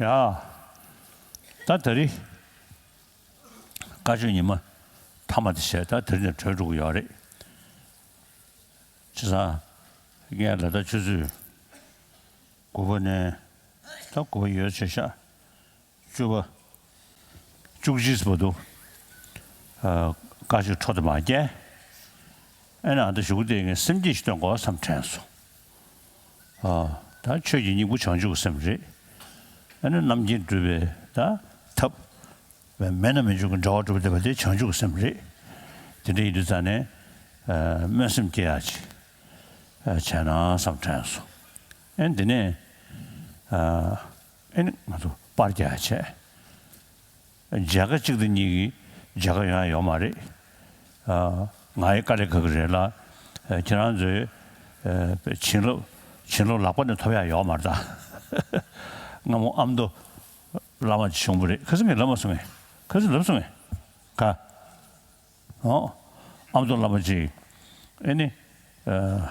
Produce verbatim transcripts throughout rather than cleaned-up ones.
ཡ། ད་དེ་རིང་བཀའ་ཆོས་ཉི་མ་མཐའ་མ་དེ་བྱས། ད་དེ་རིང་ནས་གྲོལ་འགྲོ་གི་ཡོད་རེད། བྱས་ཙང་ངས་ལ་དྭགས་ཆུ་ཚོད་དགུ་པ་ནས། ད་དགུ་པ་ཡོལ་བྱས་ཤག་བཅུ་པ། བཅུ་གཅིག་བར་དུ། ཨ། བཀའ་ཆོས་འཕྲོ་དེ་མ་བརྒྱབ། ཨེ་ན་ཨ་ད་གཞུག་གུ་དེ་ངས་སེམས་བསྐྱེད་ཞིག་སྟོན་དགོས་བསམ་དྲན་སོང་། ཨ། ད་ཆོས་ཀྱི་སྙིང་པོ་བྱང་ཆུབ་ཀྱི་སེམས་རེད། ཨེ་ན་རྣམ་མཁྱེན་སྒྲུབ་པའི་ད་ཐབས། མེད་ན་མི་འབྱུང་གི་འབྲེལ་བ་སྒྲུབ་བསྡད་པ་དེ་བྱང་ཆུབ་ཀྱི་སེམས་རེད། དེ་འདྲ་ཡིན་དུས་ཙང་ནས། ཨ། སྨོན་སེམས་སྐྱེ་ཡག་ཅིག་ཨ། བྱས་ན་བསམ་དྲན་སོང་། ཨེ་ན་དེ་ནས། ཨ། ཨེ་ནི་ང་ཚོ་པར་རྒྱག་ཡག་བྱས། མཇལ་ཁ་གཅིག་དང་གཉིས་ཀྱིས་མཇལ་ཁ་ཡོང་ཡག་ཡོད་མ་རེད། ཨ། ང་ཡི་དཀའ་ལས་ཁག་གི་རེད་ལ། ཨ། ཁྱེད་རང་ཚོའི། ཨ། བྱིན་རླབས། བྱིན་རླབས་ལག་པ་ནས་ཐོབ་ཡག་ཡོད་མ་རེད་ད། སྔ་མོ་ཨ་མདོ་བླ་མ་ཅིག་བྱུང་བ་རེད། ཁ་སང་ངས་ལབ་མ་སོང་ངས། ཁ་སང་ལབ་སོང་ངས། ག་ཨོ། ཨ་མདོ་བླ་མ་ཅིག་ཨེ་ནི། ཨ།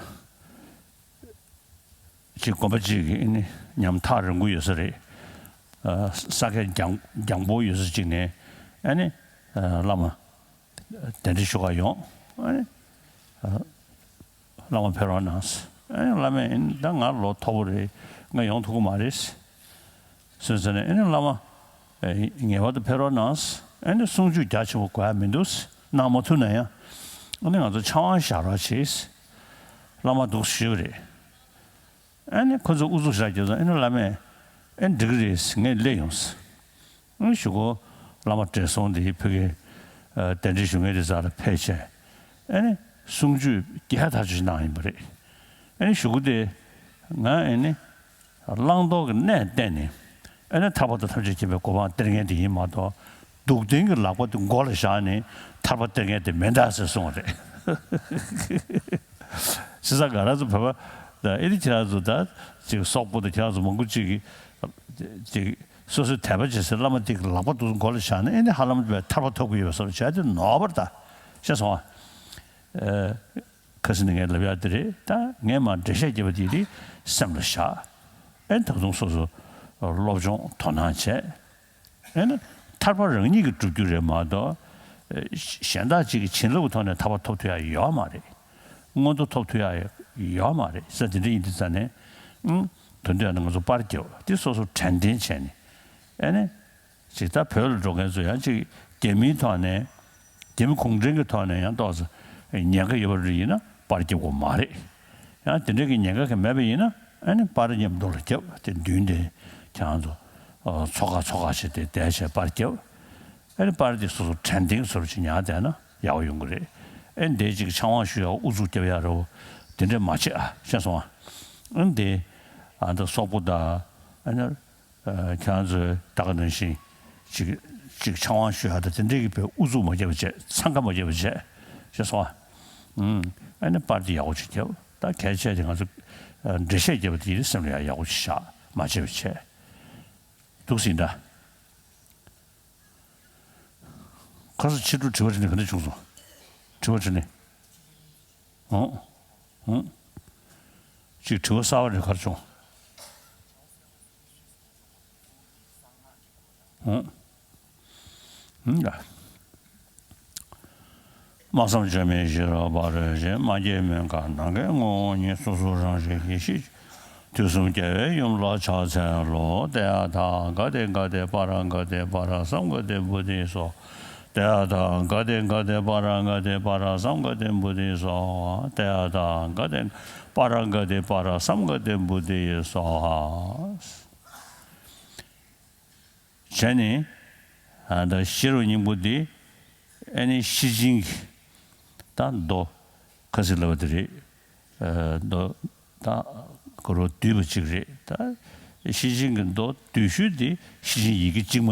ཅིག་དགོན་པ་ཅིག་གི་ཨེ་ནི་ཉམ་ཐག་རིང་པོ་ཡོད་ས་རེད། ཨ། ས་ཁད་རྒྱང་རྒྱང་པོ་ཡོད་ས་ཅིག་ནས། ཨེ་ནི། ཨ། བླ་མ། གདན་འདྲེན་ཞུ་ག་ཡོང་། ཨེ་ནི། ཨ། བླ་མ་ཕེབས་རོགས་གནང་། ཨེ་ནི་བླ་མས། ཨེ་ནི་ད་ང་ལོ་མཐོ་པོ་རེད། ང་ཡོང་ཐུབ་ཀྱི་མ་རེད། ཟེར་ཟེར་ནས། ཨེ་ནི་བླ་མ། ཨེ། ངེས་པར་དུ་ཕེབས་རོགས་གནང་། ཨེ་ནི་གསུང་ཆོས་རྒྱ་ཆེན་པོ་དགོས་ཡག་མི་འདུག་གནང་མ་ཐུབ་ན་ཡང་། ཨེ་ནི་ང་ཚོ་ཕྱག་དབང་བཞག་རོགས་བྱེད། བླ་མ་འདུག་ཞུས་པ་རེད། ཨེ་ནི་ཁོ་ཚོ་ཨུ་ཚུགས་ཞེ་དྲག་བརྒྱབ་སོང་། ཨེ་ནི་བླ་མས། ཨེ་ནི་འགྲིག་གི་རེད། ངས་སླེབས་ཡོང་། ཨེ་ནི་གཞུག་གུ་བླ་མ་བགྲེས་སོང་དེ་ཕ་གིར། ཨ། གདན་འདྲེན་ཞུ་མཁན་དེ་རྩ་ལ་ཕེབས་བྱས། ཨེ་ནི་གསུང་ཆོས་རྒྱས་ཐག་ཆོད་ཅིག་གནང་ཡིན་པ་རེད། ཨེ་ནི་གཞུག་གུ་དེ་ང་ཨེ་ནི་བླང་དོར་གྱི་གནས་བསྟན་ནས། ཨེ་ནི་ཐར་པ་དང་ཐམས་ཅད་མཁྱེན་པའི་གོ་འཕང་སྟེར་མཁན་དེ་ཡིན་མ་གཏོགས། སྡུག་བདེན་གྱི་ལག་པ་དེ་མགོ་ལ་བཞག་ནས་ཐར་པ་སྟེར་མཁན་དེ་མིན་ད་ཟེར་གསུངས་པ་རེད། བྱས་ཙང་ང་རང་ཚོ་བོད་པ་ད་ཨེ་ནི་ཁྱེད་རང་ཚོ་ད་ཅིག་སོག་པོ་དང་ཁྱེད་རང་ཚོ་མང་པོ་ཅིག་གིས་ཅིག་སོ་སོའི་དད་པ་བྱེད་སའི་བླ་མ་དེ་གི་ལག་པ་དེ་མགོ་ལ་བཞག་ནས། ཨེ་ནི་ཧ་ལམ་ཐར་པ་ཐོབ་ཀྱི་ཡོད་པ་བཟོ་འདྲ་བྱས་དེ་ནོར་བ་རེད་ད། ཤེས་སོང་ཨ། ཨེ། ཁ་སང་ནས་ངས་ལབ་ཡག་དེ་རེད། ད་ངས་མར་འགྲེལ་བཤད་བརྒྱབ་པ་དེ་དེ་སེམས་ལ་བཞག་ཨེ། ད་དུང་སོ་སོ་སློབ་སྦྱོང་དོ་སྣང་བྱས། ཨེ་ནི་ཐར་པ་རང་ཉིད་ཀྱིས་སྒྲུབ་རྒྱུ་རེད་མ་གཏོགས། ཨེ། གཞན་དག་ཅིག་གི་བྱིན་རླབས་ཀྱི་ཐོག་ནས་ཐར་པ་ཐོབ་ཐུབ་ཡག་ཡོད་མ་རེད། མངོན་མཐོ་ཐོབ་ཐུབ་ཡག་ཡོད་མ་རེད་ཟེར། དེ་འདྲ་ཡིན་དུས་ཙང་ནས། ཨང་། དོན་དུ་ཡང་ན་ང་ཚོ་པར་རྒྱབ་དེ་སོ་སོ་དྲན་རྟེན་བྱས་ནས། ཨེ་ནི། ཅིག་ད་བོད་ལ་འགྲོ་མཁན་ཚོ་ཡང་ཅིག་རྒྱ་མིའི་ཐོག་ནས། རྒྱ་མི་གུང་ཁྲན་གྱི་ཐོག་ནས་ཡང་ཏོག་ཙམ་ཉེན་ཁ་ཡོད་པ་རེད་ཡིན་ན་པར་རྒྱབ་དགོས་མ་རེད། ཡང་དེ་འདྲ་གི་ཉེན་ཁ་གི་མེད་པ་ཡིན་ན། ཨ་ནི་པར་མཉམ་དུ་ལ་རྒྱབ། དེ་མདུན་དེ་ཁྱེད་རང་ཚོ། ཨ། ཚོགས་ཁག་ཚོགས་ཁག་བྱས་ཏེ་བསྡད་བྱས་པར་རྒྱབ། ཨ་ནི་པར་དེ་སོ་སོ་དྲན་རྟེན་བཟོ་འདྲ་ཅིག་ཉར་བསྡད་ན་ཡག་པོ་ཡོང་གི་རེད། ཨ་ནི་དེ་ཅིག་ཕྱག་དབང་ཞུ་ཡག་ཨུ་ཚུགས་རྒྱབ་ཡག་རེད་པོ། དེ་འདྲ་མ་བྱེད་ཨ། ཤེས་སོང་ཨ། ཨ་ནི་དེ། ཨ། ད་སོག་པོ་དང་། ཨ་ནི། ཨ། ཁྱེད་རང་ཚོས་ད་ག་ནང་བཞིན་ཅིག་ཅིག་ཕྱག་དབང་ཞུ་ཡག་དང་དེ་འདྲའི་གི་དཔེ་ཨུ་ཚུགས་མ་རྒྱབ་པ་བྱས། འཚང་ཁ་མ་རྒྱབ་པ་བྱས། ཤེས་སོང་ཨ། ཨུམ། ཨ་ནི་པར་དེ་ཡག་པོ་ཅིག་རྒྱབ། ད་གལ་ཆེ་དེ་ང་ཚོ། ཨ། འགྲེལ་བཤད་རྒྱབ་པ་དེ་ཡིན་སེམས་ལ་ཡག་ཡག་པོ་ཅིག་བཞག་མ་བྱས་པ་བྱས། འདུག་སེ་ཡིན་ད། ཁ་སང་ཕྱི་དྲོ་དྲི་བ་དྲིས་ལན་ག་འདྲ་བྱུང་སོང་། དྲི་བ་དྲིས་ལན། ཨང་། ཨང་། ཅིག་དྲི་བ་གསར་པ་རེ་ག་རེ་བྱུང་། ཨང་། ཨང་། ཡ། སྨྲ་བསམ་བརྗོད་མེད་ཤེས་རབ་ཕ་རོལ་ཕྱིན། མ་སྐྱེས་མུན་དགག་ནམ་མཁའི་ངོ་བོ་ཉིད། སོ་སོ་རང་བཞིན་ཡེ་ཤེས། དུས་གསུམ་རྒྱལ་བའི་ཡུམ་ལ་ཕྱག་འཚལ་ལོ། ཏདྱ་ཐཱ། ག་ཏེ་ག་ཏེ་པཱ་ར་ག་ཏེ་པཱ་ར་སཾ་ག་ཏེ་བོ་དྷི་སྭཱ་ཧཱ། ཏདྱ་ཐཱ། ག་ཏེ་ག་ཏེ་པཱ་ར་ག་ཏེ་པཱ་ར་སཾ་ག་ཏེ་བོ་དྷི་སྭཱ་ཧཱ། ཏདྱ་ཐཱ། ག་ཏེ་པཱ་ར་ག་ཏེ་པཱ་ར་སཾ་ག་ཏེ་བོ་དྷི་སྭཱ་ཧཱ། བྱས་ནས། ཨ། ད་ཤེས་རབ་སྙིང་པོ་འདི། ཨ་ནི་ཤེར་ཕྱིན་གྱི་ད་མདོ་ཁ་སང་ལབ་པ་དེ་རེད། ཨ། མདོ་ད་ག་རེ་བསྡུས་པ་ཅིག་རེད། ད་ཤེར་ཕྱིན་གྱི་མདོ་བསྡུས་ཤོས་འདི་ཤེར་ཕྱིན་ཡི་གེ་གཅིག་མ།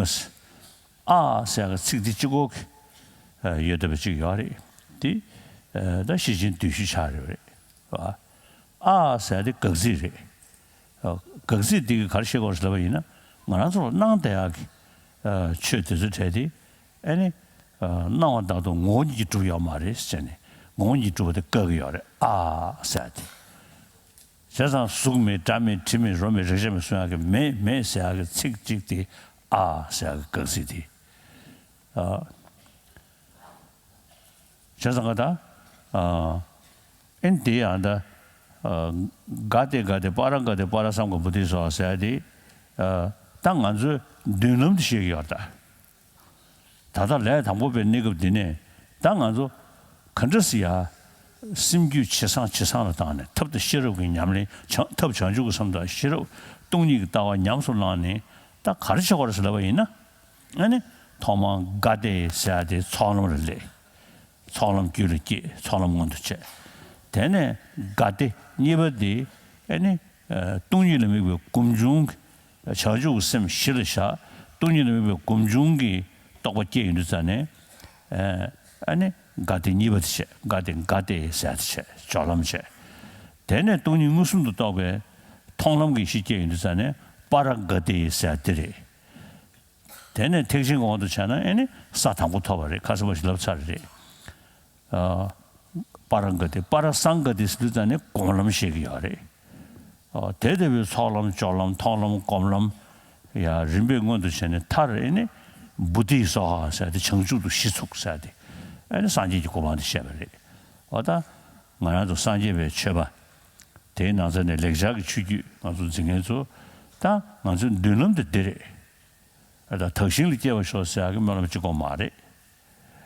ཨ་ཟེར་ཡག་གི་ཚིག་འདི་གཅིག་པོ་གི། ཨ། ཡོད་བསྡད་པ་ཅིག་ཡོད་རེད། འདི། ཨ། ད་ཤེར་ཕྱིན་བསྡུས་ཤོས་ཆགས་རེད་པ། ཨ་ཟེར་དེ་དགག་ཚིག་རེད། ཨ། དགག་ཚིག་འདི་གིས་ག་རེ་བཤད་ཀྱི་ཡོད་རེད་ཟེར་ལབ་པ་ཡིན་ན། ང་རང་ཚོ་ལ་སྣང་བསྡད་ཡག་གི། ཨ། ཆོས་དེ་ཚོ་གྲས་དེ། ཨ་ནི། ཨ། སྣང་བ་བདག་ཏུ་ངོ་བོ་ཉིད་ཀྱིས་གྲུབ་ཡོད་མ་རེད་ཟེར་ནས། ངོ་བོ་ཉིད་ཀྱིས་གྲུབ་པ་དེ་བཀག་གི་ཡོད་རེད། ཨ་ཟེར་དེ། བྱས་ཙང་གཟུགས་མེད་སྒྲ་མེད་དྲི་མེད་རོ་མེད་རེག་བྱ་མེད་གསུང་ཡག་གི་མེད་མེད་ཟེར་ཡག་གི་ཚིག་གཅིག་དེ་ཨ་ཟེར་ཡག་གི་དགག་ཚིག་དེ། ཨ། བྱས་ཙང་ག་ད། ཨ། ཨེ་འདི་ཡང་ད། ཨ། ག་ཏེ་ག་ཏེ་པ་ར་ག་ཏེ་པ་ར་སཾ་ག་བུ་ཏི་སྭཱ་ཧཱ་ཟེར་ཡག་དེ། ཨ། ད་ང་ཚོའི་མདུན་ལམ་དེ་བཤད་ཀྱི་ཡོད་ད། ད་ལྟ་ལས་དང་པོ་པའི་གནས་སྐབས་འདི་ནས་ད་ང་ཚོ་ག་འདྲ་སེ་ཡ། སེམས་རྒྱུད་ཇེ་བཟང་ཇེ་བཟང་ལ་བཏང་ནས་ཐབས་དང་ཤེས་རབ་ཀྱི་ཉམས་ལེན་བྱང་ཐབས་བྱང་ཆུབ་ཀྱི་སེམས་དང་ཤེས་རབ་སྟོང་ཉིད་ཀྱི་ལྟ་བ་ཉམས་སུ་བླངས་ནས་ད་ག་རེ་བྱེད་དགོས་རེད་ཟེར་ལབ་པ་ཡིན་ན། ཨ་ནི་ཐོག་མར་ག་ཏེ་ཟེར་ཡ་དེ་ཚོགས་ལམ་རེ་སླེབས། ཚོགས་ལམ་རྒྱུད་ལ་སྐྱེས། ཚོགས་ལམ་མངོན་དུ་བྱས། དེ་ནས་ག་ཏེ་གཉིས་པ་དེ་ཨ་ནི་སྟོང་ཉིད་ལ་དམིགས་པའི་སྒོམ་བྱུང་། བྱང་ཆུབ་ཀྱི་སེམས་གཞི་ལ་བཞག་སྟོང་ཉིད་ལ་དམིགས་པའི་སྒོམ་བྱུང་གི་རྟོགས་པ་སྐྱེས་ཡོང་དུས་ཙ་ནས། ཨ་ནི་ག་ཏེ་གཉིས་པ་དེ་བྱས། ག་ཏེ་ག་ཏེ་ཟེར་དེ་བྱས། སྦྱོར་ལམ་བྱས། དེ་ནས་སྟོང་ཉིད་མངོན་སུམ་དུ་རྟོགས་པའི་མཐོང་ལམ་གྱི་གཞི་སྐྱེས་ཡོང་དུས་ཙ་ནས་པ་ར་ག་ཏེ་ཟེར་དེ་རེད། དེ་ནས་ཐེག་ཆེན་གྱི་དབང་དུ་བྱས་ན་ཨེ་ནི་ས་དང་པོ་ཐོབ་པ་རེད། ཁ་སང་བ་ཞིག་ལབ་ཚར་རེད། ཨ། པ་ར་ག་ཏེ་པ་ར་སཾ་ག་ཏེ་ཟེར་དུས་ཙ་ནས་སྒོམ་ལམ་བཤད་ཀྱི་ཡོད་རེད། ཨ། དེ་ལྟ་བུའི་ཚོགས་ལམ་སྦྱོར་ལམ་མཐོང་ལམ་སྒོམ་ལམ་ཡ་རིམ་པས་མངོན་དུ་བྱས་ནས་མཐར་ཨེ་ནི་བུ་ཏི་སྭཱ་ཧཱ་ཟེར་ཏེ་བྱང་ཆུབ་ཏུ་གཞི་ཚུགས་ཟེར་ཏེ་ཨེ་ནི་སངས་རྒྱས་ཀྱི་གོ་འཕང་དེ་བཤད་པ་རེད། འོ་ད་ང་རང་ཚོ་སངས་རྒྱས་པའི་ཆོས་པ་དེའི་ནང་ཚན་ནས་ལེགས་སྦྱར་གྱི་ཆོས་བརྒྱུད་ང་ཚོ་འཛིན་མཁན་ཚོ་ད་ང་ཚོའི་མདུན་ལམ་དེ་འདི་རེད། ད་དག་ཞིང་ལ་སྐྱེ་བར་ཤོག་ཟེར་ཡག་གི་སྨོན་ལམ་གཅིག་པོ་མ་རེད།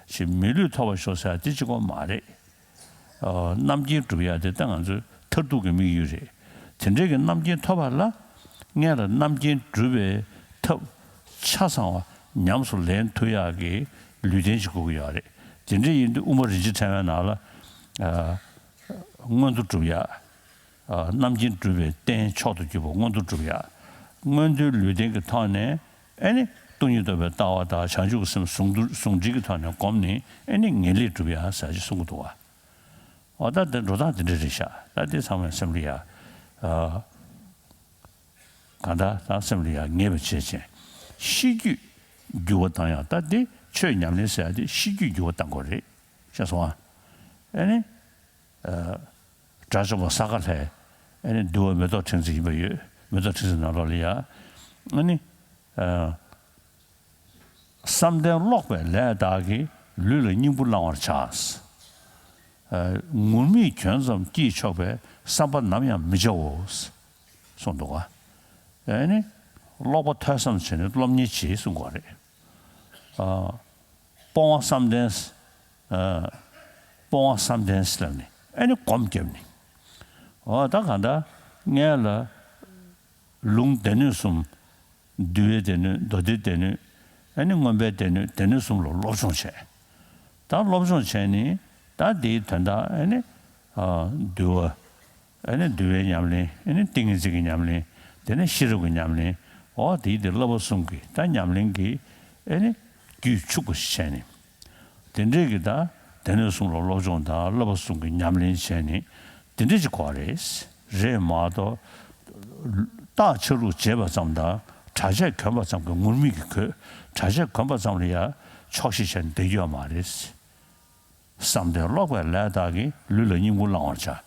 ཅིག་མི་ལུས་ཐོབ་པར་ཤོག་ཟེར་ཡག་དེ་གཅིག་པོ་མ་རེད། ཨ། རྣམ་མཁྱེན་སྒྲུབ་ཡག་དེ་ད་ང་ཚོའི་མཐར་ཐུག་གི་དམིགས་ཡུལ་རེད། དེ་འདྲའི་གི་རྣམ་མཁྱེན་ཐོབ་པ་ལ་སྔོན་ལ་རྣམ་མཁྱེན་སྒྲུབ་པའི་ཐབས་ཆ་ཚང་བ་ཉམས་སུ་ལེན་ཐུབ་ཡག་གི་ལུས་རྟེན་ཅིག་དགོས་ཀྱི་ཡོད་རེད། དེ་འདྲ་ཡིན་དུས་དབུ་མ་རིན་ཆེན་ཕྲེང་བའི་ནང་ལ། ཨ། མངོན་མཐོ་སྒྲུབ་ཡག་ཨ། རྣམ་མཁྱེན་སྒྲུབ་པའི་རྟེན་མཆོག་ཏུ་གྱུར་པ་མངོན་མཐོ་སྒྲུབ་ཡག་མངོན་མཐོའི་ལུས་རྟེན་གྱི་ཐོག་ནས་ཨེ་ནི་སྟོང་ཉིད་རྟོགས་པའི་ལྟ་བ་དང་བྱང་ཆུབ་ཀྱི་སེམས་ཟུང་དུ་ཟུང་འབྲེལ་གྱི་ཐོག་ནས་བསྒོམས་ནས་ཨེ་ནི་ངེས་ལེགས་སྒྲུབ་ཡག་ཟེར་ཅིག་གསུང་གི་འདུག་བ། འོ་ད་འདི་འགྲོ་སྟངས་འདི་འདྲ་རེད་ཤག་ད་འདི་ཚང་མས་སེམས་ལ་ཡ། ཨ། གང་ལྟར་ད་སེམས་ལ་ཡ་ངེས་པ་བྱས་བྱས། ཤེས་རྒྱུད་འགྱུར་བ་བཏང་ཡག་ད་འདི་ཆོས་ཉམས་ལེན་ཟེར་ཡག་འདི་ཤེས་རྒྱུད་འགྱུར་བ་བཏང་དགོས་རེད། ཤེས་སོང་ཨ། ཨེ་ནི། ཨ། དགྲ་བཅོམ་པ་ས་ག་ལྷས་ཨེ་ནི་འདུལ་བ་མེ་ཏོག་ཕྲེང་མཛེས་ཡིན་པ་ཡོད། མེ་ཏོག་ཕྲེང་མཛེས་ནང་ལོགས་ལ་ཡ། ཨ་ནི། ཨ། བསམ་གཏན་ཀློག་པའི་ལས་དག་གིས། ལུས་ལ་སྙིང་པོ་བླང་བར་བྱ། ཨ། ངུར་སྨྲིག་གྱོན་ཙམ་སྐྱིད་ཆོག་པའི། བསམ་པ་ནམ་ཡང་མི་བྱའོ། གསུངས་འདུག་ག་ཨེ་ནི། ཀློག་པ་ཐོས་བསམ་བྱས་ནས་སློབ་གཉེར་བྱེད་གསུང་གི་རེད། ཨ། སྤོང་བ་བསམ་གཏན། ཨ། སྤོང་བ་བསམ་གཏན་ལབ་ནས་ཨེ་ནི་སྒོམ་བརྒྱབ་ནས། འོ་ད་གང་ལྟར་སྔོན་ལ་ལུང་སྡེ་སྣོད་གསུམ། འདུལ་བའི་སྡེ་སྣོད། མདོ་སྡེའི་སྡེ་སྣོད། ཨེ་ནི་མངོན་པའི་སྡེ་སྣོད། སྡེ་སྣོད་གསུམ་ལ་སློབ་སྦྱོང་བྱས། ད་སློབ་སྦྱོང་བྱས་ནས་ད་འདིའི་དོན་དག་ཨེ་ནི། ཨ། འདུལ་བ། ཨེ་ནི་འདུལ་བའི་ཉམས་ལེན། ཨེ་ནི་ཏིང་ངེ་འཛིན་གྱི་ཉམས་ལེན། དེ་ནས་ཤེས་རབ་ཀྱི་ཉམས་ལེན། འོ་དེའི་དེ་བསླབ་པ་གསུམ་གྱི་ད་ཉམས་ལེན་གྱི་ཨེ་ནི་རྒྱུད་ཕྱུག་པོ་ཞིག་བྱས་ནས། དེ་འདྲའི་གི་ད་སྡེ་སྣོད་གསུམ་ལ་སློབ་སྦྱོང་དང་བསླབ་པ་གསུམ་གྱི་ཉམས་ལེན་བྱས་ནས་དེ་འདྲ་ཅིག་དགོས་རེད། རེད་མ་གཏོགས་རྟགས་ཆ་ལུགས་བྱས་པ་ཙམ་དང་གྲྭ་ཆས་གྱོན་པ་ཙམ་གྱིས་ངུར་སྨྲིག་གི་གོས། གྲྭ་ཆས་གྱོན་པ་ཙམ་ལ་ཡ་ཆོག་ཤེས་བྱས་ནས་བསྡད་རྒྱུ་ཡོད་མ་རེད། བསམ་གཏན་ཀློག་པའི་ལས་དག་གིས། ལུས་ལ་སྙིང་པོ་བླང་བར་བྱ།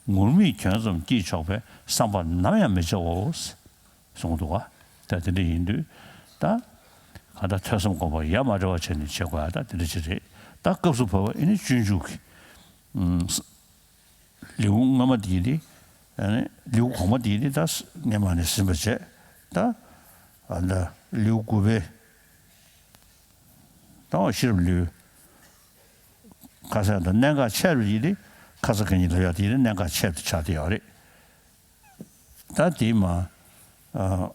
ངུར་སྨྲིག་གྱོན་ཙམ་སྐྱིད་ཆོག་པའི། བསམ་པ་ནམ་ཡང་མི་བྱའོ། གསུངས་འདུག་ག་ད་དེ་འདྲ་ཡིན་དུས་ད་གང་ལྟར་ཐོས་བསམ་སྒོམ་པ་ཡ་མ་བྲལ་བ་བྱས་ནས་བྱེད་དགོས་ཡ་ད་དེ་འདྲ་ཅིག་རེད། ད་སྐབས་སུ་བབ་པ་ཨེ་ནི་སྤྱོད་འཇུག་གི་ཨུམ། ལེའུ་སྔ་མ་དེ་ཡིན་ཏེ། ཨ་ནི་ལེའུ་གོང་མ་དེ་ཡིན་ཏེ་ད་སྔས་མ་ནས་ཟིན་པ་བྱས། ད་ཨ་ད་ལེའུ་དགུ་པའི་ད་འོ་ཤེས་རབ་ལེའུ་ཁ་སང་ད་གནད་འགག་ཆེ་རུ་ཡིན་ཏེ། ཁ་སང་ཁ་ཉིན་ལབ་ཡག་དེ་ཡིན་ཏེ་གནད་འགག་ཆེ་རུ་ཆགས་བསྡད་ཡོད་རེད། ད་དེ་མ་ཨ།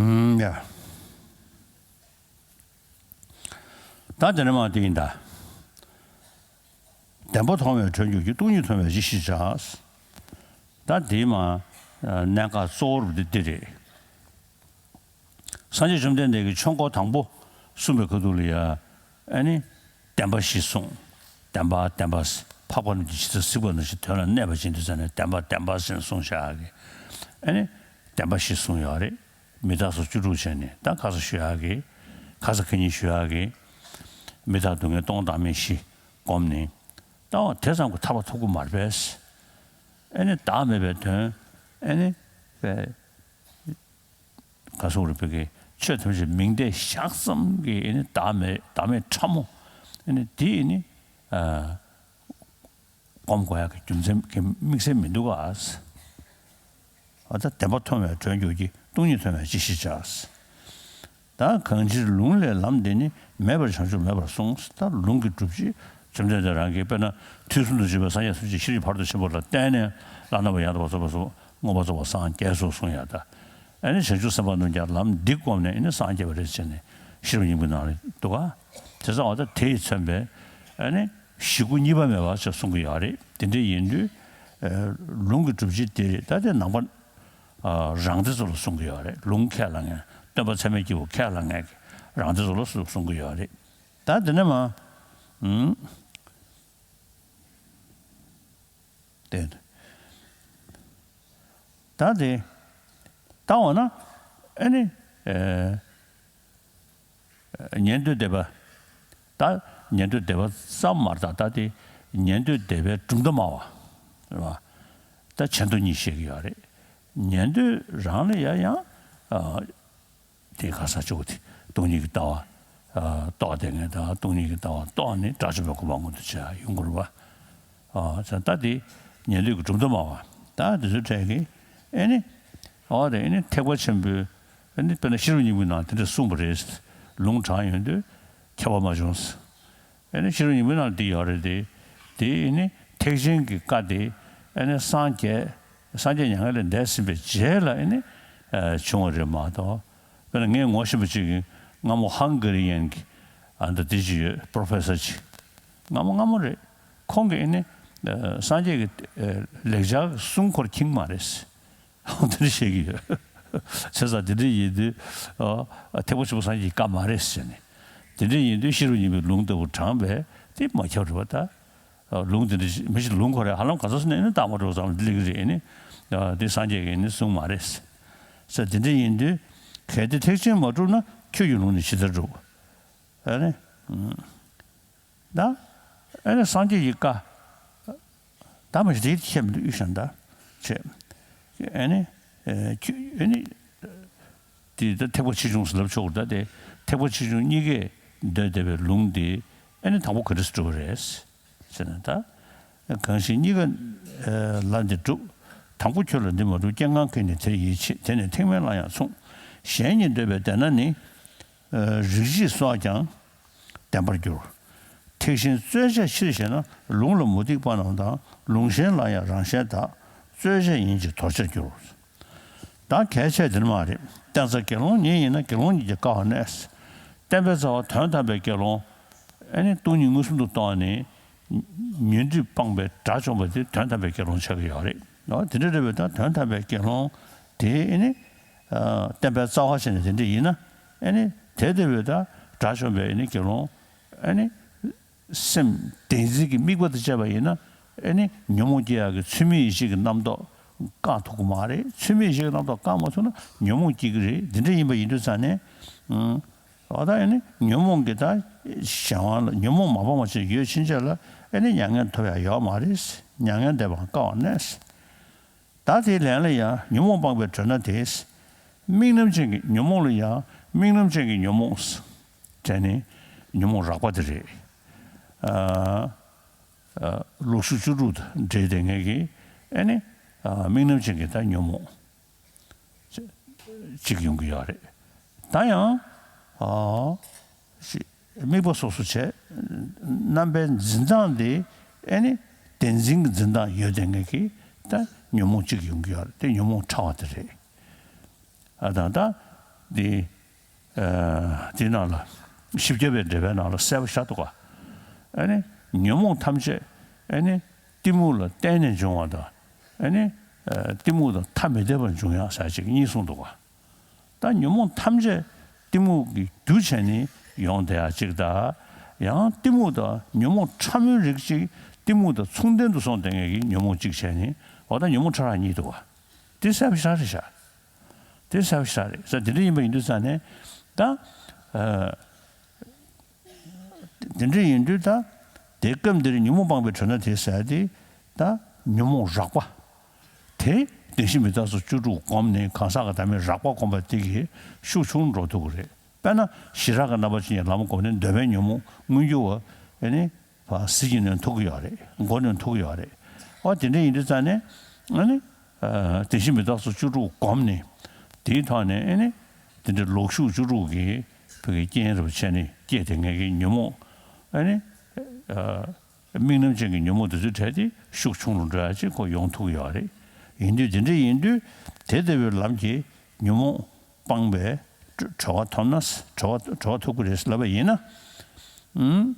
ཧུམ་ཡ། ད་དེ་ནས་མར་དེ་ཡིན་ད། བདེན་པ་མཐོང་བས་གྲོལ་འགྱུར་གྱི། སྟོང་ཉིད་མཐོང་བས་ཅི་ཞིག་བྱ། ད་དེའི་མ་གནད་འགག་གཙོ་བོ་འདི་འདི་རེད། སངས་རྒྱས་བཅོམ་ལྡན་འདས་ཀྱིས་ཆོས་འཁོར་དང་པོ་གསུངས་པའི་ཁ་ཐུག་ལ་ཡ། ཨ་ནི་བདེན་པ་བཞི་གསུངས། བདེན་པ་བདེན་པ། འཕགས་པ་རྣམས་ཀྱི་ཇི་ལྟར་གཟིགས་པ་ནང་བཞིན་དོན་ལ་གནས་པ་ཅན་དུ་བྱས་ནས་བདེན་པ་བདེན་པ་ཟེར་ནས་གསུངས་བཞག་གི། ཨ་ནི་བདེན་པ་བཞི་གསུངས་ཡོད་རེད། མི་རྟག་སོགས་བཅུ་དྲུག་བྱས་ནས་ད་ཁ་ས་ཞུ་ཡག་གི། ཁ་ས་ཁ་ཉིན་ཞུ་ཡག་གི། མི་རྟག་སྡུག་བསྔལ་སྟོང་བདག་མེད་བཞི་བསྒོམས་ནས། ད་འོ་དེ་ཙམ་གྱིས་ཐར་པ་ཐོབ་ཀྱི་མ་རེད་པས། ཨ་ནི་བདག་མེད་པའི་དོན། ཨ་ནི་པའི་ག་སོགས་རེད་པའི་གི་ཆོས་ཐམས་ཅད་མིང་བརྡས་བཞག་ཙམ་གྱིས་ཨ་ནི་བདག་མེད་བདག་མེད་ཕྲ་མོ། ཨ་ནི་དེ་ཨ་ནི་ཨ། སྒོམ་དགོས་ཡག་གི་རྒྱུ་མཚན་གྱི་དམིགས་བསལ་མི་འདུག་ག། ཨ་ད་བདེན་པ་མཐོང་བས་གྲོལ་འགྱུར་གྱི། སྟོང་ཉིད་མཐོང་བས་ཅི་ཞིག་བྱ། ད་གང་ཕྱིར་ལུང་ལས་ལམ་འདས་ནི། མེད་པར་བྱང་ཆུབ་མེད་པར་གསུངས། ད་ལུང་གི་སྒྲུབ་བྱེད་བཅོམ་ལྡན་འདས་རང་གིས་དཔེར་ན་དུས་གསུམ་དུ་བྱོན་པའི་སངས་རྒྱས་ཐམས་ཅད་ཤེས་རིག་ཕ་རོལ་ཏུ་ཕྱིན་པ་ལ་བརྟེན་ནས་བླ་ན་མེད་པ་ཡང་དག་པར་རྫོགས་པར་གསུངས། མངོན་པར་རྫོགས་པར་སངས་རྒྱས་སོ་གསུངས་ཡ། ད་ཨ་ནི་བྱང་ཆུབ་སེམས་དཔའ་རྣམས་ཀྱང་ལམ་འདི་བསྒོམས་ནས་ཨ་ནི་སངས་རྒྱས་པ་རེད་ཟེར་ནས་ཤེས་རབ་སྙིང་པོའི་ནང་ལ་འདུག་ག། དེ་ཙང་བ་ད་དེས་མཚོན་པའི་ཨ་ནི་བཞི་དགུ་གཉིས་པ་མེད་པ་ཞེས་གསུང་གི་ཡོད་རེད། དེ་འདྲ་ཡིན་དུས་ལུང་གི་སྒྲུབ་བྱེད་དེ་རེད། ད་དེ་ནང་པ་རང་སྡེ་ཚོ་ལ་གསུང་གི་ཡོད་རེད། ལུང་ཁས་བླངས་མཁན། སྟོན་པ་ཚད་མའི་སྐྱེས་བུ་ཁས་བླངས་མཁན་གྱི་རང་སྡེ་ཚོ་ལ་གསུང་གི་ཡོད་རེད། ད་དེ་ནས་མ་ཨུམ། དེ། ད་དེ། ད་འོ་ན། ཨ་ནི། ཨེ། ཉན་ཐོས་སྡེ་པ། ད་ཉན་ཐོས་སྡེ་པ་ཙམ་མ་རེད། ད་ད་དེ་ཉན་ཐོས་སྡེ་པའི་གྲུབ་མཐའ་སྨྲ་བ། རེད་བ། ད་ཆེ་མཐོ་གཉིས་བཤད་ཀྱི་ཡོད་རེད། ཉན་ཐོས་རང་ལ་ཡ་ཡང་། ཨ། དེ་ག་ས་ཆོག་དེ་སྟོང་ཉིད་ཀྱི་ལྟ་བ། ཨ། རྟོགས་བསྡད་མཁན་དང་སྟོང་ཉིད་ཀྱི་ལྟ་བ་རྟོགས་ནས་དགྲ་བཅོམ་པའི་གོ་འཕང་མངོན་དུ་བྱེད་ཡ་ཡོང་གི་རེད་བ། ཨ། ད་ལྟ་དེ་ཉན་ཐོས་ཀྱི་གྲུབ་མཐའ་སྨྲ་བ། ད་དེ་ཚོའི་གྲས་ཀྱིས་ཨེ་ནི། ཨོ་དེ་ཨེ་ནི་ཐེག་པ་ཆེན་པོའི་ཨེ་ནི་དཔེར་ན་ཤེས་རབ་སྙིང་པོའི་ནང་དེ་འདྲ་གསུངས་པ་རེད། ལུང་དྲངས་ཡོང་དུས་ཁྱབ་པ་མ་བྱུང་། ཨེ་ནི་ཤེས་རབ་སྙིང་པོའི་ནང་འདི་ཡོད་རེད་དེ། དེ་ཨེ་ནི་ཐེག་ཆེན་གྱི་བཀའ་དེ་ཨེ་ནི་སངས་རྒྱས་སངས་རྒྱས་མྱ་ངན་ལས་འདས་ཟིན་པའི་རྗེས་ལ་ཨེ་ནི་ཨ་བྱུང་བ་རེད་མ་གཏོགས། དཔེར་ན་ངས་ངོ་ཤེས་པ་གཅིག་གིས་སྔ་མོ་ཧང་ག་རི་ཡན་གྱི་ཨ་མདོ་སྡེ་ཅིག་ཡོད། པོ་རོ་ཕེ་སར་ཅིག་སྔ་མོ་སྔ་མོ་རེད། ཁོང་གིས་ཨེ་ནི་ཨ་སངས་རྒྱས་ཀྱི་ཨ་ལེགས་སྦྱར་གསུང་ཁོར་ཁྱིང་མ་རེད། དེ་འདྲ་བཤད་ཀྱི་ཡོད། བྱས་ཙང་དེ་འདྲ་ཡིན་དུས་ཨ་ཐེག་པ་ཆེན་པོ་སངས་རྒྱས་ཀྱི་བཀའ་མ་རེད་ཟེར་ནས། དེ་འདྲ་ཡིན་དུས་ཤེས་རབ་སྙིང་པོའི་ལུང་ལྟ་བུ་དྲངས་པས་དེ་མ་ཁྱབ་རེད་བ་ད། ཨ་ལུང་དེ་འདྲ་མི་ཞིག་ལུང་ཁོ་རེ་ཧ་ལམ་ག་ཚོད་ནས་ནི་བཏང་མ་འགྲོ་ཙམ་སླེབས་ཀྱི་རེད་ནི། ཨ་དེ་སངས་རྒྱས་ཀྱིས་ནི་གསུངས་མ་རེད། ས་དེ་འདྲ་ཡིན་དུས་གལ་ཏེ་ཐེག་ཆེན་མ་གྲུབ་ན་ཁྱོད་ཀྱི་ལུང་ནི་ཇི་ལྟར་འགྲུབ། ཨ་ནི། ད་ཨ་ནི་སངས་རྒྱས་ཀྱི་བཀའ། ད་མ་གཞི་དེའི་ཁྱད་མི་འདུག་ཡུལ་གཞན་དག་བྱས། ཨ་ནི། ཨ་ཁྱོད་ཨ་ནི། དེ་ད་ཐེག་པ་ཆེ་ཆུང་ཟེར་ལབ་ཆོག་གི། ད་དེ་ཐེག་པ་ཆེ་ཆུང་གཉིས་ཀས་འདོད་བསྡད་པའི་ལུང་དེ་ཨ་ནི་དང་པོ་ག་འདྲ་སེ་གྲུབ་པ་རེད་ཟེར་ན། ད་གང་ཞིག་གཉིས་ཀ་ལ་འདི་གྲུབ། དང་པོ་ཁྱོད་ལ་འདི་མ་གྲུབ། སྐྱེ་འགག་གིས་ནི་དེར་ཡིད་ཆེས། དེ་ནི་ཐེག་དམན་ལ་ཡང་མཚུངས། གཞན་གཉིས་འདོད་པས་བསྡད་ན་ནི། རིགས་བཞི་སོགས་ཀྱང་བདེན་པར་འགྱུར། ཐེག་ཆེན་རྩོད་བྱ་ཕྱིར་བཤད་ན། ལུང་ལ་མུ་སྟེགས་པ་རྣམས་དང་། ལུང་གཞན་ལ་ཡང་རང་གཞན་དག་རྩོད་བྱ་ཡིན་གྱི་དོར་བྱར་འགྱུར། ད་གལ་ཆེ་དེ་ནི་མ་རེད། བསྟན་རྩ་དགེ་སློང་ཉིད་ཡིན་ན། དགེ་སློང་ཉིད་ཀྱིས་དཀའ་བར་གནས། བསྟན་པའི་རྩ་བ་དོན་དམ་པའི་དགེ་སློང་། ཨ་ནི་སྟོང་ཉིད་མངོན་སུམ་དུ་རྟོགས་ནས་ཉོན་སྒྲིབ་སྤངས་པའི་དགྲ་བཅོམ་པ་དེ་དོན་དམ་པའི་དགེ་སློང་ཆགས་ཀྱི་ཡོད་རེད། འོ་དེ་འདྲ་རེད་པས། ད་དོན་དམ་པའི་དགེ་སློང་དེ་ཨ་ནི། ཨ་བསྟན་པའི་རྩ་བ་བྱས་ནས་དེ་འདྲ་ཡིན་ན། ཨ་ནི་དེ་ལྟ་བུའི་ད་དགྲ་བཅོམ་པའི་ཨ་ནི་དགེ་སློང་། ཨ་ནི་སེམས་བདེན་འཛིན་གྱི་དམིགས་པ་དང་བཅས་པ་ཡིན་ན། ཨ་ནི་ཉོན་མོངས་སྐྱེ་ཡག་གི་ཚུལ་མིན་ཡིད་བྱེད་ཀྱི་རྣམ་རྟོག་བསྐང་ཐུབ་ཀྱི་མ་རེད། ཚུལ་མིན་ཡིད་བྱེད་ཀྱི་རྣམ་རྟོག་བསྐང་མ་ཐུབ་ན་ཉོན་མོངས་སྐྱེ་གི་རེད། འདི་འདྲ་ཡིན་པ་ཡིན་དུས་ཙང་ནས། ཨ་ད་ཨ་ནི་ཉོན་མོངས་ཀྱི་ད་གཞན་དབང་ལ། ཉོན་མོངས་མ་སྤངས་པ་ཅིག་ཡོད་ཕྱིན་ཆད་ལ་ཨ་ནི་མྱ་ངན་ཐོབ་ཡག་ཡོད་མ་རེད། མྱ་ངན་འདས་པའང་དཀའ་བར་གནས། ད་དེའི་ལན་ལ་ཡང་ཉོན་མོངས་སྤངས་པའི་གྲོལ་སྣང་དེས། དམིགས་རྣམ་ཅན་གྱི་ཉོན་མོངས་ལ་ཡང་དམིགས་རྣམ་ཅན་གྱི་ཉོན་མོངས་བྱས་ནས་ཉོན་མོངས་རགས་པ་དེ་རེད། ཨ་ཨ་ལོག་ཤུགས་བཅུ་དྲུག་དང་འབྲེལ་བསྡད་མཁན་གྱི་ཨ་ནི་ཨ་དམིགས་རྣམ་ཅན་གྱི་ད་ཉོན་མོངས་གཅིག་ཡོང་གི་ཡོད་རེད། ད་ཡང་ཨ་ཞིག་དམིགས་པ་སོ་སོ་བྱས། རྣམ་པའི་འཛིན་སྟངས་དེ་ཨ་ནི་བདེན་འཛིན་གྱི་འཛིན་སྟངས་ཡོད་བསྡད་མཁན་གྱི་ད་ཉོན་མོངས་གཅིག་ཡོང་གི་ཡོད་རེད། དེ་ཉོན་མོངས་ཕྲ་བ་དེ་རེད། ཨ་དང་ད་དེ་ཨ་དེ་ནང་ལ་ བཞི་བརྒྱ་པའི་འགྲེལ་པའི་ནང་ལ་གསལ་པོ་ཤར་འདུག་ག་ཨ་ནི་ཉོན་མོངས་ཐམས་ཅད་ཨ་ནི་གཏི་མུག་ལ་བརྟེན་ནས་འབྱུང་བ་དང་། ཨ་ནི་ཨ་གཏི་མུག་དང་ཐ་མི་དད་པར་འབྱུང་ཡག་ཟེར་ཅིག་གཉིས་གསུངས་འདུག་ག་ད་ཉོན་མོངས་ཐམས་ཅད་གཏི་མུག་གི་རྒྱུ་བྱས་ནས་ཡོང་བསྡད་ཡག་ཅིག་དང་། ཡང་གཏི་མུག་དང་ཉོན་མོངས་ཕྲ་མོའི་རིགས་ཅིག་གཏི་མུག་དང་མཚུངས་ལྡན་དུ་སོང་བསྡད་མཁན་གྱི་ཉོན་མོངས་གཅིག་བྱས་ནས། འོ་ད་ཉོན་མོངས་ཕྲ་རགས་གཉིས་འདུག་ག་དེ་གསལ་པོ་ཤར་རེད་ཤག་དེ་གསལ་པོ་ཤར་རེད་ཟེར། དེ་འདྲ་ཡིན་པ་ཡིན་དུས་ཙང་ནས་ད། ཨ། དེ་འདྲ་ཡིན་དུས་ད། དེ་སྐབས་འདིར་ཉོན་མོངས་སྤངས་པའི་གྲོལ་ན་དེ་ཟེར་ཏེ། ད་ཉོན་མོངས་རགས་པ། དེ་བདེན་བཞི་མི་རྟག་སོགས་བཅུ་དྲུག་བསྒོམས་ནས་གང་ཟག་གི་བདག་མེད་རགས་པ་བསྒོམས་པ་དེ་གིས་ཤུགས་ཆུང་འགྲོ་ཐུབ་ཀྱི་རེད། དཔེར་ན་ཞི་རགས་ཀྱི་རྣམ་པ་ཅན་གྱི་ལམ་བསྒོམས་ནས་འདོད་པའི་ཉོན་མོངས་མངོན་གྱུར་བ་ཨ་ནི་ཕར་ཟིལ་གྱིས་གནོན་ཐུབ་ཀྱི་ཡོད་རེད། མགོ་གནོན་ཐུབ་ཀྱི་ཡོད་རེད། འོ་དེ་འདྲ་ཡིན་དུས་ཙང་ནས་ཨ་ནི། ཨ། བདེན་བཞི་མི་རྟག་སོགས་བཅུ་དྲུག་བསྒོམས་ནས། དེའི་ཐོག་ནས་ཨེ་ནི། དེ་འདྲའི་ལོག་ཞུགས་བཅུ་དྲུག་གི་བོད་ཀྱི་རྐྱེན་རབ་བྱས་ནས་སྐྱེས་ཏེ་ངེད་ཀྱི་ཉོན་མོངས་ཨེ་ནི། ཨ། དམིགས་རྣམ་ཅན་གྱི་ཉོན་མོངས་དེ་ཚོའི་གྲས་དེ་ཤུགས་ཆུང་རུ་འགྲོ་ཡག་ཅིག་ཁོ་ཡོང་ཐུབ་ཀྱི་ཡོད་རེད། ཡིན་དུས་དེ་འདྲ་ཡིན་དུས་དེ་ལྟ་བུའི་ལམ་གྱིས་ཉོན་མོངས་སྤངས་པས་གྲོལ་བ་ཐོབ་ན། གྲོལ་བ་གྲོལ་བ་ཐོབ་ཀྱི་རེད་ལབ་པ་ཡིན་ན། ཨུམ།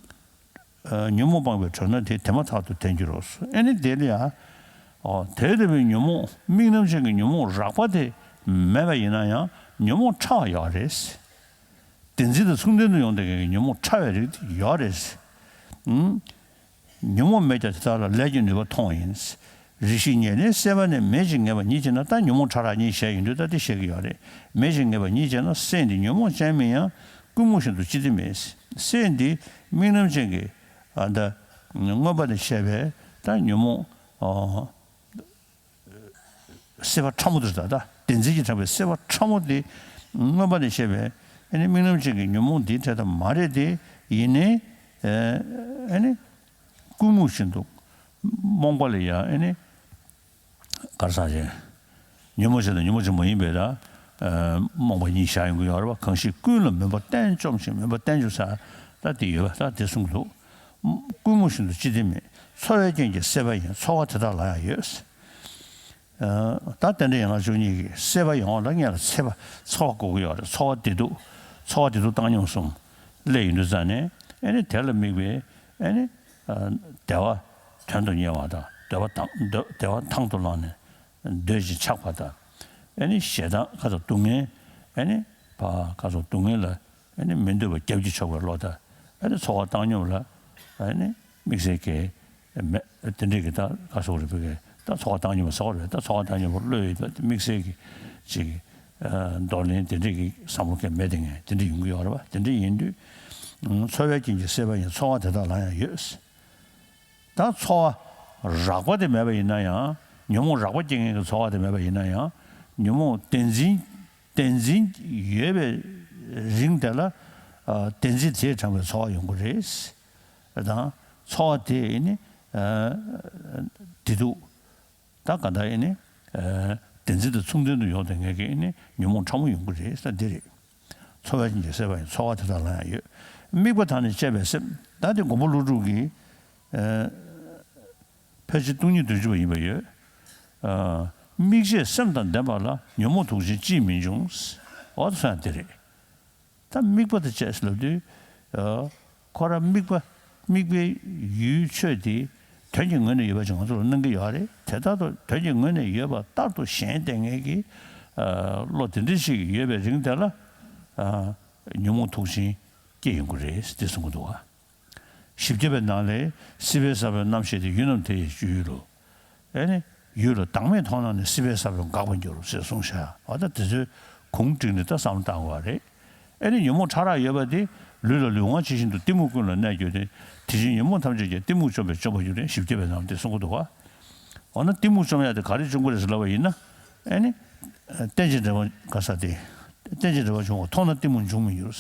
ཨ། ཉོན་མོངས་སྤངས་པའི་གྲོལ་ན་དེ་དེ་མ་ཐག་ཏུ་དེ་འགྱུར་རོ། ཨེ་ནི་དེ་ལ་ཡང་། ཨོ། དེ་ལྟ་བུའི་ཉོན་མོངས་དམིགས་རྣམ་ཅན་གྱི་ཉོན་མོངས་རགས་པ་དེ་མེད་པ་ཡིན་ན་ཡང་ཉོན་མོངས་ཕྲ་བ་ཡོད་རེད། བདེན་འཛིན་དང་མཚུངས་ལྡན་དུ་ཡོང་བསྡད་མཁན་གྱི་ཉོན་མོངས་ཕྲ་བའི་རིགས་དེ་ཡོད་རེད། ཨུམ། ཉོན་མོངས་མེད་ཀྱང་དེ་དག་ལ་ལས་ཀྱི་ནུས་པ་མཐོང་བ་ཡིན། རེ་ཞིག་ཉེར་ལེན་སྲེད་པ་ནི་མེད་ཅིང་ངེས་པ་ཉིད་ཅེ་ན། ད་ཉོན་མོངས་ཕྲ་རགས་གཉིས་བཤད་ཡོང་དུས་ད་དེ་བཤད་ཀྱི་ཡོད་རེད། མེད་ཅིང་ངེས་པ་ཉིད་ཅེ་ན། སྲེད་འདི་ཉོན་མོངས་ཅན་མིན་ཡང་། ཀུན་རྨོངས་བཞིན་དུ་ཅི་སྟེ་མེད། སྲེད་འདི་དམིགས་རྣམ་ཅན་གྱི། ཨ། ད་མངོན་པ་ནས་བཤད་པའི་ད་ཉོན་མོངས། ཨ། སྲེད་པ་ཕྲ་མོ་དེ་ད་ལྟ་བདེན་འཛིན་གྱིས་དྲངས་པའི་སྲེད་པ་ཕྲ་མོ་དེ་མངོན་པ་ནས་བཤད་པའི་ཨ་ནི་དམིགས་རྣམ་ཅན་གྱི་ཉོན་མོངས་འདིའི་གྲས་དེ་མ་རེད་དེ། ཡིན་ནའི་ཨ་ནི་ཀུན་རྨོངས་བཞིན་དུ་རྨོངས་པ་ལ་ཡང་ཨ་ནི་གར་ས་ཆེ། ཉོན་མོངས་ཅན་དང་ཉོན་མོངས་ཅན་མ་ཡིན་པའི་ད་རྨོངས་པ་གཉིས་བཞག་ཡོང་གི་ཡོད་རེད་བ། གང་ཞིག་ཀུན་ལ་མུན་པ་གཏན་བཅོམ་ཞིང་། མུན་པ་གཏན་བཅོམ་ས་ད་དེ་ཡོད་པ་ད་དེ་གསུངས་འདུག་ཀུན་རྨོངས་བཞིན་དུ་ཅི་སྟེ་མེད། ཚོར་བའི་རྐྱེན་གྱིས་སྲེད་པ་ཡིན། ཚོར་བ་དེ་དག་ལ་ཡང་ཡོད། ད་རྟེན་འབྲེལ་ཡན་ལག་བཅུ་གཉིས་ཀྱི་སྲེད་པ་ཡོང་བ་ལ་སྔོན་ལ་ཚེ་བ་ཚོར་བ་དགོས་ཀྱི་ཡོད་རེད། ཚོར་བ་བདེ་སྡུག་ཚོར་བ་བདེ་སྡུག་བཏང་སྙོམས་གསུམ་སླེབས་ཡོང་དུས་ཙང་ནས་ཨེ་ནི་དེ་ལ་དམིགས་པའི་ཨེ་ནི་བདེ་བ་དོན་དུ་གཉེར་བ་དང་། བདེ་བ་དང་བདེ་བདེ་བ་དང་དུ་བླངས་ནས་འདོད་ཅིང་ཆགས་པ་དང་། ཨེ་ནི་ཞེ་སྡང་ཁ་དོག་སྡུག་བསྔལ་ཨེ་ནི་ཕ་ཁ་སོགས་སྡུག་བསྔལ་ལ། ཨ་ནི་མི་འདོད་པ་རྒྱབ་ཀྱིས་ཕྱོགས་པའི་བློ་དང་། ཨ་ནི་ཚོར་བ་བཏང་སྙོམས་ལ་ཨ་ནི་དམིགས་བསལ་གྱི་མེད། དེ་འདྲས་ཀྱི་ད་ག་སོགས་རེད་པའི་ད་ཚོར་བ་བཏང་སྙོམས་ཟེར་བ་རེད། ད་ཚོར་བ་བཏང་སྙོམས་བློ་ཡོད་པ་དམིགས་བསལ་གྱི་ཅིག་འདོར་ལེན་དེ་འདྲས་ཀྱི་བསམ་བློ་གང་མེད་དེ་ངས་དེ་འདྲས་ཡོང་གི་ཡོད་རེད་པ། དེ་འདྲས་ཡིན་དུས་ཚོར་བའི་རྐྱེན་གྱིས་སྲེད་པ་ཡིན། ཚོར་བ་དེ་དག་ལ་ཡང་ཡོད། ད་ཚོར་བ་རགས་པ་དེ་མེད་པ་ཡིན་ན་ཡང་། ཉོན་མོངས་རགས་པ་སྐྱེ་མཁན་གྱི་ཚོར་བ་དེ་མེད་པ་ཡིན་ན་ཡང་། ཉོན་མོངས་བདེན་འཛིན། བདེན་འཛིན་ཡོད་པའི་རིང་དེ་ལ་ཨ་བདེན་འཛིན་དེས་དྲངས་པའི་ཚོར་བ་ཡོང་གི་རེད། དང་ཚོར་བ་དེ་ནི་ཨ་བདེ་སྡུག་ད་ག་ད་ཨེ་ནི་ཨ་བདེན་འཛིན་དང་མཚུངས་ལྡན་དུ་ཡོང་དེ་ངེད་ཀྱི་ཨེ་ནི་ཉོན་མོངས་ཕྲ་མོ་ཡོང་གི་རེད་ས་འདི་རེད། ཚོར་བའི་རྐྱེན་གྱིས་སྲེད་པ་ཡིན། ཚོར་བ་དེ་དག་ལ་ཡང་ཡོད། དམིགས་པ་དང་ནི་བཅས་པའི་སེམས། ད་དེ་མགོན་པོ་ཀླུ་སྒྲུབ་ཀྱིས་ཨ་ཕལ་ཆེར་སྟོང་ཉིད་བདུན་ཅུ་པ་ཡིན་པ་ཡོད། ཨ་དམིགས་བཅས་སེམས་དང་ལྡན་པ་ལ་ཉོན་མོངས་དུག་ཅན་ཅིས་མི་འབྱུང་། འོ་ད་སོང་ཡང་དེ་རེད། ད་དམིགས་པ་དང་བཅས་ལབ་དུས། ཨ་ཁོ་རང་དམིགས་པ་དམིགས་པའི་ཡུལ་ཆོས་དེ་དོན་གྱི་ངོས་ནས་ཡོད་པ་ཅིག་ང་ཚོ་ལ་སྣང་གི་ཡོད་རེད། དེ་ལྟར་དུ་དོན་གྱི་ངོས་ནས་ཡོད་པ་ལྟར་དུ་ཞེན་བསྡད་མཁན་གྱི་ཨ་བློ་དེ་འདྲ་ཞིག་ཡོད་པའི་རིང་དེ་ལ་ཨ་ཉོན་མོངས་དུག་ཅན་སྐྱེ་ཡོང་གི་རེད་ཟེར་དེ་གསུང་གི་འདུག་བ། བཞི་བརྒྱ་པའི་ནང་ལས་སྲིད་པའི་ས་བོན་རྣམ་ཤེས་ཏེ། ཡུལ་རྣམས་དེ་ཡི་སྤྱོད་ཡུལ་ལོ། ཨེ་ནི། ཡུལ་ལ་བདག་མེད་མཐོང་ན་ནི། སྲིད་པའི་ས་བོན་འགག་པར་འགྱུར་ཟེར་གསུངས་ཤག་འོ་ད་དེ་ཚོའི་གུང་བསྒྲིགས་ནས་ད་བསམ་བློ་བཏང་དགོས་པ་རེད། ཨེ་ནི་ཉོན་མོངས་ཕྲ་རགས་ཡོད་པ་དེ་ལུས་ལ་ལུས་དབང་ཇི་བཞིན་དུ་གཏི་མུག་ཀུན་ལ་གནས་གྱུར་ཏེ། དེ་བཞིན་ཉོན་མོངས་ཐམས་ཅད་ཀྱང་གཏི་མུག་བཅོམ་པས་བཅོམ་པར་འགྱུར་ཏེ། བཞི་བརྒྱ་པའི་ནང་དེ་གསུང་གི་འདུག་ག་འོ་ན་གཏི་མུག་བཅོམ་ཡག་དེ་ག་རེ་བྱུང་གི་རེད་ཟེར་ལབ་པ་ཡིན་ན། ཨེ་ནི། རྟེན་ཅིང་འབྲེལ་བ་ག་ས་དེ། རྟེན་ཅིང་འབྲེལ་བར་འབྱུང་བ་མཐོང་ན་གཏི་མུག་འབྱུང་མི་འགྱུར།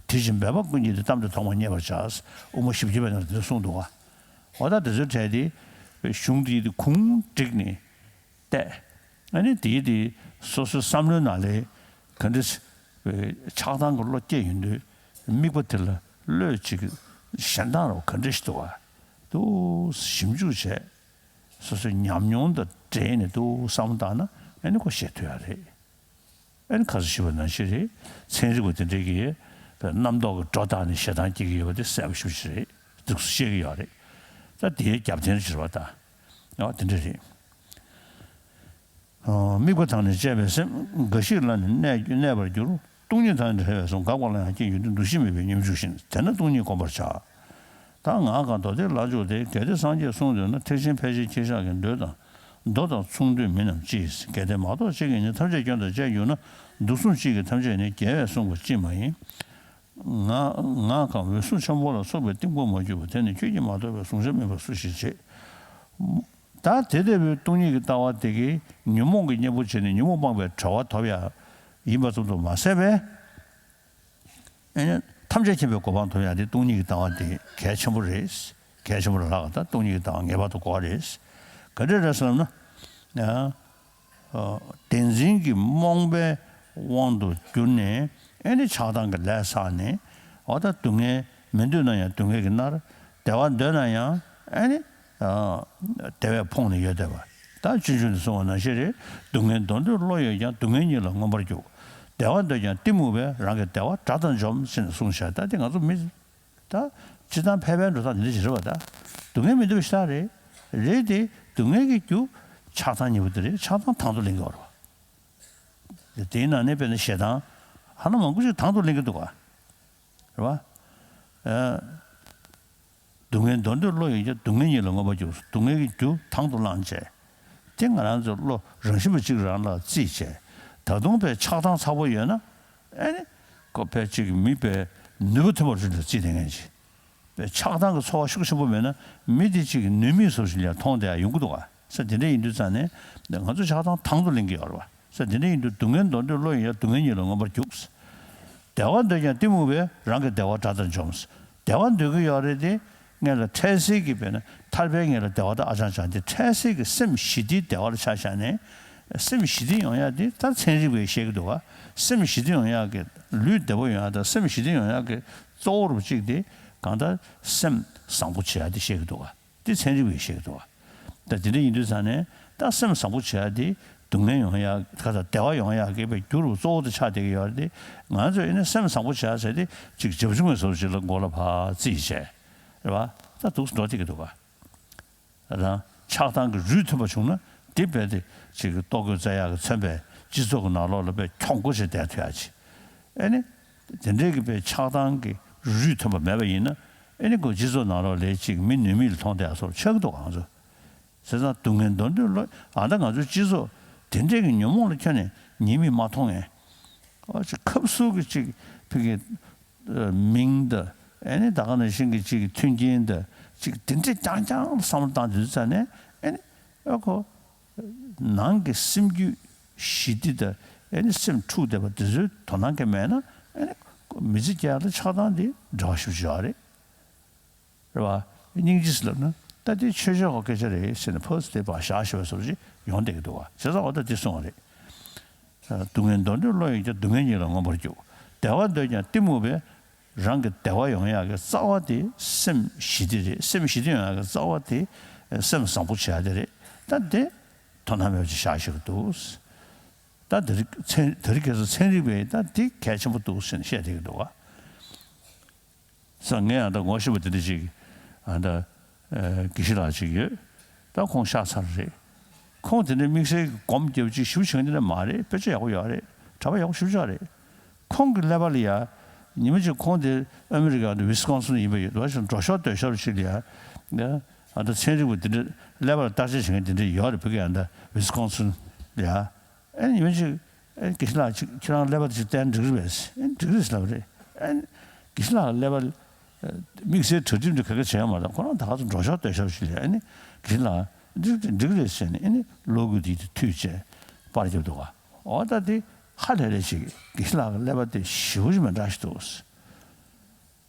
དེ་བཞིན་འབད་པ་ཀུན་གྱིས་དེ་གཏམ་དེ་མཐོང་བར་མཉེས་པར་བྱ། དབུ་མ་བཞི་བརྒྱ་པའི་ནང་དེ་གསུངས་འདུག་ག་འོ་ད་དེ་ཚོའི་གྲས་དེ་གཞུང་དེ་ཡི་དེ་གུང་བསྒྲིགས་ནས་བལྟས། ཨ་ནི་དེ་ཡི་དེ་སོ་སོའི་བསམ་བློའི་ནང་ལས་ག་འདྲ་ཆགས་སྡང་གི་བློ་སྐྱེས་ཡོང་དུས་དམིགས་པ་དེ་ལ་བློས་ཅིག་ཞེན་སྡང་རོ་ག་འདྲ་ཞིག་འདུག་ག་དུ་ཞིབ་འཇུག་བྱས། སོ་སོའི་ཉམས་མྱོང་དང་འབྲེལ་ནས་དུ་བསམ་བློ་བཏང་ན་ཨ་ནི་ཁོ་ཤེས་ཐུབ་ཡ་རེད། ཨ་ནི་ཁ་སང་ཞུས་པ་ནང་བཞིན་རེད། ཚན་རིག་པ་དེ་འདྲས་ཀྱིས་ པའི་རྣམ་རྟོག་གི་སྒྲོ་བཏགས་ནས་ཞེ་སྡང་སྐྱེ་གི་ཡོད་པ་དེ་གསལ་པོ་ཞེ་པོ་ཅིག་རེད། འདུག་སེ་བཤད་ཀྱི་ཡོད་རེད། ད་དེའི་རྒྱབ་རྟེན་ཞེས་པ་ད་ཡང་དེ་འདྲ་རེད། ཨ། དམིགས་པ་དང་ནི་བཅས་པའི་སེམས། འགའ་ཞིག་ལ་ནི་གནས་གནས་པར་འགྱུར། སྟོང་ཉིད་དང་ནི་བྲལ་བས་སོ། འགག་པ་ལ་ཡང་སྐྱེ་ཡོང་དུས། འདུ་ཤེས་མེད་པའི་ཉམས་འཇུག་བཞིན། དེས་ན་སྟོང་ཉིད་བསྒོམ་པར་བྱ། ད་ངག་གང་བདོག་སྟེ་ལ་འཇུག་སྟེ། གལ་ཏེ་སངས་རྒྱས་གསུང་འདོད་ན། ཐེག་ཆེན་ཕལ་ཆེར་མཁྱེན་བཞག་གི། མདོ་དང་མདོ་དང་མཚུངས་འདོད་མིན་ནམ་ཅི། གལ་ཏེ་མ་རྟོགས་ཕྱིར་གྱིས་ནི། ཐམས་ཅད་སྐྱོན་དང་བཅས་གྱུར་ན། དུག་གསུམ་གཅིག་གིས་ཐམས་ཅད་ནི། རྒྱལ་བས་གསུངས་པ་ཅི་མ་ཡིན། ང་ང་གང་འོད་སྲུང་འཆང་ཕོ་ལ་སོགས་པའི་གཏིང་པོར་མ་གྱུར་པ། དེ་ནི་ཁྱོད་ཀྱིས་མ་རྟོགས་པའི་གཟུང་བྱ་མིན་པར་སུ་ཞིག་བྱེད། ད་དེ་ལྟ་བུའི་སྟོང་ཉིད་ཀྱི་ལྟ་བ་དེ་གིས་ཉོན་མོངས་ཀྱི་གཉེན་པོ་བྱས་ནས་ཉོན་མོངས་སྤངས་པའི་བྲལ་བ་ཐོབ་ཡ་ཡིན་པ་ཙམ་དུ་མ་ཟད་པས། ཨེ་ནི་ཐམས་ཅད་མཁྱེན་པའི་གོ་འཕང་ཐོབ་ཡ་དེ་སྟོང་ཉིད་ཀྱི་ལྟ་བ་དེ་གལ་ཆེན་པོ་རེད། གལ་ཆེན་པོ་རེད་ལགས། ད་སྟོང་ཉིད་ཀྱི་ལྟ་བ་ངེས་པར་དུ་དགོས་པ་རེད། ག་འདྲ་རེད་ཟེར་ལབ་ན། ཨ། བདེན་འཛིན་གྱི་རྨོངས་པའི་དབང་དུ་གྱུར་ནས། ཨེ་ནི་ཆགས་སྡང་གི་ལས་བསགས་ནས། འོ་ད་སྡུག་བསྔལ་མི་འདོད་ན་ཡང་སྡུག་བསྔལ་གྱིས་མནར། བདེ་བ་འདོད་ན་ཡང་ཨེ་ནི་ཨ་བདེ་བས་ཕོངས་ནས་ཡོད་བསྡད་པ། ད་སྤྱོད་འཇུག་ནས་གསུངས་པ་ནང་བཞིན་རེད། སྡུག་བསྔལ་མདོར་བསྡུས་བློ་ཡོད་ཀྱང་། སྡུག་བསྔལ་ཉིད་ལ་མངོན་པར་རྒྱུག། བདེ་བ་འདོད་ཀྱང་གཏི་མུག་པས། རང་གི་བདེ་བ་དགྲ་དང་འཇོམས་ཟེར་ནས་གསུངས་བཞག། ད་དེ་ང་ཚོ་མི་ད་སྤྱིར་བཏང་ཕལ་པའི་འགྲོ་སྟངས་འདི་འདྲ་ཞིག་རེད་པ། ད་སྡུག་བསྔལ་མི་འདོད་པ་ཞིག་ད་རེད། རེད་དེ་སྡུག་བསྔལ་གྱི་རྒྱུ་ཆགས་སྡང་གཉིས་པོ་དེ་རེད། ཆགས་སྡང་དང་དུ་ལེན་གྱི་ཡོད་རེད་པ། དེའི་ནང་ནས་དཔེར་ན་ཞེ་སྡང་ཧ་ལམ་མང་པོ་ཞིག་དང་དུ་ལེན་གྱི་འདུག་ག། རེད་པ། ཨ། སྡུག་བསྔལ་མདོར་བསྡུས་བློ་ཡོད་ཀྱང་། སྡུག་བསྔལ་ཉིད་ལ་མངོན་པར་རྒྱུག། སྡུག་བསྔལ་གྱི་རྒྱུ་དང་དུ་བླངས་བྱས། དེ་ང་རང་ཚོའི་བློ་རང་བཞིན་པ་གཅིག་རང་ལ་བརྩིས་བྱས། ད་དུང་དཔེ་ཆགས་སྡང་ཚ་པོ་ཡོད་ན། ཨེ་ནི་ཁོ་དཔེ་གཅིག་མི་དཔེ་ནུས་པ་ཐོན་པ་རེད་ལ་བརྩིས་བསྡད་མཁན་ཅིག། དཔེ་ཆགས་སྡང་གི་ཚོར་བ་ཤུགས་ཆེན་པོ་མེད་ན། མི་དེ་གཅིག་གི་ནུས་མེད་བཟོ་ཞིག་ལ་མཐོང་བསྡད་ཡ་ཡོང་གི་འདུག་ག། ས་དེ་འདྲ་ཡིན་དུས་ཙང་ནས་ང་ཚོ་ཆགས་སྡང་དང་དུ་ལེན་གྱི་ཡོད་རེད་པ། ས་དེ་འདྲ་ཡིན་དུས་སྡུག་བསྔལ་མདོར་བསྡུས་བློ་ཡིན་ཡང་། སྡུག་བསྔལ་ཉིད་ལ་མངོན་པར་རྒྱུག། བདེ་བ་འདོད་ཀྱང་གཏི་མུག་པས། རང་གི་བདེ་བ་དགྲ་ལྟར་འཇོམས། བདེ་བ་འདོད་ཀྱི་ཡོད་རེད་དེ། སྔོན་ལ་འཕྲལ་སེལ་གྱི་དཔེར་ན་ཐར་པའི་ངེས་ལ་བདེ་བ་དང་ཨ་ཅང་ཅང་དེ། འཕྲལ་སེལ་གྱི་སེམས་ཞི་བདེའི་བདེ་བ་ལ་ཆ་བཞག་ནས། སེམས་ཞི་བདེ་ཡོང་ཡ་དེ་ད་ཚན་རིག་པས་བཤད་ཀྱི་འདུག་ག། སེམས་ཞི་བདེ་ཡོང་ཡ་གི་ལུས་བདེ་པོ་ཡོང་ཡ་དང་སེམས་ཞི་བདེ་ཡོང་ཡ་གི་གཙོ་བོ་རུ་གཅིག་དེ་གང་ལྟར་སེམས་བཟང་པོ་བྱེད་ཡ་དེ་བཤད་ཀྱི་འདུག་ག། དེ་ཚན་རིག་པས་བཤད་ཀྱི་འདུག་ག། ད་དེ་འདྲ་ཡིན་དུས་ཙང་ནས་ད་སེམས་བཟང་པོ་བྱེད་ཡ་དེ་སྡུག་བསྔལ་ཡོང་ཡ་ག་ད་བདེ་བ་ཡོང་ཡ་གི་དཔེ་རྒྱུ་རུ་གཙོ་བོ་དེ་ཆགས་བསྡད་ཀྱི་ཡོད་རེད་དེ། ང་ཚོས་ཨེ་ནི་སེམས་བཟང་པོ་བྱེད་ཡ་ཟེར་དེ་ཅིག་བྱབ་ཆུང་བའི་བཟོ་ཞིག་ལ་མགོ་ལ་ཕར་བརྩིས་བྱས། རེད་པ། ད་འདུག་སེ་འགྲོ་བསྡད་ཀྱི་འདུག་ག། རང་ཆགས་སྡང་གི་རུས་མཐུན་པ་བྱུང་ན་དེ་རྦད་དེ་ཅིག་གི་ལྟོ་གོས་རྩེ་ཡག་གིས་མཚོན་པའི་སྤྱི་ཚོགས་ཀྱི་ནང་ལོགས་ལ་དཔེ་གྱོང་པོ་ཞིག་བསྡད་ཐུབ་ཡག་ཅིག། ཨེ་ནི། དེ་འདྲའི་གི་དཔེ་ཆགས་སྡང་གི་རུས་མཐུན་པ་མེད་པ་ཡིན་ན། ཨེ་ནི་ཁོ་སྤྱི་ཚོགས་ནང་ལོགས་ལ་ཅིག་མི་ནུས་མེད་ལ་མཐོང་བསྡད་ཡག་བཟོ་ཆགས་ཀྱི་འདུག་ག། ང་ཚོ་བྱས་ཙང་སྡུག་བསྔལ་མདོར་བསྡུས་བློ། ཨ། ད་ང་ཚོའི་སྤྱི་ཚོགས་དེ་འདྲའི་གི་ཉོན་མོངས་ལ་ཁྱོན་ནས་ཉེས་དམིགས་མ་མཐོང་ངས། ཨ། ཅིག་ཁབ་སུ་གི་ཅིག་ཕ་གི་མིང་དང་། ཨེ་ནི་ད་ག་ནང་བཞིན་གྱི་ཅིག་མཐུན་རྐྱེན་དང་ཅིག་དེ་འདྲས་རྐྱང་རྐྱང་ལ་བསམ་བློ་བཏང་དུས་ཙ་ནས། ཨེ་ནི་ཨ་ཁོ་ནང་གི་སེམས་རྒྱུད་ཞི་བདེ་དང་། ཨེ་ནི་སེམས་འཁྲུག་བསྡད་པ་དེ་ཚོའི་དོ་སྣང་གང་མེད་ན། ཨེ་ནི་མི་ཚེ་སྐྱེལ་ཡག་ལ་ཆགས་སྡང་དེ་འབྲེལ་བ་ཞེ་པོ་ཅིག་ཡོད་རེད། རེད་པ། སྙིང་རྗེ་ཟེར་ལབ་ན་ད་དེ་ཆོས་ཕྱོགས་ཀྱི་སྐད་ཆ་རེད་ཟེར་ནས་ཕར་ཚུར་དེ་ཕར་བཞག་ཤེས་པ་བཟོ་འདྲ་ཅིག་ཡོང་བསྡད་ཀྱི་འདུག་ག། བྱས་ཙང་འོ་ད་དེ་གསུངས་པ་རེད། སྡུག་བསྔལ་མདོར་བསྡུས་བློ་ཡོད་ཀྱང་། སྡུག་བསྔལ་ཉིད་ལ་མངོན་པར་རྒྱུག། བདེ་བ་འདོད་ཀྱང་གཏི་མུག་པས། རང་གི་བདེ་བ་ཡོང་ཡག་གི་རྩ་བ་དེ་སེམས་ཞི་བདེ་རེད། སེམས་ཞི་བདེ་ཡོང་ཡག་གི་རྩ་བ་དེ་སེམས་བཟང་པོ་བྱེད་ཡག་དེ་རེད། ད་དེ་དོ་སྣང་མེད་པ་ཅིག་བཞག་ཤེས་ཀྱི་འདུག། ད་དེ་རིང་ཚན་དེ་རིང་ཁ་སང་ཚན་རིག་པས་ད་དེ་གལ་ཆེན་པོ་འདུག་ཟེར་ནས་བཤད་བསྡད་ཀྱི་འདུག་ག། ས་ངས་ཨ་ད་ངོ་ཤེས་པ་དེ་འདྲ་ཅིག་ཨ་ད་ཨ་དགེ་བཤེས་ལགས་ཅིག་ཡོད། ད་ཁོང་གཤགས་ཚར་རེད། ཁོང་དེ་འདྲའི་དམིགས་བསལ་གྱི་སྒོམ་རྒྱབ་ཅིག་ཞིབ་བྱེད་མཁན་དེ་འདྲ་མ་རེད། དཔེ་ཆ་ཡག་པོ་ཡོད་རེད། གྲྭ་པ་ཡག་པོ་ཞེ་པོ་ཅིག་རེད། ཁོང་གི་ཀླད་པ་ལ་ཡ་ཉི་མ་གཅིག་ཁོང་དེ་ཨ་མི་རི་ཀ་དེ་ཝི་སི་ཀོན་སིན་ཡིན་པ་ཡོད། འགྲོ་ཞོར་སྡོད་ཞོར་ཅིག་ལ་ཡ་ཨ་ད་ཚན་རིག་པ་དེ་འདྲ་ཀླད་པ་ལ་བརྟག་དཔྱད་བྱེད་མཁན་དེ་འདྲ་ཡོད་རེད། ཕ་གི་ཨ་ད་ཝི་སི་ཀོན་སིན་ལ་ཡ། ཨེ་ཡིན་ཅིག་ཨེ་དགེ་བཤེས་ལགས་ཅིག་ཁྱེད་རང་ཀླད་པ་དེ་ཅིག་བསྟན་འགྲིག་རེད་པས། ཨེ་འགྲིག་རེད་ཟེར་ལབ་རེད། ཨེ་དགེ་བཤེས་ལགས་ཀླད་པ་དམིགས་བསལ་གྲ་སྒྲིག་འདི་ག་གེ་བྱས་ཡོད་མ་རེད། ཁོ་རང་ད་ག་ཚོད་འགྲོ་ཞོར་སྡོད་ཞོར་ཞིག་ལ། ཨེ་ནི་དགེ་བཤེས་ལགས་འགྲིག་འགྲིག་རེད་ཟེར་ནས། ཨེ་ནི་གློག་སྒུལ་དེ་མཐུད་བྱས་པར་བརྒྱབ་འདུག་ག། འོ་ད་དེ་ཧ་ལས་རེད་ཅིག། དགེ་བཤེས་ལགས་ཀླད་པ་དེ་ཞེ་པོ་ཅིག་མི་འདྲ་ཞིག་འདུག།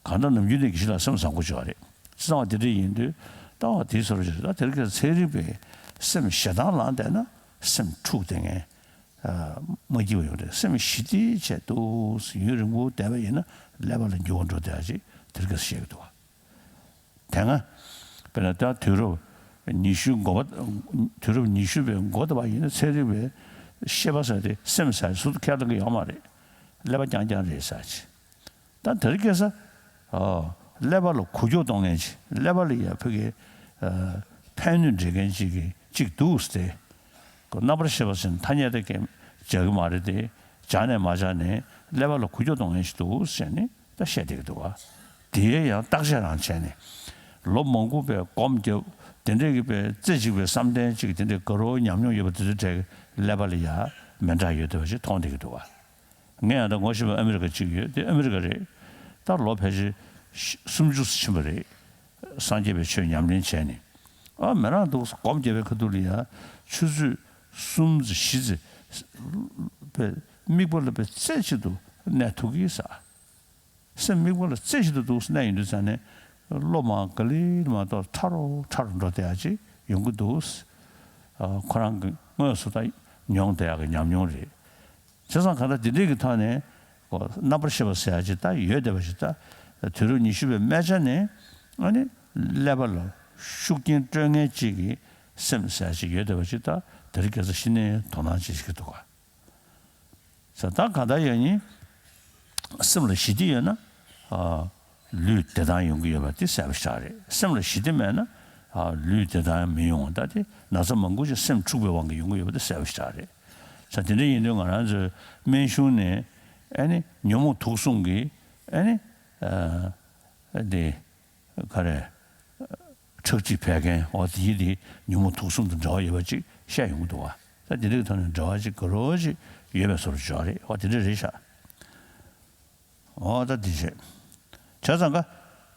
གང་ལྟར་ནམ་རྒྱུན་ནས་དགེ་བཤེས་ལགས་སེམས་བཟང་པོ་ཅིག་ཡོད་རེད། བྱས་ཙང་དེ་འདྲ་ཡིན་དུས་ལྟ་བ་དེའི་བཟོ་འདྲ་ཅིག་རེད། ད་དེ་རིང་ཁ་སང་ཚན་རིག་པས་སེམས་ཞེ་སྡང་ལངས་བསྡད་ན་སེམས་འཁྲུག་བསྡད་མཁན་མ་སྐྱིད་པ་ཡོང་རེད། སེམས་ཞི་བདེ་བྱས་འདུག་ཡུན་རིང་པོ་བསྡད་པ་ཡིན་ན་ཀླད་པ་ལ་འགྱུར་བ་འགྲོ་བསྡད་ཡག་ཅིག་དེ་རིང་ཁ་སང་བཤད་ཀྱི་འདུག་བ། དེ་སྔ་དཔེར་ན་ད་དུས་རབས་ཉི་ཤུ་འགོ་པ། དུས་རབས་ཉི་ཤུ་པའི་འགོ་ད་བར་ཡིན་ན་ཚན་རིག་པས་ཤེས་པ་ཟེར་དེ་སེམས་ཟེར་ཟུར་དུ་ཁས་ལེན་གྱི་ཡོད་མ་རེད། ཀླད་པ་རྐྱང་རྐྱང་རེད་ཟེར་ཅིག། ད་དེ་རིང་ཁ་སང་ཀླད་པ་ལ་འགུལ་སྐྱོད་གཏོང་མཁན་ཅིག་ཀླད་པ་ལ་ཡ་ཕ་གི་ཕན་གནོད་འདྲེན་མཁན་ཅིག་གི་ཅིག་འདུག་སྟེ། ཁོ་རྣམ་པར་ཤེས་པ་ཟེར་ཐ་སྙད་དེ་གས་སྦྱར་གི་མ་རེད་དེ། སྦྱར་ནས་མ་སྦྱར་ནས་ཀླད་པ་ལ་འགུལ་སྐྱོད་གཏོང་མཁན་ཞིག་འདུག་ཟེར་ནས་ད་བཤད་བསྡད་ཀྱི་འདུག་བ། དེའི་ཡང་བརྟག་དཔྱད་རང་བྱས་ནས་ལོ་མང་པོ་པའི་སྒོམ་རྒྱབ་དེ་འདྲས་ཀྱི་པའི་རྩེ་གཅིག་པའི་བསམ་གཏན་གཅིག་དེ་འདྲས་དགའ་རབ་ཉམས་མྱོང་ཡོད་པ་དེ་ཚོའི་གྲས་ཀྱི་ཀླད་པ་ལ་ཡ་མི་འདྲ་ཡོད་བསྡད་པ་ཞིག་མཐོང་བསྡད་ཀྱི་འདུག་བ། ངས་ཡང་ད་ངོ་ཤེས་པ་ཨ་མི་རི་ཀ་གཅིག་ཡོད་དེ་ཨ་མི་རི་ཀ་རེད། ད་ལོ་ཕལ་ཆེར་སུམ་ཅུ་ཙམ་ཕྱིན་པ་རེད། སངས་རྒྱས་པའི་ཆོས་ཉམས་ལེན་བྱས་ནས། ཨ་མི་རང་འདུག་སྒོམ་རྒྱབ་པའི་ཁ་ཐུག་ལ་ཡ་ཆུ་ཚོད་གསུམ་ཙམ་བཞི་ཙམ་པའི་དམིགས་པ་ལ་པའི་རྩེ་གཅིག་ཏུ་གནས་ཐུབ་ཀྱི་ས། སེམས་དམིགས་པ་ལ་རྩེ་གཅིག་ཏུ་འདུག་གནས་ཡོང་དུས་ཙང་ནས་བློ་མང་ག་ལེར་མ་གཏོགས་ཕྲ་རུ་ཕྲ་རུ་འགྲོ་བསྡད་ཡག་ཅིག་ཡོང་གི་འདུག་ཨ་ཁོ་རང་གི་དངོས་སུ་ད་མྱོང་བསྡད་ཡག་གི་ཉམས་མྱོང་རེད། བྱས་ཙང་གང་ལྟར་འདི་འདྲས་ཀྱི་ཐོག་ནས་ཁོ་རྣམ་པར་ཤེས་པ་ཟེར་ཡག་ཅིག་ད་ཡོད་བསྡད་པ་ཞིག་ད་དུས་རབས་ཉི་ཤུ་པའི་སྨད་ཆ་ནས་ཨ་ནི་ཀླད་པ་ལ་ཤུགས་རྐྱེན་སྤྲོད་མཁན་ཅིག་གི་སེམས་ཟེར་ཡག་ཅིག་ཡོད་བསྡད་པ་ཞིག་ད་དེ་རིང་ཁ་སང་གཞི་ནས་དོ་སྣང་བྱེད་ཀྱི་འདུག་ག་ས་ད་གང་ལྟར་ཡང་ནི་སེམས་ལ་ཞི་བདེ་ཡོད་ན་ཨ་ལུས་བདེ་ཐང་ཡོང་གི་ཡོད་པ་དེ་གསལ་པོ་ཞིག་རེད། སེམས་ལ་ཞི་བདེ་མེད་ན་ཨ་ལུས་བདེ་ཐང་མི་ཡོང་བ་ད་དེ་ན་ཚ་མང་པོ་ཞིག་སེམས་འཁྲུགས་པའི་དབང་གིས་ཡོང་གི་ཡོད་པ་དེ་གསལ་པོ་ཞིག་རེད། ས་དེ་འདྲ་ཡིན་དུས་ང་རང་ཚོའི་སྨན་གཞུང་ནས་ཨ་ནི་ཉོན་མོངས་དུག་གསུམ་གྱི་ཨ་ནི་ཨ་དེ། ག་རེ། ཁྲག་མཁྲིས་བད་ཀན་འོ་དེ་ཡི་དེ་ཉོན་མོངས་དུག་གསུམ་དང་འབྲེལ་བ་ཡོད་པ་ཅིག་བཤད་ཡོང་གི་འདུག་བ། ད་དེ་འདྲའི་ཐོག་ནས་འབྲེལ་བ་ཅིག་ག་རེ་ཅིག་ཡོད་པའི་བཟོ་འདྲ་ཅིག་ཡོད་རེད། འོ་དེ་འདྲ་རེད་ཤག་འོ་ད་དེ་བྱས། བྱས་ཙང་ཀ་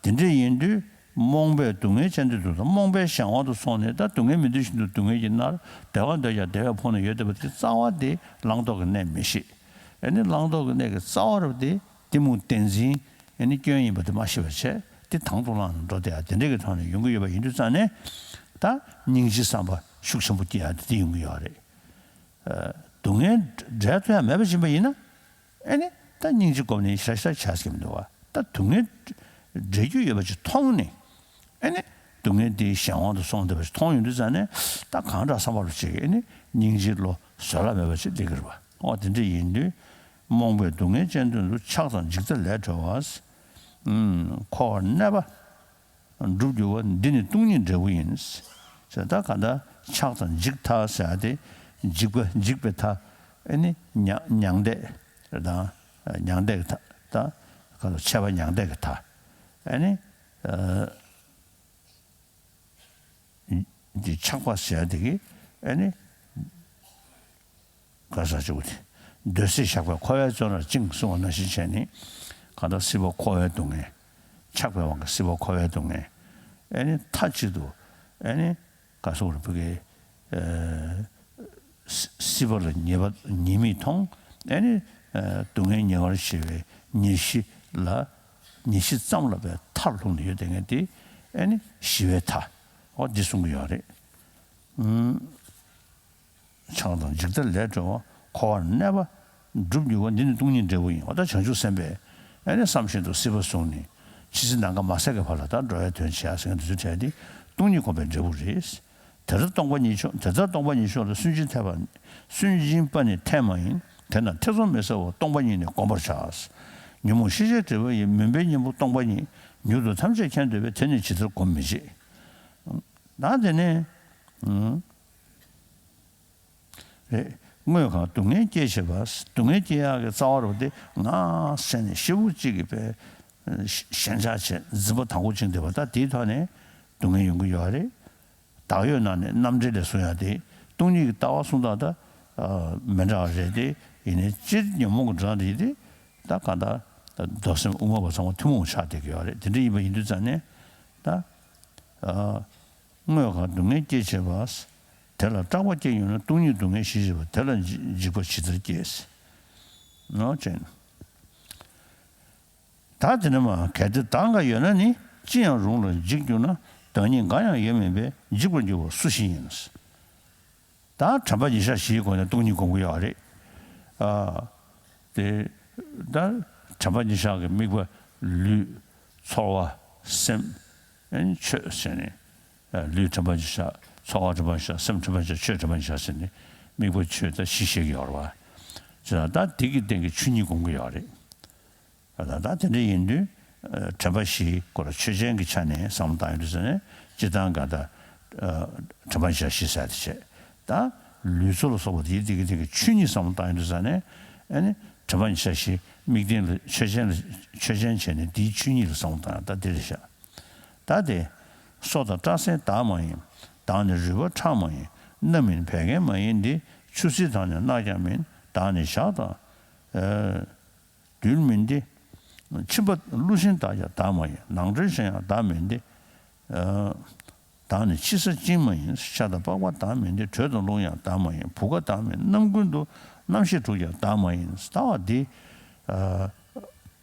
དེ་འདྲ་ཡིན་དུས་རྨོངས་པས་སྡུག་བསྔལ་ཅན་དོན་དུ་དང་། རྨོངས་པའི་གཞན་དབང་དུ་སོང་ནས་ད་སྡུག་བསྔལ་མི་འདོད་བཞིན་དུ་སྡུག་བསྔལ་གྱིས་མནར། བདེ་བ་འདོད་ཀྱང་བདེ་བས་ཕོངས་ནས་ཡོད་བསྡད་པ་དེ་རྩ་བ་དེ་བླང་དོར་གྱི་གནས་མི་ཤེས། ཨ་ནི་བླང་དོར་གྱི་གནས་ཀྱི་རྩ་བ་རུ་དེ་གཏི་མུག་བདེན་འཛིན་ཨ་ནི་སྐྱོན་ཡིན་པ་དེ་མ་ཤེས་པ་བྱས་དེ་དང་དུ་བླངས་ནས་འགྲོ་བསྡད་ཡ་དེ་འདྲ་གི་ཐོག་ནས་ཡོང་གི་ཡོད་པ་ཡིན་དུས་ཙང་ནས་ད་སྙིང་རྗེའི་བསམ་པ་ཤུགས་ཆེན་པོ་སྐྱེ་ཡ་དེ་དེ་ཡོང་གི་ཡོད་རེད། ཨ་སྡུག་བསྔལ་བྲལ་ཐུབ་ཡ་མེད་པ་ཡིན་པ་ཡིན་ན་ཨ་ནི་ད་སྙིང་རྗེ་སྒོམ་ནས་ཞེ་དྲག་ཞེ་དྲག་བྱ་སྲིད་ཀྱི་མི་འདུག་བ། ད་སྡུག་བསྔལ་བྲལ་རྒྱུ་ཡོད་པ་ཅིག་མཐོང་ནས་ཨ་ནི་སྡུག་བསྔལ་དེའི་གཞན་དབང་དུ་སོང་བསྡད་པ་ཞིག་མཐོང་ཡོང་དུས་ཙང་ནས་ད་གང་དྲག་བསམ་པ་རུ་བྱེད་ཀྱི་ཨ་ནི་སྙིང་རྗེའི་བློ་བཟོད་གླགས་མེད་པ་ཞིག་སླེབས་ཀྱི་རེད་བ། འོ་དེ་འདྲ་ཡིན་དུས་རྨོངས་པས་སྡུག་བསྔལ་ཅན་དོན་དུ། ཆགས་དང་འཇིགས་མཐའ་ལས་གྲོལ་བ། འཁོར་བར་གནས་པ་འགྲུབ་འགྱུར་བ། འདི་ནི་སྟོང་ཉིད་འབྲས་བུ་ཡིན། ཟེར་ད་ག་ད་ཆགས་དང་འཇིགས་མཐའ་ཟེར་ཡ་དེ་འཇིགས་པ་འཇིགས་པའི་མཐའ་ཨ་ནི་མྱང་མྱང་འདས་དང་མྱང་འདས་ཀྱི་མཐའ་ད་ག་ད་ཆད་པ་མྱང་འདས་ཀྱི་མཐའ་ཨ་ནི། འདི་ཆགས་པ་ཟེར་ཡ་དེ་གི་ཨ་ནི་ག་ས་ཅིག་དེ་འདོད་སྲེད་ཞགས་པས་འཁོར་བའི་བཙོན་རར་བཅིངས་གསུངས་པ་ནང་བཞིན་བྱས་ནས་གང་ལྟར་སྲིད་པ་འཁོར་བའི་སྡུག་བསྔལ། ཆགས་པའི་དབང་གིས་སྲིད་པ་འཁོར་བའི་སྡུག་བསྔལ། ཨ་ནི་མཐའ་གཅིག་ཏུ་ཨ་ནི་ག་སོགས་རུ་བུ་གའི་སྲིད་པ་ལ་ཉེས་པ་ཉེས་དམིགས་མཐོང་ཨ་ནི་སྡུག་བསྔལ་ཉེ་བར་ཞི་བའི་ཉེར་ཞི་ལ་ཉེར་ཞི་ཙམ་ལ་བའི་མཐར་ལྷུང་ནས་ཡོད་དེ་ངས་དེ་ཨ་ནི་ཞི་བའི་མཐའ་འོ་འདི་གསུང་གི་ཡོད་རེད། ཆགས་དང་འཇིགས་མཐའ་ལས་གྲོལ་བ། འཁོར་བར་གནས་པ་འགྲུབ་འགྱུར་བ། འདི་ནི་སྟོང་ཉིད་འབྲས་བུ་ཡིན། འོ་ད་བྱང་ཆུབ་སེམས་དཔས་ཨ་ནི་བསམ་བཞིན་དུ་སྲིད་པ་བཟུང་ནས་ཇི་སྲིད་ནམ་མཁའ་མ་ཟད་ཀྱི་བར་ལ་ད་འགྲོ་བའི་དོན་བྱེད་ཡ་ཟེར་མཁན་དེ་ཚོའི་གྲས་འདི་སྟོང་ཉིད་སྒོམ་པའི་འབྲས་བུ་རེད། དེ་ལྟར་སྟོང་པ་ཉིད་མཆོག་དེ་ལྟར་སྟོང་པ་ཉིད་མཆོག་ལ་སུན་འབྱིན་ཐེབས་པ་སུན་འབྱིན་པ་ནི་ཐེངས་མ་ཡིན། དེ་རྣམས་ཐེ་ཚོམ་མི་ཟ་བར་སྟོང་པ་ཉིད་ནི་བསྒོམ་པར་བྱ། ཉོན་མོངས་ཤེས་བྱའི་སྒྲིབ་པ་ཡི། མུན་པའི་གཉེན་པོ་སྟོང་པ་ཉིད། མྱུར་དུ་ཐམས་ཅད་མཁྱེན་འདོད་པས། དེ་ནི་ཇི་ལྟར་བསྒོམ་མི་བྱེད། ད་དེ་ནས་ཨང་། རེད། དངོས་གང་སྡུག་བསྔལ་སྐྱེད་བྱེད་པ། སྡུག་བསྔལ་སྐྱེ་ཡག་གི་རྩ་བ་རུ་དེ་ང་ཟེར་ནས་ཤི་བོ་གཅིག་གི་པའི་ཞེན་ཆགས་བྱེད་འཛིན་པ་དང་པོ་བཅིངས་བསྡད་པ་ད་དེའི་ཐོག་ནས་སྡུག་བསྔལ་ཡོང་གི་ཡོད་རེད། བདག་ཡོད་ན་ནི་རྣམ་འགྲེལ་ལས་གསུང་ཡག་དེ་སྟོང་ཉིད་ཀྱི་ལྟ་བ་གསུང་སྟངས་ད་མི་འདྲ་བ་རེད་དེ་ཡིན་ནའི་སྤྱིར་ཉོན་མོངས་ཀྱི་འགྲོ་སྟངས་དེ་ཡིན་དེ་ད་གང་ལྟར་མདོ་སེམས་དབུ་མ་པ་ཚང་མ་ཐུན་མོང་ཆགས་བསྡད་ཀྱི་ཡོད་རེད། དེ་འདྲ་ཡིན་པ་ཡིན་དུས་ཙང་ནས་ད། དངོས་གང་སྡུག་བསྔལ་སྐྱེད་བྱེད་པ། དེ་ལ་སྐྲག་པ་སྐྱེས་ཡོང་ན་སྟོང་ཉིད་སྡུག་བསྔལ་ཞི་བྱེད་པ། དེ་ལ་འཇིགས་པ་ཇི་ལྟར་སྐྱེ། ནོ་ཅན། ད་དེ་ནི་མ་གལ་ཏེ་བདག་འགའ་ཡོད་ན་ནི། ཅི་ཡང་རུང་ལ་འཇིགས་འགྱུར་ན། བདག་ཉིད་འགའ་ཡང་ཡོད་མིན་པས། འཇིགས་པར་འགྱུར་བ་སུ་ཞིག་ཡིན། ད་དྲན་པ་ཉེར་བཞག་བཞིའི་སྒོ་ནས་སྟོང་ཉིད་སྒོམ་གྱི་ཡོད་རེད། ཨ། དེ་ད་དྲན་པ་ཉེར་བཞག་གི་དམིགས་པ་ལུས་ཚོར་བ་སེམས་ཨེ་ཆོས་ཟེར་ནས། ཨ་ལུས་དྲན་པ་ཉེར་བཞག་ཚོར་བ་དྲན་པ་ཉེར་བཞག་སེམས་དྲན་པ་ཉེར་བཞག་ཆོས་དྲན་པ་ཉེར་བཞག་ཟེར་ནས་དམིགས་པ་ཆོས་ད་བཞི་བཤད་ཀྱི་ཡོད་རེད་བ། བྱས་ཙང་ད་དེ་གི་སྟེང་གི་ཆོས་ཉིད་སྒོམ་གྱི་ཡོད་རེད། ད་ད་དེ་འདྲ་ཡིན་དུས། ཨ། དྲན་པ་བཞིའི་སྐོར་ཆོས་ཅན་གྱི་ཆ་ནས་བསམ་བློ་བཏང་ཡོང་དུས་ཙ་ནས་སྤྱིར་བཏང་ག་ད། ཨ། དྲན་པ་བཞི་བཞི་ཟེར་དེ་བྱས། ད་ལུས་ཚོར་ལ་སོགས་པ་དེའི་དེ་གི་དེ་གི་ཆོས་ཉིད་བསམ་བློ་བཏང་ཡོང་དུས་ཙ་ནས། ཨ་ནི་དྲན་པ་བཞི་བཞི་དམིགས་རྟེན་ལ་ཆོས་ཅན་ལ་ཆོས་ཅན་བྱས་ནས་དེའི་ཆོས་ཉིད་ལ་བསམ་བློ་བཏང་ཡོང་ད་དེ་རེད་ཤག་ད་དེ། སོ་དང་སྐྲ་སེན་བདག་མ་ཡིན། བདག་ནི་རུས་པ་ཁྲག་མ་ཡིན། སྣབས་མིན་བད་ཀན་མ་ཡིན་ཏེ། ཆུ་སྲིན་དང་ནི་རྣག་ཀྱང་མིན། བདག་ནི་ཞག་དང་། ཨ། རྡུལ་མིན་ཏེ། མཆིན་པ་ཀླུ་ཤིང་དག་ཀྱང་བདག་མ་ཡིན། ནང་ཁྲོལ་གཞན་ཡང་བདག་མིན་ཏེ། ཨ། བདག་ནི་ཕྱི་ས་གཅིན་མ་ཡིན། ཤ་དང་པགས་པ་བདག་མིན་ཏེ། དྲོད་དང་རླུང་ཡང་བདག་མ་ཡིན། བུ་ག་བདག་མིན། རྣམ་ཀུན་ཏུ། རྣམ་ཤེས་དྲུག་ཀྱང་བདག་མ་ཡིན། ལྟ་བ་འདི། ཨ།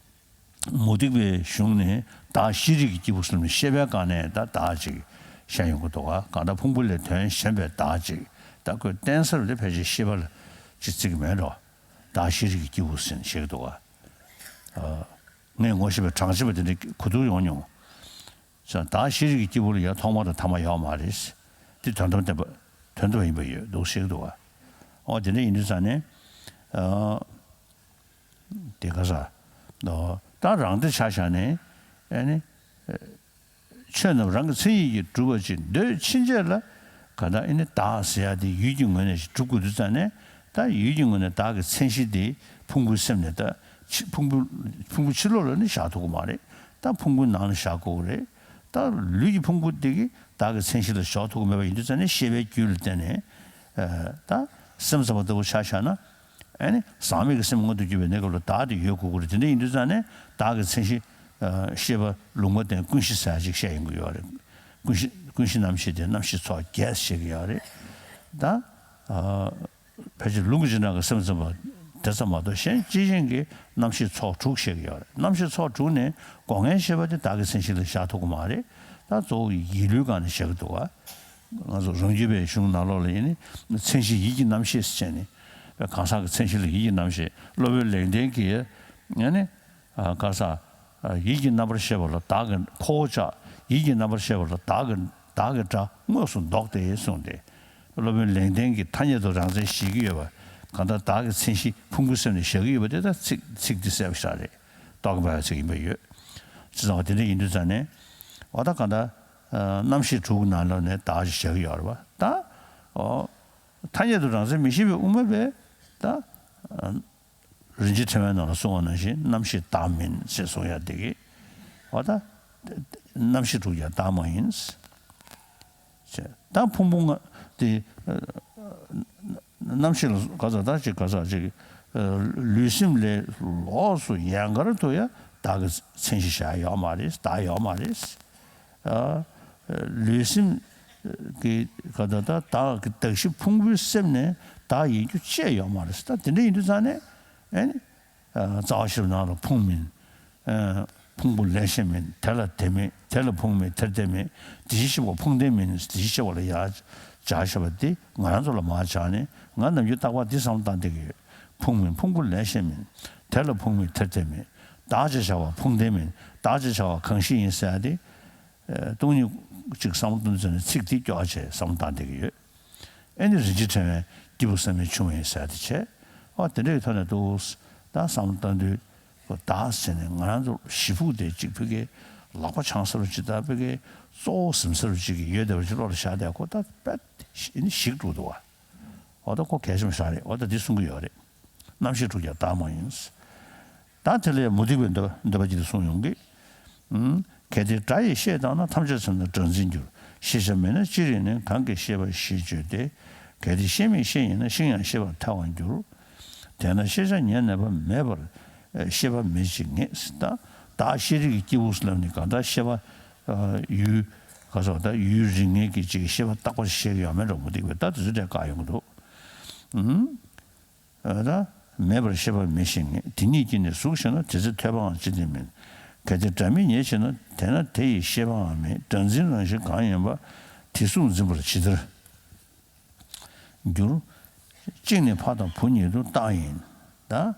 མུ་སྟེགས་པའི་གཞུང་ནས་བདག་ཤེས་རིག་གི་སྐྱེས་བུ་གསུམ་ནི་ཤེས་པའི་སྒང་ནས་ད་བདག་ཅིག་བཤད་ཡོང་གི་འདུག་ག་གང་ལྟར་ཕུང་པོ་ལས་དོན་གཞན་པའི་བདག་ཅིག་ད་ཁོས་བསྟན་ས་ལ་ཕལ་ཆེར་ཤེས་པ་ལ་ཅིག་བརྩི་གི་མེད་འགྲོ། བདག་ཤེས་རིག་གི་སྐྱེས་བུ་ཟེར་ནས་བཤད་ཀྱི་འདུག་ག་ངས་ངོ་ཤེས་པའི་གྲངས་ཅན་པ་དེ་འདྲ་གོ་ཐུབ་ཡོང་མྱོང་། བདག་ཤེས་རིག་གི་སྐྱེས་བུ་ལ་ཡང་ཐོག་མ་དང་ཐ་མ་ཡོད་མ་རེད། འདི་དོན་དམ་བདེན་པ། དོན་དམ་ཡིན་པ་ཡོད་འདུག་བཤད་ཀྱི་འདུག་ག་ཨོ་དེ་འདྲ་ཡིན་དུས་ཙང་ནས། ཨ། དེ་ག་ས། ད་རང་སྡེ་ཆ་བཞག་ནས། ཨ་ནི། ཆོས་རྣམས་རང་གི་མཚན་ཉིད་ཀྱིས་གྲུབ་པ་ཅིག་འདོད་ཕྱིན་ཆད་ལ། ག་ད་ཨ་ནི་བདག་ཟེར་ཡ་དེ་ཡུལ་གྱི་ངོས་ནས་ཞིག་གྲུབ་དགོས་དུས་ཙང་ནས། ད་ཡུལ་གྱི་ངོས་ནས་བདག་གི་མཚན་གཞི་དེ་ཕུང་པོའི་སེམས་ནས་ད་ཕྱི་ཕུང་པོ། ཕུང་པོའི་ཕྱི་ལོགས་ལ་ནི་བཞག་ཐུབ་ཀྱི་མ་རེད། ད་ཕུང་པོའི་ནང་ལ་བཞག་དགོས་ཀྱི་རེད། ད་ལུས་ཀྱི་ཕུང་པོ་དེ་གིས་བདག་གི་མཚན་གཞི་ལ་འཇོག་ཐུབ་ཀྱི་མེད་པ་ཡིན་དུས་ཙང་ནས་ཤེས་པའི་རྒྱུད་ལ་བརྟེན་ནས། ཨ། ད་སེམས་ཙམ་པ་ལྟ་བུ་ཆ་བཞག་ན། ཨ་ནི་ཟག་མེད་ཀྱི་སེམས་མངོན་དུ་གྱུར་པའི་གནས་སྐབས་ལ་བདག་དེ་ཡོད་དགོས་ཀྱི་རེད། དེ་འདྲ་ཡིན་དུས་ཙང་ནས་བདག་གི་མཚན་གཞི། ཨ། ཤེས་པ་ལུང་པ་བསྟན་ཀུན་གཞི་ཟེར་ཡ་ཅིག་བཤད་ཡོང་གི་ཡོད་རེད། ཀུན་གཞི་ཀུན་གཞི་རྣམ་ཤེས་དེ་རྣམ་ཤེས་ཚོགས་བརྒྱད་བཤད་ཀྱི་ཡོད་རེད། ད། ཨ། ཕལ་ཆེར་ལུང་གི་སྤྱི་དང་གི་སེམས་ཙམ་པ་དེ་ཙམ་མ་གཏོགས་གཞན་ཅི་ཡིན་གྱི་རྣམ་ཤེས་ཚོགས་དྲུག་བཤད་ཀྱི་ཡོད་རེད། རྣམ་ཤེས་ཚོགས་དྲུག་ནས་སྒོ་ལྔའི་ཤེས་པ་དེ་བདག་གི་མཚན་གཞི་ལ་བཞག་ཐུབ་ཀྱི་མ་རེད། ད་གཙོ་བོ་ཡིད་ལུས་སྒང་ནས་བཤད་ཀྱི་འདུག་ག་ང་ཚོ་རང་རྒྱུད་པའི་གཞུང་ནང་ལོགས་ལ་ཡིན་ནི་མཚན་གཞི་ཡིད་ཀྱི་རྣམ་ཤེས་ཟེར་བྱས་ནས། གང་ཟག་གི་མཚན་གཞི་ལ་ཡིད་ཀྱི་རྣམ་ཤེས། སློབ་དཔོན་ལེགས་ལྡན་གྱིས་ཡང་ནི། ཨ། ག་ས། ཨ། ཡིད་ཀྱི་རྣམ་པར་ཤེས་པ་ལ་བདག་གི་ཁོ་བོ་ཅག་ཡིད་ཀྱི་རྣམ་པར་ཤེས་པ་ལ་བདག་གི་བདག་གི་སྒྲ་དངོས་སུ་འདོགས་ཏེ་གསུངས་ཏེ། སློབ་དཔོན་ལེགས་ལྡན་གྱིས་ཐ་སྙད་དུ་རང་མཚན་བཞེད་ཀྱི་ཡོད་པ། གང་ལྟར་བདག་གི་མཚན་གཞི་ཕུང་པོའི་སེམས་ནས་བཞག་གི་ཡོད་པ་དེ་ད་ཚིག་ཚིག་འདི་གསལ་པོ་ཞིག་རེད། རྟོག་གེ་འབར་བའི་ཚིག་ཡིན་པ་ཡོད། ཅི་ཙང་བ་དེ་འདྲ་ཡིན་དུས་ཙང་ནས། འོ་ད་གང་ལྟར། ཨ། རྣམ་ཤེས་དྲུག་ནང་ལོགས་ནས་བདག་ཅིག་བཞག་གི་ཡོད་རེད་པ། ད། ཨོ། ཐ་སྙད་དུ་རང་མཚན་མི་ཤེས་པའི་དབུ་མ་པས་ད། ཨ། རིན་ཆེན་ཕྲེང་བའི་ནང་ལ་གསུངས་པ་ནང་བཞིན་རྣམ་ཤེས་བདག་མིན་ཞེས་གསུང་ཡ་དེ་གིས། འོ་ད། རྣམ་ཤེས་དྲུག་ཀྱང་བདག་མ་ཡིན། ཅེས་ད་ཕུང་པོ་ལྔ་དེ། ཨ། རྣམ་ཤེས་ལ་ག་ས་ད་ཅིག་ག་ས་ཅིག་ཨ། ལུས་སེམས་ལས་ལོགས་སུ་ཡན་གར་དུ་ཡང་བདག་གི་མཚན་གཞི་བཞག་ཡོད་མ་རེད། བདག་ཡོད་མ་རེད། ཨ། ལུས་སེམས་ཀྱི་ག་ད་ད་བདག་གི་གདགས་གཞི་ཕུང་པོའི་སེམས་ནས་བདག་ཡིན་རྒྱུ་བཅས་ཡོད་མ་རེད། ད་དེ་འདྲ་ཡིན་དུས་ཙང་ནས། ཨ་ནི། ཨ། རྩ་བ་བཞི་པོ་ནང་ལ་ཕུང་མིན། ཨ། ཕུང་པོ་ལས་གཞན་མིན། དེ་ལ་དེ་མེད། དེ་ལ་ཕུང་མེད། དེར་དེ་མེད། དེ་བཞི་ཞེས་པ་ཕུང་ལྡན་མིན། དེ་བཞི་ཞེས་པ་ལ་ཡར་སྦྱར་བཞག་པ་འདི་ང་རང་ཚོ་ལ་མར་སྦྱར་ནས་ང་ནམ་རྒྱུན་རྟག་པར་འདི་བསམ་བློ་བཏང་བསྡད་ཀྱི་ཡོད། ཕུང་མིན། ཕུང་པོ་ལས་གཞན་མིན། དེ་ལ་ཕུང་མེད། དེར་དེ་མེད། བདག་ཅེས་བྱ་བ་ཕུང་ལྡན་མིན། བདག་ཅེས་བྱ་བ་གང་ཞིག་ཡིན་ཟེར་ཡ་དེ། ཨ། སྟོང་ཉིད་ཅིག་བསམ་བློ་གཏོང་དུས་ཙམ་ནས་ཚིག་འདི་སྐྱོར་བྱས་བསམ་བློ་བཏང་བསྡད་ཀྱི་ཡོད། ཨེ་ནི་རིན་ཆེན་ཕྲེང་བའི་སྐྱེས་བུ་བསམ་ཡས་འབྱུང་བའི་ཟེར་དེ་བྱས། ཨོ་དེ་འདྲའི་ཐོག་ནས་འདུག་ད་བསམ་བློ་བཏང་དུས་བདག་ཟེར་ནས་ང་རང་ཚོ་ཞེ་ཕུགས་དེ་གཅིག་ཕ་གིའི་ལག་པ་འཆང་ས་རུ་གཅིག་ད་ཕ་གིའི་གཙོ་བོ་ཟིན་ས་རུ་གཅིག་གི་ཡོད་བསྡད་པ་ཅིག་བློ་ལ་བཞག་བསྡད་ཁོ་ད་དཔེ་ཞིག་འགྲོ་འདུག་བ། ཨོ་ད་ཁོ་གལ་ཆེན་པོ་ཞིག་རེད། ཨོ་ད་འདི་གསུང་གི་ཡོད་རེད། རྣམ་ཤེས་དྲུག་ཀྱང་བདག་མ་ཡིན། ད་དེ་ལས་མུ་སྟེགས་པའི་འདོད་འདོད་པ་ཅིག་ཏུ་གསུངས་ཡོང་གི། ཨུམ། གལ་ཏེ་སྒྲ་ཡིས་ཤེས་བཏང་ན། ཐམས་ཅད་ཚོར་ན་སྒྲ་འཛིན་འགྱུར། ཤེས་བྱ་མེད་ན་ཅི་རིག་ནས། གང་གིས་ཤེས་པ་ཞེས་བརྗོད་དེ། གལ་ཏེ་ཤེས་མེད་ཤེས་ཡིན་ན། ཤིང་ཡང་ཤེས་པར་ཐལ་བར་འགྱུར། དེས་ན་ཤེས་བྱ་ཉིད་གནས་པ། མེད་པར་ཤེས་པ་མེད་ཅེས་ངེས། ད་བདག་ཤེས་རིག་གི་སྐྱེས་བུ་ལབ་ནས་གང་ལྟར་ཤེས་པ། ཨ། ཡུལ། ག་ཟེར་བ་ད་ཡུལ་རིག་ངེས་ཀྱི་ཅིག་ཤེས་པ་རྟག་པར་ཤེས་ཀྱི་ཡོད་མེད་འགྲོ་མུ་སྟེགས་པས་ད་དེ་ཚོ་འདྲ་བཀག་ཡོང་གི་འདུག་ཨུམ། ཨ། ད་མེད་པར་ཤེས་པ་མེད་ཞེས་ངེས། དེ་ཉིད་ཀྱིས་ནི་གཟུགས་ཤེས་ན། དེ་ཚེ་ཐོས་པའང་ཅི་སྟེ་མིན། གལ་ཏེ་སྒྲ་མིན་ཉིད་ཕྱིར་ན། དེས་ན་དེ་ཡི་ཤེས་པའང་མེད། སྒྲ་འཛིན་རང་བཞིན་གང་ཡིན་པ། དེ་གཟུགས་འཛིན་པར་ཇི་ལྟར་འགྱུར། གཅིག་ནི་ཕ་དང་བུ་ཉིད་དུ་རྟག་ཡིན། ད།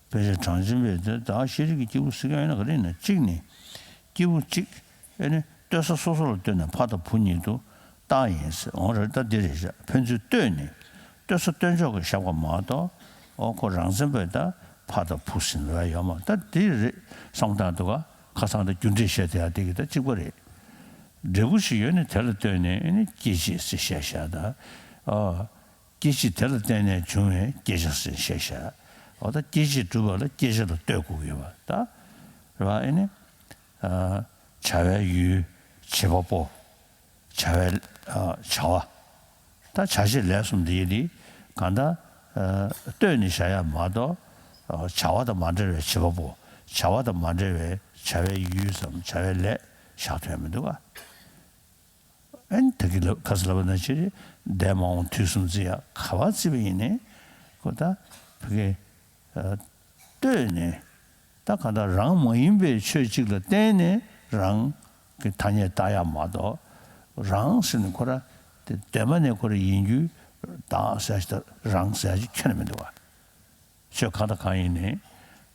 དཔེ་ཆ་གྲངས་ཅན་པས་དེ་བདག་ཤེས་རིག་གི་སྐྱེས་བུ་ཟེར་མཁན་ཡོད་ན་ག་རེ་ཡིན་ན། གཅིག་ནི་སྐྱེས་བུ་གཅིག་ཨེ་ནི་ལྟོས་ས་སོ་སོ་ལ་ལྟོས་ནས་ཕ་དང་བུ་ཉིད་དུ་རྟག་ཡིན་ཟེར་འོང་རེད། ད་འདི་རེད་བཞག་ཕན་ཚུན་ལྟོས་ནས་ལྟོས་ས་ལྟོས་འཇོག་གི་བཞག་པ་མ་གཏོགས། འོ་ཁོ་རང་མཚན་པས་ད་ ཕ་དང་བུ་ཟེར་ནས་ལབ་ཡ་ཡོད་མ་རེད། ད་དེ་རེད་བསམ་བཏང་འདུག་ག་ཁ་སང་ད་རྒྱུ་འབྲས་བཤད་དེ་ཡ་དེ་གི་ད་གཅིག་པ་རེད། འབྲས་བུ་ཞིག་ཡོད་ནས་དེ་ལ་ལྟོས་ནས་ཨེ་ནི་སྐྱེ་མཆེད་ཟེར་བཤད་བཞག་ད། ཨ། སྐྱེ་མཆེད་དེ་ལ་བརྟེན་ནས་བྱུང་བའི་བསྐྱེད་བྱ་ཟེར་བཤད་བཞག་འོ་ད་སྐྱེ་མཆེད་གྲུབ་པ་ལ་བསྐྱེད་བྱ་ལ་ལྟོས་དགོས་ཀྱི་ཡོད་པ་ད། རེད་བ་ཨེ་ནི། ཨ། བྱ་བའི་ཡུལ། བྱེད་པ་པོ། བྱ་བའི་ཨ། བྱ་བ། ད་བྱ་བྱེད་ལས་གསུམ་འདི་ཡི་འདི་གང་ལྟར་ཨ། ལྟོས་ནས་བཞག་ཡ་མ་གཏོགས་ཨ། བྱ་བ་དང་མ་འབྲེལ་བའི་བྱེད་པ་པོ། བྱ་བ་དང་མ་འབྲེལ་བའི་བྱ་བའི་ཡུལ་སམ་བྱ་བའི་ལས་བཞག་ཐུབ་ཡ་མི་འདུག་ག་ཨན་ད་གི་ལབ་ཁ་སི་ལབ་པ་ན་ཆེ་རེ་འདས་མ་འོངས་དུས་གསུམ་བརྩི་ཡ་ག་བ་བརྩི་བ་ཡིན་ནའི་ཁོ་ད་བི་གེ་ཨ། ལྟོས་ནས་ད་གང་ལྟར་རང་མ་ཡིན་པའི་ཆོས་གཅིག་ལ་བརྟེན་ནས་རང་གི་ཐ་སྙད་བཏགས་ཡ་མ་གཏོགས་རང་ཟེར་ནས་ཁོ་ར་དེ་གདོད་མ་ནས་ཁོ་ར་ཡིན་རྒྱུ་བདག་ཟེར་ཡ་ཞིག་དང་རང་ཟེར་ཡ་ཞིག་ཁྱོན་ནས་མི་འདུག་བ། ཆོས་གང་དང་གང་ཡིན་ནའི་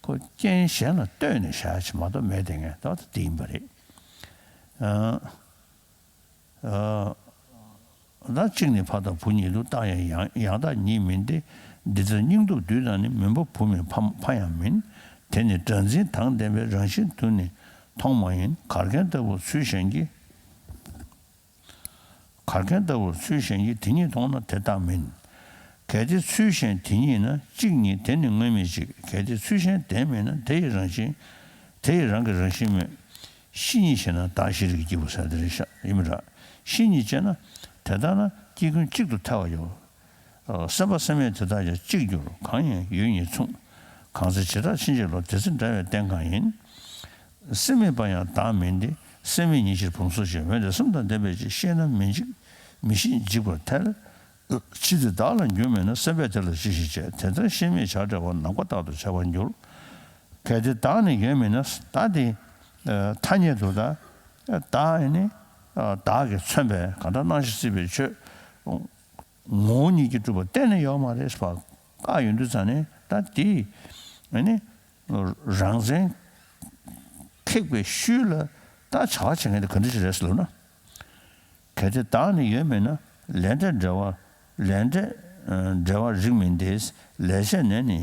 ཁོ་རྐྱེན་གཞན་ལ་ལྟོས་ནས་བཞག་ཡ་ཞིག་མ་གཏོགས་མེད་དེ་ངས་ད་དེ་ཡིན་པ་རེད། ཨ། ཨ། ད་གཅིག་ནི་ཕ་དང་བུ་ཉིད་དུ་བཏགས་ཡང་ཡང་ཡང་དག་ཉིད་མིན་ཏེ། འདི་ལྟར་སྙིང་སྟོབས་བསྡུས་དང་ནི། མིན་པ་བུ་མིན་ཕ་ཕ་ཡང་མིན། དེ་ནི་སྒྲ་འཛིན་དང་ལྡན་པའི་རང་བཞིན་དུ་ནི་མཐོང་མ་ཡིན། གར་མཁན་ལྟ་བུར་ཚུལ་གཞན་གྱིས། གར་མཁན་ལྟ་བུར་ཚུལ་གཞན་གྱིས་དེ་ཉིད་མཐོང་ན་དེ་རྟག་མིན། གལ་ཏེ་ཚུལ་གཞན་དེ་ཉིད་ན་གཅིག་ཉིད་དེ་ནི་དངོས་མེད་ཅིག་གལ་ཏེ་ཚུལ་གཞན་དེ་མེད་ན་དེ་ཡི་རང་བཞིན། དེ་ཡི་རང་གི་རང་བཞིན་མེད། གཤིས་ཉིད་ཞེ་ན་བདག་གཞན་རིག་སྐྱེས་བུ་ཟེར་དེ་རེད་ཤག་ཡིན་མི་ར། གཤིས་ཉིད་ཅེ་ན། དེ་ལྟར་ན་སྐྱེ་ཀུན་གཅིག་ཏུ་ཐལ་བ་ཡོད། སེམས་པ་སེམས་མེད་དེ་དག་ཀྱང་གཅིག་འགྱུར། གང་ཡིན་ཡུལ་ཉིད་མཚུངས། གང་ཚེ་བྱེ་བྲག་ཕྱིན་ཅི་ལོག་དེ་ཚེ་འདྲ་བའི་རྟེན་གང་ཡིན། སེམས་མེད་པ་ཡང་བདག་མིན་ཏེ། སེམས་མེད་ཉིད་ཕྱིར་བུམ་སོགས་ཀྱི། འོན་ཏེ་སེམས་དང་ལྡན་པའི་ཕྱིར། ཤེས་ན་མི་འཇིག་མི་ཤེས་འཇིག་པར་ཐལ། ཕྱིས་ཏེ་བདག་ལ་འགྱུར་མེད་ན། སེམས་པས་དེ་ལ་ཅི་ཞིག་བྱེད། དེ་ལྟར་ཤེས་མེད་བྱ་བྲལ་བ། ནམ་མཁའ་ལྟར་དུ་བྱ་བར་འགྱུར། གལ་ཏེ་བདག་ནི་ཡོད་མིན་ན། ད་དེ་ཐ་སྙད་དུ་ད་བདག་ནི་བདག་གིས་མཚོན་པའི་གང་ལྟར་སྣང་ཞིང་སྲིད་པའི་ཆོས་ངོ་བོ་ཉིད་ཀྱིས་གྲུབ་པ་གཏན་ནས་ཡོད་མ་རེད་ཟེར་བ་བཀག་ཡོང་དུས་ཙང་ནས་ད་དེ་ནི་རང་མཚན་ཁེགས་པའི་ཤུལ་ལ་ད་བྱ་བ་བྱེད་མཁན་དེ་ག་འདྲ་ཞིག་རེད་ཟེར་ལབ་ན། གལ་ཏེ་བདག་ནི་ཡོད་མིན་ན། ལས་འབྲས་འབྲེལ་བ་ལས་འབྲས་འབྲེལ་བ་རིགས་མིན་ཏེ། ལས་བྱས་ནས་ནི་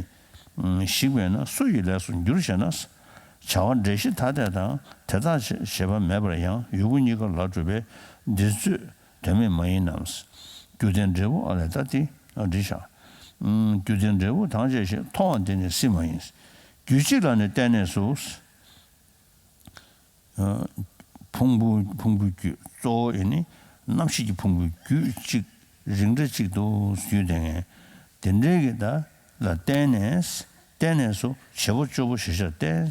ཞིག་མེད་ན། སུ་ཡི་ལས་སུ་འགྱུར་ཞེ་ན། བྱ་བ་འབྲས་གཞི་ཐ་དད་དང་དེ་དག་ཞེས་པ་མེད་པར་ཡང་ཡུལ་ཀུན་གཉིས་ཀ་ལ་གྲུབ་པས་འདི་རྩོད་དོན་མེད་མ་ཡིན་ནམ། རྒྱུ་ལྡན་འབྲས་བུ་ཨ་ལས་ད་དེ་འགྲིག་བཞག་རྒྱུ་ལྡན་འབྲས་བུ་དང་བཅས་ཤིང་མཐོང་བ་འདི་ནི་སྲིད་མ་ཡིན། རྒྱུད་གཅིག་ལ་ནི་བརྟེན་ནས་སུ། ཕུང་པོ་ཕུང་པོའི་རྒྱུད་གཙོ་བོ་ཨེ་ནི་རྣམ་ཤེས་ཀྱི་ཕུང་པོའི་རྒྱུད་གཅིག་རིགས་འདྲ་གཅིག་ཏུ་ཡོད་དེ་ངས་དེ་འདྲའི་གི་ད་ལ་བརྟེན་ནས་བརྟེན་ནས་སུ་བྱེད་པ་སྤྱོད་པོ་ཞེས་བྱར་བརྟེན།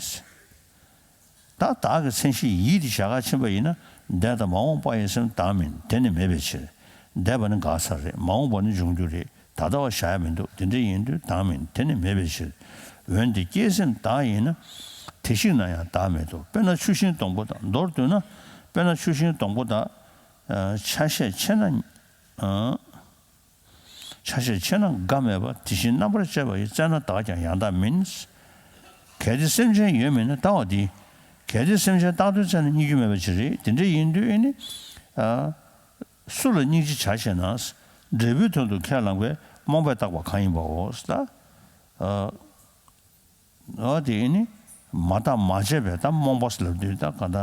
ད་བདག་གི་མཚན་གཞི་ཡིད་དེ་བྱ་ག་ཕྱིན་པ་ཡིན་ན་འདས་དང་མ་འོངས་པ་ཡི་སེམས་བདག་མིན་དེ་ནི་མེད་པའི་ཕྱིར། འདས་པ་ནི་འགག་ཚར་རེད། མ་འོངས་པ་ནི་འབྱུང་རྒྱུ་རེད། ད་ལྟ་བ་བཞག་ཡ་མི་འདུག་དེ་འདྲ་ཡིན་དུས་བདག་མིན་དེ་ནི་མེད་པའི་ཕྱིར། འོན་ཏེ་སྐྱེས་སེམས་བདག་ཡིན་ན། དེ་ཞིག་ན་ཡང་བདག་མེད་དོ། དཔེར་ན་ཆུ་ཤིང་སྡོང་པོ་དང་། མདོར་བསྡུ་ན། དཔེར་ན་ཆུ་ཤིང་སྡོང་པོ་དག་ཆ་ཤས་ཆེ་ན། ཆ་ཤས་ཆེ་ན་འགའ་མེད་པ་དེ་བཞིན་རྣམ་པར་དཔྱད་པ་ཡིས་བཙལ་ན་བདག་ཀྱང་ཡང་དག་མིན། གལ་ཏེ་སེམས་ཅན་ཡོད་མིན་ན་ལྟ་བ་འདི། གལ་ཏེ་སེམས་ཅན་རྟག་ཏུ་བཙལ་ན་རྙེད་རྒྱུ་མེད་པ་ཅིག་རེད། དེ་འདྲ་ཡིན་དུས་ཨེ་ནི། སུ་ལ་སྙིང་རྗེ་བྱ་ཞེ་ན། འབྲས་བུའི་དོན་དུ་ཁས་བླངས་པའི་རྨོངས་པས་བཏགས་པ་གང་ཡིན་པའོ། ལ། འོ་དེ་ནི་མ་བརྟགས་མ་དཔྱད་པའི་ད་རྨོངས་པ་ལབ་དུས་ད་ག་ད་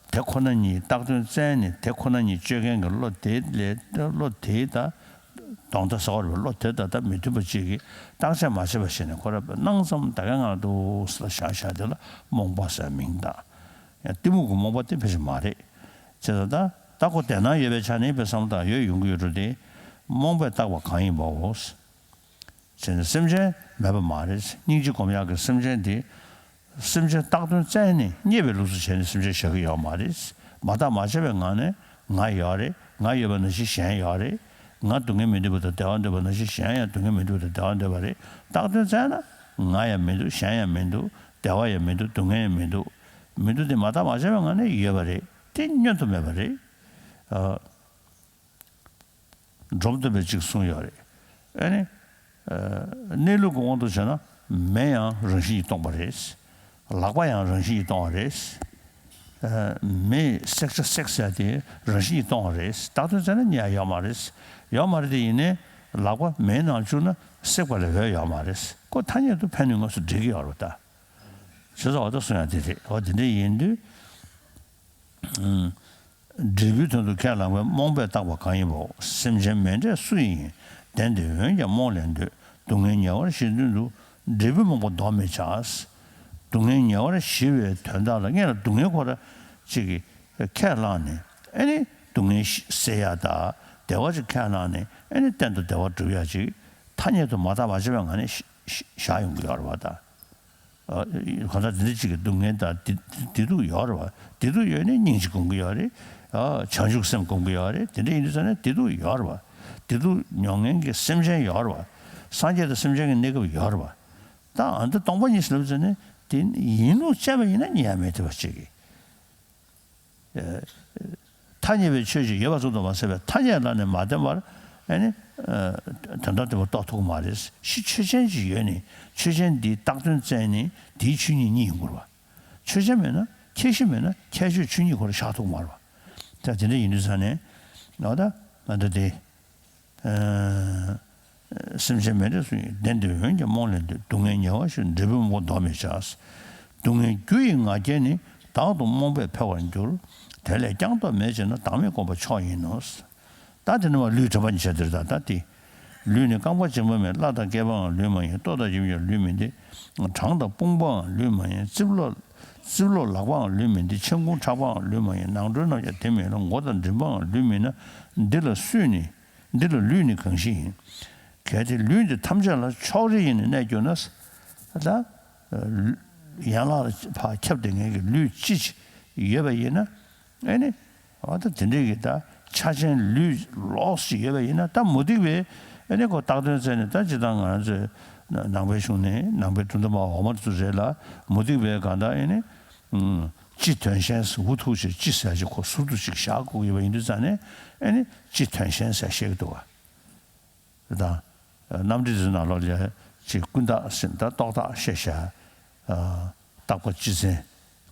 དེ་ཁོ་ན་ཉིད་བཏགས་དོན་བཙལ་ནས་དེ་ཁོ་ན་ཉིད་དཔྱོད་མཁན་གྱི་བློ་དེ་ལས་བློ་དེའི་ད་དོན་དག་ཟེར་བ་རེད་པ། བློ་དེ་ད་ད་མི་མཐུན་པ་ཅིག་གིས་བརྟག་དཔྱད་མ་བྱས་པ་ཞིག་ནས་ཁོ་ར་སྣང་ཙམ་ད་གའི་ངང་དུ་ཟེར་བཞག་བཞག་དེ་ལ་རྨོངས་པ་ཟེར་མིང་བཏགས། ཡང་གཏི་མུག་གི་རྨོངས་པ་དེ་ཕལ་ཆེར་མ་རེད། བྱས་ཙང་ད་ད་ཁོ་དེ་ན་ཡོད་པའི་ཆ་ནས་དཔེ་བསམ་བློ་བཏང་ཡོད་ཡོང་གི་ཡོད་འགྲོ་དེ་རྨོངས་པས་བཏགས་པ་གང་ཡིན་པའོ། བྱས་ནས་སེམས་ཅན་མེད་པ་མ་རེད། སྙིང་རྗེ་སྒོམ་ཡག་གི་སེམས་ཅན་དེ། སེམས་ཅན་བཏགས་དོན་བཙལ་ནས་རྙེད་པའི་ལུགས་སུ་བྱས་ནས་སེམས་ཅན་བཞག་གི་ཡོད་མ་རེད། མ་བརྟགས་མ་དཔྱད་པའི་ངང་ནས་ང་ཡོད་རེད། ང་ཡོད་པ་ནང་བཞིན་གཞན་ཡོད་རེད། ང་སྡུག་བསྔལ་མི་འདོད་པ་དང་བདེ་བ་འདོད་པ་ནང་བཞིན་གཞན་ཡང་སྡུག་བསྔལ་མི་འདོད་པ་དང་བདེ་བ་འདོད་པ་རེད། བཏགས་དོན་བཙལ་ན་ང་ཡང་མི་འདུག་གཞན་ཡང་མི་འདུག་བདེ་བ་ཡང་མི་འདུག་སྡུག་བསྔལ་ཡང་མི་འདུག་མི་འདུག་དེ་མ་བརྟགས་མ་དཔྱད་པའི་ངང་ནས་ཡོད་པ་རེད། དེ་བསྙོན་དུ་མེད་པ་རེད། ཨ། འབྲོམ་སྟོན་པས་ཅིག་གསུངས་ཡོད་རེད། ཨ་ནི། ཨ། གནས་ལུགས་ཀྱི་དབང་དུ་བྱས་ན་མེ་ཡང་རང་བཞིན་གྱིས་སྟོང་པ་རེད། ལག་པ་ཡང་རང་བཞིན་གྱིས་སྟོང་བ་རེད། ཨ། མེས་བསྲེག་བྱ་བསྲེགས་ཟེར་དེ་རང་བཞིན་གྱིས་སྟོང་བ་རེད། བཏགས་དོན་བཙལ་ན་རྙེད་ཡ་ཡོད་མ་རེད། ཡོད་མ་རེད་དེ་ཡིན་ནའི་ ལག་པ་མེའི་ནང་བཅུག་ན་བསྲེག་པ་ལས་འོས་ཡོད་མ་རེད། ཁོ་ཐ་སྙད་དུ་ཕན་གནོད་དངོས་སུ་འབྲེལ་གྱི་ཡོད་རེད་པ་ད། བྱས་ཙང་འོ་ད་གསུང་ཡ་དེ་རེད། འོ་དེ་འདྲ་ཡིན་དུས། འབྲས་བུའི་དོན་དུ་ཁས་བླངས་པའི་རྨོངས་པས་བཏགས་པ་གང་ཡིན་པའོ། སེམས་ཅན་མེད་འབྲས་སུ་ཡིན་ཡིན། བདེན་ཏེ་འོན་ཀྱང་རྨོངས་ལས་འདོད། སྡུག་བསྔལ་ཉེ་བར་ཞི་དོན་དུ། འབྲས་བུ་རྨོངས་པ་ཟློག་མི་བྱ། སྡུག་བསྔལ་ཉེ་བར་ཞི་བའི་དོན་དག་ལ་སྔོན་ལ་སྡུག་བསྔལ་ཁོ་ར་ཅིག་གི་ཁས་བླངས་ནས་ཨེ་ནི་སྡུག་བསྔལ་སེལ་ཡ་དང་བདེ་བ་ཅིག་ཁས་བླངས་ནས་ཨེ་ནི་གཏན་དུ་བདེ་བ་སྒྲུབ་ཡ་ཅིག་ཐ་སྙད་དུ་མ་བཏགས་པ་བྱས་པའི་ངང་ནས་བཞག་ཡོང་གི་ཡོད་རེད་པ་ད། གང་ལྟར་དེ་འདྲ་ཅིག་གི་སྡུག་བསྔལ་དང་བདེ་བདེ་སྡུག་ཡོད་རེད་པ། བདེ་སྡུག་ཡོད་ནས་སྙིང་རྗེ་སྒོམ་གྱི་ཡོད་རེད། བྱང་ཆུབ་སེམས་སྒོམ་གྱི་ཡོད་རེད། དེ་འདྲ་ཡིན་དུས་ཙང་ནས་བདེ་སྡུག་ཡོད་རེད་པ། བདེ་སྡུག་མྱོང་མཁན་གྱི་སེམས་ཅན་ཡོད་རེད་པ། སངས་རྒྱས་དང་སེམས་ཅན་གྱི་གནས་སྐབས་ཡོད་རེད་པ། ད་ཨ་འདི་སྟོང་པ་ཉིད་ཟེར་ལབ་ཙང་ནས་དེ་ཡིན་ལུགས་དཔྱད་པ་ཡིན་ན་རྙེད་ཡ་མེད་ཐུབ་པ་ཅིག་གི་ཐ་སྙད་པའི་ཆོས་ཅིག་ཡོད་པ་ཙམ་དུ་མ་ཟད་པའི་ཐ་སྙད་ལ་ནི་མ་བརྟེན་པར་ཨེ་ནི་དོན་དམ་བདེན་པ་རྟོགས་ཐུབ་ཀྱི་མ་རེད། ཕྱི་ཆོས་ཅན་ཅིག་ཡོད་ནི་ཆོས་ཅན་འདིའི་བཏགས་དོན་བཙལ་ནི་དེའི་ཆོས་ཉིད་གཉིས་ཡོང་དགོས་རེད་པ། ཆོས་ཅན་མེད་ན་ཁྱད་གཞི་མེད་ན་ཁྱད་ཆོས་ཆོས་ཉིད་ཁོ་རང་ཤར་ཐུབ་ཀྱི་མ་རེད་པ། ད་དེ་འདྲ་ཡིན་དུས་ཙང་ནས་འོ་ད་ང་ཚོ་དེ། སེམས་ཅན་མེད་འབྲས་སུ་ཡིན། བདེན་ཏེ་འོན་ཀྱང་རྨོངས་ལས་འདོད། སྡུག་བསྔལ་ཉེ་བར་ཞི། འབྲས་བུ་རྨོངས་པ་ཟློག་མི་བྱ། སྡུག་བསྔལ་རྒྱུ་ཡི་ང་རྒྱལ་ནི། བདག་ཏུ་རྨོངས་པས་འཕེལ་བར་འགྱུར། དེ་ལས་ཀྱང་ལྡོག་མེད་ཅེ་ན། བདག་མེད་བསྒོམ་པ་མཆོག་ཡིན་ནོ། ད་དེ་ནི་མ་ལུས་དྲན་པ་ཉིད་བྱས་དེར་ད་ལྟ་སྟེ། ལུས་ནི་རྐང་པ་འཇིགས་པ་མེད། བརླ་དང་སྐེད་པའང་ལུས་མ་ཡིན། ལྟོ་དང་ཡིབ་ཀྱང་ལུས་མིན་ཏེ། བྲང་དང་དཔུང་པའང་ལུས་མ་ཡིན། རྩིབ་ལོགས་རྩིབ་ལོགས་ལག་པའང་ལུས་མིན་ཏེ། མཆན་ཁུང་ཕྲག་པའང་ལུས་མ་ཡིན། ནང་ཁྲོལ་རྣམས་ཀྱང་དེ་མིན་ལ། མགོ་དང་མགྲིན་པའང་ལུས་མིན་ན། འདི་ལ་སུས་ནི། འདི་ལ་ལུས་ནི་གང་ཞིག་ཡིན། གལ་ཏེ་ལུས་འདི་ཐམས་ཅད་ལ། ཕྱོགས་རིས་ཡིས་ནི་གནས་གྱུར་ན། ད་ཡན་ལག་ལ་ཕར་ཁྱབ་བསྡད་མཁན་གྱི་ལུས་གཅིག་ཡོད་པ་ཡིན་ན་ཨེ་ནི། འོ་ད་དེ་འདྲའི་གི་ད་ཆ་ཅན་ལུས་ལོགས་ཤིག་ཡོད་པ་ཡིན་ན། ད་མུ་སྟེགས་པས་ཨེ་ནི་ཁོ་བཏགས་དོན་བཙལ་ནས། ད་སྤྱིར་བཏང་ང་རང་ཚོའི་ནང་པའི་གཞུང་ནས་ནང་པའི་སྒྲུང་དུ་མ་འོག་མ་དེ་ཚོ་རེད་ལ། མུ་སྟེགས་པས་གང་ལྟར་ཨེ་ནི། སྤྱི་དོན་གཞན་ཟེར། འུ་ཐུག་ཅེས་སྤྱི་ཟེར་ཅིག་ཁོ་ཟུར་དུ་ཅིག་བཞག་དགོས་ཡོད་པ་ཡིན་དུས་ཙང་ནས་ཨེ་ནི་སྤྱི་དོན་གཞན་ཟེར་བཤད་ཀྱི་འདུག་བ། དང་། རྣམ་འགྲེལ་དེ་ཚོའི་ནང་ལོགས་ལ་ཅིག་ཀུན་བརྟགས་ཟེར། ད་རྟོག་བརྟགས་བཤད་བྱ། རྟག་པ་སྤྱི་མཚན།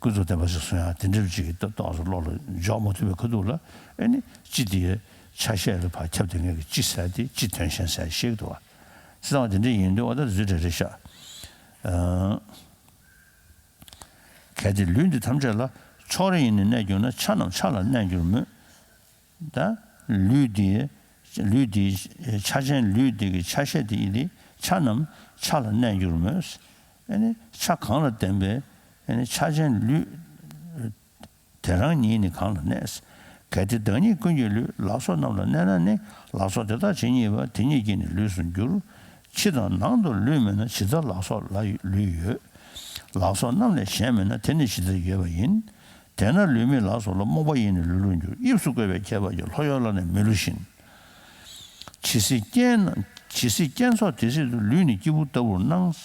ཀུན་རྫོབ་བདེན་པ་ཞིག་གསུང་ཡ་དེ་འདྲ་ཅིག་གི་རྟོག་བརྟགས་སུ་བློ་ལ་འཇོག་མ་ཐུབ་པའི་ཁ་ཐུག་ལ་ཨེ་ནི་སྤྱི་དེ་ཡི་ཆ་ཤས་ལ་ཕར་ཁྱབ་བསྡད་མཁན་གྱི་སྤྱི་དོན་གཞན་ཟེར་བཤད་ཀྱི་འདུག་བ། ཟེར་བ་དེ་འདྲ་ཡིན་དུས་འོ་ད་རྫུས་འབྲས་རེད་ཤག་གལ་ཏེ་ལུས་འདི་ཐམས་ཅད་ལ། ཕྱོགས་རིས་ཡིས་ནི་གནས་གྱུར་ན། ཆ་རྣམས་ཆ་ལ་གནས་འགྱུར་མོད། ད་ལུས་འདི་ལུས་འདི་ཆ་ཅན་ལུས་འདི་གི་ཆ་ཤས་དེ་ཡི་དེ་ཆ་རྣམས་ཆ་ལ་གནས་འགྱུར་མོད། ཨེ་ནི་ཆ་གང་ལ་ལྡན་པའི་ཨེ་ནི་ཆ་ཅན་ལུས་དེ་རང་ཉིད་ནི་གང་ལ་གནས། གལ་ཏེ་བདག་ཉིད་ཀུན་གྱི་ལུས། ལག་སོགས་རྣམས་ལ་གནས་ན་ནི། ལག་སོགས་དེ་དག་ཇི་སྙེད་པ། དེ་སྙེད་ཀྱི་ནི་ལུས་སུ་འགྱུར། ཕྱི་དང་ནང་དུ་ལུས་མེད་ན། ཇི་ལྟར་ལག་སོགས་ལ་ལུས་ཡོད། ལག་སོགས་རྣམས་ལས་གཞན་མེད་ན། དེ་ནི་ཇི་ལྟར་ཡོད་པ་ཡིན། དེས་ན་ལུས་མེད་ལག་སོགས་ལ། རྨོངས་པ་ཡིས་ནི་ལུས་ལུས་འགྱུར། དབྱིབས་སུ་བཀོད་པའི་ཁྱད་པར་གྱིས། ལྷོ་ཡུལ་ལ་ནི་མི་ལུས་བཞིན། ཇི་སྲིད་སྐྱེས་ན་ཇི་སྲིད་སྐྱེས་ཚོགས་དེ་སྲིད་དུ། ལུས་ནི་སྐྱེས་བུ་ལྟ་བུར་སྣང་།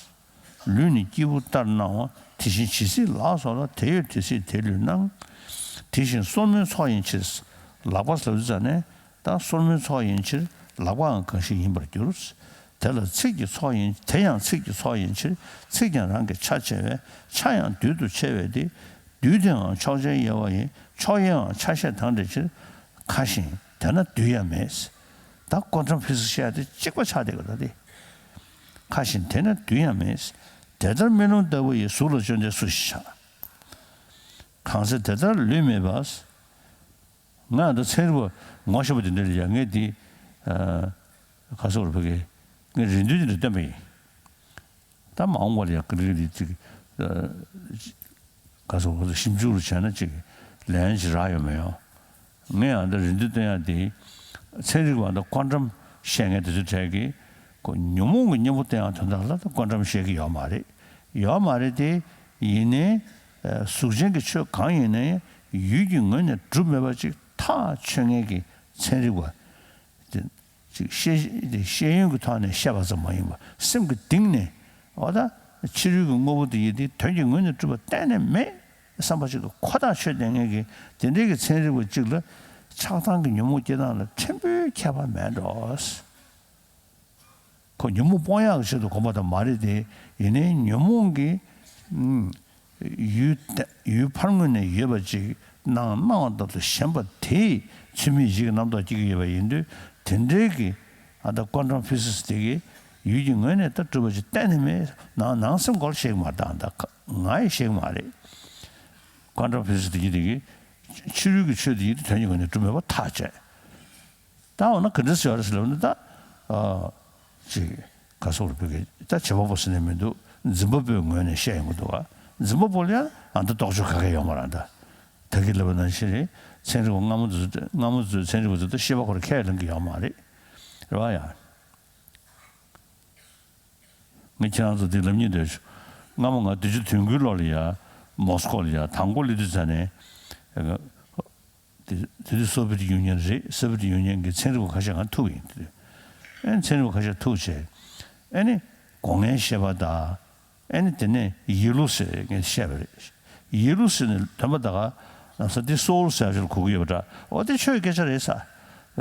ལུས་ནི་སྐྱེས་བུ་ལྟར་སྣང་བ། དེ་བཞིན་ཇི་སྲིད་ལག་སོགས་ལ། དེ་ཡོད་དེ་སྲིད་དེ་ལུས་སྣང་། དེ་བཞིན་སོར་མོའི་ཚོགས་ཡིན་ཕྱིར། ལག་པ་ཟེར་དུས་ཙ་ནས་ད་སོར་མོའི་ཚོགས་ཡིན་ཕྱིར་ལག་པའང་གང་ཞིག་ཡིན་པར་འགྱུར། དེ་ལ་ཚིགས་ཀྱི་ཚོགས་ཡིན། དེ་ཡང་ཚིགས་ཀྱི་ཚོགས་ཡིན་ཕྱིར། ཚིགས་ཀྱང་རང་གི་ཆ་ཕྱེ་བས། ཆ་ཡང་རྡུལ་དུ་ཕྱེ་བས་ཏེ། རྡུལ་དེའང་ཕྱོགས་ཆའི་དབྱེ་བ་ཡིན། ཕྱོགས་དབྱེའང་ཆ་ཤས་དང་འབྲེལ་ཕྱིར། ཁ་བཞིན་དེ་ན་རྡུལ་ཡང་མེད། ད་ཀོན་ཊམ་ཕི་ཟིག་སི་བཤད་ཡ་དེ་གཅིག་པ་ཆགས་བསྡད་ཀྱི་རེད་དེ། ཁ་བཞིན་དེ་ན་རྡུལ་ཡང་མེད། དེ་ལྟར་རྨི་ལུང་ལྟ་བུ་ཡི། གཟུགས་ལ་སྐྱོན་ལྡན་སུ་ཞིག་བྱ། གང་ཚེ་དེ་ལྟར་ལུས་མེད་པ། ང་ད་ཚན་རིག་པ་ངོ་ཤེས་པ་དེ་འདྲ་རེད་ཡ། ངས་འདི་ག་སོགས་རུ་ཕ་གི་ངས་རེ་འདུན་དེ་འདྲ་བཏོན་པ་ཡིན། ད་མ་འོངས་པར་ཡང་ག་རེ་རེད་ཅིག་ག་སོགས་ཞིབ་འཇུག་རུ་བྱས་ན་ཅིག་ལན་ཅིག་རག་ཡོད་མེད་ཡང་། ངས་ཡང་ད་རེ་འདུན་བཏོན་ཡ་དེ་ཚན་རིག་པ་ད་ཀོན་ཊམ་བཤད་མཁན་དེ་ཚོའི་གྲས་ཀྱིས་ཁོ་ཉོན་མོངས་ཀྱི་གཉེན་པོ་བསྟེན་ཡ་དོན་དག་ལ་ད་ཀོན་ཊམ་བཤད་ཀྱི་ཡོད་མ་རེད། ཡོད་མ་རེད་དེ། ཡིན་ནའི་གཟུགས་ཅན་གྱི་ཆོས་གང་ཡིན་ནའི་ཡུལ་གྱི་ངོས་ནས་གྲུབ་མེད་པ་ཅིག་ཐག་ཆོད་མཁན་གྱི་ཚན་རིག་པ་དེ་ཅིག་ཤེས་དེ་ཤེས་ཡོན་གྱི་ཐོག་ནས་བཤད་པ་ཙམ་མ་ཡིན་པར་སེམས་ཀྱི་གཏིང་ནས་འོ་ད་ཕྱི་རོལ་གྱི་དངོས་པོ་དེ་ཡིན་དེ་དོན་གྱི་ངོས་ནས་གྲུབ་པ་གཏན་ནས་མེད་བསམ་པ་ཅིག་གི་ཁོ་ཐག་ཆོད་བསྡད་མཁན་གྱི་དེ་འདྲའི་གི་ཚན་རིག་པ་ཅིག་ལ་ཆགས་སྡང་གི་ཉོན་མོངས་སྐྱེ་སྟངས་ལ་ཕྲན་བུའི་ཁྱད་པར་མེད་འགྲོ། ཁོ་ཉོན་མོངས་སྤོང་ཡག་གི་ཆེད་དུ་གོམས་པ་དང་མ་རེད་དེ། ཡིན་ནའི་ཉོན་མོངས་ཀྱི་ཡུལ་ཡུལ་ཕར་ངོས་ནས་ཡོད་པ་ཅིག་སྣང་སྣང་བ་ལྟར་དུ་ཞེན་པ་དེས་ཚུལ་མིན་ཡིད་ཀྱི་རྣམ་རྟོག་སྐྱེ་གི་ཡོད་པ་ཡིན་དུས། དེ་འདྲའི་གི་ ཨ་ད་ཀོན་ཊམ་ཕི་སིག་སི་དེ་གི་ཡུལ་གྱི་ངོས་ནས་ད་གྲུབ་པ་ཅིག་གཏན་ནས་མེད། ནང་ནང་སེམས་སྒོ་ལ་ཤེས་ཀྱི་མ་རེད། ད་ང་ཡི་ཤེས་ཀྱི་མ་རེད། ཀོན་ཊམ་ཕི་སིག་སི་དེ་གི་དེ་གི་ཕྱི་རོལ་གྱི་ཆོས་དེ་གི་དོན་གྱི་ངོས་ནས་གྲུབ་མེད་པ་ཐག་བཅད། ད་འོ་ན་ག་འདྲ་ཟེར་བ་རེད་ཟེར་ལབ་ན། ད་ཨ་ཅིག་ག་སོགས་རུ་བོད་ཀྱི་ད་བྱེད་པ་པོ་ཟེར་ནས་མི་འདུག། འཛིན་པ་པོའི་ངོས་ནས་བཤད་ཡོང་གི་འདུག་བ། འཛིན་པ་པོ་ལ་ཡང་ཨ་ད་རྟོག་དཔྱོད་ག་གེ་ཡོད་མ་རེད། ད་ད་གི་ལབ་པ་ནང་བཞིན་རེད། ཚན་རིག་པ་སྔ་མོ་ཚོ་སྔ་མོ་ཚོས་ཚན་རིག་པ་ཚོ་ད་ཤེས་པ་ཁོ་ར་ཁས་ལེན་གྱི་ཡོད་མ་རེད། རེད་བ་ཡ། ངས་ཁྱེད་རང་ཚོ་འདི་ལབ་སྙིང་འདོད་བྱུང་། སྔ་མོ་ང་བདུན་ཅུ་དོན་དགུའི་ལོ་ལ་ཡ་མོ་སི་ཀོ་ལ་ཡ་དང་པོ་སླེབས་དུས་ཙ་ནས། དེ་དེ་དུས་སོ་བྷི་ཡེ་ཊི་ཡུ་ནི་ཡན་རེད། སོ་བྷི་ཡེ་ཊི་ཡུ་ནི་ཡན་གྱི་ཚན་རིག་པ་ཁ་ཤས་ང་ཐུག་ཡིན། དེ་དུས་ཨེ་ནི་ཚན་རིག་པ་ཁ་ཤས་ཐུག་བྱས། ཨེ་ནི་སྒོ་ལྔའི་བཤད་པ་དང་། ཨེ་ནི་དེ་ནས་ཡེ་ལུ་ཟེར་ངས་བཤད་པ་རེད། ཡེ་ལུ་ཟེར་ནས་དོན་པ་ད་ག་ལམ་སང་དེ་སོའུལ་ཟེར་ཞིག་ལ་གོ་གི་ཡོད་པ་འདྲ། འོ་དེ་ཆོས་ཀྱི་སྐད་ཆ་རེད་ས།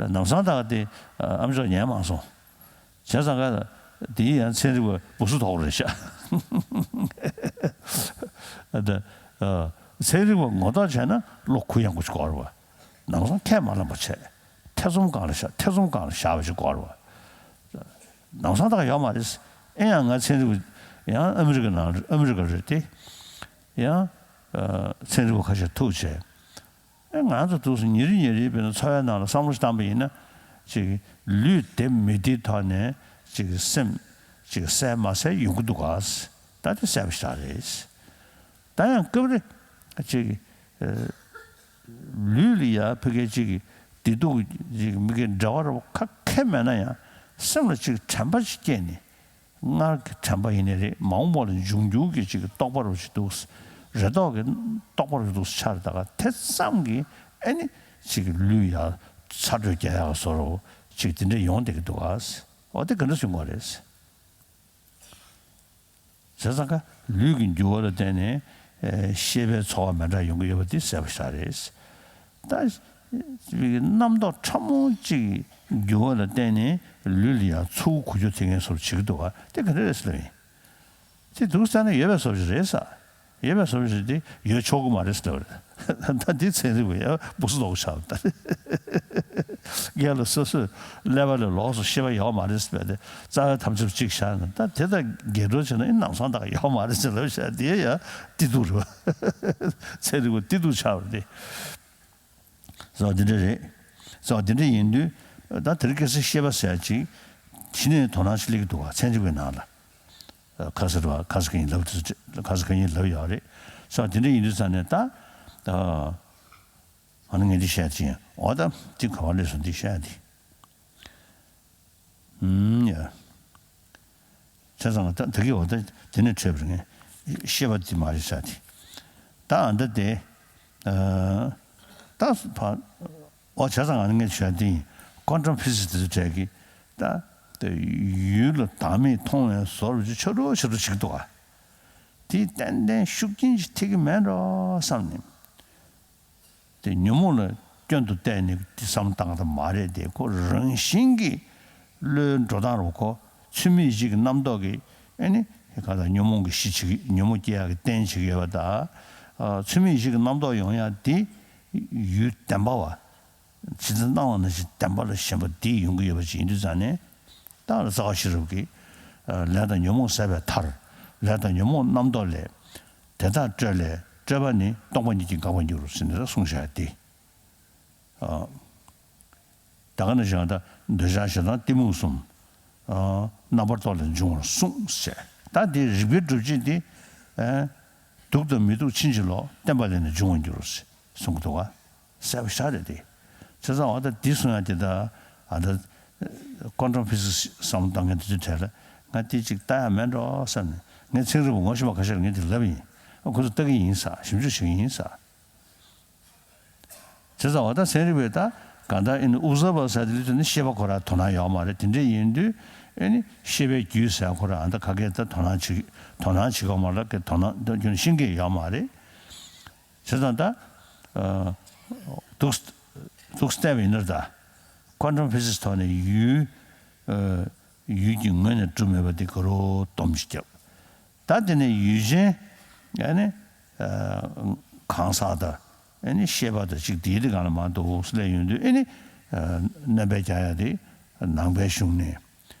ལམ་སང་ད་ག་དེ་ཨ་མཆོག་ཉན་མ་སོང་། བྱས་ཙང་ཀ་དེའི་ཡང་ཚན་རིག་པ་སྦུ་སུ་དོག་རེད་ཤག། ཨ་ད་ཨ་ཚན་རིག་པ་ངོ་ཐོག་བྱས་ན་བློ་གུ་ཡངས་པོ་ཞིག་དགོས་རེད་བ། ལམ་སང་ཁས་མ་བླངས་པ་བྱས། ཐེ་ཚོམ་སྒང་ལ་བཞག་ཐེ་ཚོམ་སྒང་ལ་བཞག་པ་ཞིག་དགོས་རེད་བ། ལམ་སང་ད་ག་ཡོད་མ་རེད། ཨེ་ཡང་ང་ཚན་རིག་པ་ཡང་ཨ་མི་རི་ཀ་ནང་ཨ་མི་རི་ཀ་རེད་དེ། ཡང་ཨ་ཚན་རིག་པ་ཁ་ཤས་ཐུག་བྱས། ཨེ་ང་ཚོ་འདུག་སེ་ཉིན་རེ་ཉིན་རེ་བྱས་ན་འཚོ་བའི་ནང་ལ་བསམ་བློ་ཞིག་བཏང་པ་ཡིན་ན། ཅིག་ལུས་བདེ་མི་བདེའི་ཐོག་ནས་ཅིག་སེམས་ཅིག་གསལ་མ་གསལ་ཡོང་གི་འདུག་ག། ད་དེ་གསལ་པོ་ཞིག་རེད། ད་ཡང་སྐབས་རེ་ཅིག་ཨ་ལུས་ལ་ཡ་ཕ་གི་ཅིག་བདེ་སྡུག་ཅིག་མི་གི་འབྲེལ་བ་རོ་ཁ་ཁེ་མེད་ན་ཡང་སེམས་ལ་ཅིག་དྲན་པ་ཅིག་སྐྱེས་ནས། སྔར་གྱི་དྲན་པ་ཡིན་ནའི་རེད། མ་འོངས་པ་ལ་འབྱུང་འགྱུར་གྱི་ཅིག་རྟོགས་པ་རུ་ཞིག་འདུག། རེ་དོགས་ཀྱི་རྟོགས་པ་རུ་འདུག་ཆར་ད་ག་དེ་ཙམ་གྱིས་ཨེ་ནི་ཅིག་ལུས་ཡ་ཚ་དྲོད་རྒྱག་ཡག་བཟོ་འདྲ་ཅིག་དེ་འདྲ་ཡོང་བསྡད་ཀྱི་འདུག་ག། འོ་དེ་ག་འདྲ་བྱུང་བ་རེད། བྱས་ཙང་ཀ་ལུས་ཀྱི་འགྱུར་བ་ལ་བརྟེན་ནས་ཨེ་ཤེས་པའི་ཚོར་བ་མི་འདྲ་ཡོང་གི་ཡོད་པ་དེ་གསལ་པོ་ཞིག་རེད། ད་རྣམ་རྟོག་ཕྲ་མོ་གཅིག་འགྱུར་བ་ལ་བརྟེན་ནས་ལུས་ལ་ཡང་ཚུར་འགུལ་སྐྱོད་ཐེབས་མཁན་བཟོ་འདྲ་བྱེད་ཀྱི་འདུག་ག། དེ་ག་འདྲ་རེད་ཟེར་ལབ་ཡིན། དེ་འདུག་ས་ནས་ཡོད་པའི་བཟོ་འདྲ་ཞིག་རེད་ས། ཡོད་པའི་བཟོ་འདྲ་ཞིག་དེ་ཡོད་ཆོག་གི་མ་རེད་ཟེར་ལབ་རེད། ད་འདི་ཚན་རིག་པ་ཡང་སྦུ་སུ་ལོག་ཆགས་ད། སྒེར་ལ་སོ་སོས་ཀླད་པ་ལ་ལོགས་སུ་ཤེས་པ་ཡོད་མ་རེད་ཟེར་བས་ཏེ། རྩ་བའི་ཐམས་ཅད་གཅིག་བཞག་ན་ད་དེ་དང་འགལ་འགྲོ་བྱས་ན་ཨེ་ནི་ལམ་སང་ད་ག་ཡོད་མ་རེད་ཟེར་ལབ་བཞག་དེ་ཡང་བདེ་སྡུག་རེད་བ། ཚན་རིག་པ་བདེ་སྡུག་ཆགས་པ་རེད་དེ། སོ་འདི་འདྲ་རེད། སོ་འདི་འདྲ་ཡིན་དུས་ད་དེ་རིང་ཁ་སང་ཤེས་པ་ཟེར་ཡ་ཅིག་གཞི་ནས་དོ་སྣང་ཞིག་སླེབས་ཀྱི་འདུག་ག། ཚན་རིག་པའི་ནང་ལ། ཁ་སང་རེད་བ། ཁ་སང་ག་ཉིན་ལབ་དུས་ཁ་སང་ག་ཉིན་ལབ་ཡོད་རེད། སོ་འདི་འདྲ་ཡིན་དུས་ཙང་ནས་ད་ཨ་ནི་ངས་འདི་བཤད་ཅིང་འོ་ད་འདི་ག་བ་སླེབས་སོང་འདི་བཤད་འདི། ཨུམ་ཡ། བྱས་ཙང་ད་ད་གི་འོ་ད་དེ་ནས་འཕྲད་པར་ངས་ཤེས་པ་འདི་མ་རེད་ས་དེ། ད་ཨ་ད་དེ་ཨ་ད་ཕ་འོ་བྱས་ཙང་ཨ་ནི་ངས་བྱས་དེ་ཡིན། ཀོན་ཊམ་ཕི་སིག་སི་དེ་ཚོ་གྲས་ཀྱི་ད་ད་ཡུལ་ལ་བདག་མེད་མཐོང་བའི་བཟོ་འདྲ་ཅིག་ཆ་རུ་ཆ་རུ་ཞིག་འདུག་ག། དེ་ཏན་ཏན་ཤུགས་རྐྱེན་ཅིག་ཐེབས་ཀྱི་མེད་འགྲོ་བསམ་ནས། དེ་ཉོན་མོངས་ལ་སྐྱོན་དུ་བལྟས་ནས་དེ་བསམ་བློ་བཏང་ཐབས་མ་རེད་དེ། ཁོ་རང་བཞིན་གྱིས་བློའི་འགྲོ་སྟངས་རུ་ཁོ་ཚུལ་མིན་ཡིད་བྱེད་ཀྱི་རྣམ་རྟོག་གིས་ཨེ་ནི་ག་ད་ཉོན་མོངས་ཀྱི་གཞི་བྱེད་ཀྱི་ཉོན་མོངས་སྐྱེ་ཡག་གི་རྟེན་བྱེད་ཀྱི་ཡོད་པ་དང་། ཚུལ་མིན་ཡིད་བྱེད་ཀྱི་རྣམ་རྟོག་ཡོང་ཡག་དེ་ཡུལ་བདེན་པ་བ། ཇི་ལྟར་སྣང་བ་ནང་བཞིན་བདེན་པ་ལ་ཞེན་པ་འདི་ཡོང་གི་ཡོད་པ་ཅིག་ཡིན་དུས་ཙང་ནས། ད་རྩ་བ་ཤེས་རབ་ཀྱིས་ལས་དང་ཉོན་མོངས་ཟད་པའི་མཐར། ལས་དང་ཉོན་མོངས་རྣམ་རྟོག་ལས། དེ་དག་སྤྲོས་ལས་སྤྲོས་པ་ནི་སྟོང་པ་ཉིད་ཀྱིས་འགག་པར་འགྱུར་ཟེར་ནས་གསུངས་བཞག་སྟེ། ད་ག་ནང་བཞིན་ད་འདོད་ཆགས་ཞེ་སྡང་གཏི་མུག་གསུམ། རྣམ་པར་རྟོག་ལས་འབྱུང་བར་གསུངས་ཟེར། ད་འདི་རིགས་པའི་སྒྲུབ་བྱེད་འདི། སྡུག་དང་མི་སྡུག་ཕྱིན་ཅི་ལོག་བརྟེན་པ་ལས་ནི་འབྱུང་བར་འགྱུར་རོ་ཟེར་གསུང་གི་འདུག་ག། གསལ་པོ་ཞེ་དྲག་རེད་དེ། བྱས་ཙང་འོ་ད་འདི་གསུང་ཡག་དེ་ད་ཨ་ད་ཀོན་ཊམ་ཕི་སིག་སི་བསམ་བློ་བཏང་མཁན་དེ་ཚོའི་གྲས་ལ་ང་དེ་ཅིག་ལྟ་ཡག་མེད་འགྲོ་བསམ་ནས། ངས་ཚན་རིག་པ་ངོ་ཤེས་པ་ཁ་ཤས་ལ་ངས་དེ་ལབ་ཡིན། ཨ་ཁོ་ཚོ་ལྟ་གི་ཡིན་ས། ཞིབ་འཇུག་བྱེད་ཀྱི་ཡིན་ས། བྱས་ཙང་འོ་ད་ཚན་རིག་པས་ད་གང་ལྟར་ཨེ་ནི་ཨུ་ཟ་བ་ཟེར་དེ་ལུས་དེ་ནི་ཤེས་པ་ཁོ་རང་དོ་སྣང་ཡོད་མ་རེད། དེ་འདྲ་ཡིན་དུས་ཨེ་ནི་ཤེས་པའི་རྒྱུད་ཟེར་ཁོ་རང་ཨ་ད་ག་གེ་ད་དོ་སྣང་བྱེད་དོ་སྣང་བྱེད་དགོས་མ་རེད། གི་དོ་སྣང་ད་ཁྱོན་ཤེས་ཀྱི་ཡོད་མ་རེད། བྱས་ཙང་ད་ཨ་འདུག་འདུག་བལྟས་པ་ཡིན་ན་ད་ཀོན་ཊམ་ཕི་སིག་སི་ཐོག་ནས་ཡུལ་ཨ་ཡུལ་གྱི་ངོས་ནས་གྲུབ་མེད་པ་དེ་ག་རོ་སྡོམ་ཅིག་བརྒྱབ། ད་དེ་ནས་ཡུལ་ཅན་ཨ་ནི་ཨ་གང་ཟག་དང་ཨ་ནི་ཤེས་པ་དང་གཅིག་དེའི་དེ་གང་ལ་མ་འདུག་སླེབས་ཡོང་དུས་ཨ་ནི་ཨ་སྣོན་པ་རྒྱག་ཡ་དེ་ ནང་པའི་གཞུང་ནས་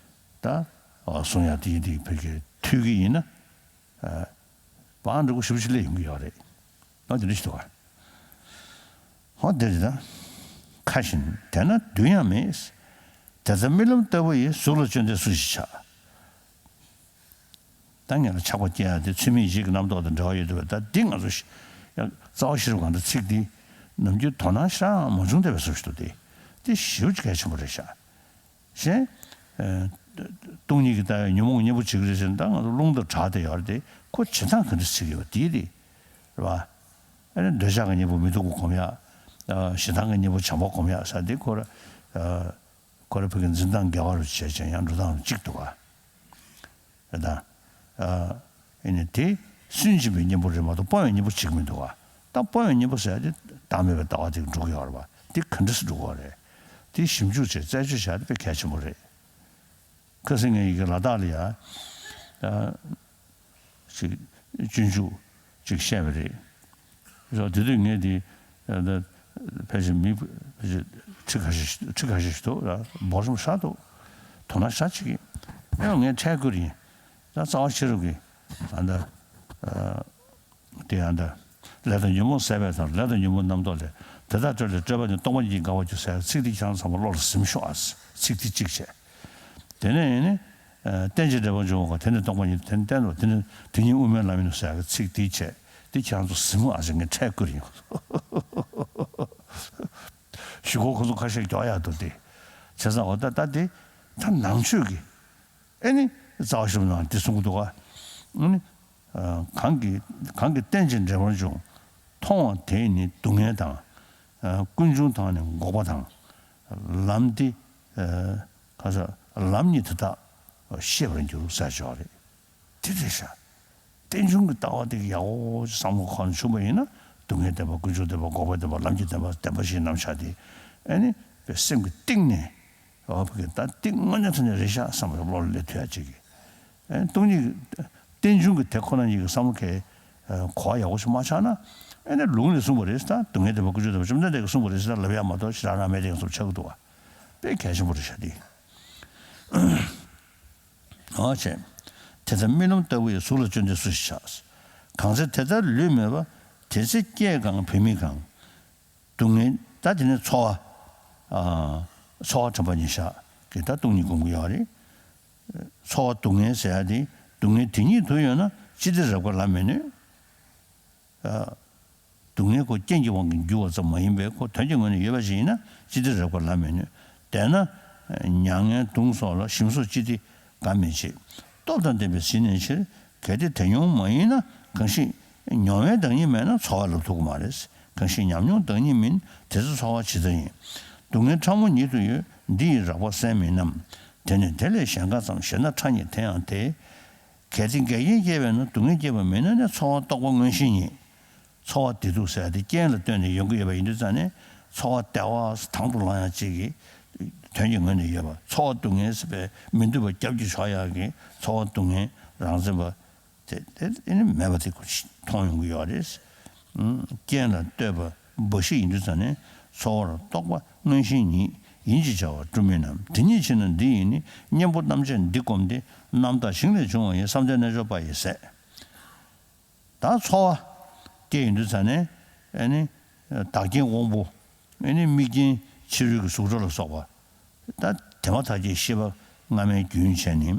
ད་གསུང་ཡག་དེ་ཡིན་དེ་ཕ་གིར་ཐོས་ཀྱི་ཡིན་ན། པང་འགྲོ་གི་ཞིབ་ཞིབ་ལས་ཡོང་གི་ཡོད་རེད། ཨ་དེ་འདྲ་ཞིག་འདུག་ག་ཧོ་དེ་རེད་ད། ཁ་བཞིན་དེ་ན་འདུན་ཡང་མེད། དེ་ལྟར་རྨི་ལམ་ལྟ་བུ་ཡི། གཟུགས་ལ་སྤྱོད་འདོད་སུ་ཞིག་བྱ། ད་ངེད་ལ་ཆགས་པ་སྐྱེ་ཡག་དེ་ཚུལ་མིན་ཡིད་ཀྱི་རྣམ་རྟོག་དང་འབྲེལ་བ་ཡོད་འདུག་པས། ད་འདི་ང་ཚོ་ཡང་རྩ་བ་ཤེས་རབ་སྒང་དུ་ཚིག་འདི་ནམ་རྒྱུན་དོ་སྣང་ཞེ་དྲག་མ་བྱུང་བསྡད་པའི་བཟོ་ཞིག་འདུག་སྟེ། དེ་ཞེ་པོ་ཅིག་གལ་ཆེན་པོ་རེད་ཤག་གཞན། ཨ། སྟོང་ཉིད་ཀྱི་ལྟ་བའི་ཉོན་མོངས་གཉེན་པོ་བྱེད་ཀྱི་རེད་ཟེར་ན། ད་ང་ཚོ་རླུང་དང་བྲལ་བསྡད་ཡོད་རེད་དེ། ཁོ་བྱེད་སྟངས་ག་འདྲ་བྱེད་ཀྱི་ཡོད་པ་དེ་རེད། རེད་པ། ཨ་ནི་འདོད་ཆགས་ཀྱི་གཉེན་པོ་མི་སྡུག་པ་སྒོམ་ཡག་ཨ། ཞེ་སྡང་གི་གཉེན་པོ་བྱམས་པ་སྒོམ་ཡག་ཟེར་དེ་ཁོ་ར། ཨ། ཁོ་ར་ཕ་གི་འཛིན་སྟངས་དགེ་བ་རུ་བྱས་བྱས་ཡང་འགྲོ་སྟངས་རུ་གཅིག་འདུག་ག་ད། ཨ། ཨེ་ནི་དེ་སུན་འབྱིན་པའི་གཉེན་པོ་རེད་མ་གཏོགས་སྤོང་བའི་གཉེན་པོ་བྱེད་ཀྱི་མི་འདུག་ག་ད་སྤོང་བའི་གཉེན་པོ་ཟེར་ཡ་དེ་བདག་མེད་པའི་ལྟ་བ་དེ་འགྲོ་གི་ཡོད་རེད་པ། དེ་ག་འདྲ་སེ་འགྲོ་གི་ཡོད་རེད། དེ་ཞིབ་འཇུག་བྱས་རྩད་གཅོད་བྱ་ཡ་དེ་དཔེ་གལ་ཆེན་པོ་རེད། ཁ་སང་ངས་ཡི་གེ་ལ་དྭགས་ལ་ཡ། ཨ། ཅིག་སྤྱོད་འཇུག་ཅིག་བཤད་པ་རེད། རོ་དེ་དུས་ངས་དེ་ཕལ་ཆེར་མི་ཕལ་ཆེར་ཁྲི་ཁ་ཤས་ཤིག་ཁྲི་ཁ་ཤས་ཤིག་འདུག་ར། འབོར་ཆེན་པོ་ཞེ་དྲག་འདུག་དོ་སྣང་ཞེ་དྲག་བྱེད་ཀྱི་ཡིན། ཨེ་ངས་འཕྲལ་བསྐུར་ཡིན། ད་རྩ་བ་ཤེས་རབ་ཀྱི་ཨ་ད་ཨ་དེ་ཨ་ད་ལས་དང་ཉོན་མོངས་ཟད་པའི་མཐར། ལས་དང་ཉོན་མོངས་རྣམ་རྟོག་ལས། དེ་དག་སྤྲོས་ལས་སྤྲོས་པ་ནི། སྟོང་པ་ཉིད་ཀྱིས་འགག་པར་འགྱུར་ཟེར་ཚིག་འདི་ཁྱེད་རང་ཚང་མ་བློ་ལ་ཟིན་ཤོག་ཨ། ཚིག་འདི་གཅིག་བྱས། དེ་ནས་ཡིན་ནི། ཨ། རྟེན་ཅིང་འབྲེལ་པར་འབྱུང་བ་གང་། དེ་ནི་སྟོང་པ་ཉིད། དེ་ནི་བརྟན་པ། དེ་ནི་དེ་ཉིད་དབུ་མའི་ལམ་ཡིན་ནོ་ཟེར་ཡག་གི་ཚིག་དེའི་བྱས། དེ་ཁྱེད་རང་ཚོ་གཟིགས་མོ་ཨ་ཟེར་ངས་འཕྲལ་བསྐུར་ཡིན། གཞུག་གུ་ཁོ་ཚོ་ཁ་ཤས་མགྱོགས་ཡག་འདུག་སྟེ། བྱས་ཙང་འོ་ད་ད་དེ་ད་ནང་ཆོས་ཀྱི་ཨེ་ནི་རྩ་བ་ཤེས་རབ་ནང་དེ་གསུང་གི་འདུག་ག་ཨ་ནི། ཨ། གང་གིས་གང་གིས་རྟེན་ཅིང་འབྲེལ་པར་འབྱུང་། མཐོང་བ་དེས་ནི་སྡུག་བསྔལ་དང་། ཨ། ཀུན་འབྱུང་དང་ནི་འགོག་པ་དང་། ལམ་འདི། ཨ། ག་ས་ལམ་ཉིད་དེ་དག་ཤེས་པར་འགྱུར་ཟེར་ཆོག་རེད། དེ་རེད་ཤག་རྟེན་འབྱུང་གི་ལྟ་བ་དེ་ཡག་པོ་བསམ་བློ་འཁོར་ནས་བྱུང་བ་ཡིན་ན། སྡུག་བསྔལ་བདེན་པ། ཀུན་འབྱུང་བདེན་པ། འགོག་པ་བདེན་པ། ལམ་གྱི་བདེན་པ། བདེན་པ་བཞིའི་རྣམ་གཞག་དེ་ཨེ་ནི་སེམས་ཀྱི་གཏིང་ནས། འོ་ཕ་གི་ད་གཏིང་དངོས་གནས་དྲང་གནས་རེད་ཤག་བསམ་པ་བློ་ལ་སླེབས་ཐུབ་ཡ་ཅིག་གི་ཨེ་སྟོང་ཉིད་ཀྱི་རྟེན་འབྱུང་གི་དེ་ཁོ་ན་ཉིད་ཀྱི་བསམ་བློ་གས་གོ་བ་ཡག་པོ་ཞིག་མ་ཆགས་ན། ཨེ་ནི་ལུང་ནས་གསུངས་པ་རེད་ད། སྡུག་བསྔལ་བདེན་པ་ཀུན་འབྱུང་བདེན་པ། བཅོམ་ལྡན་འདས་ཀྱིས་གསུངས་པ་རེད་ཟེར་ལབ་ཡ་མ་གཏོགས་ཞེ་དྲག་རང་མེད་དེ་ཡང་སོབ་ཆགས་ཀྱི་འདུག་བ། དཔེ་གལ་ཆེན་པོ་རེད་ཤག་དེ། འོ་བྱས། དེ་ལྟར་རྨི་ལམ་ལྟ་བུ་ཡི། གཟུགས་ལ་སྤྱོད་འདོད་སུ་ཞིག་བྱ། གང་ཚེ་དེ་ལྟར་ལུས་མེད་པ། དེ་ཚེ་སྐྱེས་གང་བུད་མེད་གང་། སྡུག་བསྔལ་ད་དེ་ནི་ཚོར་བ། ཨ། ཚོར་བ་དྲན་པ་ཉིད་བཞག་གི་ད་སྟོང་ཉིད་སྒོམ་གྱི་ཡོད་རེད། ཚོར་བ་སྡུག་བསྔལ་ཟེར་ཡ་དེ་སྡུག་བསྔལ་དེ་ཉིད་དུ་ཡོད་ན་ཅི་སྟེ་རེག་པར་ལམ་མི་ནུས། ཨ། སྡུག་བསྔལ་ཁོ་རྐྱེན་གྱི་དབང་གིས་འགྱུར་བ་ཙམ་མ་ཡིན་པས་ཁོ་དོན་གྱི་ངོས་ནས་ཡོད་པ་ཞིག་ཡིན་ན་ཅི་སྟེ་རེག་པར་ལམ་མི་ནུས། དེས་ན་མྱ་ངན་གདུང་སོགས་ལ། ཞིམ་སོགས་ཅི་སྟེ་དགའ་མི་བྱེད། སྟོབས་དང་ལྡན་པས་ཟིན་ནས་ཕྱིར། གལ་ཏེ་དེ་མྱོང་མ་ཡིན་ན། གང་ཞིག་མྱོང་བའི་བདག་ཉིད་མེད་ན་ཚོར་བ་ལ་ཐུག་གི་མ་རེད། གང་ཞིག་ཉམས་མྱོང་བདག་ཉིད་མིན། དེ་ཚེ་ཚོར་བ་ཇི་ལྟར་ཡིན། སྡུག་བསྔལ་ཕྲ་མོ་ཉིད་དུ་ཡོད། འདི་ཡི་རེག་པ་སེམས་མིན་ནམ། དེ་ནི་དེ་ལས་གཞན་འགའ་ཙམ། ཞེ་ན་ཕྲ་ཉིད་དེ་ཡང་དེ། གལ་ཏེ་འགལ་རྐྱེན་སྐྱེས་པས་ན། སྡུག་བསྔལ་སྐྱེས་པ་མིན་ན་ནི། ཚོར་བ་རྟོག་པ་མངོན་ཞེན་ཉིད། ཚོར་བ་བདེ་སྡུག་ཟེར་ཡ་དེ་རྐྱེན་ལ་ལྟོས་ནས་ཡོང་གི་ཡོད་པ་ཡིན་དུས་ཙང་ནས། ཚོར་བ་བདེ་བ་དང་དུ་བླང་ཡ་གཅིག་གི་དོན་གྱི་ངོས་ནས་ཡོད་པ། ཚོར་བ་སྡུག་བསྔལ་ཟེར་བའི་མི་འདོད་པ་རྒྱབ་ཀྱིས་འཇོག་ཡག་གི་ཚོར་བ་སྡུག་བསྔལ་རང་མཚན་པ་དེ་དེ་ཨེ་ནི་མེད་པ་དེ་ཁོ་མཐོང་ཡོང་གི་ཡོད་རེད། རྐྱེན་ལ་ལྟོས་པ་འབའ་ཞིག་ཡིན་དུས་ཙང་ནས། ཚོར་བར་རྟོག་པ་མངོན་ཞེན་ཉིད། ཡིན་ཅེས་བྱ་བ་སྒྲུབ་མིན་ནམ། དེ་ཉིད་ཕྱིར་ན་འདི་ཡིན་ནི། གཉེན་པོ་རྣམ་དཔྱད་འདི་བསྒོམས་ཏེ། རྣམ་དག་ཞིང་ལས་བྱུང་བ་ཡི། བསམ་གཏན་རྣལ་འབྱོར་པ་ཡི་ཟད། ད་ཚོར་བ་སྐྱེ་ཡོང་དུས་ཙ་ནས་ཨ་ནི་བདག་རྐྱེན་དབང་པོ། ཨ་ནི་དམིགས་རྐྱེན་ཕྱི་རོལ་གྱི་གཟུགས་སྒྲ་ལ་སོགས་པ། ད་དེ་མ་ཐག་གི་ཤེས་པ་སྔ་མའི་རྒྱུན་བྱས་ནས།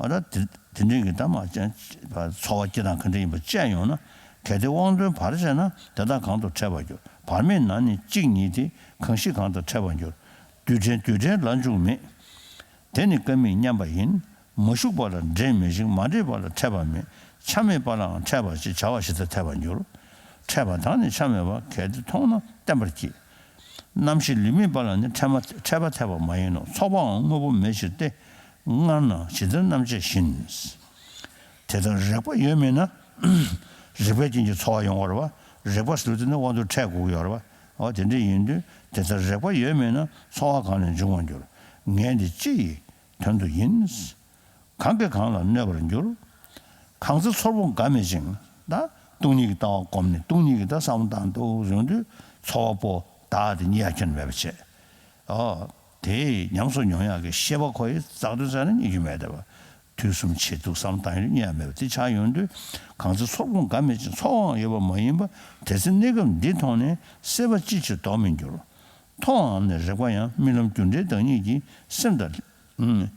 ཨ་ད་དེ་དེ་འདྲའི་གི་ད་མ་ཚོར་བ་སྐྱེ་སྟངས་ག་འདྲ་ཡིན་པ་དཔྱད་ཡོང་ན། གལ་ཏེ་དབང་དོན་བར་བྱས་ན། དེ་དག་གང་དུ་འཕྲད་པར་འགྱུར། བར་མེད་ན་ནི་གཅིག་ཉིད་དེ། གང་ཞིག་གང་དུ་འཕྲད་པར་འགྱུར། རྡུལ་ཕྲན་རྡུལ་ཕྲན་ལ་འཇུག་མེད། དེ་ནི་ཀ་མིད་མཉམ་པ་ཡིན། མ་ཞུགས་པ་ལ་འདྲེས་མི་ཤིང་། མ་འདྲེས་པ་ལ་འཕྲད་པ་མེད། ཆ་མེད་པ་ལའང་འཕྲད་པ་ཞེས་བྱ་བ་ཞིག་ཏུ་འཐད་པར་འགྱུར། འཕྲད་པ་དང་ནི་ཆ་མེད་པ། གལ་ཏེ་མཐོང་ན་བརྟན་པར་གྱིས། རྣམ་ཤེས་ལུས་མེད་པ་ལ་ནི། འཕྲད་མ་འཕྲད་པ་འཐད་པ་མ་ཡིན་ནོ། ཚོགས་པའང་དངོས་པོ་མེད་ཕྱིར་ཏེ། སྔར་ན་ཇི་ལྟར་རྣམ་དཔྱད་བཞིན། དེ་ལྟར་རེག་པ་ཡོད་མིན་ན། རེག་པའི་རྐྱེན་གྱིས་ཚོར་བ་ཡོང་བ་རེད་བ། རེག་པ་ཟེར་དུས་ནི་དབང་དུ་འཕྲད་དགོས་ཀྱི་ཡོད་རེད་བ། འོ་དེ་འདྲ་ཡིན་དུས་དེ་ལྟར་རེག་པ་ཡོད་མིན་ན། ཚོར་བ་གང་ལས་འབྱུང་བར་འགྱུར། ངས་འདི་ཅི་ཡི་དོན་དུ་ཡིན། གང་གིས་གང་ལ་གནོད་པར་འགྱུར། གང་ཚེ་ཚོར་པོ་འགའ་མེད་ཅིང་། ད་སྟོང་ཉིད་ཀྱི་ལྟ་བ་བསྒོམས་ནས་སྟོང་ཉིད་ཀྱི་ད་བསམ་བློ་བཏང་འདུག་ཡོང་དུས་ཚོར་བ་པོ་བདག་དེ་རྙེད་ཡ་ཁྱོན་མེད་པ་བྱས། ཨོ། དེས་ཉམས་སུ་མྱོང་ཡག་གི་ཤེས་པ་ཁོ་ཡི་རྩ་དོན་ས་ནས་རྙེད་རྒྱུ་མེད་བསྡད་པ། དུས་གསུམ་ཆེད་དུ་བསམ་བློ་བཏང་ཡུལ་རྙེད་ཡག་མེད་པ་དེ་ཆགས་ཡོང་དུས། གང་ཚེ་ཚོགས་ཀུན་འགག་མེད་ཅིང་ཚོགས་དབང་ཡོད་པ་མ་ཡིན་པ། དེ་ཚེ་གནས་སྐབས་འདི་མཐོང་ནས། སྲེད་པ་ཅི་ཕྱིར་ལྡོག་མི་འགྱུར། མཐོང་བའམ་ནི་རེག་པ་ཡང་། རྨི་ལམ་རྒྱུ་འབྲས་བདག་ཉིད་ཀྱིས། སེམས་དང་།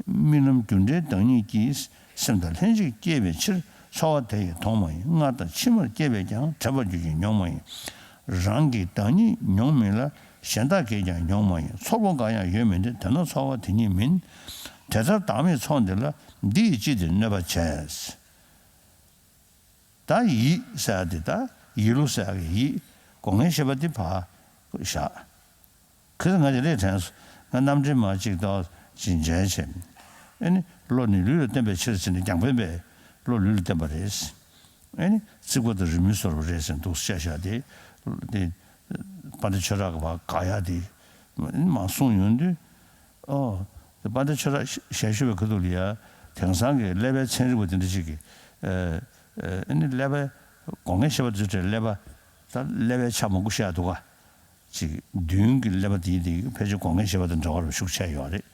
རྨི་ལམ་རྒྱུ་འབྲས་བདག་ཉིད་ཀྱིས། སེམས་དང་ལྷན་ཅིག་སྐྱེས་པའི་ཕྱིར། ཚོར་བ་དེ་ཡིས་མཐོང་མ་ཡིན། སྔར་དང་ཕྱི་མར་སྐྱེས་པས་ཀྱང་། དྲན་པར་འགྱུར་གྱི་མྱོང་མ་ཡིན། རང་གི་བདག་ཉིད་མྱོང་མིན་ལ། གཞན་དག་གིས་ཀྱང་མྱོང་མ་ཡིན། ཚོར་པོ་འགའ་ཡང་ཡོད་མིན་ཏེ། དེ་ནི་ཚོར་བ་དེ་ཉིད་མིན། དེ་ལྟར་བདག་མེད་ཚོགས་འདི་ལ། འདི་ཡིས་ཅི་སྟེ་གནོད་པ་བྱས། ད་ཡིད་ཟེར་ཡ་དེ། ད་ཡིད་བློ་ཟེར་ཡ་གི་ཡིད། སྒོ་ལྔའི་ཤེས་པ་དེ་ཕར་བཞག་ཁི་ང་ཅིག་ལས་དྲན་སོང་། ང་རྣམ་འདྲེན་མ་གཅིག་ཏོག་ཅིག་མཇལ་བྱས། ཨེ་ནི་བློ་ནི་ལུས་ལ་བརྟེན་པའི་ཕྱིར་ཟེར་ནས། རྒྱང་འཕེན་པས་བློ་ལུས་ལ་བརྟེན་པ་རེད། ཨེ་ནི་རྩིག་པ་དང་རི་མོའི་བཟོ་འདྲ་རེད་ཟེར་འདུག་བཤད་བཞག་དེ། དེ་དཔལ་ལྡན་ཆོས་གྲགས་ཀྱིས་ཕར་དགག་ཡ་དེ་མར་གསུངས་ཡོང་དུས། ཨོ། དེ་དཔལ་ལྡན་ཆོས་གྲགས་ཞལ་བཞུགས་པའི་ཁ་ཐུག་ལ་ཡ། དེང་སང་གི་ཀླད་པའི་ཚན་རིག་པ་དེ་འདྲ་ཅིག་གིས། ཨེ་ནི་ཀླད་པའི་སྒོ་ལྔའི་ཤེས་པ་དེ་ཚོ་ཀླད་པ། ད་ཀླད་པའི་ཆ་མང་པོ་བཤད་འདུག་ག་ཅིག་མདུན་གྱི་ཀླད་པ་དེ་དེ་ཕལ་ཆེར་སྒོ་ལྔའི་ཤེས་པ་དང་འབྲེལ་བ་རུ་ཤུགས་ཆེ་ཡོད་རེད།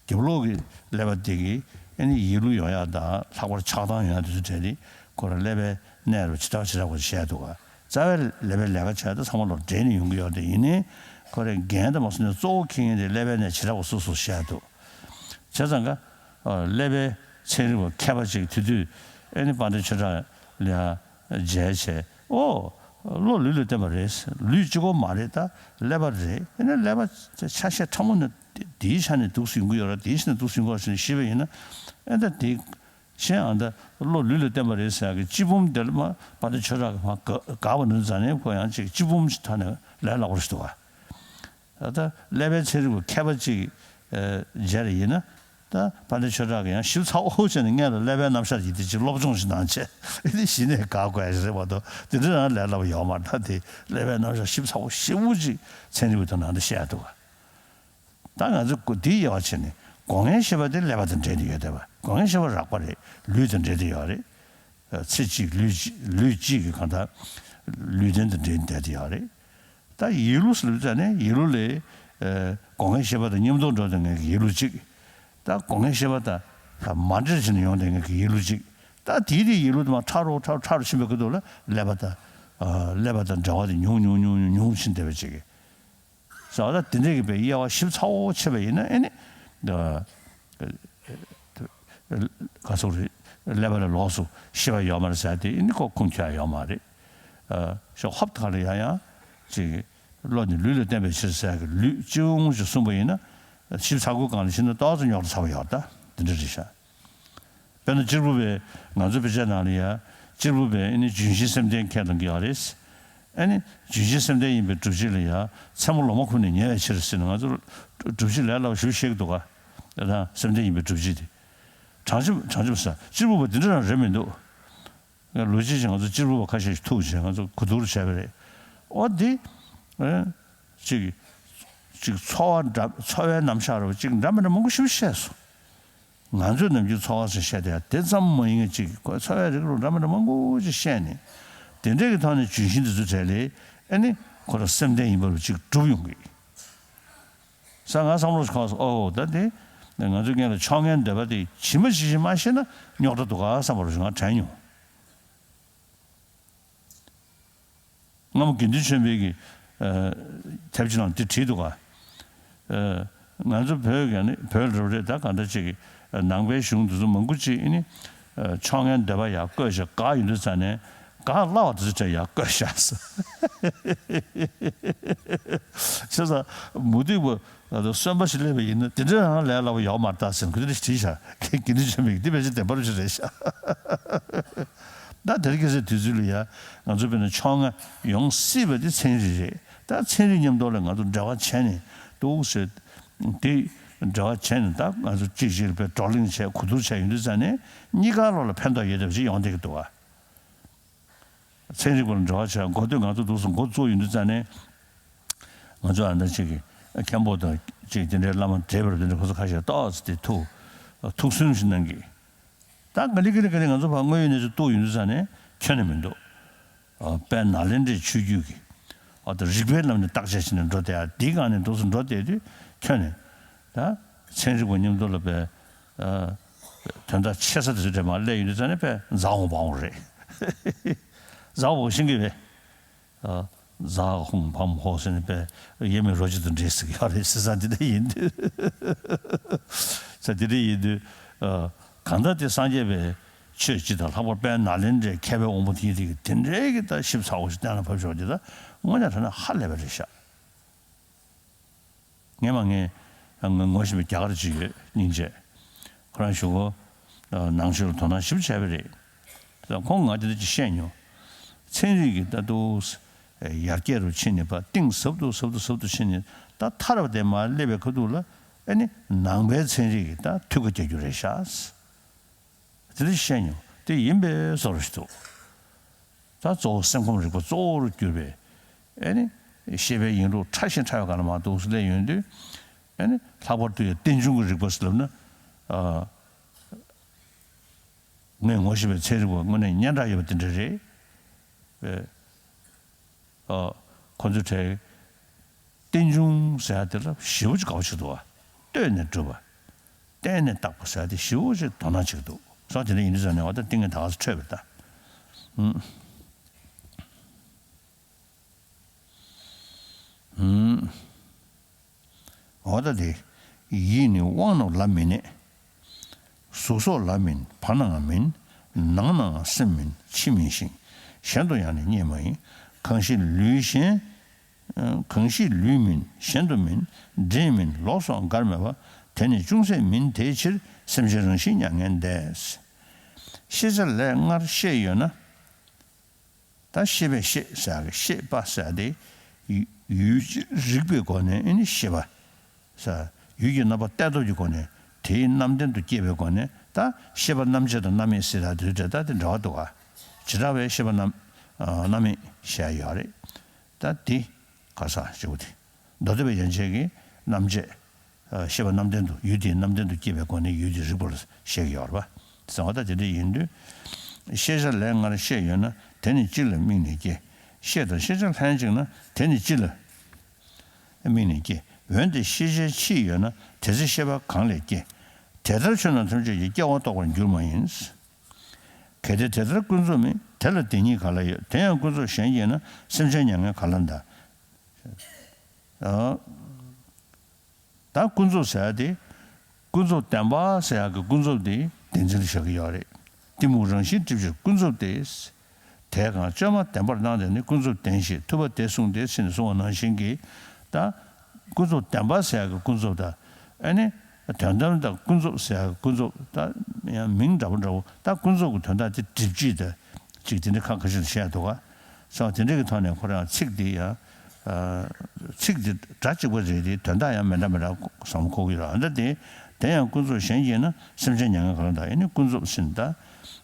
རྒྱབ་ལོགས་ཀྱི་ཀླད་པ་དེ་གིས་ཨེ་ནི་ཡིད་བློ་ཡོང་ཡག་དང་། ལྷག་པར་ཆགས་སྡང་ཡོང་ཡག་དེ་ཚོ་གྲས་དེ་ཁོ་རང་ཀླད་པའི་གནས་རུ་ཇི་ལྟར་ཇི་ལྟར་ཁོ་བཤད་འདུག་ག་རྩ་བའི་ཀླད་པའི་ལས་ཀ་བྱས་ད་ཚང་མ་ལོ་འདྲེས་ནས་ཡོང་གི་ཡོད་དེ། ཡིན་ནའི་ཁོ་རང་འགན་དང་མ་སོང་ནས་གཙོ་བོ་འཁྱེར་མཁན་དེ་ཀླད་པའི་གནས་ཇི་ལྟར་སོ་སོ་བཤད་འདུག་བྱས་ཙང་ཀ་ཀླད་པའི་ཚན་རིག་པ་མཁས་པ་ཅིག་དེ་དུས་ཨེ་ནི་དཔལ་ལྡན་ཆོས་གྲགས་ལ་མཇལ་བྱས། ཨོ། བློ་ལུས་ལ་བརྟེན་པ་རེད། ལུས་གཅིག་པོ་མ་རེད། ད་ཀླད་པ་རེད། ཨེ་ནི་ཀླད་པ་ཆ་ཤས་ཕྲ་མོ་ནི་དེའི་ཆ་ནས་འདུག་སེ་ཡོང་གི་ཡོད་རེད། དེའི་ཆ་ནས་འདུག་སེ་ཡོང་གི་ཡོད་རེད་ཟེར་ནས་ཤེས་པ་ཡིན་ན། ཨེ་ད་དེ་གཞན་ཡང་ད་བློ་ལུས་ལ་བརྟེན་པ་རེད་ཟེར་ཡག་གི་སྤྱི་སྤོམ་དེ་ལ་མར་དཔལ་ལྡན་ཆོས་གྲགས་ཀྱིས་མར་དགག་དགག་པ་ནི་ཙང་ནས་ཁོ་ཡང་ཅིག་སྤྱི་སྤོམ་ཞིག་ཐོག་ནས་ལས་སླ་པོ་ཞིག་འདུག་ག་ད་ཀླད་པའི་ཚན་རིག་པ་མཁས་པ་ཅིག་ཨེ་མཇལ་བ་ཡིན་ན། ད་དཔལ་ལྡན་ཆོས་གྲགས་ཀྱིས་ཡང་ཞིབ་ཚགས་པོ་བྱས་ནས་སྔོན་ལ་ཀླད་པའི་རྣམ་གཞག་ཡིན་དེ་ཅིག་སློབ་སྦྱོང་ཞིག་གནང་བྱས། ཨེ་ནི་གཞི་ནས་དགག་དགོས་ཡ་ཞིག་རེད་མ་གཏོགས་དེ་འདྲ་རང་ལས་སླ་པོ་ཡོད་མ་རེད། ད་དེ་ཀླད་པའི་རྣམ་གཞག་ཞིབ་ཚགས་པོ་ཞེ་པོ་ཅིག་ཚན་རིག་པའི་ཐོག་ནང་དུ་བཤད་འདུག་ག་ད་ང་ཚོས་འདི་དབྱེ་བ་ཕྱེ་ནས། སྒོ་ལྔའི་ཤེས་པ་དེ་ཀླད་པ་དང་འབྲེལ་ཏེ་ཡོད་བསྡད་པ། སྒོ་ལྔའི་ཤེས་པ་རགས་པ་རེད། ལུས་དང་འབྲེལ་ཏེ་ཡོད་རེད། ཚེ་གཅིག་ལུས་གཅིག་ལུས་གཅིག་གི་གང་ལྟར་ལུས་རྟེན་དང་འབྲེལ་བསྡད་དེ་ཡོད་རེད། ད་ཡིད་བློ་ཟེར་ལབ་ཙང་ནས་ཡིད་བློ་ལས། ཨ། སྒོ་ལྔའི་ཤེས་པ་དང་མཉམ་དུ་འགྲོ་བསྡད་མཁན་གྱི་ཡིད་བློ་གཅིག་ད་སྒོ་ལྔའི་ཤེས་པ་དང་མ་འདྲེས་བྱས་ནས་ཡོང་བསྡད་མཁན་གྱི་ཡིད་བློ་གཅིག་ད་དེའི་དེ་ཡིད་བློ་དེ་མར་ཕྲ་རུ་ཕྲ་རུ་ཕྲ་རུ་ཕྱིན་པའི་སྐབས་དུ་ལ་ཀླད་པ་དང་། ཨ། ཀླད་པ་དང་འབྲེལ་བ་དེ་ཉུང་ཉུང་ཉུང་ཉུང་ཉུང་ཕྱིན་བསྡད་པ་ཅིག་ཟེར་བ་ད་དེ་འདྲའི་གི་དཔེ་དབྱེ་བ་ཞིབ་ཚགས་པོ་ཕྱེ་བ་ཡིན་ན། ཨེ་ནི། ཨ། ག་ཚོད་རེད། ཀླད་པ་ལ་ལོགས་སུ་ཤེས་པ་ཡོད་མ་རེད་ཟེར་དེ་ཨེ་ནི་ཁོ་ཁུངས་འཁྱོལ་ཡ་ཡོད་མ་རེད། ཨ། ཞོག་ཧོབ་ཁ་ལ་ཡང་ཡང་ཅིག་བློ་ནི་ལུས་ལ་བརྟེན་པའི་ཕྱིར་ཟེར་གི་ལུས་སྤྱི་ཡོངས་ཤིག་གསུངས་པ་ཡིན་ན། ཞིབ་ཚགས་པོའི་སྒང་ལ་ཕྱིན་ན་ཏོག་ཙམ་རྙོག་དྲ་ཚ་པོ་ཡོད། ད་འདི་འདྲ་རེད་ཤག་དཔེར་ན་གཅེར་བུ་པས་ང་ཚོ་དཔེ་ཆའི་ནང་ལ་ཡ། གཅེར་བུ་པས་ཨེ་ནི་ལྗོན་ཤིང་སེམས་ལྡན་ཁས་བླངས་ཀྱི་ཡོད་རེད། ཨེ་ནི་ལྗོན་ཤིང་སེམས་ལྡན་ཡིན་པའི་སྒྲུབ་བྱེད་ལ་ཡ། མཚན་མོ་ལོ་མ་ཁུག་ནས་ཉལ་བའི་ཕྱིར་ཟེར་ནས་ང་ཚོ་སྒྲུབ་བྱེད་ལས་སླ་པོ་ཞེ་པོ་བཤད་ཀྱི་འདུག་ག་ད་སེམས་ལྡན་ཡིན་པའི་སྒྲུབ་བྱེད་དེ། བྱང་ཆུབ་བྱང་ཆུབ་ཟེར། གཅེར་བུ་པ་འདི་འདྲ་རང་རེད་མི་འདུག་ལོ་རྒྱུས་ཅིག་ང་ཚོ་གཅེར་བུ་པ་ཁ་ཤས་ཤིག་ཐུག་བྱས་ང་ཚོ་གོ་བསྡུར་བྱས་པ་རེད། ཨོ་འདི། ཨེ། ཅིག་ཅིག་ཚོར་བ་འདྲ། ཚོར་བའི་རྣམ་གཞག་རེད་པ། ཅིག་འདྲ་མི་འདྲ་མང་པོ་ཞིག་བཤད་སོང་། ང་ཚོས་ནམ་རྒྱུན་ཚོར་བ་ཟེར་བཤད་དེ་ཡང་དེ་ཙམ་མ་ཡིན་པ་ཅིག་ཁོས་ཚོར་བའི་རིགས་རུ་འདྲ་མི་འདྲ་མང་པོ་ཅིག་བཤད་ནས། དེ་འདྲའི་གི་ཐོག་ནས་ལྗོན་ཤིང་འདི་ཚོ་གྲས་ལས་ཨེ་ནི་ཁོ་རང་སེམས་ལྡན་ཡིན་པ་རུ་ཅིག་གྲུབ་ཡོང་གི། ས་ང་བསམ་བློ་ཞིག་འཁོར་སོང་། ཨོ་ད་དེ་ང་ཚོའི་སྔོན་ལ་ཕྱོགས་སྔོན་འདོད་པ་དེ་ཇི་མ་ཇི་བཞིན་མ་ཤེས་ན་རྙོག་དྲ་འདུག་ག་བསམ་པ་རུ་ང་དྲན་མྱོང་། སྔ་མོ་དགེ་འདུན་ཆོས་འཕེལ་གྱིས། ཨ། དེབ་ཅིག་ནང་དེ་བྲིས་འདུག་ག་ཨ། ང་ཚོ་བོད་ཀྱི་ནི་བོད་རབ་རེད། ད་གང་འདྲ་ཅིག་གི་ནང་པའི་གཞུང་འདི་ཚོ་མང་པོ་ཅིག་ཨེ་ནི། ཨ། ཕྱོགས་སྔོན་འདོད་པ་ཡར་བཀོད་བྱས་དགག་ཡོང་དུས་ཙང་ནས་དགག་སླ་བ་དེ་ཚོ་གྲས་ཡར་བཀོད་བཞག་སོང་། བྱས་ཙང་མུ་སྟེགས་པ་ང་ཚོ་གསོན་པོ་ཞིག་སླེབས་པ་ཡིན་ན་དེ་འདྲ་རང་ལས་སླ་པོ་ཡོད་མ་རེད་ད་ཟེར་ཁོ་དེ་འདྲ་ཞིག་བྲིས་བཞག་དགེ་འདུན་ཆོས་འཕེལ་གྱིས། འདི་ཕལ་ཆེར་བདེན་པ་རུ་ཞིག་རེད་ཤག་ད་དེ་རིང་ཁ་སང་དུས་ཚོད་ལ་ཡ། ང་ཚོ་དཔེར་ན་ཕྱོགས་སྔ་ཡོང་སྲིད་པ་དེ་ཚན་རིག་རེད། ད་ཚན་རིག་མཉམ་དུ་ལ་ང་ཚོ་འབྲེལ་བ་བྱས་ནས་འདུག་ཟེར། དེ་འབྲེལ་བ་བྱས་ནས་ད་ང་ཚོ་གཅིག་གཅིག་ལ་བགྲོ་གླེང་བྱས་གོ་བསྡུར་བྱས་ཡོང་དུས་ཙང་ནས་གཉིས་ཀ་བློ་ལ་ཕན་ཐོགས་ཡོད་བསྡད་པ་ཅིག་ཡོང་བསྡད་ཀྱི་འདུག་ག་ཚན་རིག་པ་ལ་འབྲེལ་བ་བྱས། འགོ་སྟོད་ང་ཚོ་འདུག་སེ་འགོ་བཙུགས་ཡོང་དུས་ཙང་ནས། ང་ཚོ་ཨ་ནི་ཅིག་གི་མཁན་པོ་དང་ཅིག་དེ་འདྲའི་བླ་མ་བགྲེས་པ་དེ་འདྲ་ཁོ་ཚོ་ཁ་ཤས་ཏོག་ཙམ་དེ་ཐུགས་ཐུགས་སུན་ཞིག་གནང་གི། ད་ག་ལེ་ག་ལེ་ག་ལེ་ང་ཚོ་ཕར་དངོས་ཡོད་གནས་ཚུལ་རྟོགས་ཡོང་དུས་ཙང་ནས་ཁྱོན་ནས་མི་འདུག་ཨ། དཔལ་ནཱ་ལེནྡྲའི་ཆོས་བརྒྱུད་ཀྱི། ཨ། ད་རིག་པའི་ལམ་ནས་བརྟག་དཔྱད་བྱས་ནས་འགྲོ་བསྡད་ཡ་འདིའི་སྒང་ནས་འདུག་སེ་འགྲོ་བསྡད་དུས་ཁྱོན་ནས། ད་ཚན་རིག་པ་མཉམ་དུ་ལ་པའི་ཨ་དོན་དག་ཆེ་ས་དེ་ཚོ་འདྲ་མ་སླེབས་ཡོང་དུས་ཙང་ནས་པའི་ཛའོ་བའོ་རེད། ཛའོ་བའོ་ཤེས་ཀྱི་རེད། ཨ་ཛའོ་ཧུང་བམ་ཧོ་ཟེར་ནས་པའི་ཡེ་མེ་རོ་ཅི་དང་འདྲེས་ཟེར་གྱི་ཡོད་རེད། ཟེར་ས་དེ་འདྲ་ཡིན་དུས། ས་དེ་འདྲ་ཡིན་དུས། ཨ་གང་ལྟར་དེ་སངས་རྒྱས་པའི་ཆོས་སྤྱི་དང་ལྷག་པར་དཔལ་ནཱ་ལེནྡྲའི་མཁས་པའི་དབང་པོ་དེ་ཉིད་དེ་གི་དེ་འདྲའི་གི་ད་ཞིབ་ཚགས་པོ་ཞིག་གཏན་ལ་ཕབ་ཆོག་དེ་ད་དངོས་གནས་དྲང་གནས་ཧ་ལས་པ་རེད་ཤག་ངས་མ་ངས་ང་ངོ་ཤེས་པའི་རྒྱ་གར་ཅིག་ཡོད། སྙིང་རྗེ། ཁོ་རང་གཞུག་གུ་ནང་ཆོས་ལ་དོ་སྣང་ཞིབ་བྱས་པ་རེད། ད་ཁོང་ང་དེ་འདྲ་ཅིག་བཤད་མྱོང་། ཚན་རིག་གི་ལྟ་འདུག་ཡར་རྒྱས་རུ་ཕྱིན་ནས་པ་གཏིང་ཟབ་ཏུ་ཟབ་ཏུ་ཟབ་ཏུ་ཕྱིན་ནས་ད་ཐར་བ་དེ་མར་སླེབས་པའི་ཁ་ཐུག་ལ་ཨ་ནི་ནང་པའི་ཚན་རིག་གི་ད་མཐུད་ཀ་རྒྱག་རྒྱུ་རེད་ཤག་དེ་འདྲ་བཤད་མྱོང་། དེ་ཡིན་པའི་བཟོ་འདྲ་ཞིག་འདུག་ད་གཙོ་བོ་སེམས་ཁམས་རིག་པ་གཙོ་བོར་གྱུར་པའི་ཨ་ནི་ཤེས་པའི་ཡིན་ལུགས་ཕྲ་ཞིང་ཕྲ་བའི་སྒང་ལ་མར་འདུག་སེ་སླེབས་ཡོང་དུས། ཨ་ནི་ལྷག་པར་དུ་ཡང་རྟེན་འབྱུང་གི་རིག་པ་ཟེར་ལབ་ན། ཨ་ངས་ངོ་ཤེས་པའི་ཚན་རིག་པ་དངོས་གནས་སྙན་གྲགས་ཡོད་པ་དེ་འདྲ་རེད། ཨ་ཁོ་ཚོའི་གྲས་རྟེན་འབྱུང་ཟེར་ཡ་དེ་ལ་ཞེ་པོ་ཅིག་དགའ་པོ་བྱེད་འདུག་བ། ལྟོས་ནས་གྲུབ་པ། བརྟེན་ནས་བཏགས་པ་ཟེར་ཡ་དེ་ཞེ་པོ་ཅིག་དོ་སྣང་བྱེད་ཀྱི་འདུག་སོང་དེ་འདྲ་ཡིན་དུས་ཙང་ནས་འོ་ད་ཏིང་ངེ་ད་ག་ཚོད་འཕྲོད་པ་རེད་ད། ཧུམ། ཧུམ། འོ་ད་དེ། ཡིད་ནི་དབང་རྣོན་ལ་མི་གནས། གཟུགས་སོགས་ལ་མིན་བར་སྣང་མིན། ནང་ན་སེམས་མིན་ཕྱི་མིན་ཞིང་། གཞན་དུ་ཡང་ནི་རྙེད་མ་ཡིན། གང་ཞིག་ལུས་གཞན། གང་ཞིག་ལུས་མིན་གཞན་དུ་མིན། འདྲེས་མིན་ལོགས་སུའང་འགར་མེད་པ། དེ་ནི་ཅུང་ཟད་མིན་དེའི་ཕྱིར། སེམས་ཅན་རང་བཞིན་མྱ་ངན་འདས། ཤེས་བྱ་ལས་སྔར་ཤེས་ཡོད་ན། ད་ཤེས་པས་ཤེས་ཟེར་ཡག་གི་ཤེས་པ་ཟེར་ཡག་དེ། ཡུལ་རིག་པའི་སྒོ་ནས་ཨེ་ནི་ཤེས་པ་ཟེར། ཡུལ་གྱི་རྣམ་པ་གཏད་སྟོབས་ཀྱི་སྒོ་ནས་དེའི་རྣམ་ལྡན་དུ་སྐྱེས་པའི་སྒོ་ནས་ད་ཤེས་པ་རྣམ་བྱེད་དང་རྣམ་དབྱེ་ཟེར་ཡག་དེ་འདྲ་ད་དེ་འདྲ་བ་འདུག་ག་བྱེ་བྲག་པའི་ཤེས་པ་རྣམ་རྣམ་དབྱེ་ཞེས་ཡོད་རེད། ད་དེ་ག་ས་ཞེ་པོ་དེ། མདོ་སྡེ་པའི་ཡན་ཆད་ཀྱི་རྣམ་བྱེད། ཤེས་པ་རྣམ་ལྡན་དུ་ཡུལ་དེའི་རྣམ་ལྡན་དུ་སྐྱེས་པའི་སྒོ་ནས་ཡུལ་དེའི་རིག་པ་ལ་བཤད་ཀྱི་ཡོད་རེད་པ། གསང་བ་ད་དེ་འདྲ་ཡིན་དུས། ཤེས་བྱ་ལས་སྔར་ཤེས་ཡོད་ན་དེ་ནི་སྤྱི་ལ་དམིགས་ནས་སྐྱེ། ཤེས་དང་ཤེས་བྱ་ལྷན་ཅིག་ན་དེ་ནི་སྤྱི་ལ་དམིགས་ནས་སྐྱེ། འོན་ཏེ་ཤེས་བྱའི་ཕྱིས་ཡོད་ན་དེ་ཚེ་ཤེས་པ་གང་ལས་སྐྱེ། དེ་ལྟར་ཆོས་རྣམས་ཐམས་ཅད་ཀྱི་སྐྱེ་བ་རྟོགས་པར་འགྱུར་མ་ཡིན། གལ་ཏེ་དེ་ལྟར་ཀུན་རྫོབ་མིན། དེ་ལ་དེ་ཉིད་ག་ལ་ཡོད། དེ་ཡང་ཀུན་རྫོབ་གཞན་གྱིས་ན་སེམས་ཅན་མྱ་ངན་ག་ལ་འདའ། ཨ། ད་ཀུན་རྫོབ་ཟེར་ཡ་དེ། ཀུན་རྫོབ་བདེན་པ་ཟེར་ཡ་གི་ཀུན་རྫོབ་དེ་བདེན་འཛིན་ལ་བཞག་གི་ཡོད་རེད། གཏི་མུག་རང་བཞིན་སྒྲིབ་བྱེད་ཀུན་རྫོབ་སྟེ། དེ་གང་བཅོས་མ་བདེན་པར་སྣང་སྟེ་ནི་ཀུན་རྫོབ་བདེན་ཞེས་ཐུབ་པ་དེས་གསུངས་ཏེ་ཟེར་ནས་གསུངས་པ་ནང་བཞིན་གྱི། ད་ཀུན་རྫོབ་བདེན་པ་ཟེར་ཡ་གི་ཀུན་རྫོབ་དང་། ཨ་ནི་དོན་དམ་དང་ཀུན་རྫོབ་ཟེར་ཡ་གི་ཀུན་རྫོབ་ད་ཡང་མིང་འདྲ་པོ་འདྲ་པོ། ད་ཀུན་རྫོབ་ཀྱི་དོན་དག་དེ་སྒྲིབ་བྱེད་དང་ཅིག་དེ་འདྲ་ཁ་ཁ་ཤས་ལ་བཤད་འདུག་ག་སོགས་དེ་འདྲ་གི་ཐོག་ནས་ཁོ་རང་ཚིག་འདི་ཡང་། ཚིག་འདི་སྒྲ་གཅིག་པ་རེད་དེ་དོན་དག་ཡང་མི་འདྲ་མི་འདྲ་བསམ་བློ་འཁོར་གྱི་ཡོད་རེད། ཨ་ད་དེ། དེ་ཡང་ཀུན་རྫོབ་གཞན་གྱིས་ན་སེམས་ཅན་མྱ་ངན་ག་ལ་འདའ། ཡིན་ནི་ཀུན་རྫོབ་ཟེར་ན་ད།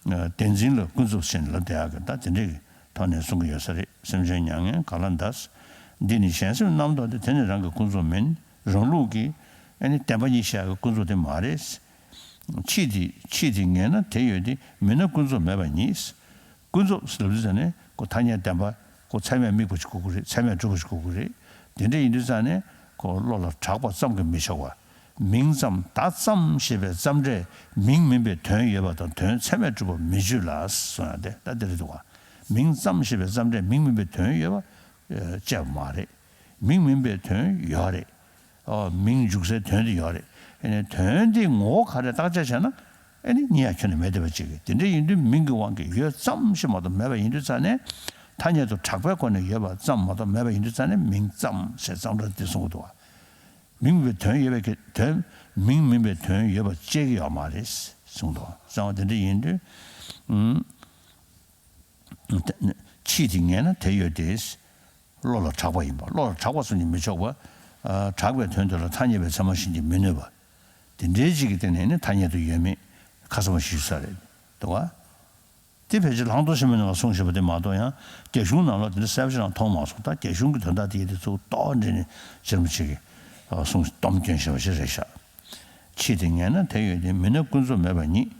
བདེན་འཛིན་ལ་ཀུན་རྫོབ་ཟེར་ནས་ལབ་བསྡད་ཡག་གི་ད་དེ་འདྲ་གི་ཐོག་ནས་གསུང་གི་ཡོད་ས་རེད། སེམས་ཅན་མྱ་ངན་ག་ལ་འདའ། འདི་ནི་གཞན་སེམས་རྣམ་རྟོག་སྟེ། དེ་ནི་རང་གི་ཀུན་རྫོབ་མིན། རང་ལུགས་ཀྱི་ཨ་ནི་བདེན་པ་གཉིས་བཤད་ཡག་གི་ཀུན་རྫོབ་དེ་མ་རེད། ཕྱིས་དེ་ཕྱིས་དེ་ངེས་ན་དེ་ཡོད་དེ། མིན་ན་ཀུན་རྫོབ་མེད་པ་ཉིད། ཀུན་རྫོབ་ཟེར་ལབ་དུས་ཙ་ནས་ཁོ་ཐ་སྙད་བདེན་པ་ཁོ་ཚད་མས་དམིགས་པ་ཞིག་དགོས་ཀྱི་རེད། ཚད་མས་གྲུབ་པ་ཞིག་དགོས་ཀྱི་རེད། དེ་འདྲ་ཡིན་དུས་ཙ་ནས་ཁོ་བློ་ལ་གྲགས་པ་ཙམ་གྱིས་མི་ཆོག་པ། མིང་ཙམ་བརྡ་ཙམ་ཞེས་པའི་ཙམ་སྒྲས་མིང་མིན་པའི་དོན་ཡོད་པ་དང་དོན་ཚད་མས་གྲུབ་པ་མི་བརྗོད་ལ་གསུངས་ཡ་དེ་ད་འདི་རེད་འདུག་ག་མིང་ཙམ་ཞེས་པའི་ཙམ་སྒྲས་མིང་མིན་པའི་དོན་ཡོད་པ་བཅས་པ་མ་རེད། མིང་མིན་པའི་དོན་ཡོད་རེད། ཨོ། མིང་འཇུག་སའི་དོན་དེ་ཡོད་རེད། ཨེ་ནས་དོན་དེ་ངོ་བོ་ག་རེ་བརྟག་དཔྱད་བྱས་ན་ཨེ་ནི་གཉིས་ཡ་ཁྱོན་ནས་མེད་བསྡད་པ་ཅིག་གི་དེ་འདྲ་ཡིན་དུས་མིང་གི་དབང་གིས་ཡོད་ཙམ་ཞིག་མ་གཏོགས་མེད་པ་ཡིན་དུས་ཙང་ནས་ཐ་སྙད་དུ་གྲགས་པའི་སྒོ་ནས་ཡོད་པ་ཙམ་མ་གཏོགས་མེད་པ་ཡིན་དུས་ཙང་ནས་མིང་ཙམ་ཞེས་ཙམ་སྒྲ་དེ་གསུང་གི་འདུག་བ། མིང་མིན་པའི་དོན་ཡོད་པའི་གི་དོན་མིང་མིན་པའི་དོན་ཡོད་པ་བཅད་ཀྱི་ཡོད་མ་རེད་གསུངས་འདུག་བ། གསང་བ་དེ་འདྲ་ཡིན་དུས་ཨུམ། ཕྱིས་དེ་ངེས་ན་དེ་ཡོད་དེ། བློ་ལ་གྲགས་པ་ཡིན་པ། བློ་ལ་གྲགས་པ་གསུངས་ཀྱི་མི་ཆོག་པ། ཨ། གྲགས་པའི་དོན་དེ་ལ་ཐ་སྙད་པའི་ཚད་མ་གཞན་གྱིས་མི་གནོད་པ། དེ་འདྲའི་ཅིག་གི་སྟེང་ནས་ནི་ཐ་སྙད་དུ་ཡོད་མེད་ཁ་གསལ་པོ་ཞིག་ས་རེད་འདུག་ག་དེ་ཕལ་ཆེར་བླང་དོར་ཆེན་མོའི་ནང་ལ་གསུངས་བཞག་པ་དེ་མ་གཏོགས་ཡང་རྒྱ་གཞུང་ནང་ལ་དེ་འདྲ་གསལ་པོ་ཞིག་རང་མཐོང་མ་སོང་། ད་རྒྱ་གཞུང་གི་དོན་དག་དེ་ཡི་དེ་ཚོ་ཏོག་འདྲེ་ནས་ཅི་རིན་པོ་ཆེ་གིས་གསུངས་སྟོམ་སྐྱོན་བཞག་པ་ཞིག་རེད་ཤག་ཕྱིས་དེ་ངེས་ན་དེ་ཡོད་དེ། མིན་ན་ཀུན་རྫོབ་མེད་པ་ཉིད།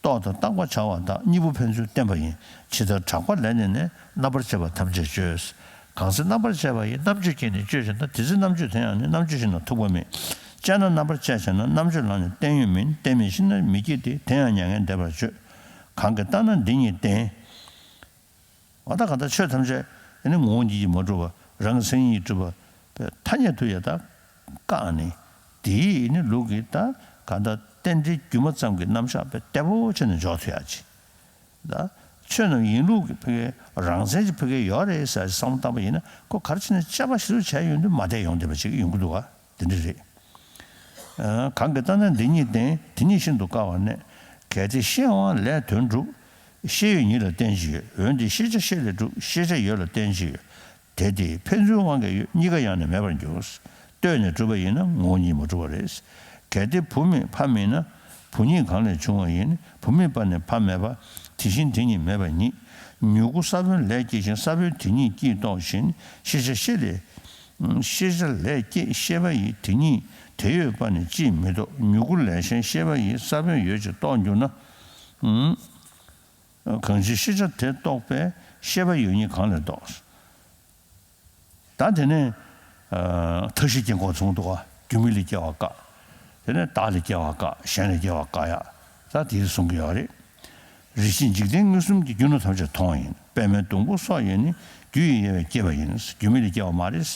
རྟོག་དང་བརྟག་པར་བྱ་བ་དག་གཉིས་པོ་ཕན་ཚུན་བརྟེན་པ་ཡིན། ཇི་ལྟར་གྲགས་པ་ལས་ནི་ནི། རྣམ་པར་དཔྱད་པ་ཐམས་ཅད་དཔྱོད། གང་ཚེ་རྣམ་པར་དཔྱད་པ་ཡིས། རྣམ་དཔྱོད་ཀྱིས་ནི་དཔྱོད་བྱེད་ན། དེ་ཚེ་རྣམ་དཔྱོད་དོན་ཡང་ནི། རྣམ་དཔྱོད་ཤིང་ན་ཐུག་པ་མེད། དཔྱད་ན་རྣམ་པར་དཔྱད་བྱས་ན། རྣམ་དཔྱོད་ལ་ནི་བརྟན་གཡོ་མིན། བརྟན་མིན་ཤེས་ན་མི་སྐྱེ་སྟེ། དེ་ཡང་མྱ་ངན་འདས་པར་བརྗོད། གང་གིས་བརྟགས་ན་འདི་ཉིད་བདེན། འོ་ད་གང་ལྟར་ཆོས་ཐམས་ཅད་ཨེ་ནི་ངོ་བོ་ཉིད་ཀྱིས་མ་གྲུབ་པ། རང་གི་མཚན་ཉིད་ཀྱིས་གྲུབ་པ་ཐ་སྙད་དུ་ཡང་ད་བཀག་ནས། དེའི་ཨེ་ནི་ལུགས་ཀྱི་ད་གང་ལྟར་རྟེན་འབྲེལ་སྒྱུ་མ་ཙམ་གྱི་རྣམ་གཞག་དཔེ་བདེ་པོ་བྱས་ནས་འཇོག་ཐུབ་ཡག་ཅིག་ད་ཆོས་རྣམས་ཡིན་ལུགས་ཀྱི་ཕ་གིའི་རང་མཚན་གྱི་ཕ་གིའི་ཡོད་རེད་ཟེར་བསམ་བློ་བཏང་པ་ཡིན་ན། ཁོ་ག་རེ་བྱས་ནས་དཔྱད་པ་ཞིབ་ཏུ་བྱས་ཡོང་དུས་མ་བསྡད་ཡོང་བསྡད་པ་ཅིག་ཡོང་གི་འདུག་ག་དེ་འདྲ་རེད། ཨ། གང་གིས་བརྟགས་ན་འདི་ཉིད་བདེན། དེ་ཉིད་ཤིན་ཏུ་དཀའ་བར་གནས། གལ་ཏེ་ཤེས་པའང་ལས་དོན་གྲུབ། ཤེས་ཡོད་ཉིད་ལ་བརྟེན་གྱི་ཡོད། འོན་ཏེ་ཤེས་བྱ་ཤེས་ལས་གྲུབ། ཤེས་བྱ་ཡོད་ལ་བརྟེན་གྱི་ཡོད། དེ་སྟེ་ཕན་ཚུན་དབང་གིས་ཡོད། གཉིས་ཀ་ཡང་ནི་མེད་པར་འགྱུར། ལྟོས་ནས་གྲུབ་པ་ཡིན་ན་ངོ་བོ་ཉིད་མ་གྲུབ་པ་རེད། གལ་ཏེ་བུ་མེད་ཕ་མེད་ན། བུ་ཉིད་གང་ལས་བྱུང་བ་ཡིན། བུ་མེད་པ་ནི་ཕ་མེད་པ། དེ་བཞིན་དེ་ཉིད་མེད་པ་ཉིད། མྱུ་གུ་ས་བོན་ལས་སྐྱེས་ཤིང་། ས་བོན་དེ་ཉིད་ཀྱིས་བཏོགས་ཤིང་། ཤེས་བྱ་ཤེས་ལས། ཤེས་བྱ་ལས་སྐྱེས་ཤེས་པ་ཡིས། དེ་ཉིད་དེ་ཡོད་པ་ནི་ཅིས་མི་རྟོགས། མྱུ་གུ་ལས་གཞན་ཤེས་པ་ཡིས། ས་བོན་ཡོད་ཅེས་རྟོགས་འགྱུར་ན། གང་ཕྱིར་ཤེས་བྱ་དེ་རྟོགས་པས། ཤེས་པ་ཡོད་ཉིད་གང་ལས་རྟོགས། ད་དེ་ནས་མཐའ་བཞི་སྐྱེ་འགོག་གསུངས་འདུག་ག་རྒྱུ་མེད་ལས་སྐྱེ་བ་བཀག་དེ་ནས་བདག་ལས་སྐྱེ་བ་བཀག་གཞན་ལས་སྐྱེ་བ་བཀག་ཡག་ད་དེ་གསུང་གི་ཡོད་རེད། རེ་ཞིག་འཇིག་རྟེན་མངོན་སུམ་གྱི། རྒྱུ་རྣམས་ཐམས་ཅད་མཐོང་བ་ཡིན། པདྨའི་སྡོང་པོ་སོགས་ཡོད་ནི། རྒྱུ་ཡི་དབྱེ་བས་བསྐྱེད་པ་ཡིན། རྒྱུ་མེད་ལས་སྐྱེ་བ་མ་རེད།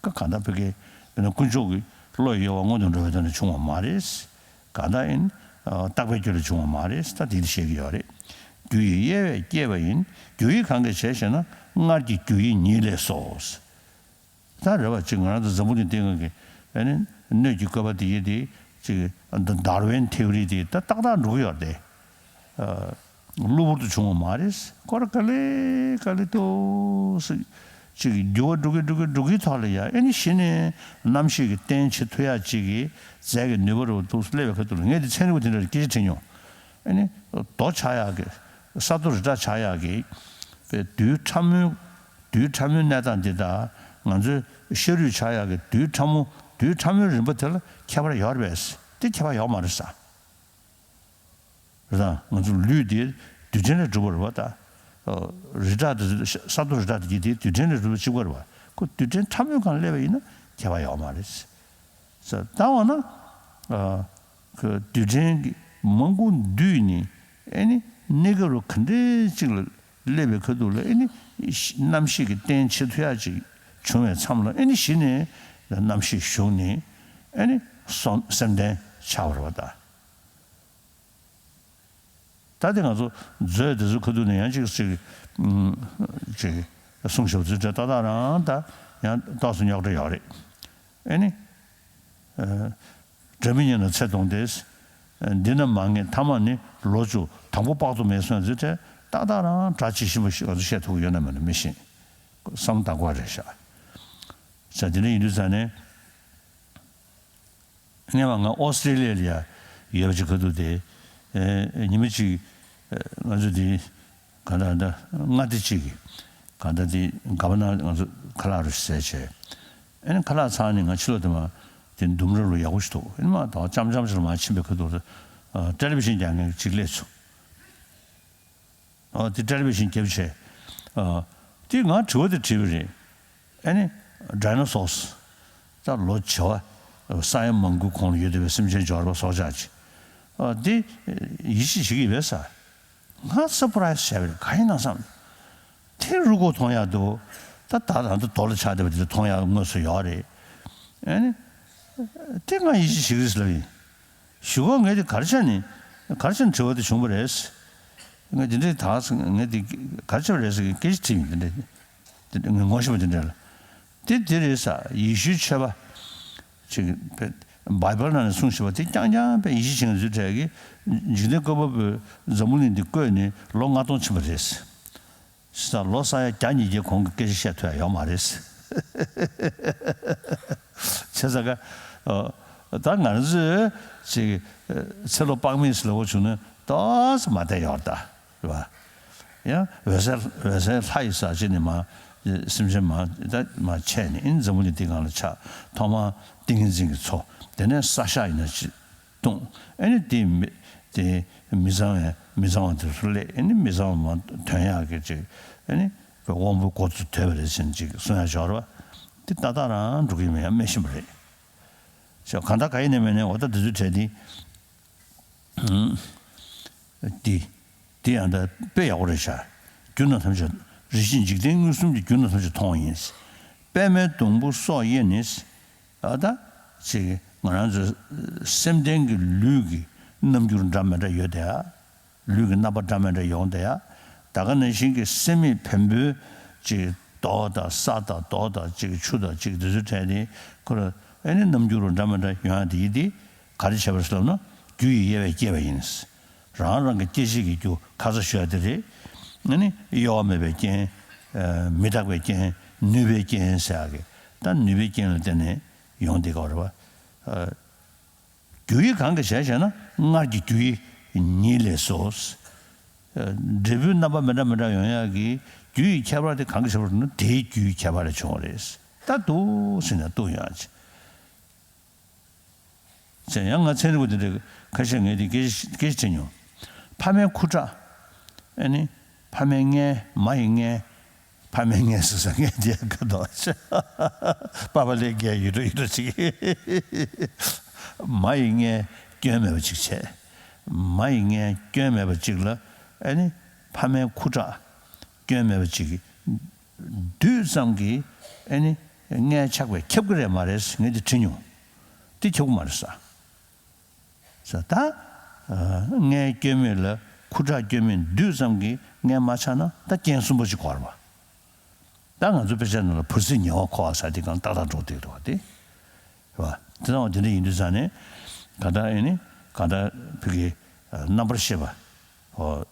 ཀ་གང་ལྟར་ཕ་གི་དཀོན་མཆོག་གི་བློ་ཡོད་པ་སྔོན་དུ་འགྲོ་བའི་དོན་ལ་བྱུང་བ་མ་རེད། གང་ལྟར་ཡིན། རྟག་པའི་རྒྱུ་ལས་བྱུང་བ་མ་རེད། ད་དེ་འདྲ་བཤད་ཀྱི་ཡོད་རེད། རྒྱུ་ཡི་དབྱེ་བས་བསྐྱེད་པ་ཡིན། རྒྱུ་ཡི་གང་གིས་བྱས་ཞེ་ན། སྔར་གྱི་རྒྱུ་ཡི་ཉེས་ལས་སོ། ད་རེད་བ། ཅིག་ང་རང་ཚོ་འཛམ་བུ་གླིང་སྟེང་གི་ཨ་ནི་སྣོད་ཀྱི་བཀོད་པ་དེ་ཡི་དེ་ཅིག་ཌར་ཝིན་ཐེའོ་རི་དེ་ད་ཏག་ཏག་འགྲོ་གི་ཡོད་རེད་དེ། གློ་བུར་དུ་བྱུང་བ་མ་རེད། སྐོར་ག་ལེ་ག་ལེ་ཏོག་ཙམ་ཅིག་འགྱུར་བ་འགྲོ་གི་འགྲོ་གི་འགྲོ་གི་ཐོག་ལ་ཡ། ཨེ་ནི་གཞི་ནས་རྣམ་ཤེས་ཀྱི་རྟེན་བྱེད་ཐུབ་ཡག་ཅིག་གི་རྫས་ཀྱི་ནུས་པ་རུ་འདུག་སླེབས་པའི་ཁ་ཐུག་ལ། ངས་འདི་ཚན་རིག་པ་དེ་འདྲ་ལ་སྐད་ཆ་དྲིས་མྱོང་། ཨེ་ནི་རྡོ་ཆགས་ཡག་གི་ས་རྡོ་རི་བྲག་ཆགས་ཡག་གི་པའི་རྡུལ་ཕྲ་མོའི་རྡུལ་ཕྲ་མོའི་གནས་སྟངས་འདི་དང་ང་ཚོའི་ཤ་རུས་ཆགས་ཡག་གི་རྡུལ་ཕྲ་མོ་རྡུལ་ཕྲ་མོའི་རིམ་པ་དེ་ལ་ཁྱད་པར་ཡོད་རེད་པས། དེ་ཁྱད་པར་ཡོད་མ་རེད་ས། རེད་དང་། ང་ཚོ་ལུས་འདི་རྡུལ་ཕྲན་ལས་གྲུབ་པ་རེད་པ། ད་རི་བྲག་དེ་ས་རྡོ་རི་བྲག་དེ་གྱིས་དེ་རྡུལ་ཕྲན་ལས་གྲུབ་པ་གཅིག་པ་རེད་པ། ཁོ་རྡུལ་ཕྲན་ཕྲ་མོའི་སྒང་སླེབས་པ་ཡིན་ན་ཁྱད་པར་ཡོད་མ་རེད། ད་འོ་ན་རྡུལ་ཕྲན་གྱི་མང་པོ་འདུས་ནས་ཨེ་ནི་གནས་སྐབས་རུ་ག་འདྲའི་གཅིག་ལ་སླེབས་པའི་ཁ་ཐུག་ལ་ཨེ་ནི་རྣམ་ཤེས་ཀྱི་རྟེན་བྱེད་ཐུབ་ཡག་ཅིག་བྱུང་བའི་མཚམས་ལ་ཨེ་ནི་གཞི་ནས་རྣམ་ཤེས་ཞུགས་ནས་ཨེ་ནི་སོ་སེམས་ལྡན་ཆགས་པ་རེད་པ། ད། ད་དེ་ང་ཚོ་མཛོད་དེ་ཚོའི་ཁ་ཐུག་ནས་ཡང་ཅིག་ཅིག་ཅིག་གསུང་ཞབས་ཚུལ་འདྲ་ཏག་ཏག་རང་ད་ཡང་ཏོག་ཙམ་རྙོག་དྲ་ཡོད་རེད། ཨེ་ནི། སྒྲ་མི་སྙན་ལ་ཚེ་དོང་སྟེ། འདི་ན་མ་ངེས་ཐ་མ་ནི། ལོ་བཅུ་དང་པོ་དཔག་ཏུ་མེད་གསུངས་ཚུལ་འདྲ་ཏག་ཏག་རང་སྒྲ་ཇི་བཞིན་པ་ཞིག་ང་ཚོ་བཤད་ཐུབ་ཀྱི་ཡོད་ན་མེད་ན་མི་ཤེས། བསམ་བཏང་དགོས་རེད་ཤག་ས་དེ་འདྲ་ཡིན་དུས་ཙང་ནས། སྔན་མ་ང་ཨོ་སི་ཀྲེ་ལི་ཡ་ལ་ཡ་ཡོད་པ་ཅིག་ཁ་ཐུག་དེ། ཨེ། ཉི་མ་གཅིག་ཨེ། ང་ཚོ་དེ་ག་ད་ད་མངའ་སྡེ་གཅིག་གི་ག་ད་དེ་ག་བ་ན་ང་ཚོ་ཁ་ལག་རུ་ཟས་བྱས། ཨེ་ནི་ཁ་ལག་ཚར་ནས་ང་ཕྱི་ལོགས་དེ་མ་དེ་ལྡུམ་ར་རུ་ཡག་པོ་ཞིག་འདུག་ཨེ་ནི་མ་དང་ལྕམ་ལྕམ་ཞིག་ལ་མ་ཕྱིན་པའི་ཁ་ཐུག་ཨ། ཊེ་ལི་བི་ཤིན་རྒྱག་མཁན་གཅིག་སླེབས་སོང་། ཨ། དེ་ཊེ་ལི་བི་ཤིན་རྒྱབ་བྱས། ཨ། དེ་ང་དྲི་བ་དེ་དྲིས་པ་རེད། ཨ་ནི་ཌའི་ནོ་སོར་སི། ད་ལོ་བྱེ་བ་ས་ཡ་མང་པོའི་གོང་ལ་ཡོད་བསྡད་པའི་སེམས་ཅན་འབྱོར་པ་སྲོག་ཆགས་ཅིག་ཨ། དེ་ཡིད་ཆེས་བྱེད་ཀྱི་ཡོད་པས་ས། ང་སར་པ་རའི་སི་བྱས་པ་རེད། གང་ཡིན་ན་བསམ། དེ་རུས་ཁོག་མཐོང་ཡག་འདུག་ད་ད་ད་ད་རྡོ་ལ་ཆགས་བསྡད་པ་དེ་མཐོང་ཡག་དངོས་སུ་ཡོད་རེད། ཨ་ནི། དེ་ང་ཡིད་ཆེས་བྱེད་ཀྱི་རེད་ཟེར་ལབ་ཡིན། གཞུག་གུ་ངས་དེ་ག་རེ་བྱས་ནས་ག་རེ་བྱས་ནས་དྲི་བ་དེ་བྱུང་བ་རེད། ངས་དེ་འདྲའི་ད་ངས་དེ་ག་རེ་བྱས་པ་རེད་ཟེར་སྐད་ཆ་དྲིས་ཡིན། དེ་འདྲ་དེ་ངོ་ཤེས་པ་དེ་འདྲ་ལ། དེ་དེ་རེད་ས། ཡེ་ཤུའི་ཆོས་པ་ཅིག་བའི་བལ་ནང་ནས་གསུངས་ཤིག་པ་དེ་རྐྱང་རྐྱང་པའི་ཡིད་ཆེས་བྱེད་མཁན་ཚོའི་གྲས་ཀྱིས་འཇིག་རྟེན་བཀོད་པ་པོས་འཛམ་བུ་གླིང་འདི་བཀོད་ནས་ལོ་ལྔ་སྟོང་ཕྱིན་པ་རེད། ས་ལོ་ས་ཡ་བརྒྱ་ཉིས་བརྒྱའི་གོང་གི་སྐད་ཆ་བཤད་ཐུབ་ཡ་ཡོད་མ་རེད། བྱས་ཙང་ཀ་ད་ང་རང་ཚོས་ཅིག་ཚེ་ལོ་དཔག་མེད་ཟེར་ལབ་བྱུང་ན་ཏོག་ཙམ་མ་བསྡད་ཡོད་རེད་ད། རེད་པ། ཡང་འོད་གསལ་འོད་གསལ་ལྷ་ཡི་ས་ཅིག་ནས་མ་སེམས་ཅན་མ་ད་མ་ཆད་ནས་ཨིན་འཛམ་བུ་གླིང་འདི་སྒང་ལ་ཆགས། ཐོག་མར་ཏིང་ངེ་འཛིན་གྱི་མཚོ། དེ་ནས་ས་ཞག་ཡིན་ན་ཅིག་བཏུང་། ཨེ་ནི་དེ་མི་དེ་མི་གཙང་བའི་མི་གཙང་བ་དེ་ཚོ་སླེབས། ཨེ་ནི་མི་གཙང་བ་མ་ཐོན་ཡག་གི་ཅིག་ཨེ་ནི་དབང་པོའི་སྒོ་ཚུ་དོད་པ་རེད་ཟེར་ཅིག་གསུང་ཡག་འབྱོར་བ་དེ་ཏག་ཏག་རང་འགྲོ་གི་མེད་ཡ་སྨྲས་བཞིན་པ་རེད། ཞེས་གང་ལྟར་ག་ཡིན་ནས་མིན་ནས་འོ་ད་དེ་ཚོའི་གྲས་འདི། འདི། འདི་ཡང་ད་དཔེ་ཡག་པོ་རེད་ཤག་རྒྱུ་རྣམས་ཐམས་ཅད་རེ་ཞིག་འཇིག་རྟེན་མངོན་སུམ་གྱི་རྒྱུ་རྣམས་ཐམས་ཅད་མཐོང་བ་ཡིན། པདྨའི་སྡོང་པོ་སོགས་དབྱེ་ནས། ཨ་ད། ཅིག་ང་རང་ཚོ་སེམས་ལྡན་གྱི་ལུས་ཀྱི་རྣམ་འགྱུར་འདྲ་མི་འདྲ་ཡོད་དེ། ལུས་ཀྱི་རྣམ་པ་འདྲ་མི་འདྲ་ཡོང་དེ་ཡ། ད་ག་ནང་བཞིན་གྱི་སེམས་མེད་བེམ་པོའི་ཅིག་རྡོ་དང་ས་དང་རྡོ་དང་ཅིག་ཆུ་དང་ཅིག་དེ་ཚོའི་གྲས་ནི་ཁོ་ར་ཨེ་ནི་རྣམ་འགྱུར་འདྲ་མི་འདྲ་ཡོང་ཡ་དེ་ཡི་དེ་ག་རེ་བྱས་པ་རེད་ཟེར་ལབ་ན་རྒྱུ་ཡི་དབྱེ་བས་བསྐྱེད་པ་ཡིན། རང་རང་གི་སྐྱེད་བྱེད་ཀྱི་རྒྱུ་ཁ་ཚ་ཞུ་ཡ་དེ་རེད། ཨེ་ནི་གཡོ་བ་མེད་པའི་རྐྱེན། མི་རྟག་པའི་རྐྱེན། ནུས་པའི་རྐྱེན་ཟེར་ཡ་གི་ད་ནུས་པའི་རྐྱེན་ལ་བརྟེན་ནས་ཡོང་དེ་ག་རེད་བ། རྒྱུ་ཡི་གང་གིས་བྱས་ཞེ་ན་སྔར་གྱི་རྒྱུ་ཡི་ཉིད་ལས་སོ། འབྲས་བུའི་རྣམ་པ་མི་འདྲ་མི་འདྲ་ཡོང་ཡག་གི་རྒྱུ་ཡི་ཁྱད་པར་དེ་གང་གིས་བྱས་པ་རེད་ན་དེའི་རྒྱུ་ཡི་ཁྱད་པར་ལས་བྱུང་བ་རེད། ད་འདུག་ཟེར་ནས་འདུག་ཡོང་ཡག་ཅེས། ཡང་ང་ཚན་རིག་པ་དེ་འདྲ་ཁ་ཤས་ངས་དེ་སྐད་ཆ་སྐད་ཆ་དྲིས་མྱོང་། ཕ་མའི་ཁུ་ཁྲག་ཨེ་ནི་ཕ་མའི་མངལ་མ་ཡི་མངལ། ཕ་མའི་མངལ་ཟེར་ས་མངལ་དེ་ཡང་ཁ་དོག་ཆེ། པ་ཕ་ལས་རྒྱལ་ཡོད་འགྲོ་ཡོད་འགྲོ་ཅིག་མ་ཡི་མངལ་སྐྱོན་མེད་པ་ཅིག་བྱས། མ་ཡི་མངལ་སྐྱོན་མེད་པ་ཅིག་ལ་ཨེ་ནི་ཕ་མའི་ཁུ་ཁྲག་སྐྱོན་མེད་པ་ཅིག་གི་དུས་ཙམ་གྱི་ཨེ་ནི་མངལ་ཆགས་པས་ཁྱབ་ཀྱི་རེད་མ་རེད་ངས་འདི་དྲིས་མྱོང་། འདི་ཁྱབ་ཀྱི་མ་རེད་ས། ས་ད། མངལ་སྐྱོན་མེད་ལ་ཁུ་ཁྲག་སྐྱོན་མེད་དུས་ཙམ་གྱི་མངལ་མ་ཆགས་ན་ད་རྐྱེན་གསུམ་པོ་ཅིག་གོ་ར་བ། ད་ང་ཚོ་དཔེ་ཆ་ནང་ལ་བུ་ཚ་ཉེ་བར་མཁོ་བ་ཟེར་དེ་གང་ཏག་ཏག་འགྲོ་བསྡད་འདུག་བ་དེ། རེད་བ། དེ་ཙང་བ་དེ་འདྲ་ཡིན་དུས་ཙང་ནས་ག་ད་ཨེ་ནི་ག་ད་ཕ་གི་རྣམ་པར་ཤེས་པ། ཨོ།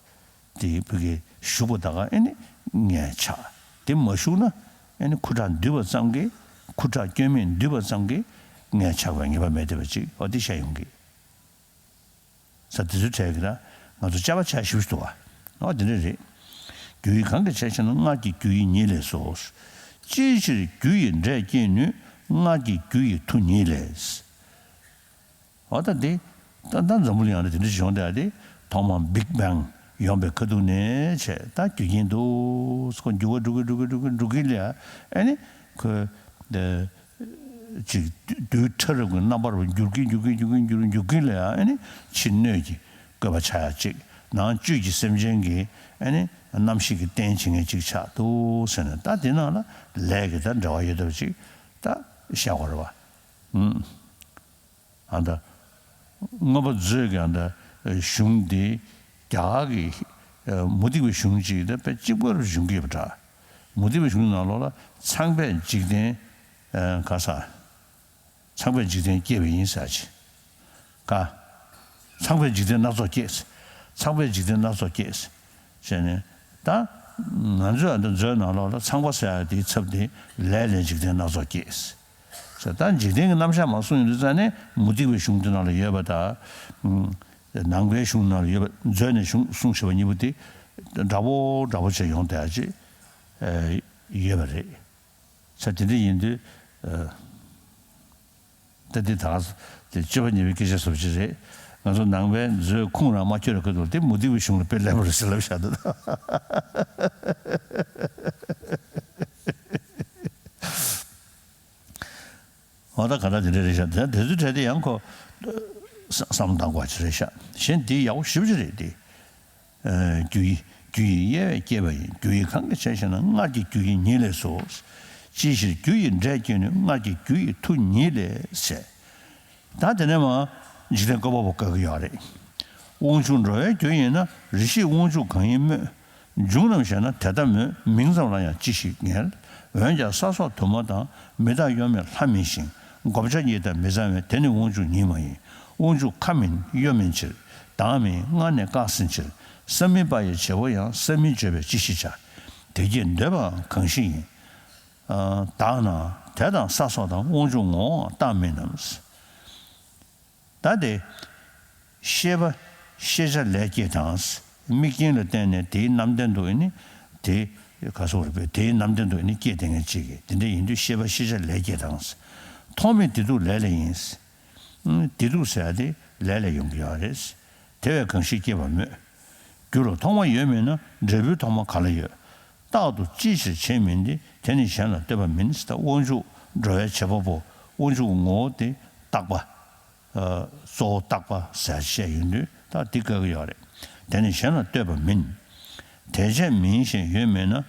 དེ་ཕ་གི་ཞུགས་པ་ད་ག་ཨེ་ནི་མངལ་ཆགས། དེ་མ་ཞུགས་ན་ཨེ་ནི་ཁུ་ཁྲག་འདུས་པ་ཙམ་གྱིས་ཁུ་ཁྲག་སྐྱོན་མེད་འདུས་པ་ཙམ་གྱིས་མངལ་ཆགས་པའི་ངེས་པ་མེད་བསྡད་པ་ཅིག་ཨོ་དེ་བཤད་ཡོང་གི། ས་དེ་ཚོའི་གྲས་ཀྱི་ད་ང་ཚོ་དཔྱད་པ་བྱ་ཞིབ་ཞིག་འདུག་བ། ཨོ་དེ་འདྲ་རེད། རྒྱུ་ཡི་གང་གིས་བྱས་ཞེ་ན་སྔར་གྱི་རྒྱུ་ཡི་ཉིད་ལས་སོ། ཅིའི་ཕྱིར་རྒྱུ་ཡི་འབྲས་སྐྱེད་ནུས། སྔར་གྱི་རྒྱུ་ཡི་མཐུ་ཉིད་ལས། འོ་ད་འདི། ད་ད་འཛམ་བུ་གླིང་ཡང་ན་དེ་འདྲ་ཞིག་བྱུང་བསྡད་དེ། ཐོག་མར་བིག་བེང་ཡོང་བའི་ཁ་ཐུག་ནས་བྱས་ད་རྒྱུ་རྐྱེན་འདུག་ཁོ་འགྱུར་བ་འགྲོ་གི་འགྲོ་གི་འགྲོ་གི་འགྲོ་གི་ལ་ཨེ་ནི་ཁོ། འདི། ཅིག་རྡུལ་ཕྲ་རབ་ཀྱི་རྣམ་པར་འགྱུར་གྱིན་འགྱུར་གྱིན་འགྱུར་གྱིན་འགྱུར་འགྱུར་གྱིན་ལ་ཨེ་ནི་ཕྱི་སྣོད་ཀྱི་བཀོད་པ་ཆགས་ཡ་ཅིག་ནང་བཅུད་ཀྱི་སེམས་ཅན་གྱི་ཨེ་ནི་རྣམ་ཤེས་ཀྱི་རྟེན་བྱེད་མཁན་ཅིག་ཆགས་འདུག་ཟེར་ནས་ད་དེ་ནང་ལ་ལས་ཀྱི་ད་འབྲེལ་བ་ཡོད་པ་ཅིག་ད་བཤད་དགོས་རེད་བ། ཨུམ། ཨ་ད། མངོན་པ་མཛོད་ཀྱི་ཨ་ད་གཞུང་འདི་རྒྱ་གར་གྱི་མུ་སྟེགས་པའི་གཞུང་ཅིག་ད་དཔེ་གཅིག་པར་བཞུགས་ཀྱི་ཡོད་པ་འདྲ། མུ་སྟེགས་པའི་གཞུང་ནང་ལོགས་ལ་ཚངས་པས་འཇིག་རྟེན་ག་ས། ཚངས་པས་འཇིག་རྟེན་བསྐྱེད་པ་ཡིན་ཟེར་ཅིག་ཀ། ཚངས་པས་འཇིག་རྟེན་སྣ་ཚོགས་བསྐྱེད། ཚངས་པས་འཇིག་རྟེན་སྣ་ཚོགས་བསྐྱེད། ཟེར་ནས། ད། ང་ཚོས་ཨ་ད་མཛོད་ནང་ལོགས་ལ་ཚངས་པ་ཟེར་ཡ་དེའི་ཚབ་དེ་ལས་ལས་འཇིག་རྟེན་སྣ་ཚོགས་བསྐྱེད། ཟེར་ད་འཇིག་རྟེན་གྱི་རྣམ་གཞག་མ་གསུངས་ཡོང་དུས་ཙང་ནས་མུ་སྟེགས་པའི་གཞུང་དེ་ནང་ལ་ཡོད་པ་དང་། ནང་པའི་གཞུང་ནང་ལ་ཡོད་པ་མཛོད་ནས་གཞུང་གསུངས་བཞག་པ་གཉིས་པོ་དེ། འདྲ་པོ་འདྲ་པོ་བྱས་ཡོང་བསྡད་ཡ་ཅིག་ཡོད་པ་རེད། ས་དེ་འདྲ་ཡིན་དུས། ད་འདི་ད་དེ་སྤྱོད་པ་ཉེས་པའི་སྐད་ཆ་བཟོ་ཅིག་རེད། ང་ཚོ་ནང་པའི་མཛོད་ཁུངས་རང་མ་འཁྱོལ་ལ་ཁ་ཐུག་དེ་མུ་སྟེགས་པའི་གཞུང་ལ་དཔེ་ལེགས་པ་རེད་ཟེར་ལབ་བཞག་འདུག་འོ་ད་ག་ད་དེ་འདྲ་རེད་ཤག་དེ་དེ་ཚོའི་གྲས་དེ་ཡང་ཁོ། བསམ་བློ་གཏང་དགོས་པ་ཅིག་རེད་ཤག་གཞན་དེ་ཡག་པོ་ཞེ་པོ་ཅིག་རེད་དེ། རྒྱུ་ཡི་རྒྱུ་ཡི་དབྱེ་བས་བསྐྱེད་པ་ཡིན། རྒྱུ་ཡི་གང་གིས་བྱས་ཞེ་ན་སྔར་གྱི་རྒྱུ་ཡི་ཉིད་ལས་སོ། ཅིའི་ཕྱིར་རྒྱུ་ཡི་འབྲས་སྐྱེད་ནུས། སྔར་གྱི་རྒྱུ་ཡི་མཐུ་ཉིད་ལས་ཟེར། ད་དེ་ནས་མ་འཇིག་རྟེན་བཀོད་པ་པོ་བཀག་གི་ཡོད་རེད། དབང་ཕྱུག་འགྲོ་བའི་རྒྱུ་ཡིན་ན། རེ་ཞིག་དབང་ཕྱུག་གང་ཡིན་སྨོས། འབྱུང་རྣམས་ཞེ་ན་དེ་ལྟ་མོད། མིང་ཙམ་ལ་ཡང་ཅི་ཞིག་ངལ། འོན་ཀྱང་ས་སོགས་དུ་མ་དང་། མི་རྟག་གཡོ་མེད་ལྷ་མིན་ཞིང་། བགོ་བྱ་ཉིད་དང་མི་འཚམ་བས། དེ་ནི་དབང་ཕྱུག་ཉིད་མ་ཡིན། དབང་ཕྱུག་ཁ་མིན་གཡོ་མིན་ཕྱིར། མདངས་མིན་སྔར་ནས་བཀག་ཟིན་ཕྱིར། ས་མིན་པ་ཡི་བྱེད་པོ་ཡང་། ས་མིན་བརྗོད་པས་ཅི་ཞིག་བྱ། དེ་སྐྱེས་འདོད་པའང་གང་ཞིག་ཡིན། བདག་ན་དེ་དང་ས་སོགས་དང་། དབང་ཕྱུག་ངོ་བོའང་རྟག་མིན་ནམ། ད་དེ། ཤེས་པ་ཤེས་བྱ་ལས་སྐྱེས་དང་། དམིགས་རྐྱེན་ལ་བརྟེན་ནས་དེའི་རྣམ་ལྡན་དུ་ནི། དེ། ག་སོགས་རེད་པས་དེའི་རྣམ་ལྡན་དུ་ནི་སྐྱེས་དེ་ངེས་གཅིག་གི་དེ་འདྲ་ཡིན་དུས་ཤེས་པ་ཤེས་བྱ་ལས་སྐྱེས་དང་། ཐོག་མེད་བདེ་སྡུག་ལས་ལས་ཡིན། བདེ་སྡུག་ཟེར་ཡ་དེ་ལས་ལས་ཡོང་གི་ཡོད་རེད། དེ་བས་གང་ཞིག་སྐྱེས་པ་སྨོས། རྒྱུ་ལ་ཐོག་མ་ཡོད་མིན་ན། འབྲས་བུའི་ཐོག་མ་ག་ལ་ཡོད། རྟག་ཏུ་ཅིའི་ཕྱིར་བྱས་མིན་ཏེ། དེ་ནི་གཞན་ལ་ལྟོས་པ་མིན། ད་དབང་ཕྱུག་འགྲོ་བའི་བྱེད་པ་པོ། དབང་ཕྱུག་ངོ་བོ་དེ་ བརྟག་པ། ཨ། གཙོ་བོ་བརྟག་པ་ཟེར་བཤད་ཡོང་དུས་ད་འདི་བཀག་གི་ཡོད་རེད། དེ་ནི་གཞན་ལ་ལྟོས་པ་མིན། དེ་བྱས་མིན་ཞེས་ཡོད་མིན་ན།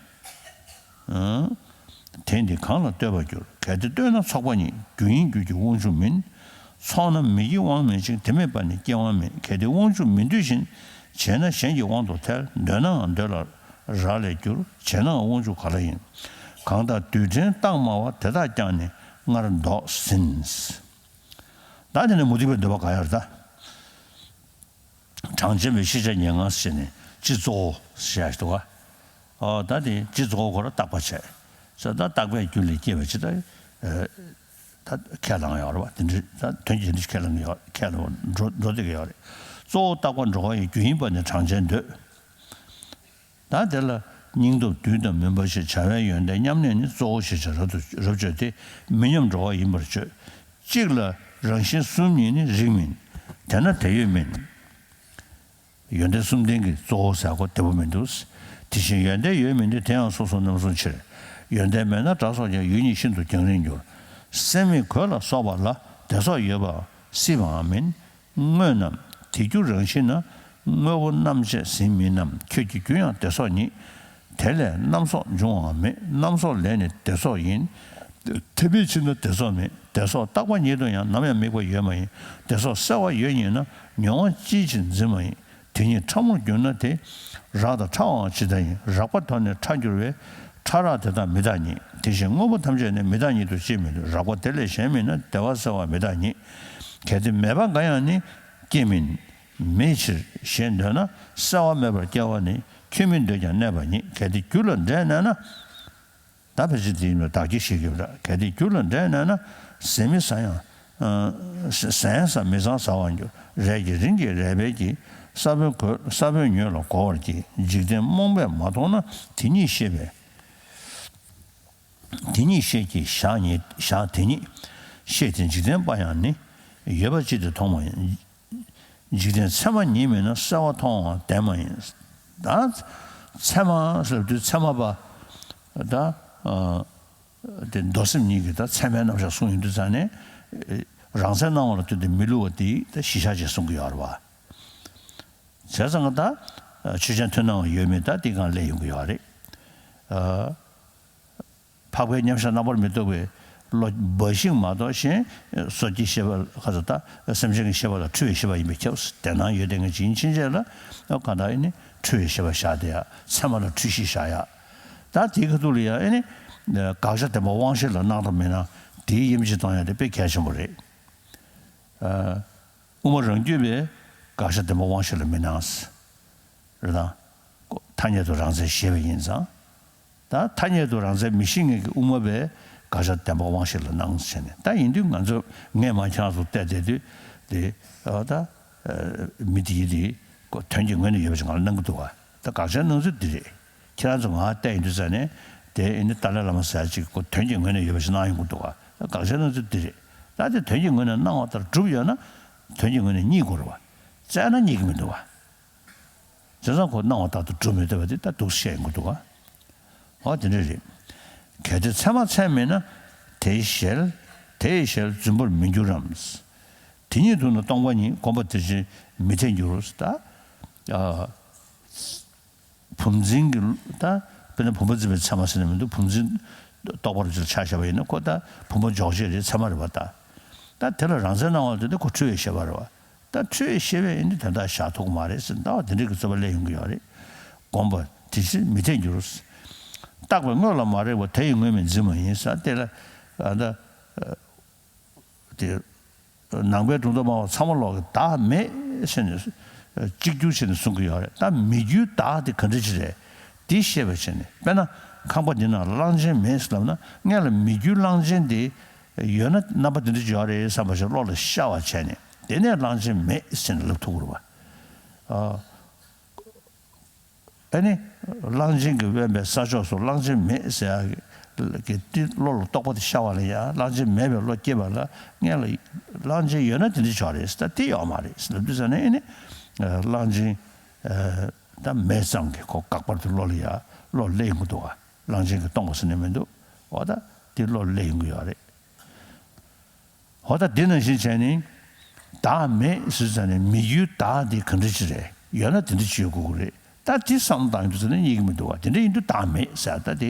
ཨ། དེ་འདི་གང་ལ་ལྟོས་པར་འགྱུར། གལ་ཏེ་ལྟོས་ན་ཚོགས་པ་ཉིད། རྒྱུ་ཡིན་རྒྱུ་གྱི་དབང་ཕྱུག་མིན། ཚོགས་ན་མིག་གི་དབང་མེད་ཅིང་། དེ་མེད་པར་ནི་སྐྱེ་བ་མེད། གལ་ཏེ་དབང་ཕྱུག་མི་འདོད་བཞིན། བྱས་ན་གཞན་གྱི་དབང་དུ་ཐལ། འདོད་ནའང་འདོད་ལ་རག་ལས་འགྱུར། བྱས་ནའང་དབང་ཕྱུག་ག་ལ་ཡིན། གང་དག་རྡུལ་ཕྲན་རྟགས་སྨྲ་བ། དེ་དག་ཀྱང་ནི་སྔར་བཟློག་ཟིན། ད་དེ་ནས་མུ་སྟེགས་པའི་འདོད་པ་ག་ཡར་ད། གྲངས་ཅན་པའི་ཤེས་བྱ་ཉེར་ལྔ་ཟེར་ནས་སྤྱི་གཙོ་བོ་ཟེར་ཡ་ཞིག་འདུག་ག། ཨོ་ད་དེ་སྤྱི་གཙོ་བོ་ཁོ་ར་བརྟག་པ་བྱས། ས་ད་བརྟག་པའི་རྒྱུ་ལས་སྐྱེས་པའི་ཕྱིར་ད། ཨ། ད་ཁས་བླངས་ཡོད་རེད་བ། དེ་འདྲ་ད་དོན་གྱི་དེ་འདྲ་ཁས་བླངས་ཡོད། ཁས་བླངས་འགྲོ་འགྲོ་བསྡད་ཀྱི་ཡོད་རེད། གཙོ་བོ་བརྟག་པ་འགྲོ་བ་ཡི་རྒྱུ་ཡིན་པ་ནི་གྲངས་ཅན་འདོད། ད་དེ་ལ་སྙིང་སྟོབས་བདུན་དང་མུན་པ་ཞེས་བྱ་བའི་ཡོན་ཏན་མཉམ་གནས་ནི་གཙོ་བོ་ཞེས་བྱ་རབ་ཏུ་རབ་བརྗོད་དེ་མི་མཉམ་འགྲོ་བ་ཡིན་པར་བརྗོད། གཅིག་ལ་རང་བཞིན་གསུམ་ཉིད་ནི་རིགས་མིན། དེས་ན་དེ་ཡོད་མིན། ཡོན་ཏན་གསུམ་ལྡན་གྱི་གཙོ་བོ་ཟེར་གོ་བདེ་པོ་མི་འདུག། དེ་བཞིན་ཡོན་ཏན་ཡོད་མིན་ཏེ། དེ་ཡང་སོ་སོར་རྣམ་གསུམ་ཕྱིར། ཡོན་ཏན་མེད་ན་སྒྲ་སོགས་ཀྱང་། ཡུལ་ཉིད་ཤིན་ཏུ་རྒྱང་རིང་འགྱུར། སེམས་མེད་གོས་ལ་སོགས་པ་ལ། བདེ་སོགས་ཡོད་པ་སྲིད་པའང་མིན། དངོས་རྣམས་དེ་རྒྱུ་རང་བཞིན་ན། དངོས་པོ་རྣམ་དཔྱད་ཟིན་མིན་ནམ། ཁྱོད་ཀྱི་རྒྱུ་ཡང་བདེ་སོགས་ཉིད། དེ་ལས་རྣམ་སོགས་འབྱུང་བའང་མེད། རྣམ་སོགས་ལས་ནི་བདེ་སོགས་ཡིན། དེ་མེད་ཕྱིར་ན་བདེ་སོགས་མེད། བདེ་སོགས་རྟག་པ་ཉིད་དུ་ཡང་ནམ་ཡང་དམིགས་པ་ཡོད་མ་ཡིན། བདེ་སོགས་གསལ་བ་ཡོད་ཉིད་ན། མྱོང་བ་ཅིའི་ཕྱིར་འཛིན་མ་ཡིན། དེ་ཉིད་ཕྲ་མོར་གྱུར་ན་དེ། རགས་དང་ཕྲ་བའང་ཇི་ལྟར་ཡིན། རགས་པ་དོར་ནས་ཕྲ་འགྱུར་བས། ཕྲ་རགས་དེ་དག་མི་རྟག་ཉིད། དེ་བཞིན་དངོས་པོ་ཐམས་ཅད་ནི། མི་རྟག་ཉིད་དུ་སྐྱེ་མི་ནུས། རགས་པ་དེ་ལས་གཞན་མིན་ན། བདེ་བ་གསལ་བ་མི་རྟག་ཉིད། གལ་ཏེ་མེད་པ་འགའ་ཡང་ནི། སྐྱེ་མིན། མེད་ཕྱིར་ཞེས་འདོད་ན། གསལ་བ་མེད་པར་སྐྱེ་བ་ནི། ཁྱོད་མིན་འདོད་ཀྱང་གནས་པ་ཉིད། གལ་ཏེ་རྒྱུ་ལ་འབྲས་གནས་ན། ད་ཕལ་ཆེར་དེ་ཡིན་ནོ། བདག་གིས་ཤེས་ཀྱི་ཡོད་ལ། གལ་ཏེ་རྒྱུ་ལ་འབྲས་གནས་ན། ཟད་མི་ཟ་ཡང་། ཟ་ཡང་ཟ། མི་ཟ་ཟ་བར་འགྱུར། རས་ཀྱི་རིན་གྱིས་རས་པའི་གྱི། ས་བོན་གོས། ས་བོན་ཉོས་ལ་བགོ་བར་གྱིས། འཇིག་རྟེན་རྨོངས་པས་མ་མཐོང་ན། དེ་ཉིད་ཤེས་པས། དེ་ཉིད་ཤེས་ཀྱི་ཞག་ཉིད། ཞག་དེ་ཉིད་ཤེས་ཏེ། འཇིག་རྟེན་པ་ཡང་ནི། ཡོད་པ་ཅི་སྟེ་མཐོང་བ་ཡིན། འཇིག་རྟེན་ཚད་མ་ཉིད་མིན་ན། གསལ་བ་མཐོང་བའང་བདེན་མ་ཡིན། ད་ཚད་མ་ཟེར་དུས་ཚད་མ་པ་ད་ཨ་དེ་མདོ་སེམས་གཉིས་ཀྱི་ད་ཚད་མའི་རྣམ་གཞག་གསུངས་ཡོང་དུས་ཙང་ནས། རང་མཚན་སྣང་བ་ལ་ལྟོས་ཏེ་མི་བསླུ་བ་དེ་ད་གཞི་བཞག་ཅེས་གསུང་གི་ཡོད་རེད་བ། བྱས་ཙང་ད་ཆོས་ཅན་མཐུན་སྣང་བ་ཡོད་མེད་ད་དེ་སྒང་སླེབས་ཡོང་གི་ཡོད་རེད། ཨ། འཕགས་པའི་མཉམ་གཞག་རྣམ་པར་མི་རྟོག་པའི་བློ་འབའ་ཞིག་མ་གཏོགས་གཞན་སོ་སྐྱེའི་ཤེས་པ་ཁ་ཚ་ད་སེམས་ཅན་གྱི་ཤེས་པ་ལ་འཁྲུལ་བའི་ཤེས་པ་ཡིན་པས་ཁྱབ། དེ་སྣང་ཡོད་དེ་ངེས་ཅིང་ཕྱིན་ཆད་ལ་གང་ལྟར་ཨེ་ནི་འཁྲུལ་བའི་ཤེས་པ་བཞག་དེ་ཡ། ཚད་མ་ལ་འཁྲུལ་ཤེས་བཞག་ཡ། ད་དེའི་ཁ་ཐུག་ལ་ཡ་ཨེ་ནི་དགག་བྱ་བདེན་པ་དབང་ཤེས་ལ་སྣང་དང་མི་སྣང་དེའི་དབྱེ་འབྱེད་གཏོང་ཡ་དེ་དཔེ་གལ་ཆེན་པོ་རེད། ཨ། དབུ་མ་རང་རྒྱུད་པས་དགག་བྱ་བདེན་པ་དབང་ཤེས་ལ་མི་སྣང་། རེད་དང་། ཐ་སྙད་དུ་རང་མཚན་ཞེས་པ་ཡིན་ཙང་། ད་ཐ་སྙད་དུ་རང་མཚན་མི་ཤེས་མཁན་གྱི་དབུ་མ་པས་དགག་བྱ་བདེན་པ་དབང་ཤེས་ལ་སྣང་བྱས་ནས། ད་ཡིན་དུས་ང་ཚོ་ངས་མ་ཁྱེད་རང་ཚོ་བལྟས་བསྡད་དུས་དེ་ཨ་ད་མི་དེ་ཡི་དེ་ཁོ་དོན་གྱི་ངོས་ནས་ཡོད་པ་ཞིག་ང་ལ་སྣང་གི་འདུག་ག། ད་དགག་བྱའི་སྣང་ཚུལ་འདི་རེད། ཁྱེད་རང་ཚོ་ང་བལྟས་ཡིན་དུས་ཙང་ནས་དེ་ཨེ་ནི་ཏཱ་ལའི་བླ་མ་ཟེར་ཡ་ཅིག་ཁོ་དོན་གྱི་ངོས་ནས་ཡོད་པ་ཞིག་སྣང་ཡོང་གི་འདུག་ག། ད་དགག་བྱའི་སྣང་ཚུལ་འདི་རེད། ད་དེ་དོན་གྱི་ངོས་ནས་སྣང་བ་ལྟར་གྲུབ་ཡོད་ན་དོན་གྱི་ངོས་ནས་རྙེད་དགོས་རེད་བ། བཙལ་ན་རྙེད་ཀྱི་མི་འདུག་བ། བྱས་ཙང་ཁོ་སྣང་བ་ལྟར་དུ་གྲུབ་མི་འདུག་བ་དེ་ད་འདུག་བཤད་ཡོང་གི་འདུག་བ། འོ་དེ་འདྲ་རེད། གལ་ཏེ་ཚད་མ་ཚད་མིན་ན། དེའི་ཞལ་དེའི་ཞལ་རྫུན་པར་མི་འགྱུར་རམ། དེ་ཉིད་དུ་ནི་སྟོང་པ་ཉིད། བསྒོམ་པ་དེ་ཕྱིར་མི་འཐད་འགྱུར། ད་ཨ། བུམ་འཛིན་གྱི་ད་དཔེར་ན་བུམ་པ་འཛིན་པའི་ཚད་མ་ཟེར་ན་མི་འདུག། བུམ་འཛིན་རྟོག་པ་རུ་ཆ་བཞག་པ་ཡིན་ན་ཁོ་ད་བུམ་པ་འཇོག་བྱེད་རེད། ཚད་མ་རེད་པ། ད་ད་དེ་ལ་རང་མཚན་སྣང་བ་དེ་ནི་ཁོ་འཁྲུལ་བའི་ཤེས་པ་རེད་པ། ད་འཁྲུལ་བའི་ཤེས་པས་ཡིན་དུས་དོན་དག་བཞག་ཐུབ་ཀྱི་མ་རེད་ཟེར། ལྟ་བ་དེ་འདྲ་གི་རྩོད་པ་སླེབས་ཡོང་གི་ཡོད་རེད། བསྒོམ་པ་དེ་ཕྱིར་མི་འཐད་འགྱུར། བརྟགས་པའི་དངོས་ལ་མ་རེག་པ། དེ་ཡི་དངོས་མིན་འཛིན་མ་ཡིན་ཟེར་དེ་ལ་ཨ་ད། དེ། ནང་པའི་གྲུབ་མཐའ་སྨྲ་བ་ཚང་མ་ལོག་གི་བདག་མེད་ཟེར་ནས་གཅིག་གྱུར་བྱས་ནས་གསུང་གི་ཡོད་རེད། ད་མི་འགྱུར་བདག་དེ་ག་འདྲ་ཅིག་རེད། དེ་ཤེས་པ་བྱས་ནས་དཔེར་ན་ཁང་པ་འདི་ནང་ལ་གླང་ཆེན་མེད་ཟེར་ལབ་ན་སྔོན་ལ་མི་འགྱུར་གླང་ཆེན་དེ་ཡོད་ན་རྣམ་པ་འདི་འདྲ་ཅིག་ཡོད་རེད་བསམ་པ་ཞིག་བློ་ལ་ཤར་བ་བྱས་ནས་དེ་ནས་གླང་ཆེན་མེད་ཟེར་ནས་ལབ་ཐུབ་ཀྱི་རེད་པ། ཨ། ཨ་ནི། གླང་ཆེན་གྱིས་དབེན་པའི་ས་ཕྱོགས་སུ་གླང་ཆེན་མེད་ཟེར་ཡག་གི་དེ་བློ་ལ་རྟོག་པ་དེ་ཤར་བ་ལ་ཡ། གླང་ཆེན་མེད་པའི་བློ་སྐྱེས་པ་ལ་སྔོན་ལ་གླང་ཆེན་ཡོད་ན་དེ་འདྲ་ཆགས་རེད་ཟེར། ད་དེ་ཡོད་མ་རེད་ཟེར་ལབ་དུས་ཙ་ནས་ཨ་ནི། གླང་ཆེན་ད་མེད་ཙང་གི་ཁོ་དགག་པར་དེ་བློ་ལ་ཡ་བློ་སླེབས་ཡོང་གི་འདུག་ག། གླང་ཆེན་གྱིས་སྟོང་པ་ཟེར་ནས་མི་འདུག། འོ་ད་དེ་བློ་སླེབས་ཡོང་གི་ཡོད་རེད། འོ་ད་འདི་ནང་བཞིན་བྱས་ནས་བདག་མེད་ཟེར་ཙང་ནས་མི་འགྱུར་བདག་འདི་ག་འདྲ་ཅིག་རེད། ཡོད་ན་དེ་འདྲ་ཅིག་ཡོད་དགོས་ཀྱི་རེད། ད་འདི་བསམ་བློ་བཏང་རྒྱུ་ཟེར་ན་རྙེད་ཀྱི་མི་འདུག་བ། དེ་འདྲ་ཡིན་དུས་བདག་མེད་ཟེར་ད་དེ་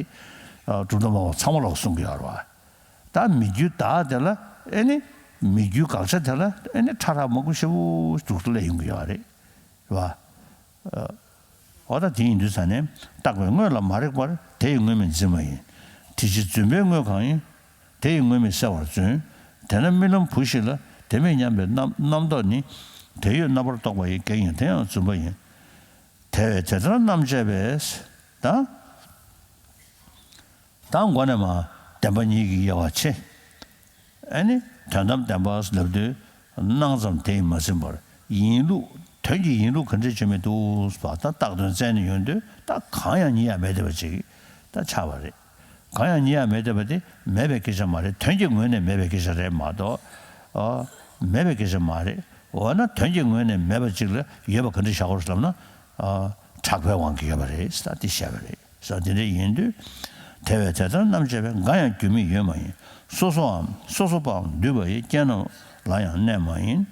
གྲུབ་མཐའ་སྨྲ་བ་ཚང་མ་ལོག་གསུང་གི་ཡོད་རེད་བ། ད་མི་འགྱུར་བདག་དེ་ལ་ཨེ་ནི་མི་འགྱུར་དགག་བྱ་དེ་ལ་ཨེ་ནི་ཕྲ་རགས་མང་པོ་ཞེ་པོ་འདུག་སླེབས་ཡོང་གི་ཡོད་རེད་བ། འོ་ད་དེ་ཡིན་དུས་ཙ་ནས་བཏགས་པའི་དངོས་ལ་མ་རེག་པར་དེ་ཡི་དངོས་མེད་འཛིན་པ་ཡིན། དེ་ཕྱིར་རྫུན་པའི་དངོས་གང་ཡིན། དེ་ཡི་དངོས་མེད་གསལ་བར་བརྫུན། དེས་ན་རྨི་ལམ་བུ་ཞིག་ལ་དེ་མེད་སྙམ་པའི་རྣམ་རྣམ་རྟོག་ནི། དེ་ཡོད་རྣམ་པར་རྟོག་པ་ཡི་གེགས་ཡིན་དེ་ཡང་རྫུན་པ་ཡིན། དེ་བས་དེ་ལྟར་རྣམ་དཔྱད་པས་ད། ད་མགོ་ནས་མར་བདེན་པ་གཉིས་ཀྱི་དབྱེ་བ་ཕྱེ། ཨ་ནི་དོན་དམ་བདེན་པ་ལབ་དུས་སྣང་ཙམ་དེ་ཡིས་མ་ཟིན་པར་ཡིན་ལུགས་དོན་གྱི་ཡིན་ལུགས་ག་འདྲས་བྱེད་མི་འདུག་པ་ད་བཏགས་དོན་བཙལ་ནས་ཡོང་དུས་ད་གང་ཡང་རྙེད་ཡ་མེད་བསྡད་པ་ཅིག་ད་ཆགས་པ་རེད། གང་ཡང་རྙེད་ཡ་མེད་བསྡད་པ་དེ་མེད་པའི་སྐད་ཆ་མ་རེད། དོན་གྱི་ངོས་ནས་མེད་པའི་སྐད་ཆ་རེད་མ་གཏོགས། ཨ། མེད་པའི་སྐད་ཆ་མ་རེད། འོ་ན་དོན་གྱི་ངོས་ནས་མེད་པ་ཅིག་ལ་ཡོད་པ་ག་འདྲས་བཞག་དགོས་རེད་ལབ་ན། ཨ། གྲགས་པའི་དབང་གིས་ཡོད་པ་རེད་ད་དེ་བཤད་པ་རེད། ས་དེ་འདྲ་ཡིན་དུས། དེ་བས་དེ་ལྟར་རྣམ་དཔྱད་པས། འགའ་ཡང་རྒྱུ་མེད་ཡོད་མ་ཡིན། སོ་སོའམ་སོ་སོ་པའམ་འདུས་པ་ཡི། རྐྱེན་རྣམས་ལ་ཡང་གནས་མ་ཡིན།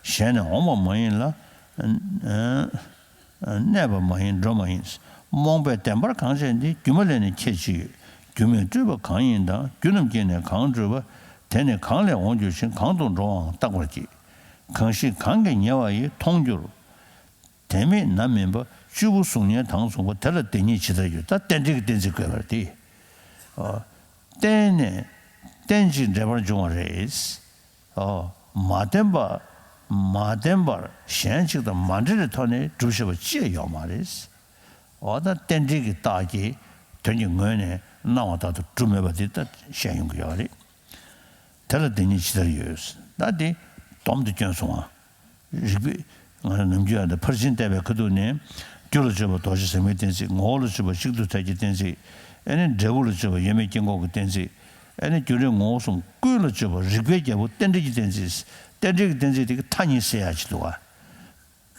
གཞན་ནས་འོངས་པ་མ་ཡིན་ལ། གནས་པ་མ་ཡིན་འགྲོ་མ་ཡིན། རྨོངས་པས་བདེན་པར་གང་བྱས་འདི། སྒྱུ་མ་ལས་ནི་ཁྱད་ཅི་ཡོད། སྒྱུ་མས་སྤྲུལ་པ་གང་ཡིན་དང་། རྒྱུ་རྣམས་ཀྱིས་ནི་གང་སྤྲུལ་པ། དེ་ནི་གང་ལས་འོང་འགྱུར་ཞིང་། གང་དུ་འགྲོ་བའང་བརྟག་པར་བགྱི། གང་ཞིག་གང་གིས་ཉེ་བ་ཡིས། མཐོང་འགྱུར། དེ་མེད་ན་མིན་པ། བཅུ་པོ་གཟུགས་བརྙན་དང་མཚུངས་པ། དེ་ལ་དེ་ཉིད་ཇི་ལྟར་ཡོད། ད་རྟེན་འབྲེལ་གྱི་གཏན་ཚིགས་བཀོད་པ་རེད་དེ། ཨོ། བརྟེན་ནས་རྟེན་ཅིང་འབྲེལ་པར་འབྱུང་བ་རེད། ཨོ། མ་བརྟེན་པ། མ་བརྟེན་པར་གཞན་གཅིག་དང་མ་འབྲེལ་བའི་ཐོག་ནས་གྲུབ་ཤེས་པ་ཅི་ཡང་ཡོད་མ་རེད། འོ་ད་རྟེན་འབྲེལ་གྱི་རྟགས་ཀྱིས་དོན་གྱི་ངོས་ནས་སྣང་བ་ལྟར་དུ་གྲུབ་མེད་པ་འདི་ལྟ་བཤད་ཡོང་གི་ཡོད་རེད། དེ་ལ་དེ་ཉིད་ཇི་ལྟར་ཡོད། ད་དེ་སྡོམ་དུ་བསྐྱོན་སོང་ང་། རིགས་པས་ང་རང་ནམ་རྒྱུན་ཡང་དེ་ཕར་ཕྱིན་བལྟས་པའི་ཁ་ཐུག་ནས། རྒྱུ་ལ་དཔྱོད་པ་རྡོ་རྗེ་ཟེགས་མའི་གཏན་ཚིགས། ངོ་བོ་ལ་དཔྱོད་པ་གཅིག་ཏུ་ཐལ་གྱི་གཏན་ཚིགས། ཨེ་ནི་འབྲས་བུ་ལ་དཔྱོད་པ་ཡོད་མེད་སྐྱེ་འགོག་གི་གཏན་ཚིགས། ཨེ་ནི་རྒྱུ་འབྲས་ངོ་བོ་གསུམ། ཀུན་ལ་དཔྱོད་པ་རིགས་པས་རྒྱལ་པོ་རྟེན་འབྲེལ་གྱི་གཏན་ཚིགས། རྟེན་འབྲེལ་གྱི་གཏན་ཚིགས་དེ་གི་མཐའ་གཉིས་སེལ་ཡག་ཅིག་འདུག་ག།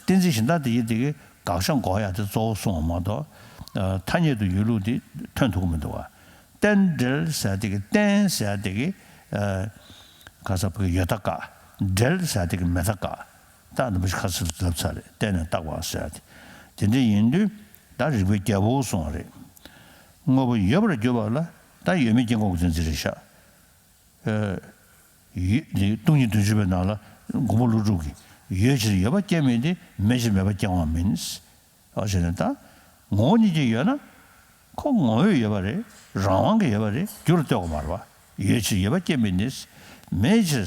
གཏན་ཚིགས་གཞན་དག་དེ་ཡི་དེ་གི་དགག་བྱ་འགོག་ཡག་དེ་གཙོ་བོ་གསུངས་པ་མ་གཏོགས། ཨ། ཐ་སྙད་དུ་ཡོད་ལུགས་དེ་ཐོན་ཐུབ་ཀྱི་མི་འདུག་བ། རྟེན་འབྲེལ་ཟེར་ཡག་དེ་གི་རྟེན་ཟེར་ཡག་དེ་གི། ཨ། ག་ས་བོད་ཀྱི་ཡོད་མཐའ་བཀག་འབྲེལ་ཟེར་ཡག་དེ་གི་མེད་མཐའ་བཀག་ད་འདི་མོ་ཞིག་ཁ་གསལ་དུ་ལབ་ཚར་རེད། རྟེན་ནས་བཏགས་པ་ཟེར་ཡག་དེ། དེ་འདྲ་ཡིན་དུས་ད་རིགས་པའི་རྒྱལ་པོ་གསུངས་པ་རེད། དངོས་པོ་ཡོད་པར་གྱུར་པ་ལ་ད་ཡོད་མེད་སྐྱེ་འགོག་གི་གཏན་ཚིགས་རེད་ཤག་ཨ། ཡོད་དེ་སྟོང་ཉིད་བདུན་ཅུ་པའི་ནང་ལ་མགོན་པོ་ཀླུ་སྒྲུབ་ཀྱིས། ཡོད་ཕྱིར་ཡོད་པ་སྐྱེ་མིན་ཏེ། མེད་ཕྱིར་མེད་པ་སྐྱེ་བའང་མིན། ཨ། ཞེས་ནས་ད་ངོ་བོ་ཉིད་ཀྱིས་ཡོད་ན་ཁོ་ངོ་བོས་ཡོད་པ་རེད། རང་དབང་གིས་ཡོད་པ་རེད། རྒྱུ་ལ་ལྟོས་དགོས་མ་རེད་བ། ཡོད་ཕྱིར་ཡོད་པ་སྐྱེ་མིན་ཏེ། མེད་ཕྱིར་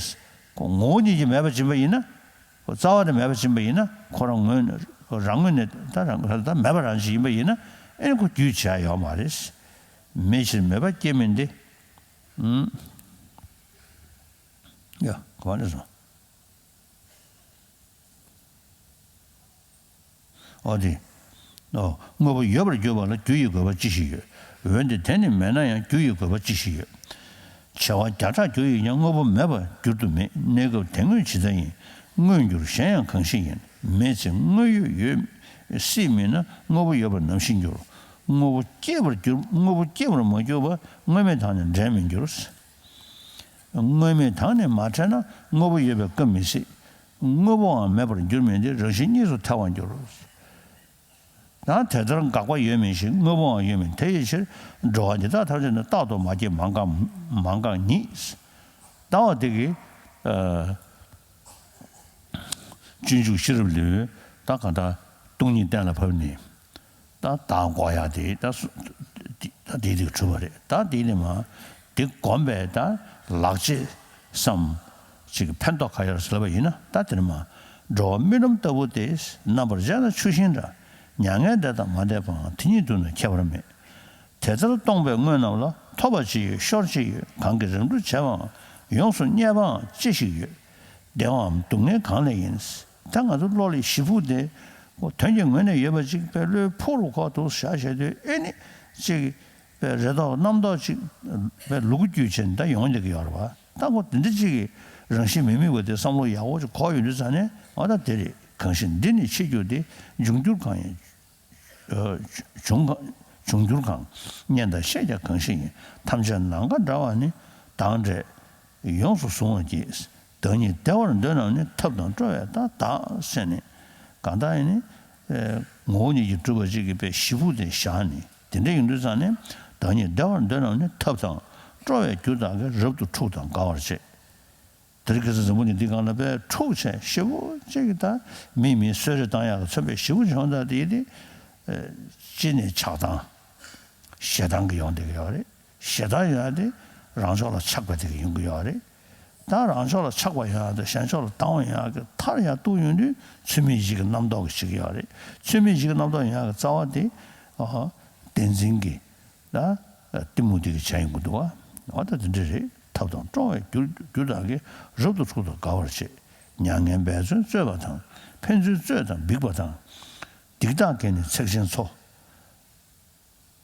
ཁོ་ངོ་བོ་ཉིད་ཀྱིས་མེད་པ་ཕྱིན་པ་ཡིན་ན། ཁོ་རྩ་བ་ནས་མེད་པ་ཕྱིན་པ་ཡིན་ན། ཁོ་རང་ངོས་ནས་རང་ངོས་ནས་ད་རང་ད་མེད་པ་རང་ཞིག་ཡིན་པ་ཡིན་ན། ཨེ་ནི་ཁོ་རྒྱུས་བྱས་ཡོད་མ་རེད། མེད་ཕྱིར་མེད་པ་སྐྱེ་མིན་ཏེ། ཨུམ། ཡ། ག་པར་སླེབས་སོང་། ཨོ་དེ། ཨོ། དངོས་པོ་ཡོད་པར་གྱུར་པ་ལ་རྒྱུ་ཡི་དགོས་པ་ཅི་ཞིག་ཡོད། འོན་ཏེ་དེ་ནི་མེད་ན་ཡང་རྒྱུ་ཡི་དགོས་པ་ཅི་ཞིག་ཡོད། བྱེ་བ་བརྒྱ་ཕྲག་རྒྱུ་ཡིས་ཀྱང་། དངོས་པོ་མེད་པར་འགྱུར་དུ་མེད། གནས་སྐབས་དེ་དངོས་ཇི་ལྟ་ཡིན། དངོས་འགྱུར་གཞན་ཡང་གང་ཞིག་ཡིན། མེད་ཚེ་དངོས་ཡོད་ཡོད་སྲིད་མིན་ན། དངོས་པོ་ཡོད་པར་ནམ་ཞིག་འགྱུར། དངོས་པོ་སྐྱེས་པར་འགྱུར། དངོས་པོ་སྐྱེས་པར་མ་གྱུར་པ། དངོས་མེད་དང་ནི་འབྲལ་མི་འགྱུར། དངོས་མེད་དང་ནི་མ་བྲལ་ན། དངོས་པོ་ཡོད་པའི་སྐབས་མི་སྲིད། དངོས་པོའང་མེད་པར་འགྱུར་མིན་ཏེ། རང་བཞིན་གཉིས་སུ་ཐལ་བར་འགྱུར། ཡང་དེ་ལྟར་དགག་པ་ཡོད་མིན་ཞིང་། དངོས་པོའང་ཡོད་མིན་དེ་ཡི་ཕྱིར། འགྲོ་བ་འདི་དག་ཐམས་ཅད་ནི། རྟག་ཏུ་མ་སྐྱེས་མ་འགགས་མ་འགགས་ཉིད། ལྟ་བ་དེ་གིས། ཨ། སྤྱོད་འཇུག་ཤེས་རབ་ལུས་ད་གང་ལྟར་སྟོང་ཉིད་གཏན་ལ་ཕབ་ནས། ད་བདག་འགོག་ཡག་དེ་ད་སུ་ད་དེ་དེ་གྲུབ་པ་རེད། ད་དེ་ནི་མ་དེ་བསྒོམས་པས་ད་ལག་རྗེས་སམ་ཅིག་ཕན་ཐོགས་ག་ཡོད་ཟེར་ལབ་པ་ཡིན་ན། ད་དེ་ནི་མ་འགྲོ་བ་རྨི་ལམ་ལྟ་བུ་སྟེ། རྣམ་པར་དཔྱད་ན་ཆུ་ཤིང་འདྲ། མྱ་ངན་འདས་དང་མ་འདས་པའང་། དེ་གཉིས་དུ་ནི་ཁྱད་པར་མེད། དེ་ལྟར་སྟོང་པའི་དངོས་རྣམས་ལ། ཐོབ་པ་ཅི་ཡོད་ཤོར་ཅི་ཡོད། གང་གིས་རིམ་གྲོ་བྱས་པའང་། ཡོངས་སུ་བརྙས་པའང་ཅི་ཞིག་ཡོད། བདེ་བའམ་སྡུག་བསྔལ་གང་ལས་ཡིན། ད་ང་ཚོ་བློ་ལ་ཞེ་ཕུགས་ཏེ་དོན་གྱི་ངོས་ནས་ཡོད་པ་ཅིག་དཔེ་བློའི་ཕུག་རུ་ཁོག་ཏུ་བཞག་བྱས་དུས། ཨེ་ནི་ཅིག་དཔེ་རེ་དོགས་རྣམ་རྟོག་ཅིག་དཔེ་ལུ་གུ་རྒྱུད་བྱས་ནས་ད་ཡོང་བསྡད་ཀྱི་ཡོད་རེད་བ། ད་ཁོ་དེ་འདྲ་ཅིག་གི་རང་བཞིན་མི་དམིགས་པ་དེ་བསམ་བློ་ཡག་པོ་ཅིག་འཁོར་ཡོང་དུས་ཙང་ནས། འོ་ད་དེ་རེད། གང་ཞིག་འདི་ནི་ཆོས་རྒྱུ་སྟེ། འབྱུང་འགྱུར་གང་ཡིན། ཨ། འབྱུང་གང་། འབྱུང་འགྱུར་གང་། སྙན་དང་བཤད་ཀྱང་གང་ཞིག་ཡིན། ཐམས་ཅད་ནམ་མཁའ་འདྲ་བ་ནི། དང་འདྲས་ཡོངས་སུ་གཟུང་བར་བགྱི། བདག་ཉིད་བདེ་བར་འདོད་རྣམས་ནི། ཐབས་དང་སྤྲོ་བས་ད་བདག་ཟེར་ནས། གང་ལྟར་ཡིན་ནི། ངོ་བོ་ཉིད་ཀྱིས་གྲུབ་པ་གཅིག་གི་པའི་གཞི་ཕུགས་དེ་བཞག་ནས། དེ་འདྲ་ཡིན་དུས་ཙང་ནས། བདག་ཉིད་བདེ་བར་འདོད་རྣམས་ནི། ཐབས་དང་སྤྲོ་བའི་རྒྱུ་དག་གིས། རབ་ཏུ་འཁྲུགས་དང་དགའ་བར་བྱེད། དེར་གེ་སར་རྫོང་པོ་ནི་འདི་སྒང་ལ་པའི་འཁྲུགས་བྱས་ཞེ་པོ་ཅིག་གི་ད་མི་མི་གསོད་རེས་བཏང་ཡག་གི་མཚོན་པའི་ཞེ་པོ་བྱུང་ད་དེ་དེ། སྤྱི་ནས་ཆགས་སྡང་། ཞེ་སྡང་གི་ཡོང་བསྡད་ཀྱི་ཡོད་རེད། ཞེ་སྡང་ཡོང་ཡ་དེ་རང་ཕྱོགས་ལ་ཆགས་པ་དེ་གི་ཡོང་གི་ཡོད་རེད། ད་རང་ཕྱོགས་ལ་ཆགས་པ་ཡོང་ཡ་དེ་གཞན་ཕྱོགས་ལ་སྡང་བ་ཡོང་ཡ་གི་མཐར་ཡང་གཏུགས་ཡོང་དུས་ཚུལ་མིན་བཞི་གི་རྣམ་རྟོག་གི་བྱེད་ཀྱི་ཡོད་རེད། ཚུལ་མིན་བཞི་གི་རྣམ་རྟོག་ཡོང་ཡ་གི་རྩ་བ་དེ། ཨ། བདེན་འཛིན་གྱི། ད་གཏི་མུག་དེ་གི་བྱས་ཡོང་གི་འདུག་བ། འོ་ད་དེ་འདྲ་རེད། ཐབས་དང་སྤྲོ་བའི་རྒྱུ་རྒྱུ་དག་གིས། རབ་ཏུ་འཁྲུགས་དང་དགའ་བར་བྱེད། མྱ་ངན་འབད་བརྩོན་རྩོད་པ་དང་། ཕན་ཚུན་རྩོད་དང་འབིགས་པ་དང་། སྡིག་དག་གིས་ནི་ཚེགས་ཆེན་འཚོ།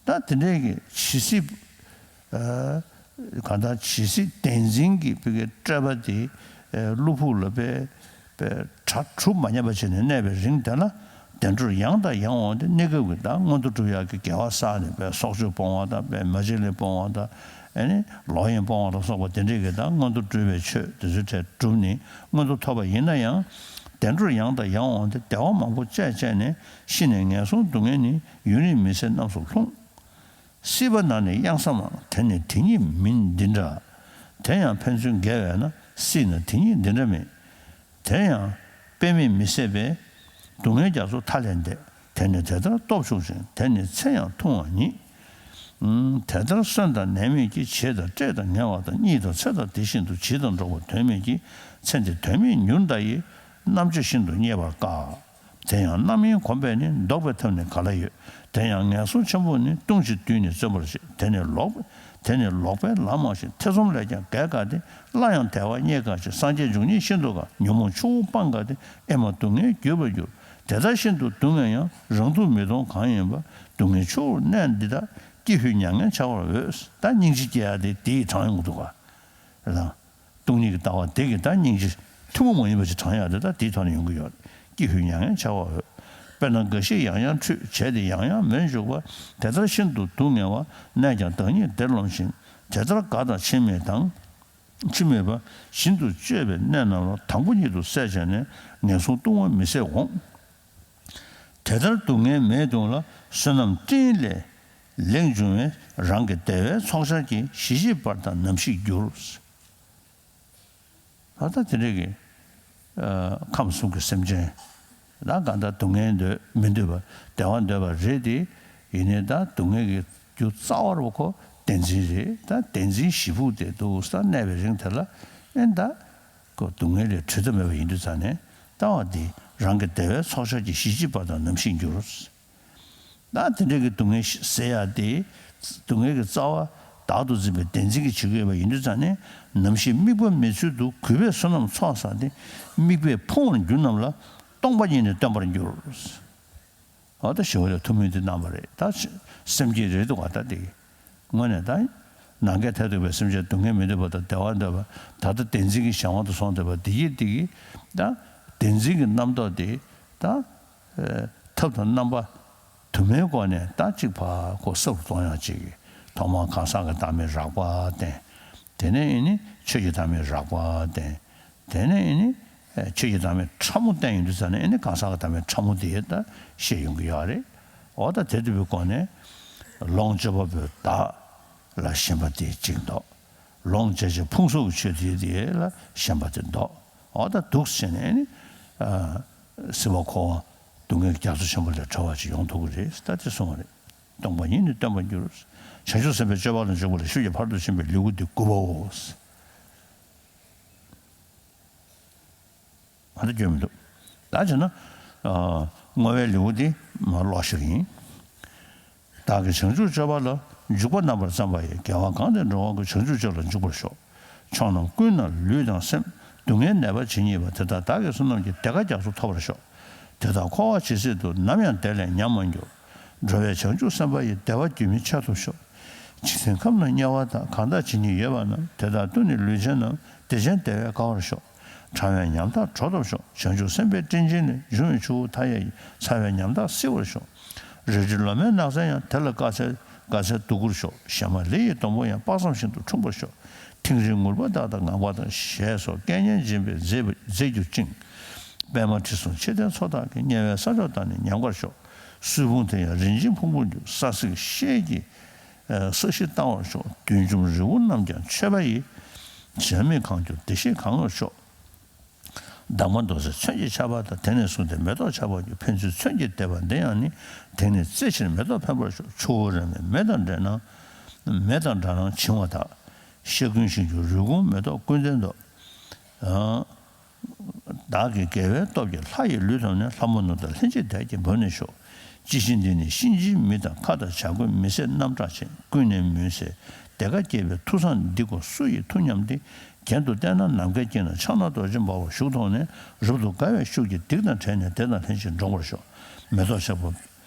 ད་དེ་འདྲའི་གི་ཇི་སྲིད། ཨ། གང་ལྟར་ཇི་སྲིད་བདེན་འཛིན་གྱི་བུ་གའི་སྤྲོས་པ་དེ་གློ་བུར་ལ་པའི་པའི་གྲ་གྲུབ་མ་ཉམས་པ་བྱས་ནས་གནས་པའི་རིང་དེ་ལ། བདེ་འགྲོར་ཡང་དང་ཡང་འོངས་ཏེ། གནས་སྐབས་ཀྱི་ད་མངོན་མཐོ་སྒྲུབ་ཡག་གི་དགེ་བ་བསགས་ནས་པའི་སྲོག་གཅོད་སྤོང་བ་དང་པའི་མ་བྱིན་ལེན་སྤོང་བ་དང་། ཨ་ནི་ལོག་གཡེམ་སྤོང་བ་ལ་སོགས་པ་དེ་འདྲའི་གི་ད་མངོན་མཐོ་སྒྲུབ་པའི་ཆོས་དེ་ཚོའི་གྲས་བསྒྲུབས་ནས་མངོན་མཐོ་ཐོབ་པ་ཡིན་ན་ཡང་། བདེ་འགྲོར་ཡང་དང་ཡང་འོངས་ཏེ་བདེ་བ་མང་པོ་སྤྱད་སྤྱད་ནས་ཤི་ནས་ངན་སོང་སྡུག་བསྔལ་ནི་ཡུན་རིང་མི་བཟད་རྣམས་སུ་ལྷུང་། སྲིད་པ་ན་ནི་གཡང་ས་མང་། དེ་ནི་དེ་ཉིད་མིན་འདི་འདྲ། དེ་ཡང་ཕན་ཚུན་འགལ་བས་ན། སྲིད་ན་དེ་ཉིད་འདི་འདྲ་མེད། དེ་ཡང་དཔེ་མེད་མི་ཟད་པའི། སྡུག་བསྔལ་རྒྱ་མཚོ་མཐའ་ལས་འདས། དེ་ནི་དེ་ལྟར་སྟོབས་ཆུང་ཞིང་། དེ་ནི་ཚེ་ཡང་ཐུང་བ་ཉིད། དེ་ལྟར་གསོན་དང་ནད་མེད་ཀྱི། བྱེད་དང་སྤྲད་དང་ངལ་བ་དང་། གཉིད་དང་འཚེ་དང་དེ་བཞིན་དུ། བྱིས་དང་འགྲོགས་པ་དོན་མེད་ཀྱི། ཚེ་འདི་དོན་མེད་མྱུར་འདའ་ཡི། རྣམ་དཔྱོད་ཤིན་ཏུ་རྙེད་པར་དཀའ། དེ་ཡང་རྣམ་གཡེང་གོམས་པས་ནི། བཟློག་པའི་ཐབས་ནི་ག་ལ་ཡོད། དེ་ཡང་ངན་སོང་ཆེན་པོ་ནི། ལྟུང་བྱེད་དུས་ནི་བརྩོན་པར་བྱེད། དེ་ནི་ལོག་དེ་ནི་ལོག་པའི་ལམ་མང་ཞིང་། ཐེ་ཚོམ་ལས་ཀྱང་བརྒལ་དཀའ་སྟེ། སླར་ཡང་དལ་བ་རྙེད་དཀའ་ཞིང་། སངས་རྒྱས་འབྱུང་ཉིད་ཤིན་ཏུ་དཀའ། ཉོན་མོངས་ཆུ་བོ་སྤང་དཀའ་སྟེ། ཨེ་མ་སྡུག་བསྔལ་རྒྱུ་བར་འགྱུར། དེ་ལྟར་ཤིན་ཏུ་སྡུག་བསྔལ་ཡང་། རང་སྡུག་མི་གཏོང་གང་ཡིན་པ། སྡུག་བསྔལ་ཆུ་བོར་གནས་འདི་དག་ཀྱི་ཧུད་མྱ་ངན་བྱ་བར་འོས། ད་སྙིང་རྗེ་སྐྱེ་ཡ་དེ་དེ་ཡིས་དྲངས་ཡོང་གི་འདུག་ག། རེད་དང་། སྟོང་ཉིད་ཀྱི་ལྟ་བ་དེ་གིས་ད་སྙིང་རྗེ་ཐུན་མོང་མ་ཡིན་པ་ཞིག་དྲངས་ཡག་དེ་ད་དེའི་ཐོག་ནས་ཡོང་གི་ཡོད། ཀྱི་ཧུད་མྱ་ངན་བྱ་བར་འོས། དཔེར་ན་རྒ་ཤི་ཡང་ཡང་འཁྲུད། བྱས་ཏེ་ཡང་ཡང་མེར་འཇུག་པ། དེ་ལྟར་ཤིན་ཏུ་སྡུག་བསྔལ་བ། གནས་ཀྱང་བདག་ཉིད་བདེར་རློམ་ཞིང་། དེ་ལྟར་དགའ་དང་འཆི་མེད་དང་། འཆི་མེད་པ། བཞིན་དུ་སྤྱོད་པའི་གནས་རྣམས་ལ། དང་པོ་ཉིད་དུ་བསལ་བྱས་ནས། ངན་སོང་ལྟུང་བ་མི་བཟད་འོང་། དེ་ལྟར་སྡུག་བསྔལ་མེད་དུ་ལ། བསོད་ནམས་སྤྲིན་ལས་ལེགས་འབྱུང་བས། རང་གི་བདེ་བའི་ཚོགས་ཆར་གྱིས། ཞི་བྱེད་པར་དང་ནམ་ཞིག་འགྱུར། ད་ལྟ་དེ་འདྲ་གི། ཨ། ཁམས་གསུམ་གྱི་སེམས་ཅན། ད་གང་ལྟར་སྡུག་བསྔལ་འདོད་མི་འདོད་པ། བདེ་བ་འདོད་པ་རེད་དེ། ཡིན་ནའི་ད་སྡུག་བསྔལ་གྱི་རྒྱུ་རྩ་བ་རུ་ཁོ་བདེན་འཛིན་རེད། ད་བདེན་འཛིན་གཞི་ཕུགས་དེ་འདུག་ས་གནས་པའི་རིང་དེ་ལ། ཨེ་ད་ཁོ་སྡུག་བསྔལ་ལས་གྲོལ་ཐབས་མེད་པ་ཡིན་དུས་ཙང་ནས། ལྟ་བ་འདི་རང་གི་བདེ་བའི་ཚོགས་ཆར་གྱིས། ཞི་བྱེད་པར་དང་ནམ་ཞིག་འགྱུར། ད་དེ་འདྲ་གི་སྡུག་བསྔལ་ཟེར་ཡ་དེ། སྡུག་བསྔལ་གྱི་རྩ་བ་བདག་ཏུ་འཛིན་པའི་བདེན་འཛིན་གྱིས་བྱེད་ཀྱི་ཡོད་པ་ཡིན་དུས་ཙང་ནས། ནམ་ཞིག་དམིགས་པ་མེད་ཚུལ་དུ། གུས་པས་བསོད་ནམས་ཚོགས་བསགས་ཏེ། དམིགས་པས་ཕུང་བར་འགྱུར་རྣམས་ལ། སྟོང་པ་ཉིད་ནི་སྟོན་པར་འགྱུར། འོ་ད་ཞི་བ་ལྷས་ཐུགས་སྨོན་དེ་གནང་བ་རེད། ད་སེམས་བསྐྱེད་རེད་འདུག་ག། ད་དེ་དངོས་གནས་ད་ནམ་མཁའི་མཐས་གཏུགས་པའི་སེམས་ཅན། སྡུག་བསྔལ་མི་འདོད་པ་དང་བདེ་བ་འདོད་པ། ད་ལྟ་བདེན་འཛིན་གྱི་གཞན་དབང་དུ་སོང་བསྡད་པ་འདི་ཡིས་འདི་གིས་ད་བདེན་འཛིན་གྱི་རྣམ་རྟོག་དེ་ད། ཨ། ཐབས་དང་རྣམ་པ་དུ་མའི་སྒོ་ནས་ད་གཅིག་ཕར་ཁོ་སྲབ་རུ་གཏོང་ཡག་ཅིག། ཐོག་མར་གང་ཟག་གི་བདག་མེད་རགས་པ་བསྟན། དེ་ནས་ཨེ་ནི་ཆོས་ཀྱི་བདག་མེད་རགས་པ་བསྟན། དེ་ནས་ཨེ་ནི་ཆོས་ཀྱི་བདག་མེད་ཕྲ་མོ་བསྟན་ཡོང་དུས་ཙ་ན། ཨེ་ནི་གང་ཟག་གི་བདག་མེད་ཕྲ་མོ་དེ་ད་བཤད་ཡོང་གི་ཡོད་རེད། འོ་ད་དེ་ལྟ་བུའི་སྒོ་ནས་ལོངས་སྤྱོད་པ་པོའི་བདག་ལ་ཞེན་པ་དེ་གཅིག་འདོགས། ལོངས་སྤྱོད་བྱེད་ཕུང་གསོག་གི་ཆོས་དེ་དེ་ལ་ཞེན་པ་དེ་འདོགས། འོ་ད་འདུག་ཟེར་ནས་ནི། ཨ། སྲིད་པ་འཁོར་བ་སྡུག་བསྔལ་རྒྱ་མཚོ་ཆེན་པོ་ལས་གྲོལ་བ་ཅིག་ཡོང་ཐུབ་ཀྱི་རེད། ད་དེ་གསུངས་པ་རེད། སྟོང་པ་ཉིད་ནི་སྟོན་པར་འགྱུར། བྱང་ཆུབ་སེམས་དཔའི་སྤྱོད་པ་ལ་འཇུག་པ་ལ། ཤེས་བྱ་ཕ་རོལ་ཏུ་ཕྱིན་པའི་ལེའུ་སྟེ་དགུ་པའོ། ང་ཚོ་སྐྱོན་མི་འདུག། ད་བྱས་ན། ཨ། བསྔོ་བའི་ལེའུ་འདི་མར་ཀློག་ཞིག་ཡིན། བདག་གིས་བྱང་ཆུབ་སྤྱོད་པ་ལ། འཇུག་པ་རྣམ་པར་བརྩམས་པ་ཡི། དགེ་བ་གང་དེ་འགྲོ་བ་ཀུན། བྱང་ཆུབ་སྤྱོད་ལ་འཇུག་པར་ཤོག། ཕྱོགས་རྣམས་ཀུན་ན་ལུས་དང་སེམས། སྡུག་བསྔལ་ནད་པ་ཇི་སྙེད་པ། དེ་དག་བདག་གི་བསོད་ནམས་ཀྱིས། བདེ་དགའ་རྒྱ་མཚོ་ཐོབ་པར་ཤོག། དེ་དག་འཁོར་བ་ཇི་སྲིད་དུ། ནམ་ཡང་བདེ་ལས་ཉམས་མ་གྱུར། འགྲོ་བའི་བྱང་ཆུབ་སེམས་དཔའ་ཡི། བདེ་བ་རྒྱུན་མི་འཆད་ཐོབ་ཤོག། འཇིག་རྟེན་ཁམས་ན་དམྱལ་བ་དག། གང་དག་ཇི་སྙེད་ཡོད་པ་རྣམས། དེ་དག་ཏུ་ནི་ལུས་ཅན་རྣམས། བདེ་ཅན་བདེ་བས་དགའ་བར་ཤོག། ཕྲ་བའི་ཉམ་ཐག་གྲོལ་ཐོབ་ཤོག། བྱང་ཆུབ་སེམས་དཔའི་སྤྲིན་ཆེན་ནི། འབྱུང་བའི་ཆུ་བོ་མཐའ་ཡས་ཀྱི། ཚ་བའི་ཉམ་ཐག་བསིལ་བར་ཤོག། རལ་གྲི་ལོ་མའི་ནགས་ཚལ་ཡང་། དེ་ལ་དཀའ་ཚེགས་ དགའ་ཚལ་སྡུག་གུར་ཤོག། ཞྭ་དམར་ལི་ཡི་སྡོང་པོ་ཡང་དཔག་བསམ་ཤིན་ཏུ་འཁྲུངས་པར་ཤོག། ཐིང་རིའི་ངུར་པ་དག་དང་ངང་པ་དང་ཞེས་སོགས་སྐད་སྙན་འབྱིན་པའི་མཛེས་པ་མཛེས་གྱུར་ཅིང་། པདྨ་དྲི་བསུང་ཕྱེ་ལྡན་མཚོ་དག་གིས་དམྱལ་བའི་ས་ཕྱོགས་དག་ནི་ཉམས་དགར་ཤོག། བསིལ་ཕུང་དེ་ཡང་རིན་ཆེན་ཕུང་པོར་གྱུར། ས་སྲིད་ཤེལ་གྱི་ས་གཞི་བཏང་བར་ཤོག། བདུད་འཇོམས་རི་བོ་རྣམས་ཀྱང་མཆོད་པ་ཡི། བྱ་མིག་གང་གྱུར་བདེ་གཤེགས་གང་བར་ཤོག། འདབ་མ་མདོ་སའི་ཚོན་གྱི་ཆར་པ་དང་། དེང་ནས་བཟུང་སྟེ་མེ་ཏོག་ཆར་པ་ཡི། ཕན་ཚུན་མཚོན་གྱིས་འདེབས་པ་འདི་ཡང་ནི། དེང་ནས་རྩེ་ཕྱིར་མེ་ཏོག་འཕེན་པར་ཤོག། ཆུ་བོ་རིང་མོའི་མེ་དང་འདྲ་ན། མེ་དང་འདྲ་ན་བྱིང་བ་དག། ཤ་ཀུན་ཞིང་གྱུར་རུས་ཁུངས་མེ་ཏོག་ཀུན་ལྡན་མདོག། བདག་གི་དགེ་བའི་སྟོབས་ཀྱིས་ལྷ་ཡི་ལུས་ཐོབ་ནས། ལྷ་མོ་ནོར་དང་ལྷན་ཅིག་དལ་གྱིས་འབབ་ནས་ཤོག། ཅི་ཕྱིར་འདི་ནི་གཤིན་རྗེའི་མི་དང་། ཁ་དང་བྱ་རྒོད་མི་བཟད་རྣམས་སྐྲག་བྱེད། ཀུན་ནས་མུན་བསལ་བདེ་དགའ་སྐྱེད་པའི་མཐུ་བཟང་འདི་ཀོ། སུ་ཡི་མཐུ་སྙམ་སྟེ། གྱེན་དུ་བལྟས་ན་ནམ་མཁའི་དཀྱིལ་ན་ཕྱག་ན་རྡོ་རྗེ་འབར་བ་བཞུགས་མཐོང་ནས། རབ་ཏུ་དགའ་བའི་ཤུགས་ཀྱིས་སྡིག་དང་བྲལ་ནས་དེ་དང་ལྷན་ཅིག་འགྲོགས་པར་ཤོག། མེ་ཏོག་ཆར་པ་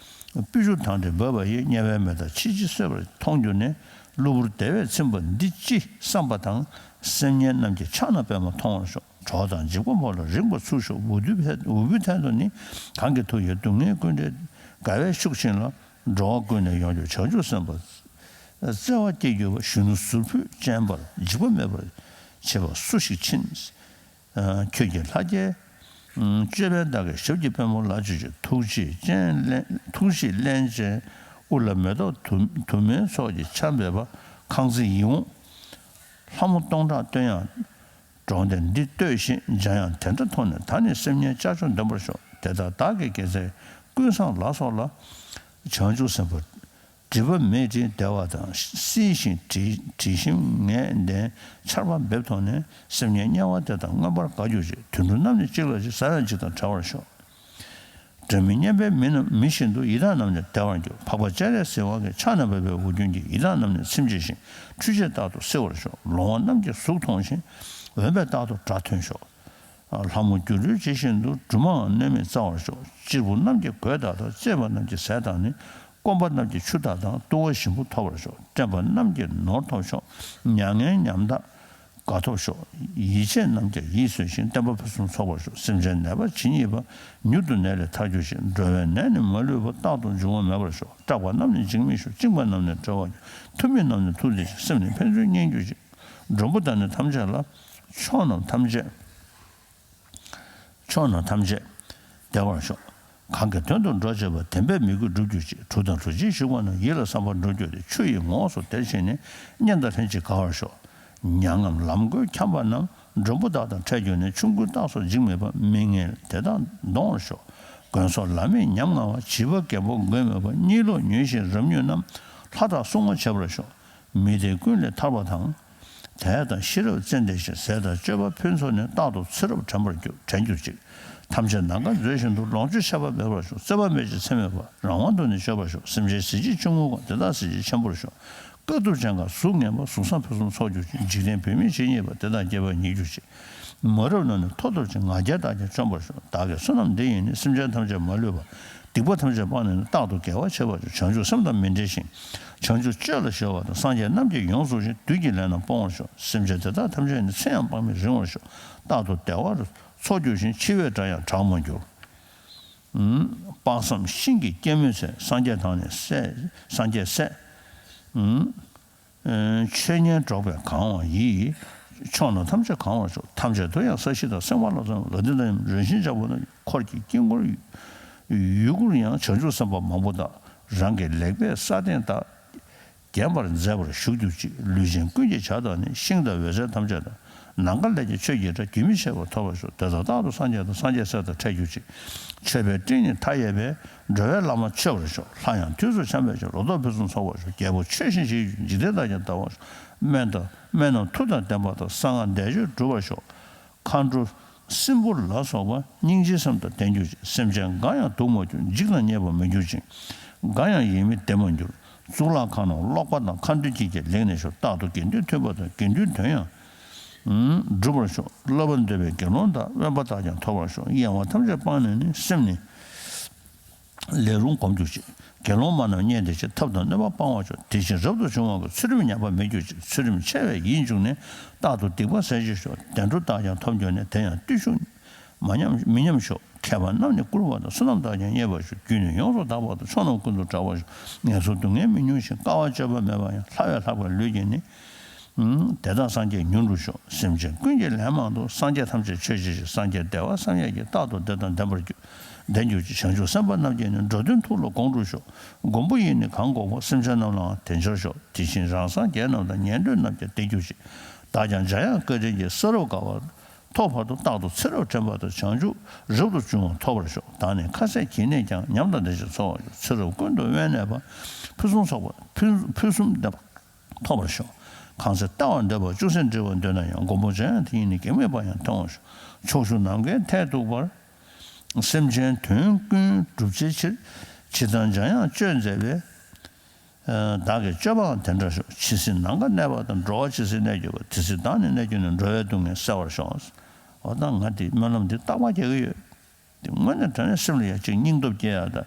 སྤོས་ཆུ་དང་འདྲེས་འབབ་པ་ཡིས། དམྱལ་བའི་མེ་སྟག་ཕྱི་ཕྱི་གསོད་པར་མཐོང་གྱུར་ནས། གློ་བུར་བདེ་བས་ཚིམ་པ་འདི་ཅི་བསམ་པ་དང་། སེམས་ངན་རྣམས་ཀྱིས་ཕྱག་ན་པདྨོ་མཐོང་བར་ཤོག། གྲོགས་དང་འཇིགས་པ་མོ་ལ་རིངས་པར་ཚུར་ཤོག། འུ་སྡུག་འུ་སྡུག་ཐད་དུ་ནི། གང་གི་མཐུ་ཡིས་སྡུག་བསྔལ་ཀུན་བྲལ། དགའ་བའི་ཤུགས་ཕྱིན་ལ། འགྲོ་བ་ཀུན་ནས་ཡོངས་སྐྱོབ་བྱང་ཆུབ་སེམས་དཔའ། བརྩེ་བ་སྐྱེ་གྱུར་པ། གཞོན་ནུ་ཟུར་ཕུད་ཅན་པར་འཇིགས་པ་མེད་པར་བྱེད་པ་སུ་ཞིག་མཁྱེན། ཁྱོད་ཀྱི་ལྷ་རྒྱལ་ཅོད་པན་དག་གི་ཞབས་ཀྱི་པདྨོ་ལ་ཇུ་ཇུ། ཐུགས་རྗེའི་སྤྱན་ལེན། ཐུགས་རྗེའི་རླན་ཅན་དབུ་ལ་མེ་ཏོག་དུ་དུ་མའི་ཚོགས་ཀྱིས་འཆམ་པའི་བ། ཁང་བརྩེགས་ཡིད་འོང་ལྷ་མོ་སྟོང་ཕྲག་སྟོན་ཡང་། འགྲོགས་འདི་ལྟོས་ཤིག། འཇམ་དབྱངས་དེ་འདྲ་མཐོང་ནས། ད་ནི་སེམས་ངན་ལྕགས་ཀྱོག་འདོན་པར་ཤོག། དེ་ལྟར་བདག་གི་དགེ་རྩས་ཀུན་བསགས་ལ་སོགས་ལ། བྱང་ཆུབ་སེམས་དཔའ་སྒྲིབ་པ་མེད་ཅིང་བདེ་བ་དང་། བསིལ་ཞིང་དྲི་དྲི་ཞིམ་ངད་ལྡན་ཆར་པ་འབེབས་མཐོང་ནས། སེམས་ངན་དམྱལ་བ་དེ་དག་མངོན་པར་དགའ་གྱུར་ཅིག། དུད་འགྲོ་རྣམས་ནི་གཅིག་ལ་གཅིག། ཟ་བའི་འཇིགས་དང་བྲལ་བར་ཤོག། སྒྲ་མི་སྙན་པའི་མི་རྣམས་མི་བཞིན་དུ། ཡི་དྭགས་རྣམས་ནི་བདེ་བར་འགྱུར། འཕགས་པ་སྤྱན་རས་གཟིགས་དབང་གིས། ཕྱག་ན་བབས་པའི་འོ་རྒྱུན་གྱིས། ཡི་དྭགས་རྣམས་ནི་ཚིམ་བྱེད་ཅིང་། འཕྲུལ་ཆས་རྟག་ཏུ་བསིལ་བར་ཤོག། ལོང་བ་རྣམས་ཀྱི་གཟུགས་མཐོང་ཞིང་། འོན་པས་རྟག་ཏུ་སྒྲ་ཐོས་ཤོག། ལྷ་མོ་སྒྱུ་འཕྲུལ་ཇི་བཞིན་དུ། སྦྲུམ་མའང་གནོད་མེད་བཙའ་བར་ཤོག། གཅེར་བུ་རྣམས་ཀྱི་གོས་དག་དང་། གཙེས་པ་རྣམས་ཀྱི་ཟས་དག་ནི། སྐོམ་པ་རྣམས་ཀྱི་ཆུ་དག་དང་། བཏུང་བ་ཞིམ་པོ་ཐོབ་པར་ཤོག། བཀྲེན་པ་རྣམས་ཀྱི་ནོར་ཐོབ་ཤོག། མྱ་ངན་ཉམ་ཐག་དགའ་ཐོབ་ཤོག། ཡིད་ཆེས་རྣམས་ཀྱང་ཡིད་གསོས་ཤིང་། བརྟན་པ་ཕུན་སུམ་ཚོགས་པར་ཤོག། སེམས་ཅན་ནད་པ་ཇི་སྙེད་པ། མྱུར་དུ་ནད་ལས་ཐར་གྱུར་ཅིག། འགྲོ་བའི་ནད་ནི་མ་ལུས་པ། རྟག་ཏུ་འབྱུང་བ་མེད་པར་ཤོག། སྐྲག་པ་རྣམས་ནི་འཇིགས་མེད་ཤོག། བཅིངས་པ་རྣམས་ནི་གྲོལ་བར་ཤོག། ཐུབ་མི་རྣམས་ནི་ཐུབ་བདེ་ཅིང་། སེམས་ནི་ཕན་ཚུན་མཉེན་གྱུར་ཅིག། མགྲོན་པོ་དག་ནི་ཐམས་ཅད་ལ། ཕྱོགས་རྣམས་ཐམས་ཅད། ཕྱོགས་རྣམས་ཐམས་ཅད་བདེ་བར་ཤོག། གང་གི་དོན་དུ་འགྲོ་བྱེད་པ། བདེན་པས་མོས་གུས་འགྲུབ་གྱུར་ཅིག། གྲུ་དང་གྲུ་ཆེན་ཞིག་པ་ན། ཡིད་ལ་བསམ་པ་འགྲུབ་གྱུར་ཏེ། ཆུ་ཡི་ངོགས་སུ་དེར་ཕྱིན་ནས། གཉེན་དང་ལྷན་ཅིག་དགའ་བར་ཤོག། མྱ་ངམ་ལམ་གོས་འཁྱམས་པ་རྣམས། མགྲོན་པོ་དག་དང་འཕྲད་གྱུར་ནས། ཆོམ་རྐུན་སྟག་སོགས་འཇིགས་མེད་པ། མི་ངལ་དེ་དག་འདོང་བར་ཤོག། དགོན་སོགས་ལམ་མེད་ཉམ་ང་བ། བྱིས་པ་རྒན་པོ་མགོན་མེད་པ། གཉིད་ལོག་མྱོས་ཤིང་རབ་མྱོས་རྣམས། ལྷ་དག་སྲུང་བར་བྱེད་པར་ཤོག། མི་སྡེ་ཀུན་ལས་ཐར་པ་དང་། དད་དང་ཤེས་རབ་ཙན་དན་ཞིང་། ཟས་དང་སྤྱོད་པ་ཕུན་ཚོགས་ནས། རྟག་ཏུ་ཚེ་རབས་དྲན་པར་གྱུར་དྲན་གྱུར་ཅིག། ཐམས་ཅད་ནམ་མཁའ་མཛོད་བཞིན་དུ། ལོངས་སྤྱོད་ཆད་པ་མེད་པར་ཤོག། བརྩེ་བ་མེད་ཅིང་ཚད་མེད་པ། རང་དབང་དུ་ནི་སྤྱོད་པར་ཤོག། སེམས་ཅན་གཟི་བརྗིད་ཆུང་ངུ་གང་། དེ་དག་གཟི་བརྗིད་ཆེན་པོར་ཤོག། དཀའ་ཐུབ་ཅན་གང་གཟུགས་ངན་པ། གཟུགས་བཟང་ཕུན་སུམ་ཚོགས་གྱུར་ཅིག། འཇིག་རྟེན་བུད་མེད་ཇི་སྙེད་པ། དེ་དག་སྐྱེ་བ་ཉིད་གྱུར་ཅིག། མ་རབས་རྣམས་ནི་མཐོ་ཐུབ་ཅིང་། ང་རྒྱལ་དག་ཀྱང་བཅོམ་པར་ཤོག། བདག་གི་བསོད་ནམས་འདི་ཡིས་ནི། སེམས་ཅན་ཐམས་ཅད་མ་ལུས་པ། སྡིག་པ་ཐམས་ཅད་སྤངས་ནས་ནི། རྟག་ཏུ་དགེ་བ་བྱེད་པར་ཤོག། བྱང་ཆུབ་སེམས་དང་མི་འབྲལ་ཞིང་། བྱང་ཆུབ་སྤྱོད་ལ་གཞོལ་བ་དང་། སངས་རྒྱས་རྣམས་ཀྱིས་ཡོངས་སུ་བཞེས། བདུད་ཀྱི་ལས་རྣམས་སྤོང་བར་ཤོག། སེམས་ཅན་དེ་དག་ཐམས་ཅད་ནི། ཚེ་ཡང་དཔག་མེད་རིང་བར་ཤོག། རྟག་ཏུ་བདེ་བར་འཚོ་གྱུར་ཅིང་། འཆི་བའི་སྒྲ་ཡང་གྲག་མ་གྱུར། དཔག་བསམ་ཤིང་གི་སྐྱེད་མོས་ཚལ། སངས་རྒྱས་དང་ནི་སྲས། སངས་རྒྱས་སྲས། ཆོས་ཉན་འགྲོགས་པས་གང་བ་ཡི། ཕྱོགས་རྣམས་ཐམས་ཅད་གང་བར་ཤོག། ཐམས་ཅད་དུ་ཡང་ས་གཞི་དང་། སེམས་དཔའ་ལ་སོགས་ལ་དེ་དང་། རིན་ཆེན་བྱ་ཕོ་རྣམས། འཁོར་གྱི་དཀྱིལ་འཁོར་ཡུལ་དགུར་ཡང་། བྱང་ཆུབ་སེམས་དཔའ་མང་པོ་དག། རང་གི་ལེགས་པས་ས་སྟེང་དག། བརྒྱན་པར་མཛད་པར་བཞུགས་གྱུར་ཅིག། ལུས་ཅན་ཀུན་གྱི་བྱ་དང་ནི། ཤིང་དང་འོད་ཟེར་ཐམས་ཅད་དང་། ནམ་མཁའ་ལས་ཀྱང་ཆོས་ཀྱི་སྒྲ། རྒྱུན་མི་ཆད་པར་ཐོས་པར་ཤོག། དེ་དག་རྟག་ཏུ་སངས་རྒྱས་དང་། སངས་རྒྱས་སྲས་དང་འཕྲད་གྱུར་ཅིག། མཆོད་པའི་སྤྲིན་ནི་མཐའ་ཡས་པས། འགྲོ་བའི་ལམ་མཆོད་པར་ཤོག། ལྷ་ཡང་དུས་སུ་འཆམ་པར་ཤོག། ལོ་ཏོག་ཕུན་སུམ་ཚོགས་པར་ཤོག། རྒྱལ་པོ་ཆོས་བཞིན་བཞེད་གྱུར་ཅིག། འཇིག་རྟེན་དག་ཀྱང་དགའ་བར་ཤོག། སྨན་དང་སྨན་རྣམས་མཐུ་དང་ལྡན་པ་དང་། གསང་སྔགས་བཟླས་བརྗོད་འགྲུབ་པར་ཤོག། མཁའ་འགྲོ་སྲིན་པོ་ལ་སོགས་པ། སྙིང་རྗེའི་སེམས་དང་ལྡན་གྱུར་ཅིག། སེམས་ཅན་འགའ་ཡང་སྡུག་མ་གྱུར། འཇིགས་དང་བརྙས་པ་མ་གྱུར་ཅིང་། འགའ་ཡང་ཡིད་མི་བདེ་མ་གྱུར། གཙུག་ལག་ཁང་རྣམས་ཀློག་པ་དང་། མཁའ་འགྲོའི་སྐད་ཀྱིས་ལེགས་ནས་ཤོག། རྟག་ཏུ་དགེ་འདུན་མཐུན་པ་དང་། དགེ་འདུན་དོན་ཡང་འགྲུབ་པར་ཤོག། བསླབ་པར་འདོད་པའི་དགེ་སློང་དག། དབེན་པ་དག་ཀྱང་ཐོབ་པར་ཤོག། གཡེང་བ་ཐམས་ཅད་སྤངས་ནས་ནི། སེམས་ནི་ལས་རུང་གོམས་གྱུར་ཅིག། དགེ་སློང་མ་རྣམས་བསྙེན་ཏེ་ཅིག། ཐབས་དང་གནོད་པ་སྤང་བར་ཤོག། དེ་བཞིན་རབ་ཏུ་བྱུང་བ་གི། ཚུལ་ཁྲིམས་ཉམས་པ་མི་འགྱུར་ཅིག། ཚུལ་ཁྲིམས་འཆལ་བས་ཡིད་འཇུག་ནས། རྟག་ཏུ་སྡིག་པ་ཟད་ཕྱིར་ཤོག། བདེ་འགྲོ་དག་ཀྱང་ཐོབ་འགྱུར་ནས། དེ་ཡང་བརྟུལ་ཞུགས་མ་ཉམས་མི་ཉམས་ཤོག། མཁས་པ་རྣམས་ནི་བཀུར་བ་དང་། བསོད་ནམས་དག་ཀྱང་བརྙས་པར་ཞོག་རྒྱུད་ནི་ཡོངས་སུ་དག་པར་ཤོག་ཕྱོགས་རྣམས་ཀུན་ཏུ་གྲགས་པར་ཤོག་ངལ་འཚོ་སྡུག་བསྔལ་མི་མྱོང་ཞིང་། དཀའ་བ་སྤྱོད་པ་མེད་པ་ཡང་། ལྷ་བས་ལྷག་པའི་ལུས་ཀྱིས་ནི། དེ་དག་སངས་རྒྱས་མྱུར་འགྲུབ་ཤོག་སེམས་ཅན་ཀུན་གྱིས་ལན་མང་འདོར། སངས་རྒྱས་ཐམས་ཅད་མཆོད་བྱེད་ཅིང་། སངས་རྒྱས་བདེ་བ་བསམ་ཡས་ཀྱིས། རྟག་ཏུ་བདེ་དང་ལྡན་པར་གྱུར། ལྡན་གྱུར་ཅིག་བྱང་ཆུབ་སེམས་དཔའ་རྣམས་ཀྱིས་ནི། འགྲོ་དོན་ཐུགས་ལ་དགོངས་འགྲུབ་ཤོག་མགོན་པོ་ཡིས་ནི་གང་བསྒོ་བ། སེམས་ཅན་རྣམས་ལའང་དེ་འཆར་ཤོག་དེ་བཞིན་རང་སངས་རྒྱས་རྣམས་དང་། ཉན་ཐོས་རྣམས་ཀྱང་དེར་གྱུར་ཅིག་བདག་ཀྱང་འཇམ་དབྱངས་བཀའ་དྲིན་གྱིས། ས་རུབ་དཀའ་བ་ཐོག་བར་དུ། རྟག་ཏུ་ཚེ་རབས་དྲན་པ་དང་། བྱང་ཆུབ་རབ་ཏུ་བྱུང་བ་ཐོབ་པར་ཤོག་བདག་ནི་ཁ་ཟས་གྱིས་ནས་ཀྱང་། ཉམས་དང་བདེ་ཞིང་འཚོ་བར་ཤོག་ཚེ་རབས་ཀུན་ཏུ་དབེན་གནས་པ། ཕུན་སུམ་ཚོགས་པ་ཕུན་ཕུན་སུམ་ཚོགས་པ་ཐོབ་པར་ཤོག་གང་ཚེ་ལྟ་བར་འདོད་པ། ཅུང་ཟད་འདྲི་བར་འདོད་ན་ཡང་། མགོན་པོ་འཇམ་དབྱངས་དེ་ཉིད་ནི། གེགས་མེད་པར་ཡང་མཐོང་བར་ཤོག་ཕྱོགས་བཅུ་ནམ་མཁའི་མཐས་གཏུགས་པར། སེམས་ཅན་དོན་ཀུན་འགྲུབ་བྱའི་ཕྱིར། ཇི་ལྟར་འཇམ་དབྱངས་སྤྱོད་མཛད་པའི། བདག་གི་སྤྱོད་པའང་དེ་འདྲར་ཤོག་ཇི་སྲིད་ནམ་མཁའ་གནས་པ་དང་། འགྲོ་བ་ཇི་སྲིད་གནས་གྱུར་པ། དེ་སྲིད་བདག་ནི་གནས་གྱུར་ནས། འགྲོ་བའི་སྡུག་བསྔལ་སེལ་བར་ཤོག་འོ་ད་ང་དེ་སྨོན་ལམ་འདི་རྟག་པར་རྒྱག་གི་ཡོད། དེ་དངོས་གནས་དྲང་གནས་སེམས་ལ་ཡ་གཅིག་སྙིང་སྟོབས་སྐྱེ་ཡ་ད།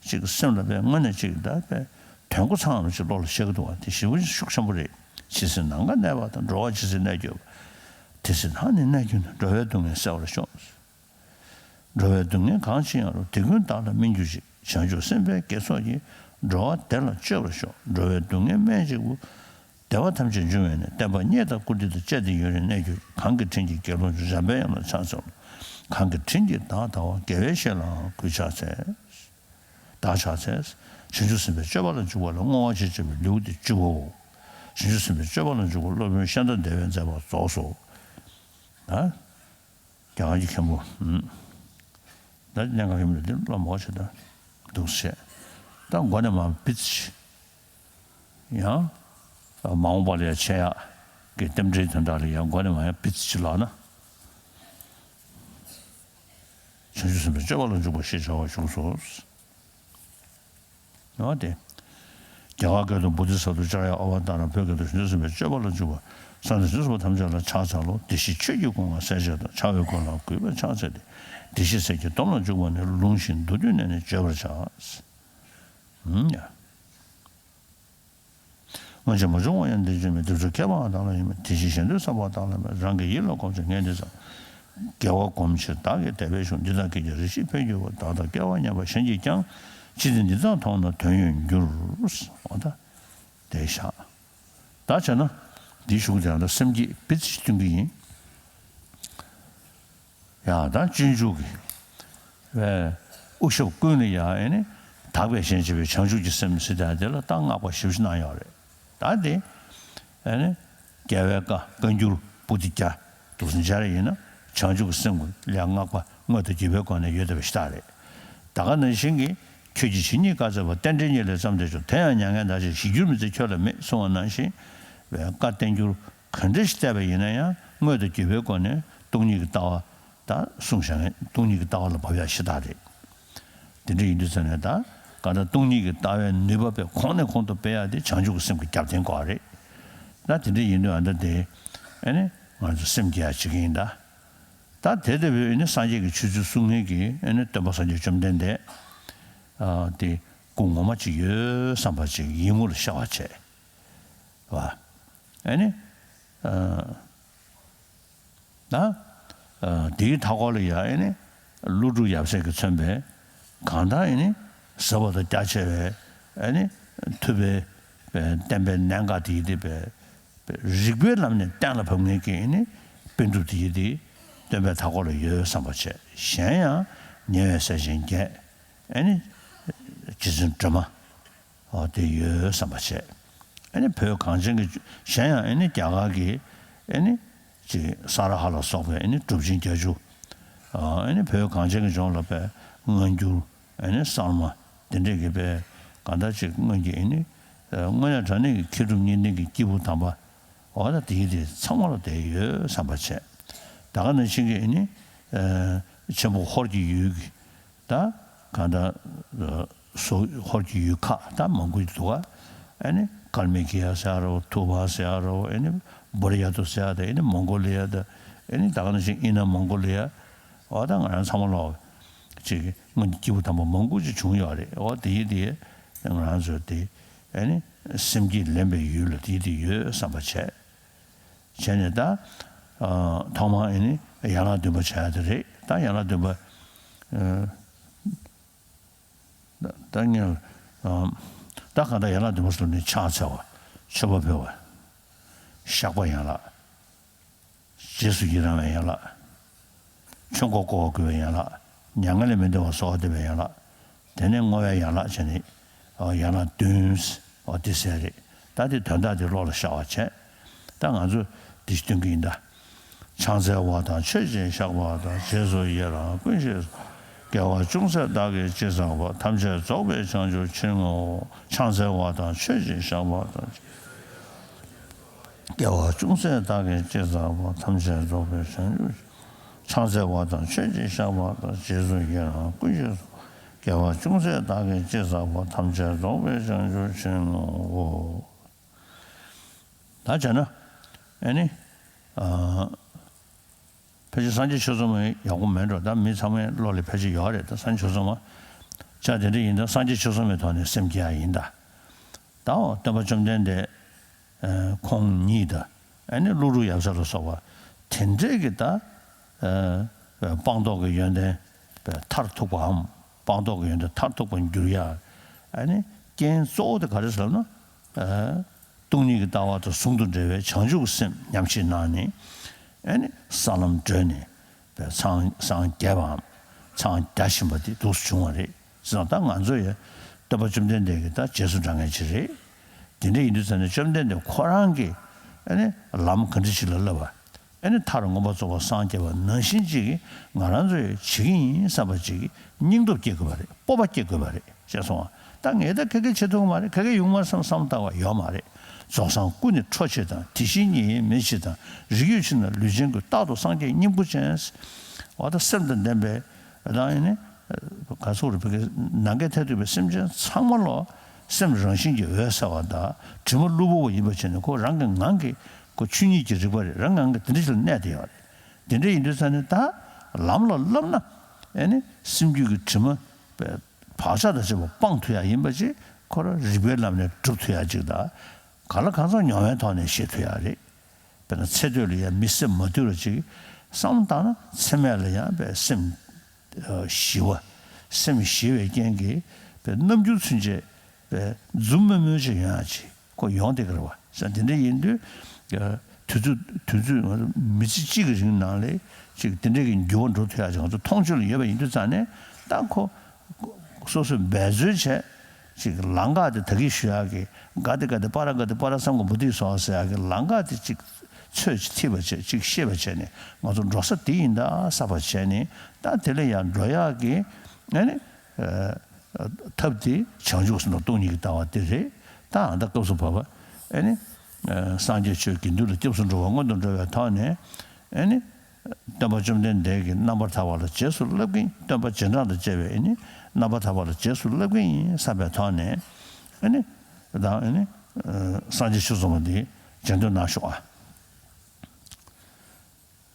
གཅིག་སེམས་ལ་དཔེ་དངོས་གནས་གཅིག་ད་དཔེ་དོན་གོ་ཚང་བ་གཅིག་བློ་ལ་ཤར་གི་འདུག་བ། དེ་ཞེ་པོ་ཤུགས་ཆེན་པོ་རེད། ཇི་སྲིད་ནམ་མཁའ་གནས་པ་དང་། འགྲོ་བ་ཇི་སྲིད་གནས་གྱུར་པ། དེ་སྲིད་བདག་ནི་གནས་གྱུར་ནས། འགྲོ་བའི་སྡུག་བསྔལ་སེལ་བར་ཤོག་འགྲོ་བའི་སྡུག་བསྔལ་གང་ཞིག་ཡང་རུང་། དེ་ཀུན་བདག་ལ་སྨིན་གྱུར་ཅིག་བྱང་ཆུབ་སེམས་དཔའི་དགེ་ཚོགས་ཀྱིས། འགྲོ་བ་བདེ་ལ་སྤྱོད་པར་ཤོག་འགྲོ་བའི་སྡུག་བསྔལ་སྨན་གཅིག་པུ། བདེ་བ་ཐམས་ཅད་འབྱུང་བའི་གནས། བསྟན་པ་རྙེད་དང་བཀུར་སྟི་དང་། བཅས་ཏེ་ཡུན་རིང་གནས་གྱུར་ཅིག་གང་གི་དྲིན་གྱིས་དགེ་སློང་ཆོས། འཇམ་པའི་དབྱངས་ལ་ཕྱག་འཚལ་ལོ། གང་གི་དྲིན་གྱིས་བདག་དགའ་བ། དགེ་བའི་བཤེས་ལའང་གུས་ཕྱག་འཚལ། བདག་ཕྱག་འཚལ། བྱང་ཆུབ་སེམས་དཔའི་སྤྱོད་པ་ལ་འཇུག་པ་ལ། བསྔོ་བ་ཞེས་བྱ་བའི་ལེའུ་སྟེ་བཅུ་པའོ། བྱང་ཆུབ་སེམས་དཔའི་སྤྱོད་པ་ལ་འཇུག་པ། སློབ་དཔོན་ཤཱནྟ་དེ་བས་མཛད་པ་རྫོགས་སོ། ད། རྒྱ་གར་གྱི་མཁན་པོ། ད་གནད་འགག་ཡིན་པ་འདི་བློ་མོ་ཆེ་ད་འདུག་བཤད། ད་མགོ་ནས་མར་བིད་ཅི། ཡང་། མ་འོངས་པ་ལ་ཡང་འཆད་ཡག་གི་རྟེན་འབྲེལ་དོན་དག་ལ་ཡང་མགོ་ནས་མར་ཡང་བིད་ཅི་ལབ་ན། བྱང་ཆུབ་སེམས་དཔའི་སྤྱོད་པ་ལ་འཇུག་པ་ཞེས་བྱ་བ་བྱུང་སོ། འོ་དེ། རྒྱ་གར་སྐད་དུ་བོ་དྷི་ས་ཏྭ་ཙཀྱ་ཡ་ཨ་ཝ་ཏཱ་ར། བོད་སྐད་དུ་བྱང་ཆུབ་སེམས་དཔའི་སྤྱོད་པ་ལ་འཇུག་པ། སངས་རྒྱས་བྱང་སེམས་དཔའ་ཐམས་ཅད་ལ་ཕྱག་འཚལ་ལོ། བདེ་གཤེགས་ཆོས་ཀྱི་སྐུ་མངའ་གསལ་བྱེད་དང་། འཆང་བའི་སྐུ་ལ་གུས་པས་ཕྱག་འཚལ་ཏེ། བདེ་གཤེགས་སྲས་ཀྱི་སྡོམ་ལ་འཇུག་པ་ནི། ལུང་བཞིན་མདོར་བསྡུས་ནས་ནི་བརྗོད་པར་བྱ། ཨུམ་ཡ། སྔོན་ཆད་མ་བྱུང་བ་ཡང་འདིར་བྱོན་པའི། སྡེབ་གསུམ་ཁྱད་པར་བ་དག་ལ་ཡིན་པས། དེ་བཞིན་གཞན་དོན་བསམ་པ་དག་ལ་མེད། རང་གི་ཡིད་ལ་གོམས་ཤིང་ངས་འདི་བརྩམས། དགེ་བ་སྒོམ་ཕྱིར་བདག་གིས་དད་པས་ཞུ། འདི་དག་གིས་ཀྱང་རེ་ཞིག་ཕན་གྱུར་པ། བདག་དང་སྐལ་བ་མཉམ་པ་གཞན་གྱིས་ཀྱང་། ཅི་སྟེ་འདི་དག་མཐོང་ན་དོན་ཡོད་འགྱུར། འོ་ད་དེ་བཞག་ད་བྱས་ན་འདིའི་གཞུག་དེ་ཡང་ད་སེམས་བསྐྱེད་བིད་ཅི་སྟོན་གྱི་ཡིན། ཡང་ད་སྤྱོད་འཇུག་གི་བའི་དབུ་ཞབས་ཀུན་ལ་ཡང་ཨེ་ནི་དག་པའི་ཞེན་བྱེད་པའི་བྱང་ཆུབ་ཀྱི་སེམས་ཟེར་ཡག་དེ་ལ་ད་བསྔགས་པ་ཞེ་པོ་ཅིག་གནང་ཡོད་རེད། ད་དེ་ཨེ་ནི་རྒྱལ་བའི་བཀའ་བཀའ་འགྱུར་པོ་ཏི་བརྒྱ་འདུག་སེ་སྦྱར་ཡིན་ན། བྱང་ཆུབ་ཀྱི་སེམས་ཀྱི་ལས་བསྔགས་པ་མངོན་དུ་གྱུར་པའི་སྒོ་ནས་ཡོད་བསྡད་པ་ཞིག་ད་རེད། ད་ག་ནང་བཞིན་གྱི་ཁྱོད་ཀྱིས་ཇི་སྙེད་བཀའ་སྩལ་པ། རྟེན་འབྲེལ་ཉིད་ལས་བརྩམས་ཏེ་སྤྱོད། དེ་ཡང་མྱ་ངན་འདའ་ཕྱིར། གཞི་འགྱུར་མི་འཛིན་ཁྱོད་ལ་མེད། གསུངས་པ་ནང་བཞིན་བའི་བཀའ་བསྟན་འགྱུར་ག་འདྲ་ཞིག་བལྟས་པ་ཡིན་ན་ཡང་མངོན་དུ་གྱུར་པའི་སྒོ་ནས་སྟོང་ཉིད་ཀྱི་ལྟ་བ་ད་གསུངས་བཞག་མཁན་སྟོང་ཉིད་ཀྱི་ལྟ་བ་ལ་བབས་ཡག་ཞེ་དྲག་རེད། དེ་འདྲ་ཡིན་དུས་ཙང་ནས་ད་གང་ལྟར་སྟོང་ཉིད་ཀྱི་ལྟ་བའི་ནུས་པ་དཔེ་གོང་ནས་གོང་དུ་སྤེལ་ཡག་དེ་བྱང་ཆུབ་ཀྱི་སེམས་ཀྱི་རྒྱབ་རྟེན་དགོས་པ་རེད། ད་དེ་འདྲ་ཡིན་དུས་ཨ་ད་དེ་ཨེ་ནི་ང་ཚོ་སེམས་བསྐྱེད་ཡག་བྱེད་ཀྱི་ཡིན་ད། ད་དེ་ལྟ་བུའི་ཨེ་ནི་སངས་རྒྱས་ཀྱི་ཆོས་ཚུལ་གསུང་མཁན་གྱི་ཨེ་ནི་སྟོན་པ་སངས་རྒྱས་བཅོམ་ལྡན་འདས་ཨ་དེ་སྐུ་ངོ་མ་ཅིག་ཡོད་བསམ་པ་ཅིག་ཡིད་ངོ་ལ་ཤར་བ་བྱས། བ། ཨེ་ནི། ཨ། ན། ཨ། དེའི་མཐའ་འཁོར་ལ་ཡ་ཨེ་ནི། ཀླུ་སྒྲུབ་ཡབ་སྲས་ཀྱིས་མཚོན་པའི། གང་ལྟར་ཨེ་ནི། ཟབ་པ་དང་རྒྱ་ཆེ་བའི། ཨེ་ནི། ཐུབ་པའི། བསྟན་པའི་གནད་འགག་དེ་ཡི་དེ་བའི། རིགས་པའི་ལམ་ནས་གཏན་ལ་ཕབ་མཁན་གྱི་ཨེ་ནི། པཎ་གྲུབ་དེ་ཡི་དེ། སྟོན་པའི་མཐའ་འཁོར་ལ་ཡོད་བསམ་པ་བྱས། གཞན་ཡང་། ཉེ་བའི་སྲས་ཆེན་བརྒྱད། ཨེ་ནི། རྗེ་བཙུན་སྒྲོལ་མ། ཨ་དེ་ཡོད་བསམ་པ་བྱས། ཨ་ནི་བོད་གངས་ཅན་གྱི་གཞན་ཡང་ཨ་ནི་རྒྱ་གར་གྱི་ཨ་ནི་ཅིག་ས་ར་ཧ་ལ་སོགས་པའི་ཨ་ནི་གྲུབ་ཆེན་བརྒྱད་ཅུ། ཨ་ནི་བོད་གངས་ཅན་གྱི་ལྗོངས་ལ་པའི་སྔ་འགྱུར་ཨ་ནི་གསར་མ་དེ་འདྲས་ཀྱི་པའི་གང་ལྟར་ཅིག་སྔོན་གྱི་ཨ་ནི་དངོས་གནས་དྲང་གནས་ཀྱི་མཁས་གྲུབ་གཉིས་ལྡན་གྱི་སྐྱེས་བུ་དམ་པ་འོ་ད་དེ་ཡི་དེ་ཚང་མ་ལ་དེ་ཡོད་བསམ་པ་བྱས། ད་ག་ནང་བཞིན་གྱི་ཨ་ནི་ཆེན་པོ་ཧོར་གྱི་ཡུལ་གྱི། ད་གང་ལྟར་སོ་ཧོར་གྱི་ཡུལ་ཁག་ད་མང་པོ་ཞིག་འདུག་ག་ཨ་ནི་ཀལ་མི་ཀི་ཡ་ཟེར་ཡ་རོ། ཐུ་བ་ཟེར་ཡ་རོ། ཨ་ནི་བོར་ཡ་ཏོ་ཟེར་ཡ་ད། ཨ་ནི་མོང་གོ་ལི་ཡ་ད། ཨ་ནི་ད་ག་ནང་བཞིན་ཨིན་ན་མོང་གོ་ལི་ཡ། འོ་ད་ང་རང་ཚང་མ་ལོག་ཅིག་སྔོན་གྱི་སྐྱེས་བུ་དམ་པ་མང་པོ་ཅིག་བྱུང་ཡོད་རེད། འོ་དེ་ཡི་དེ་ང་རང་ཚོ་དེ་ཨ་ནི་སེམས་བསྐྱེད་ལེན་པའི་ཡུལ་ལ་དེ་ཡི་དེ་ཡོད་བསམ་པ་བྱས། བྱས་ནས་ད། ཨ། ཐོག་མར་ཨེ་ནི་ཡན་ལག་བདུན་པ་བྱ་ཡ་དེ་རེད། ད་ཡན་ལག་བདུན་པ། ཨ། ད་ད་ངས་ཨ་ད་གང་ལྟར་ཡན་ལག་བདུན་པོ་ཟེར་ནི་ཕྱག་འཚལ་བ། མཆོད་པ་ཕུལ་བ། བཤགས་པ་ཡན་ལག་རྗེས་སུ་ཡི་རང་བའི་ཡན་ལག་ཆོས་འཁོར་བསྐོར་བར་བསྐུལ་བའི་ཡན་ལག་མྱ་ངན་ལས་མི་འདའ་བར་གསོལ་བ་འདེབས་པའི་ཡན་ལག་དེ་ནས་བསྔོ་བའི་ཡན་ལག་བྱས་ནས། ཨ། ཡན་ལག་བདུན། ཨ། དེ་ཟེར་རེད། ད་དེ་དོན་དག་དེ་བློ་ལ་ཤར་བ་བྱས། ད་ང་ཚོས་དེ་སྟོན་གྱི་ཡིན་ད། ཕྱག་འཚལ་བ་དང་མཆོད་ཅིང་བཤགས་པ་དང་། རྗེས་སུ་ཡི་རང་བསྐུལ་ཞིང་གསོལ། དགེ་བ་ཅུང་ཟད་བདག་གིས་ཅི་བསགས་པ། ཐམས་ཅད་རྫོགས་པའི་བྱང་ཆུབ་ཕྱིར་བསྔོའོ། ཕྱག་འཚལ་བ་དང་མཆོད་ཅིང་བཤགས་པ་དང་། དགེ་བ་ཅུང་ཟད་བདག་གིས་ཅི་བསགས་པ། ཐམས་ཅད་རྫོགས་པའི་བྱང་ཆུབ། ཕྱག་འཚལ་བ་དང་མཆོད་ཅིང་བཤགས་པ་དང་། རྗེས་སུ་ཡི་རང་བསྐུལ་ཞིང་གསོལ། དགེ་བ་ཅུང་ཟད་བདག་གིས་ཅི་བསགས་པ། ཐམས་ཅད་རྫོགས་པའི་བྱང་ཆུབ་ཕྱིར་བསྔོའོ། ད་བྱས་ན། ཨ་ནི། ཨ། ཕལ་ཆེར་སངས་རྒྱས་ཆོས་ཚོགས་མ་ཡག་པོ་མེད་འགྲོ། ད་མི་ཚང་མའི་བློ་ལ་ཕལ་ཆེར་ཡོད་རེད། ད་སངས་རྒྱས་ཆོས་ཚོགས་མ་ཆ་དེ་འདྲ་ཡིན་ད། སངས་རྒྱས་ཆོས་ཚོགས་མའི་ཐོག་ནས་སེམས་བསྐྱེད་ཡ་ཡིན་ད། ད་འོ་སྟོན་པ་བཅོམ་ལྡན་འདས། ཨ། ཁོང་ཉིད་ད། ཨ་ནི་ཀླུ་སྒྲུབ་ཡབ་སྲས་ལ་སོགས་པ་དེ་འདྲས་ཀྱི་ད། ཨ། སྤངས་རྟོགས་ཀྱི་ཡོན་ཏན་མཐར་ཐུག་པའམ། སྤངས་རྟོགས་ཀྱི་ཡོན་ཏན་མཐར་ཐུག་པར་འགྱུར་ཡ། ཨ་ནི་རྐྱེན་གཙོ་བོ་དེ་ག་རེ་ཟེར་ན། ཨ། སྟོང་ཉིད་ཀྱི་ལྟ་བ་དང་ཟུང་དུ་འབྲེལ་བའི་བྱང་ཆུབ་ཀྱི་སེམས་ཉམས་བཞེས་གནང་ནས། ཨ་ནི་ས་ལམ་བགྲོད་ནས་སངས་སངས་རྒྱས་པའམ་འཚང་རྒྱ་བཞིན་པ་དེ་འདུག་སེ་བྱུང་བ་རེད། ཟེར་ན་ད་ང་ཚོ་ཡང་སྟོན་པ་བཅོམ་ལྡན་འདས་ཀྱི་ད་རྗེས་སུ་འབྲང་མཁན་ཅིག་རེད། དེ་འདྲ་ཡིན་དུས་ཙང་ནས་བཅོམ་ལྡན་འདས་ཁོ་རང་གིས། ཨ་ནི་ལམ་ག་འདྲ་ཞིག་ལ་བསླབ་པ། ཨ་ནི་མཐར་མངོན་པར་རྫོགས་པར་སངས་རྒྱས་པ་ནང་བཞིན་ཅིག་ང་རང་ཚོས་བྱེད་ཀྱི་ཡིན་བསམ་པ་ཅིག་སྙིང་སྟོབས་སྐྱེ་དགོས་པ་རེད། སྤོབས་པ་སྐྱེ་དགོས་པ་རེད། ཤེས་སོང་ང་། ད་ངས་ད་ག་གེ་བྱེད་ཐུབ་ཀྱི་མ་རེད། ག་གེ་ཡོང་མ་རེད་བསམ་བསམ་བློ་བཏང་བ་ཡོད་མ་རེད། རྫོགས་སངས་སྐུ་ནི་འཕྲོ་ཕྱིར་དང་། དེ་བཞིན་ཉིད་ཡིན་མིན་ཕྱིར་དང་། རིགས་ཡོད་ཕྱིར་ན་ལུས་ཅན་ཀུན། རྟག་ཏུ་སངས་རྒྱས་སྙིང་པོ་ཅན། འོ་ད་སེམས་དང་ལྡན་པའི་ད་ཨ་ནི་ག་ཚོད་རེད། བོད་སྐད་ནམ་མཁའི་མཐས་གཏུགས་པའི་སེམས་ཅན་ཚང་མ་ལོ། སེམས་རང་བཞིན་གྱིས་འོད་གསལ་བ་དང་དྲི་མ་གློ་བུར་བ་ཡིན་པ་བྱས་ནས། ཁོ་རང་གི་ངང་གིས་ཁོ་ཆོས་ཉིད་ཀྱི་རིག་པ་རེད། རང་ངང་གིས་དེ་འདྲ་ཞིག་ལ་གནས་བསྡད་ཡོད་རེད། དེ་འདྲ་ཡིན་དུས་ཙང་ནས་ད་ལམ་ལ་བསླབ་ན། ཨ་ནི་སེམས་རྒྱུད་ཀྱི་དྲི་མ་བག་ཆགས་དང་བཅས་པ་སྤང་ཐུབ་ཡ་ཡིན་པ་ཅིག་ཁོ་རང་རིག་པའི་ལམ་ནས་སྒྲུབ་ཐུབ་ཡ་ཅིག་དང་། གང་ལ་གང་འཚམ་མྱོང་བའི་ཐོག་ནས་ཤེས་ཐུབ་ཡ་རེད། དཔེར་ན་ཚེ་སྟོད་ལ་ཡང་མི་སེམས་མ་དུལ་བ་ཅིག་བསམ་བློ་བཏང་ན། ཚེ་སྨད་ལ་ཡང་པའི་སེམས་ཞི་བ། སེམས་ཞི་བའི་རྐྱེན་གྱིས་པའི་རྣམ་འགྱུར་ཚུན་ཆད་པའི་འཛུམ་དམུལ་དམུལ་ཅིག་ཡོང་ཡ་ཅིག་ཁོ་ཡོང་བསྡད་ཀྱི་རེད་བ། ས་དེ་འདྲ་ཡིན་དུས། དུས་ཚོད་དུས་ཚོད་ང་ཚོ་མི་ཚེ་གཅིག་གི་རིང་ནང་ལ་ཅིག་དེ་འདྲ་གི་འགྱུར་བ་འགྲོ་ཐུབ་ཡ་ཅིག་ང་ཚོ་མཐོང་ཆོས་ལ་ཡོད་པ་ཡིན་དུས་ཙང་ནས། ད་ཁོ་སོ་སོས་འབད་རྩོལ་བྱས། ཅིག་ལམ་ཁ་དེ་ད་གིན་ཞུ་ཡག་གི་ག་དེ་ག་དེ་པ་ར་ག་དེ་པ་ར་སམ་ག་བུ་དྷི་སྭཱ་ཧཱ་ཟེར་ཡག་གི་ལམ་ཁ་དེ་ཅིག་ཚོད་ཅིག་ཐིག་པ་བྱས། ཅིག་ཤེས་པ་བྱས་ནས། ང་ཚོ་འགྲོ་ས་དེ་ཡིན་ད་བསམ་པ་བྱས་ནས། ད་དེ་ལ་ཡང་འགྲོ་ཡག་གི་ཨ་ནི་ཐབས་དེ་བྱང་ཆུབ་སེམས་དང་སྟོང་ཉིད་ཀྱི་ལྟ་བ་དེ་རེད། ད་ཨ་ད་སྐབས་སུ་བབ་པ་ཨ་ནི་སངས་རྒྱས་ཆོས་དགེ་འདུན་ལ་སྐྱབས་སུ་འགྲོ་བ་སྔོན་དུ་འགྲོ་བའི་ཐོག་ནས། ཨ་ནི། སྟོན་པ་བཅོམ་ལྡན་འདས་ཀྱིས་རྣམ་པར་ཐར་པ་ལ་རྗེས་སུ་བསླབ་ཀྱི་ཡིན། སྟོན་པ་རྗེས་འབྲང་དང་བཅས་པས་ཨ་ནི་རྣམ་པར་ཐར་པ་ལ་རྗེས་སུ་བསླབ་ཀྱི་ཡིན་བསམ་པའི་ཐོག་ནས། ཨ་ནི་དང་། ཨ་ནི་སངས་རྒྱས་ཆོས་ཚོགས་མ་འདི་སྦྱང་དོན་གནང་ཤོག་ཨ།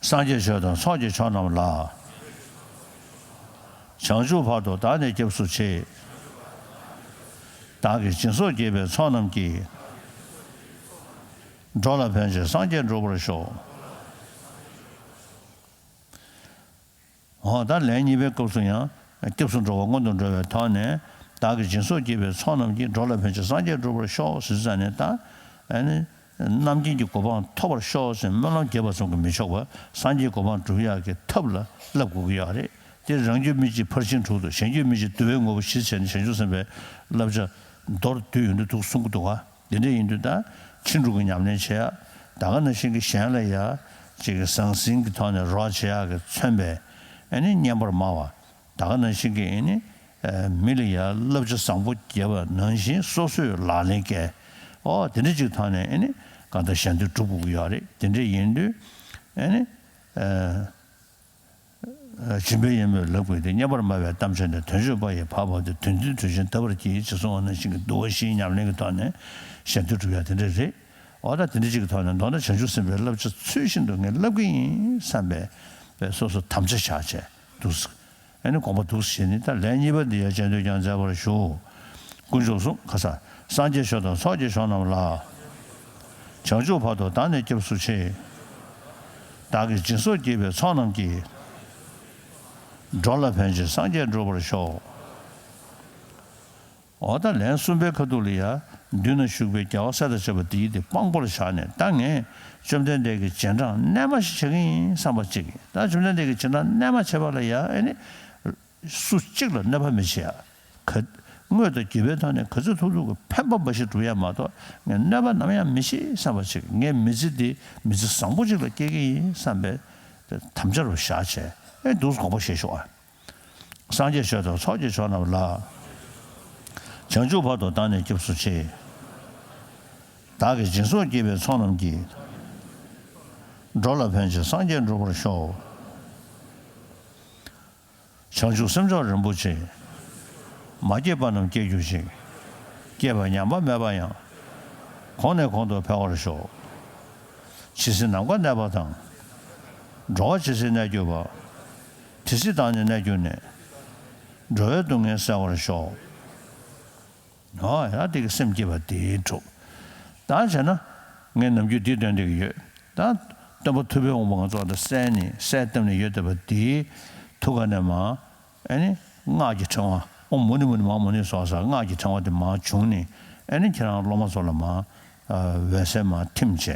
སངས་རྒྱས་ཆོས་དང་ཚོགས་ཀྱི་མཆོག་རྣམས་ལ། བྱང་ཆུབ་བར་དུ་བདག་ནི་སྐྱབས་སུ་མཆི། བདག་གིས་སྦྱིན་སོགས་བགྱིས་པའི་ཚོགས་རྣམས་ཀྱིས། འགྲོ་ལ་ཕན་ཕྱིར་སངས་རྒྱས་འགྲུབ་པར་ཤོག། འོ་ད་ལན་གཉིས་པའི་སྐབས་སུ་ཡང་སྐྱབས་སུ་འགྲོ་བ་སྔོན་དུ་འགྲོ་བའི་ཐོག་ནས། བདག་གིས་སྦྱིན་སོགས་བགྱིས་པའི་ཚོགས་རྣམས་ཀྱིས། འགྲོ་ལ་ཕན་ཕྱིར་སངས་རྒྱས་འགྲུབ་པར་ཤོག་ཟེར་ཙང་ནས། ད་ཨ་ནི་རྣམ་མཁྱེན་གྱི་གོ་འཕང་ཐོབ་པར་ཤོག་ཟེར་སྨོན་ལམ་རྒྱབ་པ་ཙམ་གྱིས་མི་ཆོག་པར། སངས་རྒྱས་གོ་འཕང་སྒྲུབ་ཡག་གི་ཐབས་ལ་བསླབ་དགོས་ཀྱི་ཡོད་རེད། དེ་རང་རྒྱུད་མི་གཅིག་ཕར་ཕྱིན་དྲུག་ཏུ། གཞན་རྒྱུད་མི་གཅིག་འདུལ་བའི་དངོས་པོ་ཞི་བྱས་ནས། བྱང་ཆུབ་སེམས་དཔའི་བསླབ་བྱ་མདོར་བསྡུས་ཡོང་དུས་འདུག་གསུང་གི་འདུག་ག། དེ་འདྲ་ཡིན་དུས་ད་ཕྱིན་དྲུག་གི་ཉམས་ལེན་བྱེད་ཡ། ད་ག་ནང་བཞིན་གྱི་གཞན་ལ་ཡ་ཅིག་ཟང་ཟིང་གི་ཐོག་ནས་རོགས་བྱེད་ཡག་གི་མཚོན་པའི་ཨ་ནི་སྙན་པར་སྨྲ་བ། ད་ག་ནང་བཞིན་གྱི་ཨ་ནི་མི་ལ་ཡ་བསླབ་བྱ་བཟང་པོ་རྒྱབ་པ་ནང་བཞིན་སོ་སོས་ལག་ལེན་བཀལ། ཨོ་དེ་འདྲ་ཅིག་ཐོག་ནས་ཨ་ནི་གང་ལྟར་གཞན་དོན་སྒྲུབ་དགོས་ཀྱི་ཡོད་རེད། དེ་འདྲ་ཡིན་དུས་ཨ་ནི། སྦྱིན་པའི་གཡེང་མོས་ལབ་དགོས་ཏེ། སྙན་པར་སྨྲ་བའི་གཏམ་ཆེན་དང་། དོན་སྤྱོད་པ་ཡིས་བག་ཕབ་སྟེ། དོན་མཐུན་དོན་གཞན་བལྟ་བར་གྱིས་ཞེས་གསུངས་པ་ནང་བཞིན་གྱི་འདུལ་བ་བཞིའི་ཉམས་ལེན་གྱི་ཐོག་ནས་གཞན་དོན་སྒྲུབ་ཡ་དེ་འདྲ་རེད། འོ་ད་དེ་འདྲ་ཅིག་གི་ཐོག་ནས་མདོར་ན་བྱང་ཆུབ་སེམས་དཔའི་བསླབ་བྱ་ཚུལ་བཞིན་དུ་ངས་བསླབ་ཀྱི་ཡིན་བསམ་པའི་པའི་སོ་སོ་དམ་བཅའ་བཞག་བྱས་འདུག་ཨ་ནི་དགོངས་པ་འདུག་བཞེས་ནས། ད་ལན་གཉིས་པ་འདི་ཡང་སྤྱན་འདུས་ཀྱང་མཛད་པར་ཞུ། དཀོན་མཆོག་གསུམ་ཁ་ས། སངས་རྒྱས་ཆོས་དང་ཚོགས་ཀྱི་མཆོག་རྣམས་ལ། བྱང་ཆུབ་བར་དུ་བདག་ནི་སྐྱབས་སུ་མཆི། བདག་གིས་སྦྱིན་སོགས་བགྱིས་པའི་ཚོགས་རྣམས་ཀྱིས། འགྲོ་ལ་ཕན་ཕྱིར་སངས་རྒྱས་འགྲུབ་པར་ཤོག། འོ་ད་ལན་གསུམ་པའི་ཁ་ཐུག་ལ་ཡ། མདུན་ན་བཞུགས་པའི་རྒྱལ་བ་སྲས་དང་བཅས་པ་འདིའི་དེ་དཔང་པོར་བཞག་ནས། ད་ངས་བཅོམ་ལྡན་འདས་ཀྱི་རྗེས་འབྲང་རྣལ་མ་ཞིག་བྱེད་ཀྱི་ཡིན་བསམ་པ་གཅིག། ད་བཅོམ་ལྡན་འདས་ཀྱི་རྗེས་འབྲང་རྣལ་མ་བྱེད་པ་ལ་ཡ། ཨེ་ནི། སུ་གཅིག་ལ་གནོད་པ་མི་བྱེད་ཡ། ག་དངོས་དང་བརྒྱུད་པའི་ཐོག་ནས་ག་ཚོད་ཐུབ་ཐུབ་ཀྱི་ཕན་པ་འབའ་ཞིག་སྒྲུབ་ཡ་མ་གཏོགས། ངས་གནོད་པ་ནམ་ཡང་མི་བྱེད་བསམ་པ་ཅིག། ངའི་མི་ཚེ་འདི་མི་ཚེ་བཟང་པོ་ཅིག་ལ་སྐྱེལ་གྱི་ཡིན་བསམ་པའི་དམ་བཅའ་རུ་བཞག་བྱས། ཨེ་འདུག་སེ་དགོངས་པ་བཞེས་ཤོག་ཨ། སངས་རྒྱས་ཆོས་དང་ཚོགས་ཀྱི་མཆོག་རྣམས་ལ། བྱང་ཆུབ་བར་དུ་བདག་ནི་སྐྱབས་སུ་མཆི། བདག་གིས་སྦྱིན་སོགས་བགྱིས་པའི་ཚོགས་རྣམས་ཀྱིས། འགྲོ་ལ་ཕན་ཕྱིར་སངས་རྒྱས་འགྲུབ་པར་ཤོག། བྱང་ཆུབ་སེམས་མཆོག་རིན་པོ་ཆེ། མ་སྐྱེས་པ་རྣམས་སྐྱེ་གྱུར་ཅིག། སྐྱེས་པ་ཉམས་པ་མེད་པ་ཡང་། གོང་ནས་གོང་དུ་འཕེལ་བར་ཤོག། ཇི་སྲིད་ནམ་མཁའ་གནས་པ་དང་། འགྲོ་བ་ཇི་སྲིད་གནས་གྱུར་པ། དེ་སྲིད་བདག་ནི་གནས་གྱུར་ནས། འགྲོ་བའི་སྡུག་བསྔལ་བསལ་བར་ཤོག། ཨོ་ཡ། དེ་གི་སེམས་བསྐྱེད་པ་དེའི་གྲུབ། ད་བྱས་ན། ངས་ནམ་རྒྱུན་འདི་འདོན་བསྡད་ཀྱི་ཡོད། ད་སྟོན་པ་ཐུབ་པའི་དབང་པོ་ང་ཚོ་ལ་གསལ་ནས་གསལ་བཏབ་ནས་ཡོད་བསྡད་པ་དེའི་ཐུགས་ཀ་ནས་མར། ཨེ་ནི། སྔགས་ཀྱི་ཕྲེང་བ། ཨོཾ་མུ་ནི་མུ་ནི་མ་ཧཱ་མུ་ནི་སྭཱ་ཧཱ། སྔགས་ཀྱི་ཕྲེང་བ་དེ་མར་བྱུང་ནས། ཨེ་ནི། ཁྱེད་རང་སློབ་མ་ཚོ་ལ་མར། ཨ། འོད་གསལ་མར་ཐིམ་བྱས།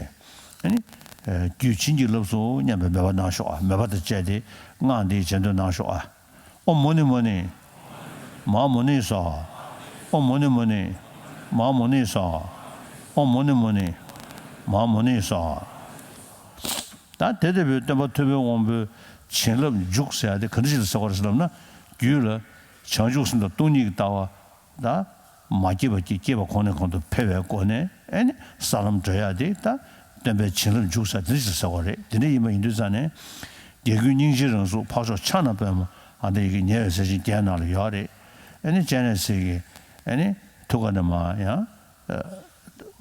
ཨེ་ནི། ཨ། རྒྱུད་བྱིན་གྱིས་བརླབས་སོ་སྙམ་པའི་མོས་པ་གནང་ཤོག་ཨ། མོས་པ་དང་བཅས་ཏེ་སྔགས་འདི་རྗེས་ཟློས་གནང་ཤོག་ཨ། ཨོཾ་མུ་ནི་མུ་ནི་མ་ཧཱ་མུ་ནི་སྭཱ་ཧཱ། ཨོཾ་མུ་ནི་མུ་ནི་མ་ཧཱ་མུ་ནི་སྭཱ་ཧཱ། ཨོཾ་མུ་ནི་མུ་ནི་མ་ཧཱ་མུ་ནི་སྭཱ་ཧཱ། ད་དེ་ལྟ་བུའི་སྟོན་པ་ཐུབ་པའི་དབང་པོའི་བྱིན་རླབས་འཇུག་ཟེར་ཡ་དེ་ག་འདྲ་ཞིག་ལ་ཟེར་བ་རེད་ཟེར་ལབ་ན། རྒྱུད་ལ་བྱང་ཆུབ་སེམས་དང་སྟོང་ཉིད་ཀྱི་ལྟ་བ། ད་མ་སྐྱེས་པ་སྐྱེས། སྐྱེས་པ་གོང་ནས་གོང་དུ་འཕེལ་བའི་སྒོ་ནས། ཨེ་ནི། ས་ལམ་བགྲོད་ཡ་དེ་ད་སྟོན་པའི་བྱིན་རླབས་འཇུག་ས་དེ་འདྲ་ཞིག་ཟེར་བ་རེད། དེ་འདྲ་ཡིན་པ་ཡིན་དུས་ཙང་ནས། རྒྱལ་ཀུན་སྙིང་རྗེའི་རང་གཟུགས་འཕགས་མཆོག་ཕྱག་ན་པདྨོ། ཨ། འདི་ཡི་གེ་ཉེ་བའི་ས་ཆེན་བརྒྱད་ནང་ལ་ཡོད་རེད། ཨེ་ནི། སྤྱན་རས་གཟིགས་ཀྱི། ཨེ་ནི། ཐུགས་ཀ་ནས་མར་ཡང་། ཨ།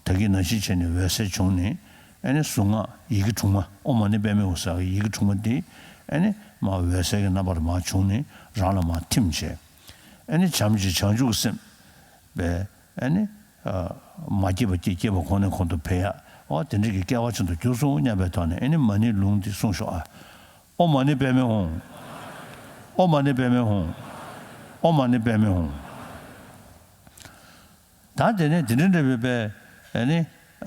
ད་གིན་ནང་བཞིན་བྱས་ནས་འོད་ཟེར་བྱུང་ནས། ཨེ་ནི། གཟུངས་སྔགས་ཡི་གེ་དྲུག་མ། ཨོཾ་མ་ཎི་པདྨེ་ཧཱུྃ་ཟེར་བའི་ཡི་གེ་དྲུག་མ་འདི། ཨེ་ནི། མར་འོད་ཟེར་གྱི་རྣམ་པར་མར་བྱུང་ནས་རང་ལ་མར་ཐིམ་བྱས། ཨེ་ནི། བྱམས་ཀྱི་བྱང་ཆུབ་སེམས་པས། ཨེ་ནི། ཨ། མ་སྐྱེས་པ་སྐྱེས། སྐྱེས་པ་གོང་ནས་གོང་དུ་འཕེལ་ཡ། འོ་དེ་འདྲ་གི་སྐལ་བ་ཅན་དུ་གྱུར་སོང་སྙམ་པའི་ཐོག་ནས། ཨེ་ནི། མ་ཎིའི་ལུང་འདི་གསུངས་ཤོག་ཨ། ཨོཾ་མ་ཎི་པདྨེ་ཧཱུྃ། ཨོཾ་མ་ཎི་པདྨེ་ཧཱུྃ། ཨོཾ་མ་ཎི་པདྨེ་ཧཱུྃ། ད་དེ་ནས་དེ་འདྲ་འདྲ་བའི་པའི། ཨེ་ནི།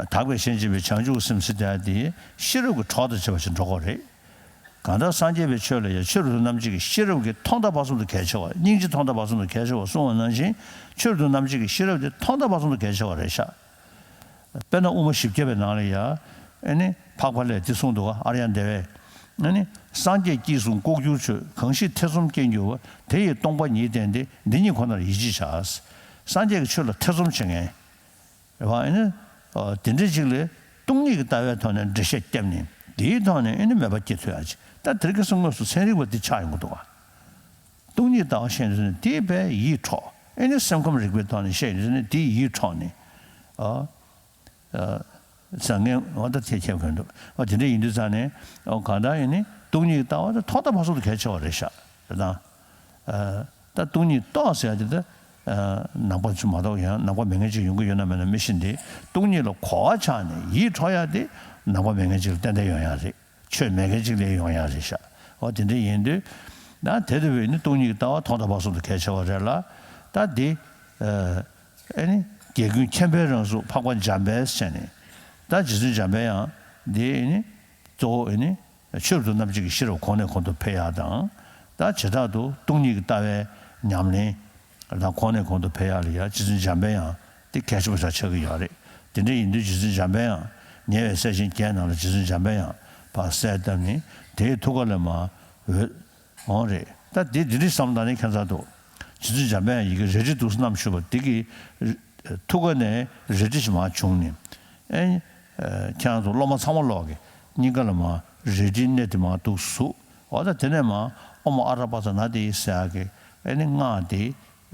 དག་པའི་ཞིང་བྱེད་པའི་བྱང་ཆུབ་སེམས་ཟེར་དེ་དེ་ཤེས་རབ་ཀྱི་གྲོགས་དང་བཅས་པ་ཞིག་འགྲོ་དགོས་རེད། གང་ལྟར་སངས་རྒྱས་པའི་ཆོས་ལ་ཡང་ཆེ་རབ་ཏུ་རྣམ་འབྱེད་ཀྱི་ཤེས་རབ་ཀྱིས་ཐོག་མཐའ་བར་གསུམ་དུ་གལ་ཆེ་བ། སྙིང་རྗེ་ཐོག་མཐའ་བར་གསུམ་དུ་གལ་ཆེ་བ་གསུངས་པ་ནང་བཞིན། ཆེ་རབ་ཏུ་རྣམ་འབྱེད་ཀྱི་ཤེས་རབ་དེ་ཐོག་མཐའ་བར་གསུམ་དུ་གལ་ཆེ་བ་རེད་ཤག། དཔེར་ན་དབུ་མ་བཞི་བརྒྱ་པའི་ནང་ལ་ཡ། ཨེ་ནི། འཕགས་པ་ལྷས་འདི་གསུངས་འདུག་ག། ཨཱརྱ་དེ་བས། ཨེ་ནི། སངས་རྒྱས་སྐྱེས་གསུམ་ལྐོག་གྱུར་ཆོས། གང་ཞིག་ཐེ་ཚོམ་སྐྱེ་འགྱུར་བ། དེ་ཡི་སྟོང་པ་ཉིད་བསྟན་ཏེ། འདི་ཉིད་ཁོ་ནར་ཡིད་ཆེས་བྱ། སངས་རྒྱས་ཀྱི་ཆོས་ལ་ཐེ་ཚོམ་བྱེད་མཁན། རེད་བ། ཨེ་ནི། ཨ། དེ་འདྲ་ཅིག་ལ་སྟོང་ཉིད་ཀྱི་ལྟ་བའི་ཐོག་ནས་འགྲེལ་བཤད་བརྒྱབ་ནས། དེའི་ཐོག་ནས་ཨེ་ནི་མོས་པ་སྐྱེ་ཐུབ་ཡ་ཅིག། ད་དེ་རིང་ཁ་སང་དངོས་སུ་ཚན་རིག་པ་འདི་ཆགས་ཡོང་གི་འདུག་ག། སྟོང་ཉིད་ལྟ་བ་བཤད་ཡོང་དུས་ནི་དེའི་པའི་ཡིད་འཕྲོག། ཨེ་ནི་སེམས་ཁམས་རིག་པའི་ཐོག་ནས་བཤད་ཡོང་དུས་ནི་དེའི་ཡིད་འཕྲོག་ནས། ཨ། ཨ། བཟང་ངན་འོ་ད་ཐེ་ཁྱེར་གོ་འདུག། ཨ། དེ་འདྲ་ཡིན་དུས་ཙང་ནས། ཨོ། གང་ལྟར་ཡིན་ནི་སྟོང་ཉིད་ལྟ་བ་དེ་ཐོག་མཐའ་བར་གསུམ་དུ་གལ་ཆེ་བ་རེད་ཤག། རེད་དང་། ཨ། ད་སྟོང་ཉིད་རྟོགས་ཟེར་ཡ་དེ་ད། ཨ། ནང་པ་ཚོ་མ་གཏོགས་ཡང་ནང་པ་མེད་མཁན་ཅིག་ཡོང་གི་ཡོད་ན་མེད་ན་མི་ཤེས་ཏེ། སྟོང་ཉིད་ལ་གོ་བ་ཆགས་ནས་ཡིད་འཕྲོག་ཡ་དེ་ནང་པ་མེད་མཁན་ཅིག་ལ་ཏན་ཏན་ཡོང་ཡ་རེད། ཆོས་མེད་མཁན་ཅིག་ལ་ཡོང་ཡ་རེད་ཤག། འོ་དེ་འདྲ་ཡིན་དུས། ད་དེ་ལྟ་བུའི་ནི་སྟོང་ཉིད་ཀྱི་ལྟ་བ་ཐོག་མཐའ་བར་གསུམ་དུ་གལ་ཆེ་བ་རེད་ལ། ད་འདི། ཨ། ཨེ་ནི། རྒྱལ་ཀུན་མཁྱེན་པའི་རང་གཟུགས་འཕགས་པ་འཇམ་དཔལ་ཟེར་ནས། ད་རྗེ་བཙུན་འཇམ་དཔལ་དབྱངས་འདི་ཨེ་ནི། གཙོ་བོ་ཨེ་ནི། ཆེ་རབ་ཏུ་རྣམ་འབྱེད་ཀྱི་ཤེས་རབ་གོང་ནས་གོང་དུ་འཕེལ་ཡག་དང་། ད་བྱེ་བྲག་ཏུ་སྟོང་ཉིད་ཀྱི་ལྟ་བའི་ཉམས་ལེན་དང་གོང་ནས་གོང་དུ་འཕེལ་ཡག་ལ་ཡང་རྗེ་བཙུན་འཇམ་དཔལ་དབྱངས་འདི་གལ་ཆེན་པོ་ཞིག་ཆགས་ཀྱི་ཡོད་རེད། དེ་འདྲ་ཡིན་དུས་རྗེ་བཙུན་འཇམ་དཔལ་དབྱངས་ཉེ་བའི་ས་ཆེན་བརྒྱད་ནང་ལ་རྗེ་བཙུན་འཇམ་དཔལ་དབྱངས་ཕར་གསལ་བཏབ་ནས། དེའི་ཐུགས་ཀ་ལ་མར་འོད། འོང་རེད། ད་འདི་འདི་འདྲའི་བསམ་བློ་བཏང་ནས་ཁྱད་མཚར་འདུག། རྗེ་བཙུན་འཇམ་དཔལ་དབྱངས་ཡི་གེ་རལ་གྲི་འདུག་སེ་བསྣམས་བཞུགས་པ་འདི་གི་ཐུགས་ཀ་ནས་རལ་གྲི་ཞིག་མར་བྱུང་ནས། ཨེ། ཁྱེད་རང་ཚོ་སློབ་མ་ཚང་མ་ལོག་གི་སྙིང་ག་ལ་མར་རལ་གྲིའི་སྣེ་དེ་མར་འདུག་སེ་ཟུག། འོ་ད་དེ་ནས་མར་ཨོཾ་ཨ་ར་པ་ཙ་ན་དྷཱིཿ་ཟེར་ཡག་གི་ཨེ་ནི་སྔགས་དེ།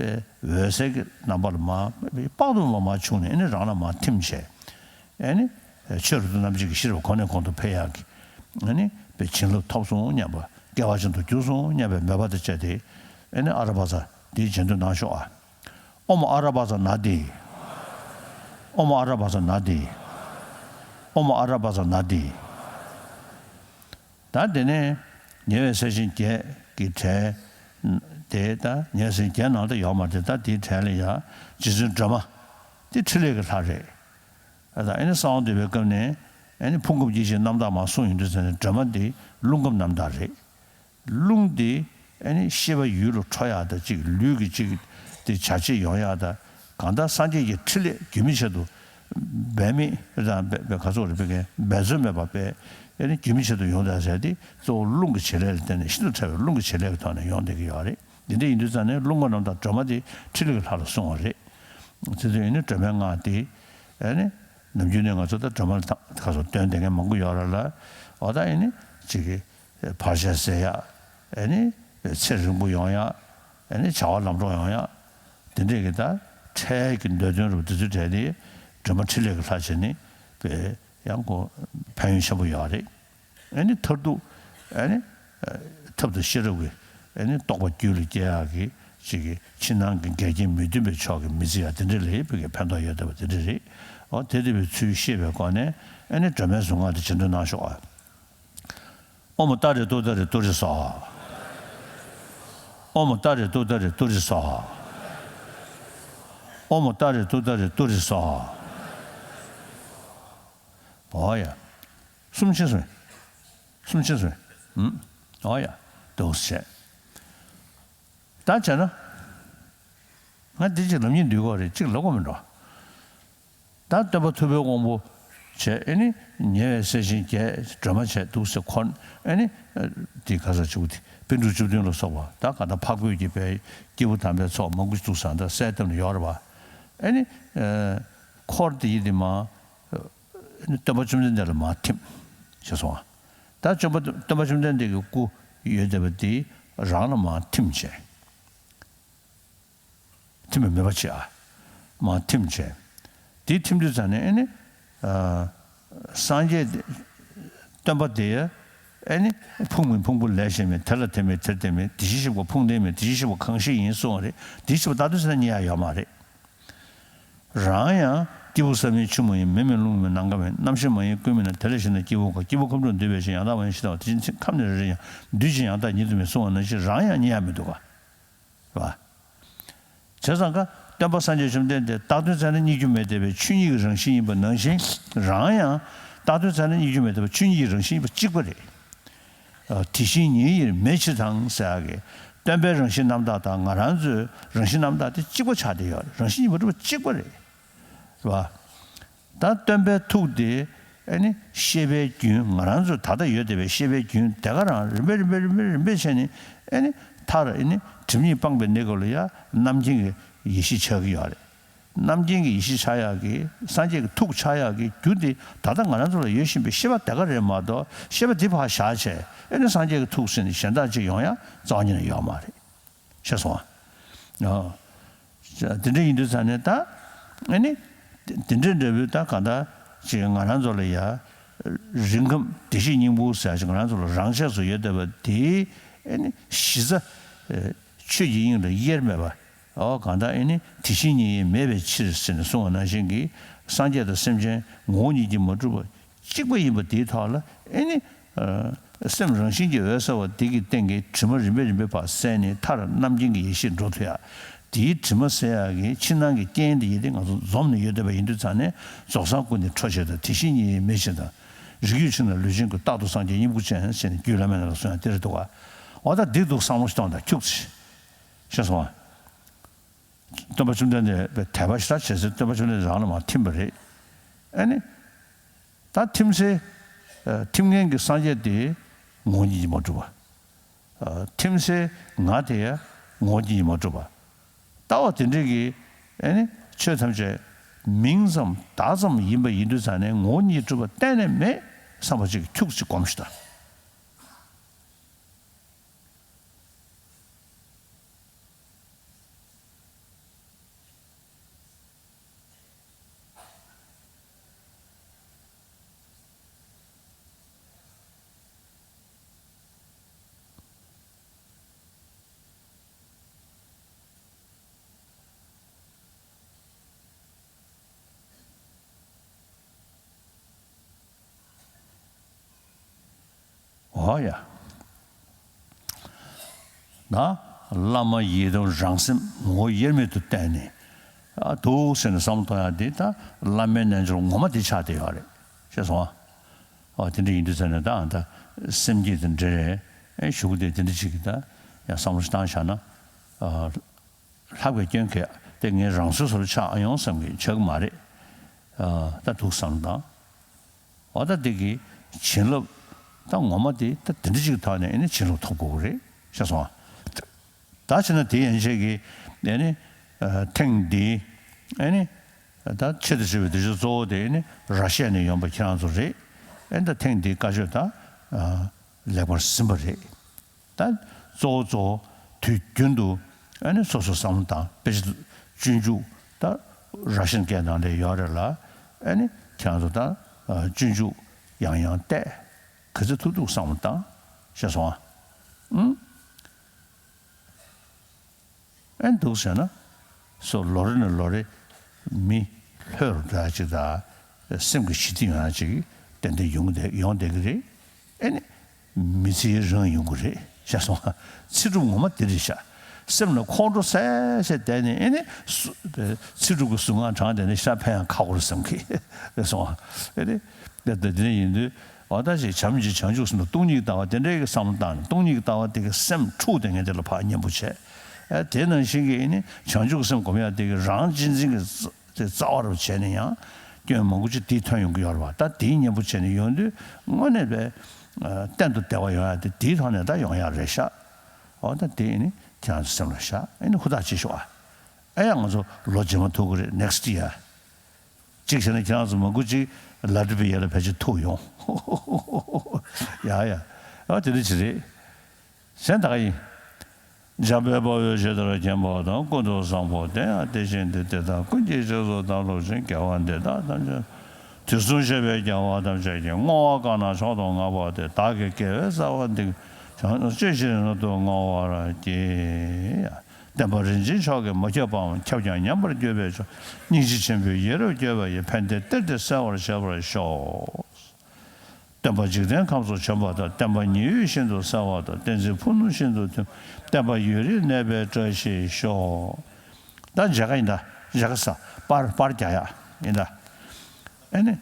ཨེ། འོད་ཟེར་གྱི་རྣམ་པ་ལ་མར་དཔག་ཏུ་མེད་པ་མར་བྱུང་ནས་ཨེ་ནི་རང་ལ་མར་ཐིམ་བྱས། ཨེ་ནི། ཆེ་རབ་ཏུ་རྣམ་འབྱེད་ཀྱི་ཤེས་རབ་གོང་ནས་གོང་དུ་འཕེལ་ཡག་གི། ཨེ་ནི། པའི་བྱིན་རླབས་ཐོབ་སོང་སྙམ་པ། སྐལ་བ་ཅན་དུ་གྱུར་སོང་སྙམ་པའི་མོས་པ་དང་བཅས་ཏེ། ཨེ་ནི་ཨ་ར་པ་ཙ་འདི་རྗེས་ཟློས་གནང་ཤོག་ཨ། ཨོཾ་ཨ་ར་པ་ཙ་ན་དྷཱིཿ། ཨོཾ་ཨ་ར་པ་ཙ་ན་དྷཱིཿ། ཨོཾ་ཨ་ར་པ་ཙ་ན་དྷཱིཿ། ད་དེ་ནས་ཉེ་བའི་ས་ཆེན་བརྒྱད་ཀྱི་གྲས། དེ་ད་ཉེར་ཟིན་བརྒྱད་ནང་ལ་ཡོད་མ་རེད། ད་དེའི་གྲས་ལ་ཡང་རྗེ་བཙུན་སྒྲོལ་མ་དེ་ཕྲིན་ལས་ཀྱི་ལྷ་རེད། ཨ་ད་ཨེ་ནི་གསང་བ་འདུས་པའི་སྐབས་ནས་ཨེ་ནི་ཕུང་ཁམས་སྐྱེ་མཆེད་རྣམ་དག་མར་གསུངས་ཡོང་དུས་ཙམ་ནས་སྒྲོལ་མ་འདི་རླུང་ཁམས་རྣམ་དག་རེད། རླུང་འདི་ཨེ་ནི་ཤེས་པ་ཡུལ་ལ་འཕྲོ་ཡག་དང་གཅིག་ལུས་ཀྱི་གཅིག་དེ་བྱ་བྱེད་ཡོང་ཡག་དང་གང་ལྟར་སངས་རྒྱས་ཀྱི་ཕྲིན་ལས་རྒྱུན་མི་ཆད་དུ་འབད་མེད་དང་འབད་འབད་ག་ཚོད་རེད་འབད་མཁན་འབད་རྩོལ་མེད་པ་འབད་ཨེ་ནི་རྒྱུན་མི་ཆད་དུ་ཡོང་དང་ཟེར་ཏེ་གཙོ་བོ་རླུང་གི་བྱེད་ལས་ལ་བརྟེན་ནས་ཤིན་ཏུ་ཕྲ་བའི་རླུང་གི་བྱེད་ལས་ཀྱི་ཐོག་ནས་ཡོང་བསྡད་ཀྱི་ཡོད་རེད། འདི་འདྲ་ཡིན་དུས་ཙང་ནས་རླུང་ཁམས་རྣམ་དག་སྒྲོལ་མ་དེ་ཕྲིན་ལས་ཀྱི་ལྷ་ལ་གསུངས་པ་རེད། དེ་ཚོ་ཡིན་ནི་སྒྲོལ་མའི་སྔགས་དེ་ཨེ་ནི་ནམ་རྒྱུན་ནས་ང་ཚོ་ད་སྒྲོལ་མ་ལ་ད་ག་ཚོད་འདོན་བསྡད་མཁན་མང་པོ་ཡོད་རེད་ལ། འོ་ད་ཨེ་ནི་གཅིག་གི་བར་ཆད་སེལ་ཡག་ཨེ་ནི་ཚེ་རིང་པོ་ཡོང་ཡག་ཨེ་ནི་བྱ་བ་ལམ་འགྲོ་ཡོང་ཡག་དེ་འདྲས་ཀྱི་ད་འཕྲལ་གྱི་འདོད་དོན་རུ་དེ་ཚོའི་གྲས་དེ་སྒྲོལ་མ་ཕྲིན་ལས་ཀྱི་ལྷ་བྱས་ནས་པའི་ཡང་ཁོ་ཕན་ཡོན་ཆེན་པོ་ཡོད་རེད། ཨེ་ནི་མཐར་ཐུག་ཨེ་ནི་ཐབས་དང་ཤེས་རབ་ཀྱི་ཨེ་ནི་རྟོགས་པ་རྒྱུད་ལ་སྐྱེ་ཡག་གི་ཅིག་གི་ཕྱི་ནང་གི་འགལ་རྐྱེན་མི་མཐུན་པའི་ཕྱོགས་ཀྱི་མི་བརྩི་ཡག་དེ་འདྲས་ལ་ཡིན་པའི་གི་ཕན་ཐོགས་ཡོད་བསྡད་པ་དེ་འདྲས་རེད། འོ་དེ་འདྲ་བའི་ཚུལ་ཤེས་པའི་སྒོ་ནས་ཨེ་ནི་སྒྲོལ་མའི་གཟུངས་སྔགས་དེ་བྱེད་འདོད་གནང་ཤོག་ཨ། ཨོཾ་ཏཱ་རེ་ཏུཏྟཱ་རེ་ཏུ་རེ་སྭཱ་ཧཱ། ཨོཾ་ཏཱ་རེ་ཏུཏྟཱ་རེ་ཏུ་རེ་སྭཱ་ཧཱ། ཨོཾ་ཏཱ་རེ་ཏུཏྟཱ་རེ་ཏུ་རེ་སྭཱ་ཧཱ། ཨོ་ཡ། གསུམ་ཕྱིན་སོང་། གསུམ་ཕྱིན་སོང་། ཨུམ། ཨོ་ཡ། འདུག་སེ་བྱས། ད་བྱས་ན། ང་འདི་གཅིག་ལབ་སྙིང་འདོད་ཀྱི་ཡོད་རེད། གཅིག་ལབ་དགོས་མི་འགྲོ། ད་སྟོན་པ་ཐུབ་པའི་དབང་པོ་བྱས་ཨེ་ནི་ཉེ་བའི་སྲས་ཆེན་བརྒྱད་སྒྲོལ་མ་བྱས་འདུག་སེ་འཁོར་ཨེ་ནི་དེ་ག་ས་བཅུག་དེ་པཎ་གྲུབ་བཅུ་བདུན་ལ་སོགས་པ་ད་ག་ད་འཕགས་བོད་ཀྱི་པའི་སྐྱེས་བུ་དམ་པའི་ཚོགས་མང་པོ་འདུག་ས་ད་གསལ་བཏབ་ནས་ཡོད་རེད་པ། ཨེ་ནི་འཁོར་དེ་ཡི་དེ་མ་ཨེ་ནི་སྟོན་པ་བཅོམ་ལྡན་འདས་ལ་མ་ཐིམ་ཞེས་སོང་བ། ད་བཅོམ་པ་སྟོན་པ་བཅོམ་ལྡན་འདས་ཀྱི་སྐུ་ཡོད་བསྡད་པ་དེ་རང་ལ་མ་ཐིམ་བྱས། ཐིམ་པའི་མོས་པ་བྱེད་ཨ། མ་ཐིམ་བྱས། དེ་ཐིམ་དུས་ཙང་ནས་ཨེ་ནི། ཨ། སངས་རྒྱས་དེ། སྟོན་པ་དེ། ཨེ་ནི། ཕུང་མིན་ཕུང་པོ་ལས་གཞན་མིན། དེ་ལ་དེ་མེད་དེར་དེ་མེད། དེ་བཞིན་གཤེགས་པ་ཕུང་ལྡན་མིན། དེ་བཞིན་གཤེགས་པ་གང་ཞིག་ཡིན་གསུངས་པ་རེད། དེ་བཞིན་གཤེགས་པ་རྟག་ཏུ་ཟེར་ན་རྙེད་ཡ་ཡོད་མ་རེད། རང་ཡང་སྐྱེས་བུ་ས་མིན་ཆུ་མ་ཡིན། མེ་མིན་རླུང་མིན་ནམ་མཁའ་མིན། རྣམ་ཤེས་མ་ཡིན་ཀུན་མིན་ན། དེ་ལས་གཞན་དག་སྐྱེས་བུ་གང་། སྐྱེས་བུ་ཁམས་དྲུག་འདུས་པའི་ཕྱིར། ཡང་དག་མ་ཡིན་ཤིང་རྟ་བ། དེ་བཞིན་ཚེ་ཁམས་ནི་རེ་རེ་ཡང་། འདུས་ཀྱང་ཡང་དག་ཉིད་དུ་མེད་གསུངས་པ་ནང་བཞིན་རང་ཡང་རྙེད་ཡ་མི་འདུག་ག། རེད་བ། བྱས་ཙང་ཀ་སྟོན་པ་སངས་རྒྱས་བཅོམ་ལྡན་འདས་རྟག་དོན་ཚད་མས་རྙེད་རྒྱུ་མེད་བསྡད་པའི་ཆོས་ཉིད་ཀྱི་རང་བཞིན་ཡིན་པ་ནང་བཞིན་རང་ཡང་རྟག་དོན་ཚད་མས་རྙེད་རྒྱུ་མེད་བསྡད་པ་ཆོས་ཉིད་ཀྱི་རང་བཞིན་ཡིན་པ་གཅིག་པ་རེད། ཨ། དེ་བཞིན་ཉིད་ཡིན་མེད་ཕྱིར་དང་ཟེར་ཡག་གི་སྟོན་པའི་རང་བཞིན་རྣམ་དག་དང་ང་རང་ཚོའི་རང་བཞིན་རྣམ་དག་དེ་གཅིག་པ་ཆགས་བསྡད་ཡོད་རེད། རང་བཞིན་ཡིན་པ་གྲུབ་པ་གཅིག་པ་རེད། རེད་བ། ད་སྟོན་པའི་ཐུགས་དེ་ཨེ་ནི་ཤེས་པའི་རྒྱུན་ང་རང་ཚོ་ད་ལྟ་ཡོད་བསྡད་པའི་ཤེས་པའི་རྒྱུན་དེ་ག་རང་རིམ་པས་རིམ་པས་རིམ་པས་རིམ་པས་བྱས་ནས་ཨེ་ནི་མཐར་ཨེ་ནི་སྒྲིབ་གཉིས་སྤངས་པའི་གནས་སྐབས་ལ་ཡང་རྣམ་མཁྱེན་གྱི་ཡེ་ཤེས་ཆགས་ཀྱི་ཡོད་རེད། རྣམ་མཁྱེན་གྱི་ཡེ་ཤེས་ཆགས་ཡག་གི་སངས་རྒྱས་ཀྱི་ཐུགས་ཆགས་ཡག་གི་རྒྱུ་དེ་ད་ལྟ་ང་རང་ཚོ་ལ་ཡོད་བཞིན་པའི་ཤེས་པ་དེ་ག་རེད་མ་གཏོགས་ཤེས་པ་དེ་ཕར་བཞག་བྱས་ཨེ་ནི་སངས་རྒྱས་ཀྱི་ཐུགས་ཟེར་ནས་གཞན་དག་ཅིག་ཡོང་ཡག་རྩ་བ་ཉིད་ནས་ཡོད་མ་རེད། ཤེས་སོང་ཨ། ཨོ། དེ་འདྲ་ཡིན་དུས་ཙང་ནས་ད། ཨ་ནི། དེ་འདྲ་འདྲ་བོའི་ད་གང་ལྟར་ཅིག་ང་རང་ཚོ་ལ་ཡ། རིང་ཁམས་བདེ་གཤེགས་སྙིང་པོ་ཟེར་ཅིག་ང་རང་ཚོ་ལ་རང་ཆས་སུ་ཡོད་བསྡད་པ་དེ། ཨ་ནི་གཞི་རྩ། ཆོས་ཀྱི་དབྱིངས་ལ་དབྱེར་མེད་པ། ཨོ་གང་ལྟར་ཨ་ནི་དེ་བཞིན་ཉིད་ཡིན་མེད་པའི་ཕྱིར་ཟེར་ནས་གསུངས་པ་ནང་བཞིན་གྱི་སངས་རྒྱས་དང་སེམས་ཅན་ངོ་བོ་ཉིད་ཀྱིས་མ་གྲུབ་པ། གཅིག་པ་ཡིན་པ་དེའི་ཐོག་ལ་ཨེ་ནི། ཨ། སེམས་རང་བཞིན་གྱིས་འོད་གསལ་བ་དེ་གི་སྟེང་གི་དྲི་མ་རིམ་པས་རིམ་པས་ཕར་བསལ་ནས་མཐར་རྣམ་མཁྱེན་གྱི་ཡེ་ཤེས་འགྲོ་ཐུབ་ཡ། དེའི་དྲི་མ་སེལ་ཡག་གི་ཕྱི་ནང་གི་རྐྱེན་དེ་ཡིན་ཏེ་ང་ཚོ་འཛོམས་ནས་ཡོད་བསྡད་པ་ཡིན་དུས་ཙང་ནས་རྫོགས་སངས་སྐུ་ནི་འཕྲོ་བྱེད་དང་དེ་བཞིན་ཉིད་ཡིན་མེད་ཕྱིར་དང་། རིགས་རྒྱུད་ཕྱིར་ན་ལུས་ཅན་ཀུན། རྟག་ཏུ་སངས་རྒྱས་སྙིང་པོ་ཅན་ཟེར་ནས་རྒྱུད་བླ་མའི་ནང་ལ་གསུངས་ཡ་དེ་རེད་འདུག་ག། འོ་ད་འདི་འདུག་བསམ་བློ་ཞིག་གཏོང་དང་ཁྱུག་ཙམ། ཤེས་སོང་ཨ། སྟོན་པ་བཅོམ་ལྡན་འདས་དད་པ་ཞེ་དྲག་བྱས་ཚེ་སྟོན་པ་བཅོམ་ལྡན་འདས་རང་ལ་མར་ཐིམ་པ་རེད། ཨ་ནི། ད་ཐིམ་སའི། ཨ། ཐིམ་མཁན་གྱི་སངས་རྒྱས་དེ་ངོ་བོ་ཉིད་ཀྱིས་མ་གྲུབ་པ། ཨ། ཐིམ་སའི་ང་དེ་ཡང་ངོ་བོ་ཉིད་ཀྱིས་མ་གྲུབ་པ། ལྟ་བ་དེ་འདྲ་གི། ཨ་ནི། ཆོས་ཐམས་ཅད་མིང་ཙམ་བརྡ་ཙམ་ཡིན་པ་ཡིན་དུས་ཙང་ནས་ངོ་བོ་ཉིད་གྲུབ་པ་གཏན་ནས་མེད་བསམ་པ་ཅིག་ཁྱུག་ཅིག་སྒོམ་ཞིག་དང་། འོ་ཡ། ན། བླ་མ་ཡི་དམ་རང་སེམས་ངོ་བོ་དབྱེར་མེད་དུ་བསྟན་ནས། ཨ་འདུག་ཟེར་ནས་བསམ་བློ་གཏོང་ཡག་འདི་ད་བླ་མའི་རྣལ་འབྱོར་ངོ་མ་འདི་ཆགས་བསྡད་ཡོད་རེད། ཤེས་སོང་ཨ། ཨ་དེ་འདྲ་ཡིན་དུས་ཙང་ནས་ད་ད་སེམས་བསྐྱེད་དེ་འདྲ་རེད། ཨེ་གཞུག་གུ་དེ་དེ་འདྲ་ཅིག་གི་ད་ཡང་བསམ་བློ་ཞིག་བཏང་བཞག་ན། ཨ་ལྷག་པའི་སྐྱོན་གལ་ཏེ་ངའི་རང་བཟོའི་བཟོ་འདྲ་ཆགས་ཨ་ཡོང་བསམ་གི་ཆགས་གི་མ་རེད། ཨ་ད་འདུག་བསམ་བློ་བཏང་། འོ་ད་འདི་གི་བྱིན་རླབས་ད་ངོ་མ་དེ་ད་དེ་འདྲ་ཅིག་ཐོག་ནས་ཨེ་ནི་བྱིན་རླབས་ཐོབ་དགོས་ཀྱི་རེད། ཤེས་སོང་ཨ། ད་བྱས་ན་དེ་ཡན་ཆད་ཀྱི་ཨེ་ནི་ཨ་ཐེངས་འདིའི་ཨེ་ནི་ད་ཆེད་དུ་བཞེས་པའི་འདི་ཆོས་གཙོ་བོ་དེ་ཨེ་ནི་ར་ཤི་ཡ་ནས་ཡོང་པ་ཁྱེད་རང་ཚོ་རེད། ཨེ་ད་ཐེངས་འདིའི་བཀའ་ཆོས་ད་ཨ་ལེགས་པར་ཟིན་པ་རེད། ད་གཙོ་བོ་གཙོ་བོ་དུས་རྒྱུན་དུ་ཨ་ནི་སོ་སོ་བསམ་བློ་བཏང་། དཔེ་ཆ་སྤྱོད་འཇུག་ད་ར་ཤན་སྐད་ནང་ལ་ཡོད་རེད་ལ། ཨ་ནི་ཁྱེད་རང་ཚོ་ད་སྤྱོད་འཇུག་ཡང་ཡང་བལྟས། ག་ཚོད་ཐུབ་ཐུབ་བསམ་བློ་བཏང་། ཤེས་སོང་ཨ། ཨུམ། ཨེ་འདུག་ཟེར་ན། སོ་ལོ་རེ་ནས་ལོ་རེ་མི་ལྷོད་རུ་འགྲོ་ཡ་ཅིག་དང་། སེམས་ཀྱི་ཞི་བདེ་ཡོང་ཡ་ཅིག་ཏན་ཏན་ཡོང་བསྡད་ཡོང་བསྡད་ཀྱི་རེད། ཨེ་ནི་མི་ཚེ་རིང་ཡོང་གི་རེད། ཤེས་སོང་ཨ། ཚེ་སྒྲུབ་ངོ་མ་དེ་རེད་ཤག། སེམས་ལ་ཁོང་ཁྲོ་ཟ་ཟ་བསྡད་ནས་ཨེ་ནི་སུ་ཚེ་སྒྲུབ་ཀྱི་གཟུངས་སྔགས་བགྲངས་བསྡད་ནས་ཤ་ཕན་ཡང་ཁག་པོ་རེད་བསམ་གི། ཤེས་སོང་ཨ། ཨེ་ནི་དེ་དེ་འདྲ་ཡིན་དུས། འོ་ད་ཅིག་བྱམས་ཀྱི་བྱང་ཆུབ་སེམས་དང་སྟོང་ཉིད་ཀྱི་ལྟ་བ་དེ་འདྲའི་གི་བསམ་བློ་བཏང་ནས། སྟོང་ཉིད་ཀྱི་ལྟ་བ་དེ་གི་སེམས་འཁྲུགས་ཏེ་ངས་དེ་ལ་ཕར་མཉེས་པོ་བྱས། ཨ་དེ་ནང་བཞིན་གྱི་ཨེ་ནི་བྱང་ཆུབ་སེམས་སྒོམ་ཡག་དེ་གི་རང་གཅེས་འཛིན་གྱི་རྩ་དེ་རྩ་བ་རུ་བྱས་ནས་ཡང་སྐྱོན་མང་པོ་ཅིག་དེའི་ཐོན་ཡོང་གི་ཡོད་རེད་བ། ད་དེའི་མཉེས་པོ་བྱས་ནས་ཡོང་དུས་དངོས་གནས་པའི་ཨ་གཏན་དུ་བདེ་བ་ཡོང་ཡག་དེ་དེའི་ཐོག་ནས་ད་ཡོང་ཡག་རེད་ཤག། འོ་ད་དེ་ཨེ་ནི་ཁྱེད་རང་ཚོ་སེམས་ལ་བཞག། ཨེ་ནི་ཧུར་ཐག་བྱེད་ཤོག་ཨ། ཨེ་ཡང་ང་ཚོ་ལོ་རྗེས་མ་ཐུག་གི་རེད། ནེག་སི་ཊི་ཡར། གཅིག་བྱས་ན་ཁྱེད་རང་ཚོ་མང་པོ་ཅིག་ལ་ཊི་བི་ཡ་ལ་ཕལ་ཆེར་ཐུག་ཡོང་། ཡ་ཡ། ཨ་དེ་འདྲ་ཅིག་རེད། གཞན་ད་ག་ཡིན། འཇམ་དཔལ་དཔའ་བོས་ཇི་ལྟར་མཁྱེན་པ་དང་། ཀུན་ཏུ་བཟང་པོ་དེ་ཡང་དེ་བཞིན་ཏེ། དེ་དག་ཀུན་གྱི་རྗེས་སུ་བདག་སློབ་ཅིང་། དགེ་བ་འདི་དག་ཐམས་ཅད། དུས་གསུམ་གཤེགས་པའི་རྒྱལ་བ་ཐམས་ཅད་ཀྱིས། བསྔོ་བ་གང་རྣམས་མཆོག་ཏུ་བསྔགས་པ་དེས། བདག་གི་དགེ་བའི་རྩ་བ་འདི་ཉིད་ཀྱང་། བཅོས་བཅིངས་རབ་ཏུ་བསྔོ་བར་བགྱི། བསྟན་པ་རིན་ཆེན་མཆོག་གིས་མ་ཁྱབ་པའམ། ཁྱབ་ཀྱང་ཉམས་པར་གྱུར་པའི་ཕྱིར། སྙིང་རྗེ་ཆེན་པོས་ཡིད་རབ་བསྐྱོད་པ་ཡི། ཕན་བདེ་གཏེར་འདི་གསལ་བར་བྱེད་པར་ཤོག། སྟོན་པ་འཇིག་རྟེན་ཁམས་སུ་བྱོན་པ་དང་། བསྟན་པ་ཉི་འོད་བཞིན་དུ་གསལ་བ་དང་། བསྟན་འཛིན་ཕུབ་ནུ་བཞིན་དུ་ཐིམ། བསྟན་པ་ཡུན་རིང་གནས་པའི་བཀྲ་ཤིས་ཤོག། ད་མཇལ་ཁ་ཡིན་ད། མཇལ་ཁ་ས་པར་པར་རྒྱག་ཡག་ཡིན་ད། ཨེ་ནི།